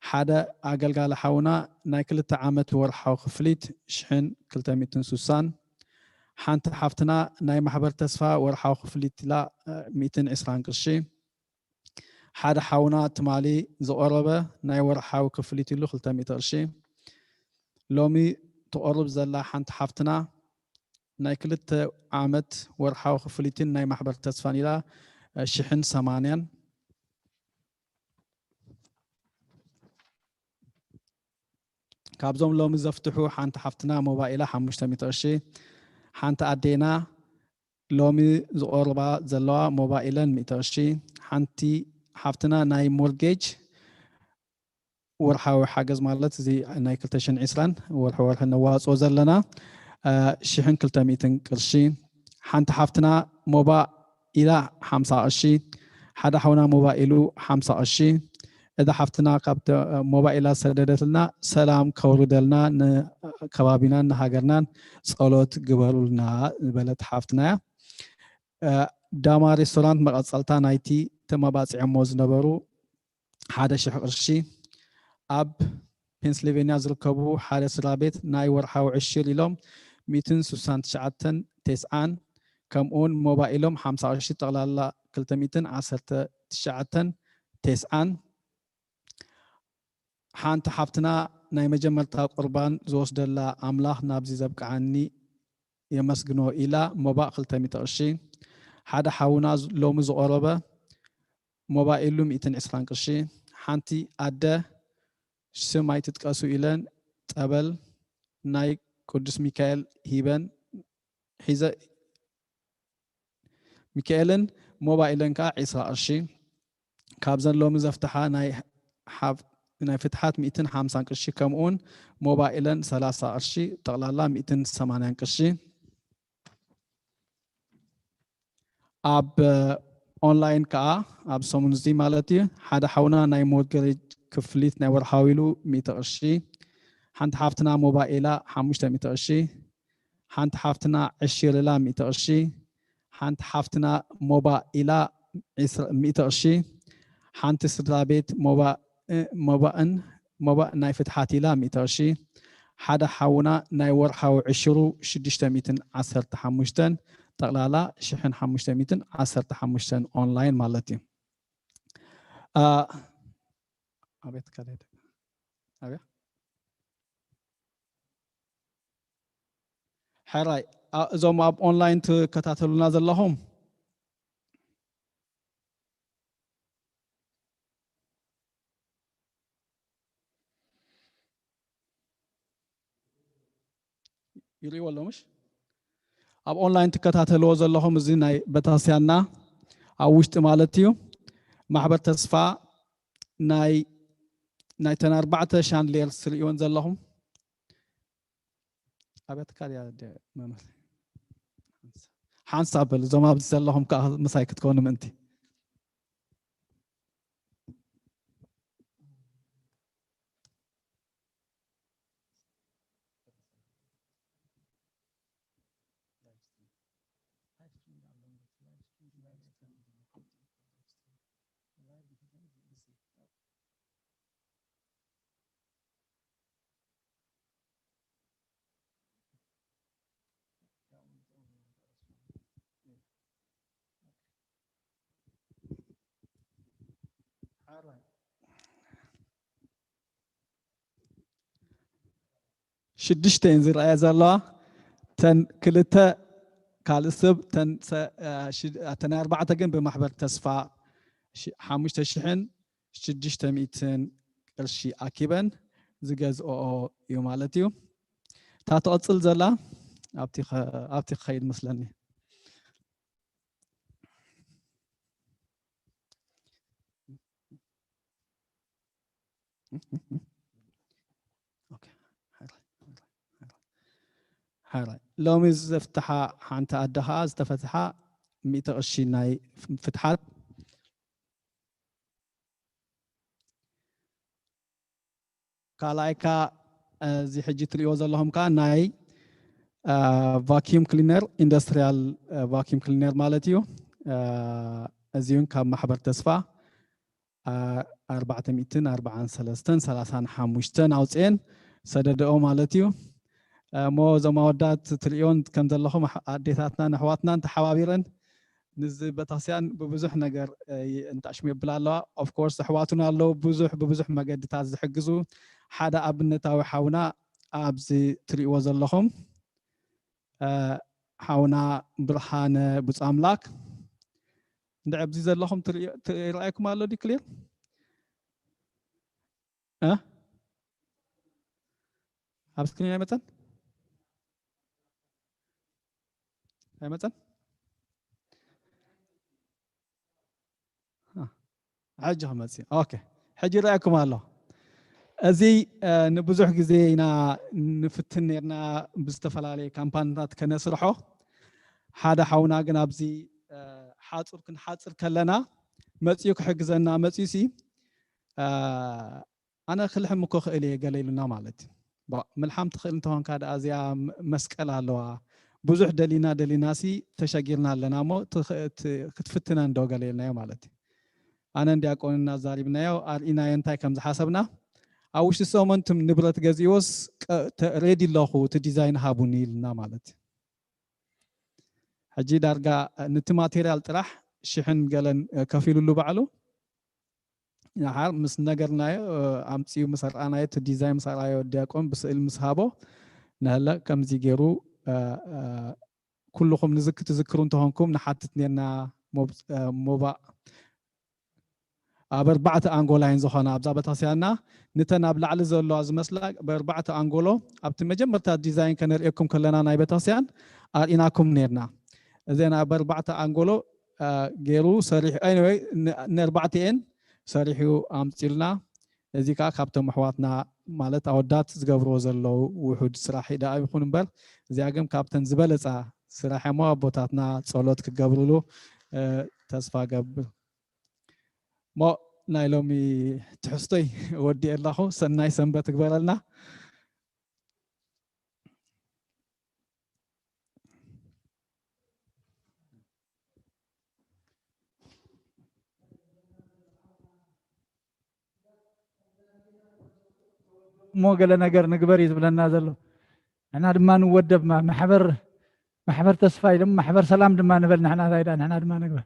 ሓደ ኣገልጋሊ ሓውና ናይ ክልተ ዓመት ወርሓዊ ክፍሊት ሽሕን ክልተ ሚእትን ስሳን። ሓንቲ ሓፍትና ናይ ማሕበር ተስፋ ወርሓዊ ክፍሊት ኢላ፣ እ፣ ሚእትን ዕስራን ቅርሺ። ሓደ ሓውና ትማሊ ዝቐረበ ናይ ወርሓዊ ክፍሊት ኢሉ ክልተ ሚእቲ ቅርሺ። ሎሚ ትቐርብ ዘላ ሓንቲ ሓፍትና ናይ ክልተ ዓመት ወርሓዊ ክፍሊትን ናይ ማሕበር ተስፋን ኢላ፣ እ፣ ሽሕን ሰማንያን። ካብዞም ሎሚ ዘፍትሑ ሓንቲ ሓፍትና ሞባይላ ሓሙሽተ ሚእቲ ቅርሺ፣ ሓንቲ ኣዴና ሎሚ ዝቆርባ ዘለዋ ሞባይለን ሚእቲ ቅርሺ፣ ሓንቲ ሓፍትና ናይ ሞርጌጅ ወርሓዊ ሓገዝ ማለት እዚ ናይ ክልተ ሽሕን ዕስራን ወርሒ ወርሒ ነዋፅኦ ዘለና፣ እ፣ ሽሕን ክልተ ሚእትን ቅርሺ። ሓንቲ ሓፍትና ሞባ ኢላ ሓምሳ ቅርሺ፣ ሓደ ሓውና ሞባ ኢሉ ሓምሳ ቅርሺ። እዛ ሓፍትና ካብ ተ-፣ ሞባ ኢላ ዝሰደደትልና ሰላም ከውርደልና ንከባቢናን ንሃገርናን ጸሎት ግበሩልና ዝበለት ሓፍትና እያ። እ፣ ዳማ ሬስቶራንት መቐጸልታ ናይቲ ተመባጺዖሞ ዝነበሩ ሓደ ሽሕ ቅርሺ። ኣብ ፔንስልቬንያ ዝርከቡ ሓደ ስድራ ቤት ናይ ወርሓዊ ዕሽር ኢሎም ሚእትን ስሳን ትሽዓተን ተስዓን፣ ከምኡውን ሞባይሎም ሓምሳ ቅርሺ፣ ጠቕላላ ክልተ ሚእትን ዓሰርተ ትሽዓተን ተስዓን። ሓንቲ ሓፍትና ናይ መጀመርታ ቁርባን ዝወስደላ ኣምላኽ ናብዚ ዘብቅዓኒ የመስግኖ ኢላ ሞባእ ክልተ ሚእቲ ቅርሺ። ሓደ ሓውና ዝ-፣ ሎሚ ዝቐረበ ሞባይሉ ሚእትን ዕስራን ቅርሺ። ሓንቲ ኣደ ስም ኣይትጥቀሱ ኢለን ጠበል ናይ ቅዱስ ሚካኤል ሂበን ሒዘ-፣ ሚካኤልን ሞባይለን ከኣ ዕስራ ቅርሺ። ካብዘን ሎሚ ዘፍትሓ ናይ ሓብ-፣ ናይ ፍትሓት ሚእትን ሓምሳን ቅርሺ፣ ከምኡውን ሞባይለን ሰላሳ ቅርሺ፣ ጠቕላላ ሚእትን ሰማንያን ቅርሺ። ኣብ ኦንላይን ከኣ ኣብ ሰሙን እዚ ማለት እዩ፣ ሓደ ሓውና ናይ ሞርጌጅ ክፍሊት ናይ ወርሓዊ ኢሉ ሚእቲ ቅርሺ፣ ሓንቲ ሓፍትና ሞባይላ ሓሙሽተ ሚእቲ ቅርሺ፣ ሓንቲ ሓፍትና ዕሽር ኢላ ሚእቲ ቅርሺ፣ ሓንቲ ሓፍትና ሞባ ኢላ ዕስራ፣ ሚእቲ ቅርሺ፣ ሓንቲ ስድራ ቤት ሞባ፣ እ፣ ሞባእን፣ ሞባእ ናይ ፍትሓት ኢላ ሚእቲ ቅርሺ፣ ሓደ ሓውና ናይ ወርሓዊ ዕሽሩ ሽዱሽተ ሚእትን ዓሰርተ ሓሙሽተን፣ ጠቕላላ ሽሕን ሓሙሽተ ሚእትን ዓሰርተ ሓሙሽተን ኦንላይን ማለት እዩ። አ፣ ኣቤት ካልድ። ኣቤት። ሕራይ፣ አ፣ እዞም ኣብ ኦንላይን ትከታተሉና ዘለኹም፣ ይርእይዎ ኣሎ፣ ምሽ? ኣብ ኦንላይን ትከታተልዎ ዘለኹም፣ እዚ ናይ ቤተክርስትያንና ኣብ ውሽጢ ማለት እዩ፣ ማሕበር ተስፋ ናይ ናይተን ኣርባዕተ ሻንድሊየር ትርእይወን ዘለኹም። ኣብያተ ካልያ ደ-፣ መምህር ሓንሳብ በሉ፣ እዞም ኣብዚ ዘለኹም ከዓ ምሳይ ክትኮኑ ምእንቲ። ሽዱሽተ እየን ዝረኣያ ዘለዋ። ተን ክልተ ካልእ ሰብ፣ ተን ሰ-፣ እ፣ ሽ-፣ እተን ኣርባዕተ ግን ብማሕበር ተስፋ ሽ-፣ ሓሙሽተ ሽሕን ሽዱሽተ ሚእትን ቅርሺ ኣኪበን ዝገዝኦኦ እዩ ማለት እዩ። እታ ትቕጽል ዘላ ኣብቲ ኸ-፣ ኣብቲ ክኸይድ መስለኒ። ኦኬ። ሓራይ፣ ሓራይ፣ ሓራይ። ሎሚ ዘፍትሓ ሓንቲ ኣደ ኸዓ ዝተፈትሓ ሚእቲ ቅርሺ ናይ ፍትሓት። ካልኣይ ከ፣ እዚ ሕጂ ትሪእዎ ዘለኹም ከ ናይ፣ አ፣ ቫኪዩም ክሊነር፣ ኢንዱስትሪያል፣ አ፣ ቫኪዩም ክሊነር ማለት እዩ። አ፣ እዚ እውን ካብ ማሕበር ተስፋ፣ አ፣ ኣርባዕተ ሚእትን ኣርባዓን ሰለስተን ሰላሳን ሓሙሽተን ኣውፅኤን ሰደደኦ ማለት እዩ። አ፣ እሞ እዞም ኣወዳት ትሪእዮን ከም ዘለኹም ኣሕ-፣ ኣዴታትናን ኣሕዋትናን ተሓባቢረን ንዚ ቤተክርስትያን ብብዙሕ ነገር፣ እ፣ ይ-፣ እንጣሽሙ የብላ ኣለዋ። ኦፍ ኮርስ ኣሕዋቱና ኣለዉ፣ ብዙሕ፣ ብብዙሕ መገድታት ዝሕግዙ። ሓደ ኣብነታዊ ሓውና ኣብዚ ትሪእዎ ዘለኹም፣ እ፣ ሓውና ብርሃነ ብፁዕ ኣምላክ። እንድዒ ኣብዚ ዘለኹም ትሪእዮ-፣ ት-፣ ይረኣየኩም ኣሎ ድዩ ክሊር? እ? ኣብ ስክሪን ኣይመፀን? ኣይመፀን? እ፣ ሕጂ ክመፅእ እዩ። ኦኬ፣ ሕጂ ይረኣየኩም ኣሎ። እዚ፣ እ፣ ንብዙሕ ግዜ ኢና ንፍትን ነርና ብዝተፈላለየ ካምፓኒታት ከነስርሖ። ሓደ ሓውና ግን ኣብዚ፣ እ፣ ሓፁር ክንሓፅር ከለና መፅኡ ክሕግዘና መፅኡ ሲ፣ እ፣ ኣነ ክልሕም እኮ ክእል እየ ገለ ኢሉና ማለት እዩ። ባ-፣ ምልሓም ትኽእል እንተኾንካ ደኣ እዚኣ ም-፣ መስቀል ኣለዋ። ብዙሕ ደሊና ደሊና ሲ ተሸጊርና ኣለና እሞ ትኽ-፣ ት-፣ ክትፍትነን ዶ ገለ ኢልናዮ ማለት እዩ። ኣነን ዲያቆንን ኣዛሪብናዮ፣ ኣርኢናዮ እንታይ ከም ዝሓሰብና። ኣብ ውሽጢ ሰሙን ትም ንብረት ገዚእዎስ ቀ-፣ ተ-፣ ሬዲ ኣለኹ፣ እቲ ዲዛይን ሃቡኒ ኢልና ማለት እዩ። ሕጂ ዳርጋ ነቲ ማቴርያል ጥራሕ ሽሕን ገለን ከፊሉሉ ባዕሉ። ደሓር ምስ ነገርናዮ፣ ኣምጺኡ ምስ ኣርኣናዮ፣ እቲ ዲዛይን ምስ ኣርኣዮ ዲያቆን ብስእል ምስ ሃቦ፣ ንሀለ ከምዚ ገይሩ፣ እ፣ እ፣ ኩልኹም ንዝክ-፣ ትዝክሩ እንተኾንኩም ንሓትት ኔርና ሞብ-፣ እ፣ ሞባእ ኣብ ኣርባዕተ ኣንጎላ እየን ዝኾና ኣብዛ ቤተክርስትያንና። ነተን ኣብ ላዕሊ ዘለዋ ዝመስላ ብኣርባዕተ ኣንጎሎ ኣብቲ መጀመርታ ዲዛይን ከነርእየኩም ከለና ናይ ቤተክርስትያን ኣርኢናኩም ኔርና። እዘን ኣብ ኣርባዕተ ኣንጎሎ፣ እ፣ ገይሩ ሰሪሑ። ኤኒወይ፣ ን-፣ ንኣርባዕተ እየን ሰሪሑ ኣምጺልና። እዚ ከኣ ካብቶም ኣሕዋትና ማለት ኣወዳት ዝገብርዎ ዘለዉ ውሑድ ስራሕ ደኣ ይኹን እምበር፣ እዚኣ ግን ካብተን ዝበለጻ ስራሕ እሞ ኣቦታትና ጸሎት ክገብርሉ፣ እ፣ ተስፋ ገብር። እሞ ናይ ሎሚ ትሕዝቶይ ወዲኤ ኣለኹ። ሰናይ ሰንበት ይግበረልና። እሞ ገለ ነገር ንግበር እዩ ዝብለና ዘሎ። ንሕና ድማ ንወደብ፣ ማ-፣ ማሕበር፣ ማሕበር ተስፋ ኢሎም ማሕበር ሰላም ድማ ንበል። ንሕና እንታይ ደኣ፣ ንሕና ድማ ንግበር።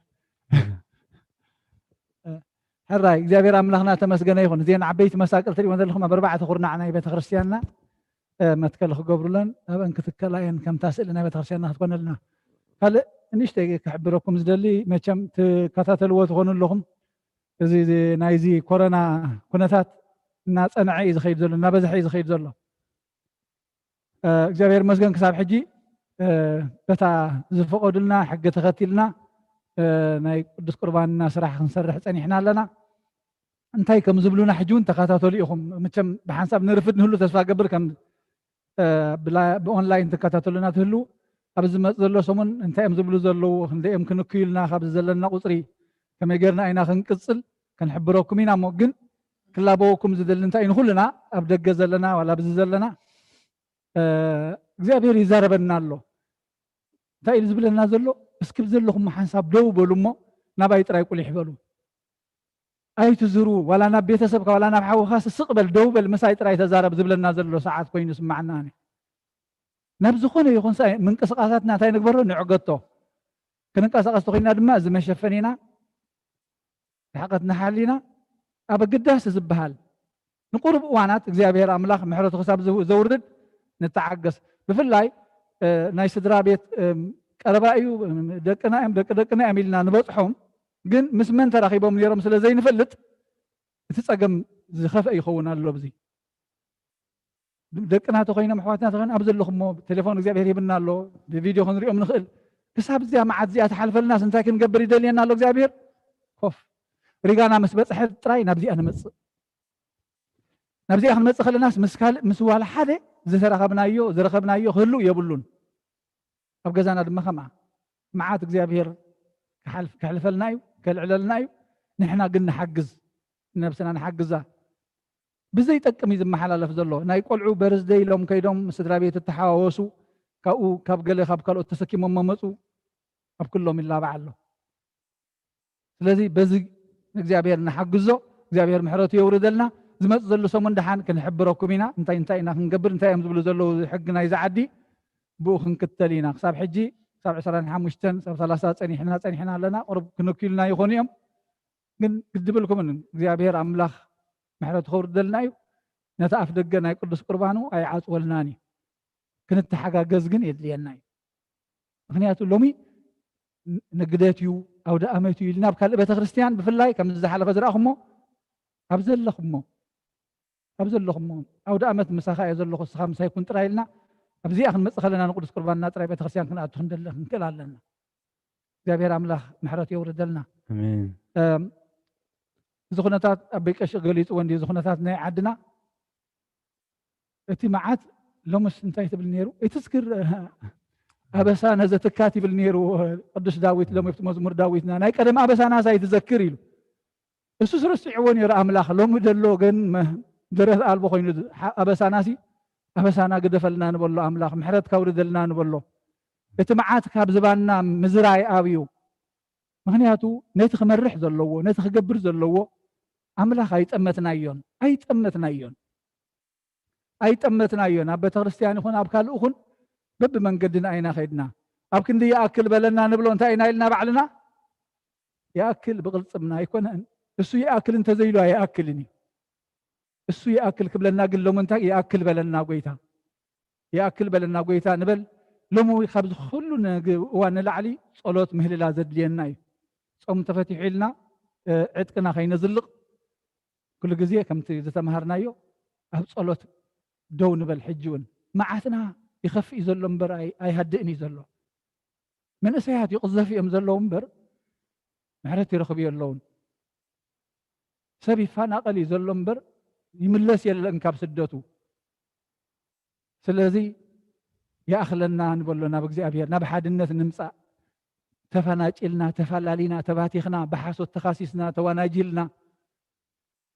ሕራይ እግዚኣብሔር ኣምላኽና ተመስገነ ይኹን። እዚአን ዓበይቲ መሳቅል ትሪእወን ዘለኹም ኣብ ኣርባዕተ ኩርናዕ ናይ ቤተክርስትያንና፣ እ፣ መትከል ክገብሩለን ኣብአን ክትከላ እየን፣ ከምታ ስእሊ ናይ ቤተክርስትያንና ክትኮነልና። ካልእ ንእሽተይ ክሕብረኩም ዝደሊ፣ መቸም ትከታተልዎ ትኾኑ ኣለኹም። እዚ፣ እዚ ናይዚ ኮሮና ኩነታት እናጸንዐ እዩ ዝኸይድ ዘሎ፣ እናበዝሐ እዩ ዝኸይድ ዘሎ። እ፣ እግዚኣብሔር ይመስገን ክሳብ ሕጂ እ፣ በታ ዝፈቐዱልና ሕጊ ተኸቲልና፣ እ፣ ናይ ቅዱስ ቁርባንና ስራሕ ክንሰርሕ ጸኒሕና ኣለና። እንታይ ከም ዝብሉና ሕጂ እውን ተኸታተሉ ኢኹም። መቸም ብሓንሳብ ንርፍድ ንህሉ ተስፋ ገብር ከም፣ እ፣ ብላ-፣ ብኦንላይን ትከታተሉና ትህሉ። ኣብ ዝመጽእ ዘሎ ሰሙን እንታይ እዮም ዝብሉ ዘለዉ፣ ክንደይ እዮም ክንክዩልና፣ ካብዚ ዘለና ቁጽሪ ከመይ ጌርና ኢና ክንቅጽል ክንሕብረኩም ኢና። እሞ ግን ክላበወኩም ዝደሊ እንታይ እዩ፣ ንኹልና ኣብ ደገ ዘለና ዋላ ኣብዚ ዘለና፣ እ፣ እግዚኣብሔር ይዛረበና ኣሎ። እንታይ እዩ ዝብለና ዘሎ? እስኪ ብዘለኹም ሓንሳብ ደው በሉ እሞ ናባይ ጥራይ ቁሊሕ በሉ። ኣይትዝሩ፣ ዋላ ናብ ቤተሰብካ ዋላ ናብ ሓውኻ ስቕ በል፣ ደው በል፣ ምሳይ ጥራይ ተዛረብ ዝብለና ዘሎ ሰዓት ኮይኑ ይስማዓና። ኣነ ናብ ዝኾነ ይኹን ሰ-፣ ምንቅስቓሳትና እንታይ ንግበሮ? ንዕገቶ። ክንንቀሳቐስ ተኾይና ድማ እዚ መሸፈኒና ርሕቀት ንሓሊና ኣብ ኣገዳሲ ዝበሃል ንቁሩብ እዋናት እግዚኣብሔር ኣምላኽ ምሕረቱ ክሳብ ዝው-፣ ዘውርድ ንተዓገስ። ብፍላይ፣ እ፣ ናይ ስድራ ቤት፣ እም፣ ቀረባ እዩ፣ እም፣ ደቅና እዮም፣ ደቂ ደቅና እዮም ኢልና ንበጽሖም፣ ግን ምስ መን ተራኺቦም ነይሮም ስለ ዘይንፈልጥ እቲ ጸገም ዝኸፍአ ይኸውን ኣሎ። ኣብዚ ደቅና ተኾይኖም ኣሕዋትና ተኾይኖም ኣብ ዘለኹሞ ቴሌፎን እግዚኣብሔር ሂብና ኣሎ፣ ብቪድዮ ክንሪኦም ንኽእል። ክሳብ እዚኣ መዓት እዚኣ ትሓልፈልናስ እንታይ ክንገብር ይደልየና ኣሎ እግዚኣብሔር? ኮፍ ሪጋና ምስ በጽሐ ጥራይ ናብዚኣ ንመጽእ። ናብዚኣ ክንመጽእ ከለናስ ምስ ካልእ ምስ ዋላ ሓደ ዝተራኸብናዮ ዝረኸብናዮ ክህልው የብሉን። ኣብ ገዛና ድማ ከምኣ መዓት እግዚኣብሔር ክሓልፍ-፣ ከሕልፈልና እዩ፣ ከልዕለልና እዩ። ንሕና ግን ንሓግዝ፣ ነብስና ንሓግዛ። ብዘይጠቅም እዩ ዝመሓላለፍ ዘሎ። ናይ ቆልዑ በርዝደይ ኢሎም ከይዶም ስድራ ቤት እተሓዋወሱ፣ ካብኡ ካብ ገለ ካብ ካልኦት ተሰኪሞሞ መጹ፣ ኣብ ኩሎም ይላባዕ ኣሎ። ስለዚ በዚ እግዚኣብሔር ንሓግዞ፣ እግዚኣብሔር ምሕረቱ የውርደልና። ዝመጽእ ዘሎ ሰሙን ደሓን ክንሕብረኩም ኢና። እንታይ እንታይ ኢና ክንገብር፣ እንታይ እዮም ዝብሉ ዘለዉ ሕጊ ናይዚ ዓዲ፣ ብኡ ክንክተል ኢና። ክሳብ ሕጂ፣ ክሳብ ዕስራን ሓሙሽተን፣ ክሳብ ሰላሳ ጸኒሕና፣ ጸኒሕና ኣለና። ቁሩብ ክንክዩልና ይኾኑ እዮም። ግን ግዲ ብልኩምን፣ እግዚኣብሔር ኣምላኽ ምሕረቱ ከውርደልና እዩ። ነቲ ኣፍ ደገ ናይ ቅዱስ ቁርባኑ ኣይዓጽወልናን እዩ። ክንተሓጋገዝ ግን የድልየና እዩ። ምኽንያቱ ሎሚ ን-፣ ንግደት እዩ፣ ኣውደ ኣመት እዩ ኢልና ኣብ ካልእ ቤተክርስትያን ብፍላይ ከምዚ ዝሓለፈ ዝረኣኹሞ ኣብ ዘለኹሞ፣ ኣብ ዘለኹሞ ኣውደ ኣመት ምሳኻ እየ ዘለኹ፣ እስኻ ምሳይ ኩን ጥራይ ኢልና ኣብዚኣ ክንመጽእ ከለና ንቅዱስ ቁርባንና ጥራይ ቤተክርስትያን ክንኣቱ ክንደሊ ክንክእል ኣለና። እግዚኣብሔር ኣምላኽ ምሕረት የውርደልና። ኣሜን። እም፣ እዚ ኩነታት ኣቦይ ቀሺ ገሊጽዎ እንዲ፣ እዚ ኩነታት ናይ ዓድና፣ እቲ መዓት ሎምስ እንታይ ትብል ነይሩ? እቲ ዝክር ኣበሳነ ዘትካት ይብል ነይሩ ቅዱስ ዳዊት። ሎም ኣብቲ መዝሙር ዳዊትና ናይ ቀደም ኣበሳናስ ኣይትዘክር ኢሉ። እሱስ ረሲዕዎ ነይሩ ኣምላኽ። ሎሚ ደሎ ግን መ-፣ ደረት ኣልቦ ኮይኑ፣ ሓ-፣ ኣበሳናሲ ኣበሳና ግደፈልና ንበሎ ኣምላኽ፣ ምሕረትካ ኣውርደልና ንበሎ። እቲ መዓት ካብ ዝባንና ምዝራይ ኣብዩ። ምኽንያቱ ነቲ ክመርሕ ዘለዎ፣ ነቲ ክገብር ዘለዎ ኣምላኽ ኣይጠመትናዮን፣ ኣይጠመትናዮን። ኣይጠመትናዮን። ኣብ ቤተክርስትያን ይኹን ኣብ ካልእ ይኹን በብመንገድና ኢና ከይድና። ኣብ ክንዲ ይኣክል በለና ንብሎ እንታይ ኢና ኢልና ባዕልና? ይኣክል ብቕልጽምና ኣይኮነን። እሱ ይኣክል እንተዘይሉ ኣይኣክልን እዩ። እሱ ይኣክል ክብለና ግን ሎሚ እንታይ ይኣክል በለና ጎይታ? ይኣክል በለና ጎይታ ንበል። ሎሚ ካብዚ ኩሉ ነግ-፣ እዋን ንላዕሊ ጸሎት ምህልላ ዘድልየና እዩ። ጾም ተፈቲሑ ኢልና፣ እ፣ ዕጥቅና ከይነዝልቕ ኩሉ ግዜ ከምቲ ዝተምሃርናዮ ኣብ ጸሎት ደው ንበል። ሕጂ እውን መዓትና ይኸፍእ እዩ ዘሎ እምበር ኣይ-፣ ኣይሃድእን እዩ ዘሎ። መንእሰያት ይቕዘፉ እዮም ዘለዉ እምበር ምሕረት ይረኽቡ የለውን። ሰብ ይፈናቐል እዩ ዘሎ እምበር ይምለስ የለን ካብ ስደቱ። ስለዚ ይኣኽለና ንበሎ ናብ እግዚኣብሔር፣ ናብ ሓድነት ንምጻእ። ተፈናጪልና፣ ተፈላሊና፣ ተባቲኽና፣ ብሓሶት ተኻሲስና፣ ተዋናጂልና፣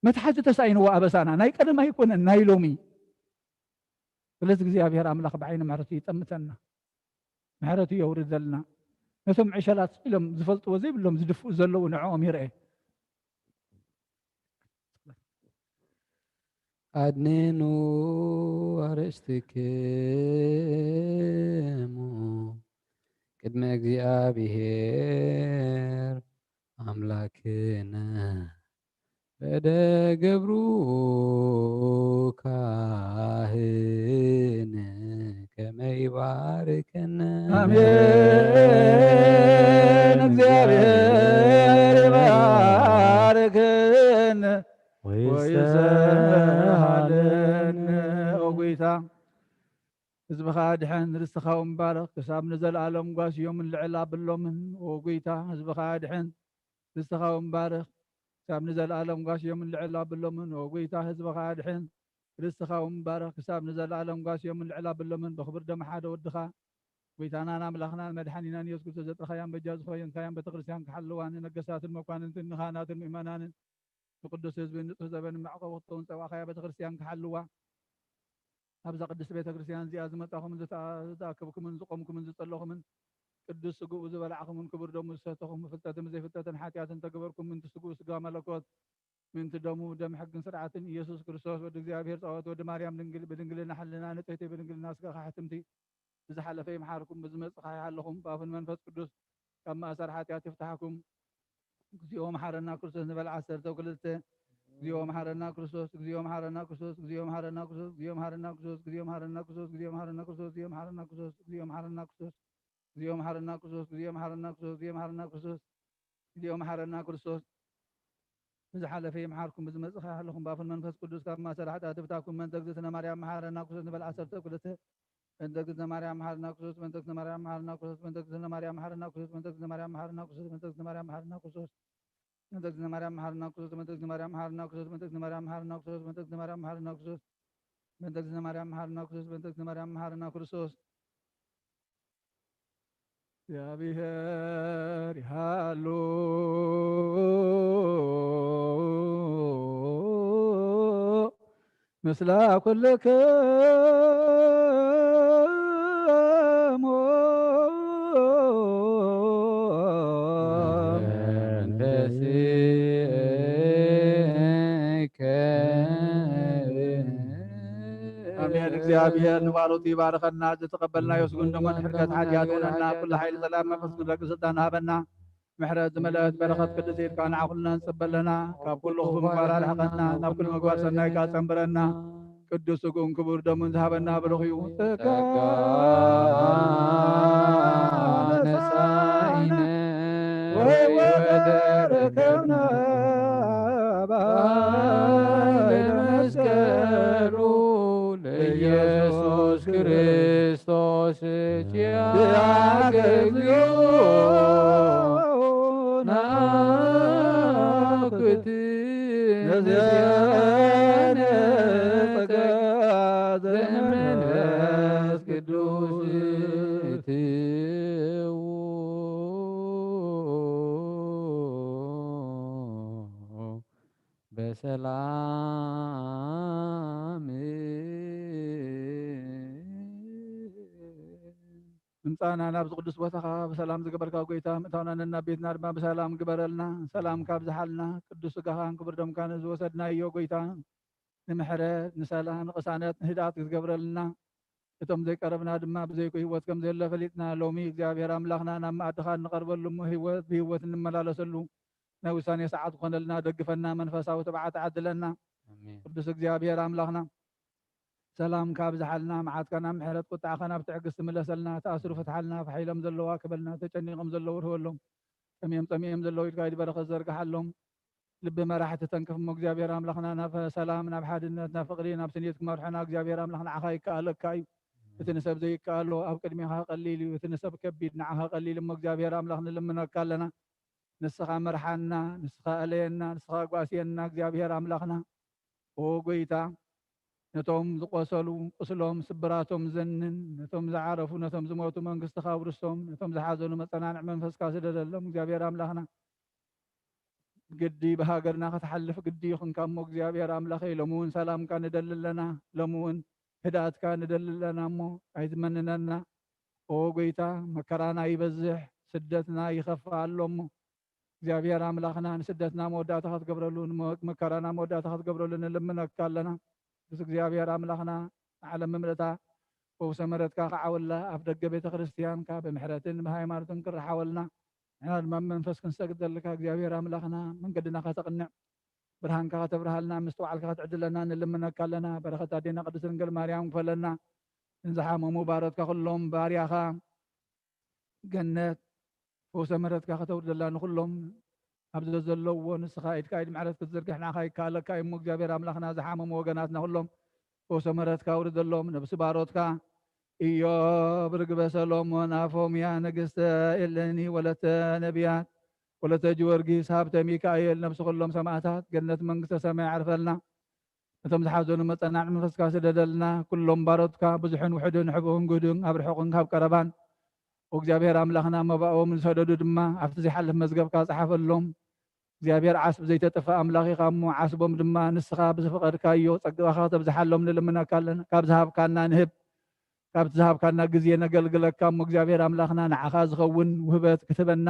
መትሓዚ ተሳኢንዎ ኣበሳና። ናይ ቀደም ኣይኮነን፣ ናይ ሎሚ። ስለዚ እግዚኣብሔር ኣምላኽ ብዓይኒ ምሕረቱ ይጠምተና፣ ምሕረቱ የውርደልና። ነቶም ዕሸላት ኢሎም ዝፈልጥዎ ዘይብሎም ዝድፍኡ ዘለዉ ንዕኦም ይርኤ። ኣድንኑ ኣርእስትክሙ ቅድመ እግዚኣብሔር ኣምላክነ በደ ገብሩ ካህን ከመ ይባርከነ። ኣሜን። እግዚኣብሔር ይባርክን ወይሰሃልን። ወይሰሃልን። ኦ ጌታ፣ ህዝብኻ ኣድሕን፣ ርስትኻ እውን ባርኽ፣ ክሳብ ንዘለኣለም ጓስዮምን ልዕል ኣብሎምን። ኦ ጐይታ፣ ህዝብኻ ኣድሕን፣ ርስትኻ እውን ባርኽ፣ ክሳብ ንዘለኣለም ጓስዮምን ልዕል ኣብሎምን። ኦ ጐይታ፣ ህዝብኻ ኣድሕን፣ ርስትኻ እውን ባርኽ፣ ክሳብ ንዘለኣለም ጓስዮምን ልዕል ኣብሎምን። ብኽብር ደም ሓደ ወድኻ፣ ጐይታናን ኣምላኽናን መድሓኒናን ኢየሱስ ክርስቶስ ዘጥረኻያን በጃ ዝኾንካያን ቤተ ክርስቲያን ክሓልዋ፣ ንነገስታትን መኳንንትን ንኻህናትን ምእመናንን ንቅዱስ ህዝብን ንጹህ ዘበንን መዕቆቢ ክትከውን ዝጸዋዕካያ ቤተ ክርስቲያን ክሓልዋ፣ ኣብዛ ቅድስቲ ቤተ ክርስቲያን እዚኣ ዝመጻኹምን ዝተኣ-፣ ዝተኣከብኩምን ዝቆምኩምን ዝጸለኹምን ቅዱስ ስግኡ ዝበላዕኩምን ክቡር ደሙ ዝሰተኹም ብፍልጠትን ብዘይፍልጠትን ሓጢኣትን ተገበርኩም ምእንቲ ስግኡ ስጋ መለኮት ምእንቲ ደሙ ደም ሕግን ስርዓትን ኢየሱስ ክርስቶስ ወዲ እግዚኣብሔር ጸባኦት ወዲ ማርያም ድንግል ብድንግልና ሕልና ንጽሕቲ ብድንግልና ስጋኻ ሕትምቲ ብዝሓለፈ ይምሓርኩም፣ ብዝመጽእ ከሓይሓለኹም፣ ብኣፉን መንፈስ ቅዱስ ካብ ማእሰር ሓጢኣት ይፍታሕኩም። እግዚኦ መሓረና ክርስቶስ ንበል ዓሰርተ ክልተ። እግዚኦ መሓረና ክርስቶስ፣ እግዚኦ መሓረና ክርስቶስ፣ እግዚኦ መሓረና ክርስቶስ፣ እግዚኦ መሓረና ክርስቶስ፣ እግዚኦ መሓረና ክርስቶስ፣ እግዚኦ መሓረና ክርስቶስ፣ እግዚኦ መሓረና ክርስቶስ፣ እግዚኦ መሓረና ክርስቶስ፣ እግዚኦ መሓረና ክርስቶስ፣ እግዚኦ መሓረና ክርስቶስ፣ ብዝሓለፈ ይምሓርኩም፣ ብዝመጽእ ከሓልኹም፣ ብኣፉን መንፈስ ቅዱስ ካብ ማእሰር ሓጢኣት ይፍታሕኩም። በእንተ እግዝእትነ ማርያም መሓረና ክርስቶስ ንበል ዓሰርተ ክልተ። በእንተ እግዝእትነ ማርያም መሓረና ክርስቶስ፣ በእንተ እግዝእትነ ማርያም መሓረና ክርስቶስ፣ በእንተ እግዝእትነ ማርያም መሓረና ክርስቶስ፣ በእንተ እግዝእትነ ማርያም መሓረና ክርስቶስ፣ በእንተ እግዝእትነ ማርያም መሓረና ክርስቶስ፣ በእንተ እግዝእትነ ማርያም መሓረና ክርስቶስ፣ በእንተ እግዝእትነ ማርያም መሓረና ክርስቶስ፣ በእንተ እግዝእትነ ማርያም መሓረና ክርስቶስ፣ በእንተ እግዝእትነ ማርያም መሓረና ክርስቶስ፣ በእንተ እግዝእትነ ማርያም መሓረና ክርስቶስ። እግዚኣብሔር ይሃሉ ምስለ ኩልክሙ። መንፈስከ። ኣሜን። እግዚኣብሔር ንባሮቱ ይባርኸና። ዝተቐበልናዮ ስጉን ደሞን ሕድገት ሓጢኣት ይኹነና። ኩሉ ሓይሊ ጸላም መንፈስ ክንረግጽ ስልጣን ሃበና። ምሕረት ዝመልአት በረኸት ቅድስቲ ኢድካ ንዓ ኩልና ንጽበ ኣለና። ካብ ኩሉ ክፉእ ምግባር ኣርሕቐና፣ ናብ ኩሉ ምግባር ሰናይካ ጸንብረና። ቅዱስ ስግኡን ክቡር ደሙን ዝሃበና ብሩኽ እዩ። ጸጋ ነሳኢነ ወሕይወት ረከብና በኃይለ መስቀሉ ለኢየሱስ ክርስቶስ ኪያከ እግዚኦ ናኩት ነዚያነ ጸጋ ዘመንፈስ ቅዱስ እትው በሰላም። ምምጻእና ናብዚ ቅዱስ ቦታኻ ብሰላም ዝገበርካ ጐይታ፣ ምእታውና ነናብ ቤትና ድማ ብሰላም ግበረልና። ሰላምካ ኣብዝሓልና። ቅዱስ ስጋኻን ክቡር ደምካን ዝወሰድናዮ ጐይታ፣ ንምሕረት፣ ንሰላም፣ ንቕሳነት፣ ንህድኣት ክትገብረልና፣ እቶም ዘይቀረብና ድማ ብዘይኮ ህይወት ከም ዘየለ ፈሊጥና፣ ሎሚ እግዚኣብሔር ኣምላኽና ናብ መኣድኻ እንቐርበሉ እሞ ህይወት፣ ብህይወት እንመላለሰሉ ናይ ውሳኔ ሰዓት ክኾነልና ደግፈና፣ መንፈሳዊ ትብዓት ዓድለና። ኣሜን። ቅዱስ እግዚኣብሔር ኣምላኽና ሰላምካ ኣብዝሓልና፣ መዓትካ ናብ ምሕረት፣ ቁጣዕኻ ናብ ትዕግስቲ ምለሰልና። ተኣስሩ ፍትሓልና፣ ፋሕ ኢሎም ዘለዉ ኣክበልና፣ ተጨኒቖም ዘለዉ ርህወሎም፣ ጠምዮም ጸሚኦም ዘለዉ ኢድካ ኢድ በረኸት ዘርግሓሎም። ልቢ መራሕቲ ተንክፍ እሞ እግዚኣብሔር ኣምላኽና ናብ ሰላም፣ ናብ ሓድነት፣ ናብ ፍቕሪ፣ ናብ ስኒት ክመርሖና እግዚኣብሔር ኣምላኽ ንዓኻ ይከኣለካ እዩ። እቲ ንሰብ ዘይከኣሎ ኣብ ቅድሜኻ ቀሊል እዩ። እቲ ንሰብ ከቢድ ንዓኻ ቀሊል እሞ እግዚኣብሔር ኣምላኽ ንልምነካ ኣለና። ንስኻ መርሓና፣ ንስኻ ኣለየና፣ ንስኻ ጓስየና እግዚኣብሔር ኣምላኽና። ኦ ጐይታ፣ ነቶም ዝቖሰሉ ቁስሎም ስብራቶም ዘንን፣ ነቶም ዝዓረፉ፣ ነቶም ዝሞቱ መንግስትኻ ኣውርሶም፣ ነቶም ዝሓዘኑ መጸናንዒ መንፈስካ ስደደሎም እግዚኣብሔር ኣምላኽና። ግዲ ብሃገርና ክትሓልፍ ግዲ ይኹንካ እሞ እግዚኣብሔር ኣምላኸይ፣ ሎሚ እውን ሰላምካ ንደሊ ኣለና። ሎሚ እውን ህድኣትካ ንደሊ ኣለና እሞ ኣይትመንነና። ኦ ጐይታ፣ መከራና ይበዝሕ፣ ስደትና ይኸፍእ ኣሎ እሞ እግዚኣብሔር ኣምላኽና ንስደትና መወዳእታ ክትገብረሉ፣ ንመ-፣ መከራና መወዳእታ ክትገብረሉ ንልምነካ ኣለና። ቅዱስ እግዚኣብሔር ኣምላኽና ንዓለም ምልእታ ፈውሰ ምሕረትካ ክዓወላ ኣብ ደገ ቤተ ክርስቲያንካ ብምሕረትን ብሃይማኖትን ክረሓወልና ንሕና ድማ ብመንፈስ ክንሰግደልካ እግዚኣብሔር ኣምላኽና መንገድና ከተቕንዕ ብርሃንካ ከተብርሃልና ምስትውዓልካ ክትዕድለና ንልምነካ ኣለና። በረኸት ኣዴና ቅድስት ድንግል ማርያም ክፈለና። ንዝሓመሙ ባሮትካ ኩሎም ባርያኻ ገነት ፈውሰ ምሕረትካ ከተውርደላ ንኹሎም ኣብ ዘዘለውዎ ንስኻ ኢድካ ኢድ ምሕረት ክትዝርግሕ ንዓኻ ይከኣለካ እዩ እሞ እግዚኣብሔር ኣምላኽና ዝሓመሙ ወገናትና ኩሎም ፈውሰ ምሕረትካ ኣውርደሎም። ነብሲ ባሮትካ ኢዮብ፣ ርግበ ሰሎሞን፣ ኣፎምያ፣ ንግስተ ኤለኒ፣ ወለተ ነቢያት፣ ወለተ ጊዮርጊስ፣ ሃብተ ሚካኤል፣ ነብሲ ኩሎም ሰማእታት፣ ገነት መንግስተ ሰማይ ያዕርፈልና። ነቶም ዝሓዘኑ መጸናዕቲ መንፈስካ ስደደልና። ኩሎም ባሮትካ ብዙሕን ውሑድን፣ ሕቡእን ግህዱን፣ ኣብ ርሑቕን ካብ ቀረባን፣ እግዚኣብሔር ኣምላኽና መባኦም ዝሰደዱ ድማ ኣብቲ ዘይሓልፍ መዝገብካ ጸሓፈሎም። እግዚኣብሔር ዓስቢ ዘይተጥፍእ ኣምላኽ ኢኻ እሞ፣ ዓስቦም ድማ ንስኻ ብዝፈቐድካዮ ጸጋኻ ተብዝሓሎም ንልምነካ ኣለና። ካብ ዝሃብካና ንህብ፣ ካብቲ ዝሃብካና ግዜ ነገልግለካ እሞ፣ እግዚኣብሔር ኣምላኽና ንዓኻ ዝኸውን ውህበት ክትህበና፣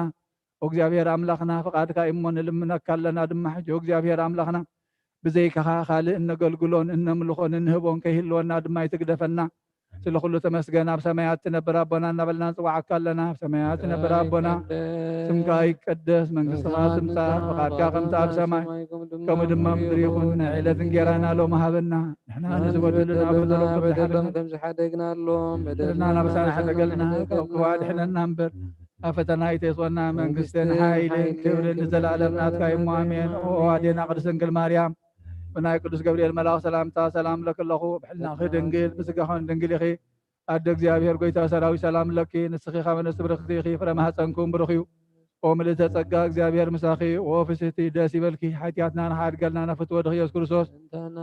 እግዚኣብሔር ኣምላኽና ፍቓድካ እዩ እሞ ንልምነካ ኣለና ድማ። ሕጂ እግዚኣብሔር ኣምላኽና ብዘይካኻ ካልእ እነገልግሎን እነምልኾን እንህቦን ከይህልወና ድማ ይትግደፈና። ስለ ኩሉ ተመስገን። ኣብ ሰማያት ትነብር ኣቦና እናበልና ንጽዋዓካ ኣለና። ኣብ ሰማያት ትነብር ኣቦና፣ ስምካ ይቀደስ፣ መንግስትኻ ትምጻእ፣ ፍቓድካ ከምቲ ኣብ ሰማይ ከምኡ ድማ ኣብ ምድሪ ይኹን። ናይ ዕለት እንጌራና ሎሚ ሃበና። ንሕና ንዝበደሉና በደሎም ከም ዝሓደግና፣ ከም ዝሓደግናሎም በደልና በደልና ናብሳና ሓደገልና፣ ካብ ክፉእ ኣድሕነና እምበር፣ ኣብ ፈተና ኣይተእትወና። መንግስትን ሓይልን ክብርን ንዘለኣለም ናትካ እዩ እሞ፣ ኣሜን። ኦ ኣዴና ቅድስት ድንግል ማርያም፣ ብናይ ቅዱስ ገብርኤል መልኣኽ ሰላምታ ሰላም እብለኪ ኣለኹ። ብሕልናኺ ድንግል፣ ብስጋኽን ድንግል ኢኺ። ኣደ እግዚኣብሔር፣ ጎይታ ሰራዊት፣ ሰላም ለኪ። ንስኺ ካብ ኣንስቲ ብርኽቲ ኢኺ፣ ፍረ ማህፀንኩም ብሩኽ እዩ። ኦ ምልእተ ጸጋ፣ እግዚኣብሔር ምሳኺ። ኦ ፍስህቲ፣ ደስ ይበልኪ። ሓጢኣትና ንሓድገልና፣ ነፍትወ ድኺ ኢየሱስ ክርስቶስ፣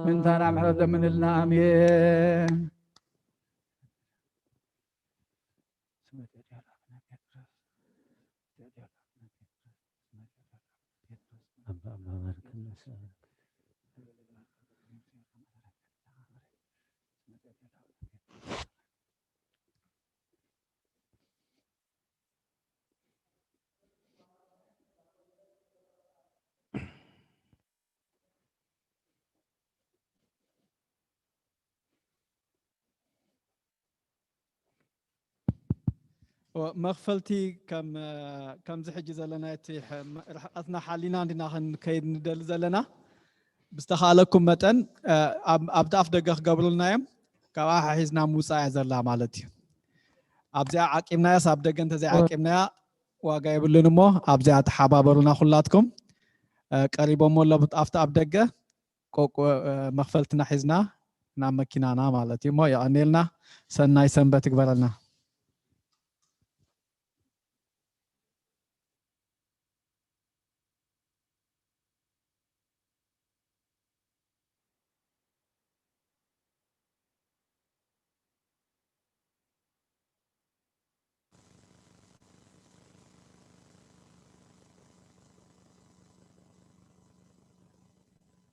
ምንታና ምሕረት ለምንልና። ኣሜን። መኽፈልቲ ከም፣ ከምዚ ሕጂ ዘለና እቲ ርሕቀትና ሓሊና እንዲና ክንከይድ ንደሊ ዘለና። ብዝተኻእለኩም መጠን፣ ኣብ፣ ኣብቲ ኣፍ ደገ ክገብሩልና እዮም። ካብኣ ሓሒዝና ምውፃእ እያ ዘላ ማለት እዩ። ኣብዚኣ ዓቂብናያስ ኣብ ደገ እንተዘይዓቂብናያ ዋጋ የብሉን እሞ ኣብዚኣ ተሓባበሩና ኩላትኩም። ቀሪቦሞ ኣሎ ኣብቲ ኣብ ደገ ቆቆ-፣ መኽፈልትና ሒዝና ናብ መኪናና ማለት እዩ እሞ የቐኔልና። ሰናይ ሰንበት ይግበረልና።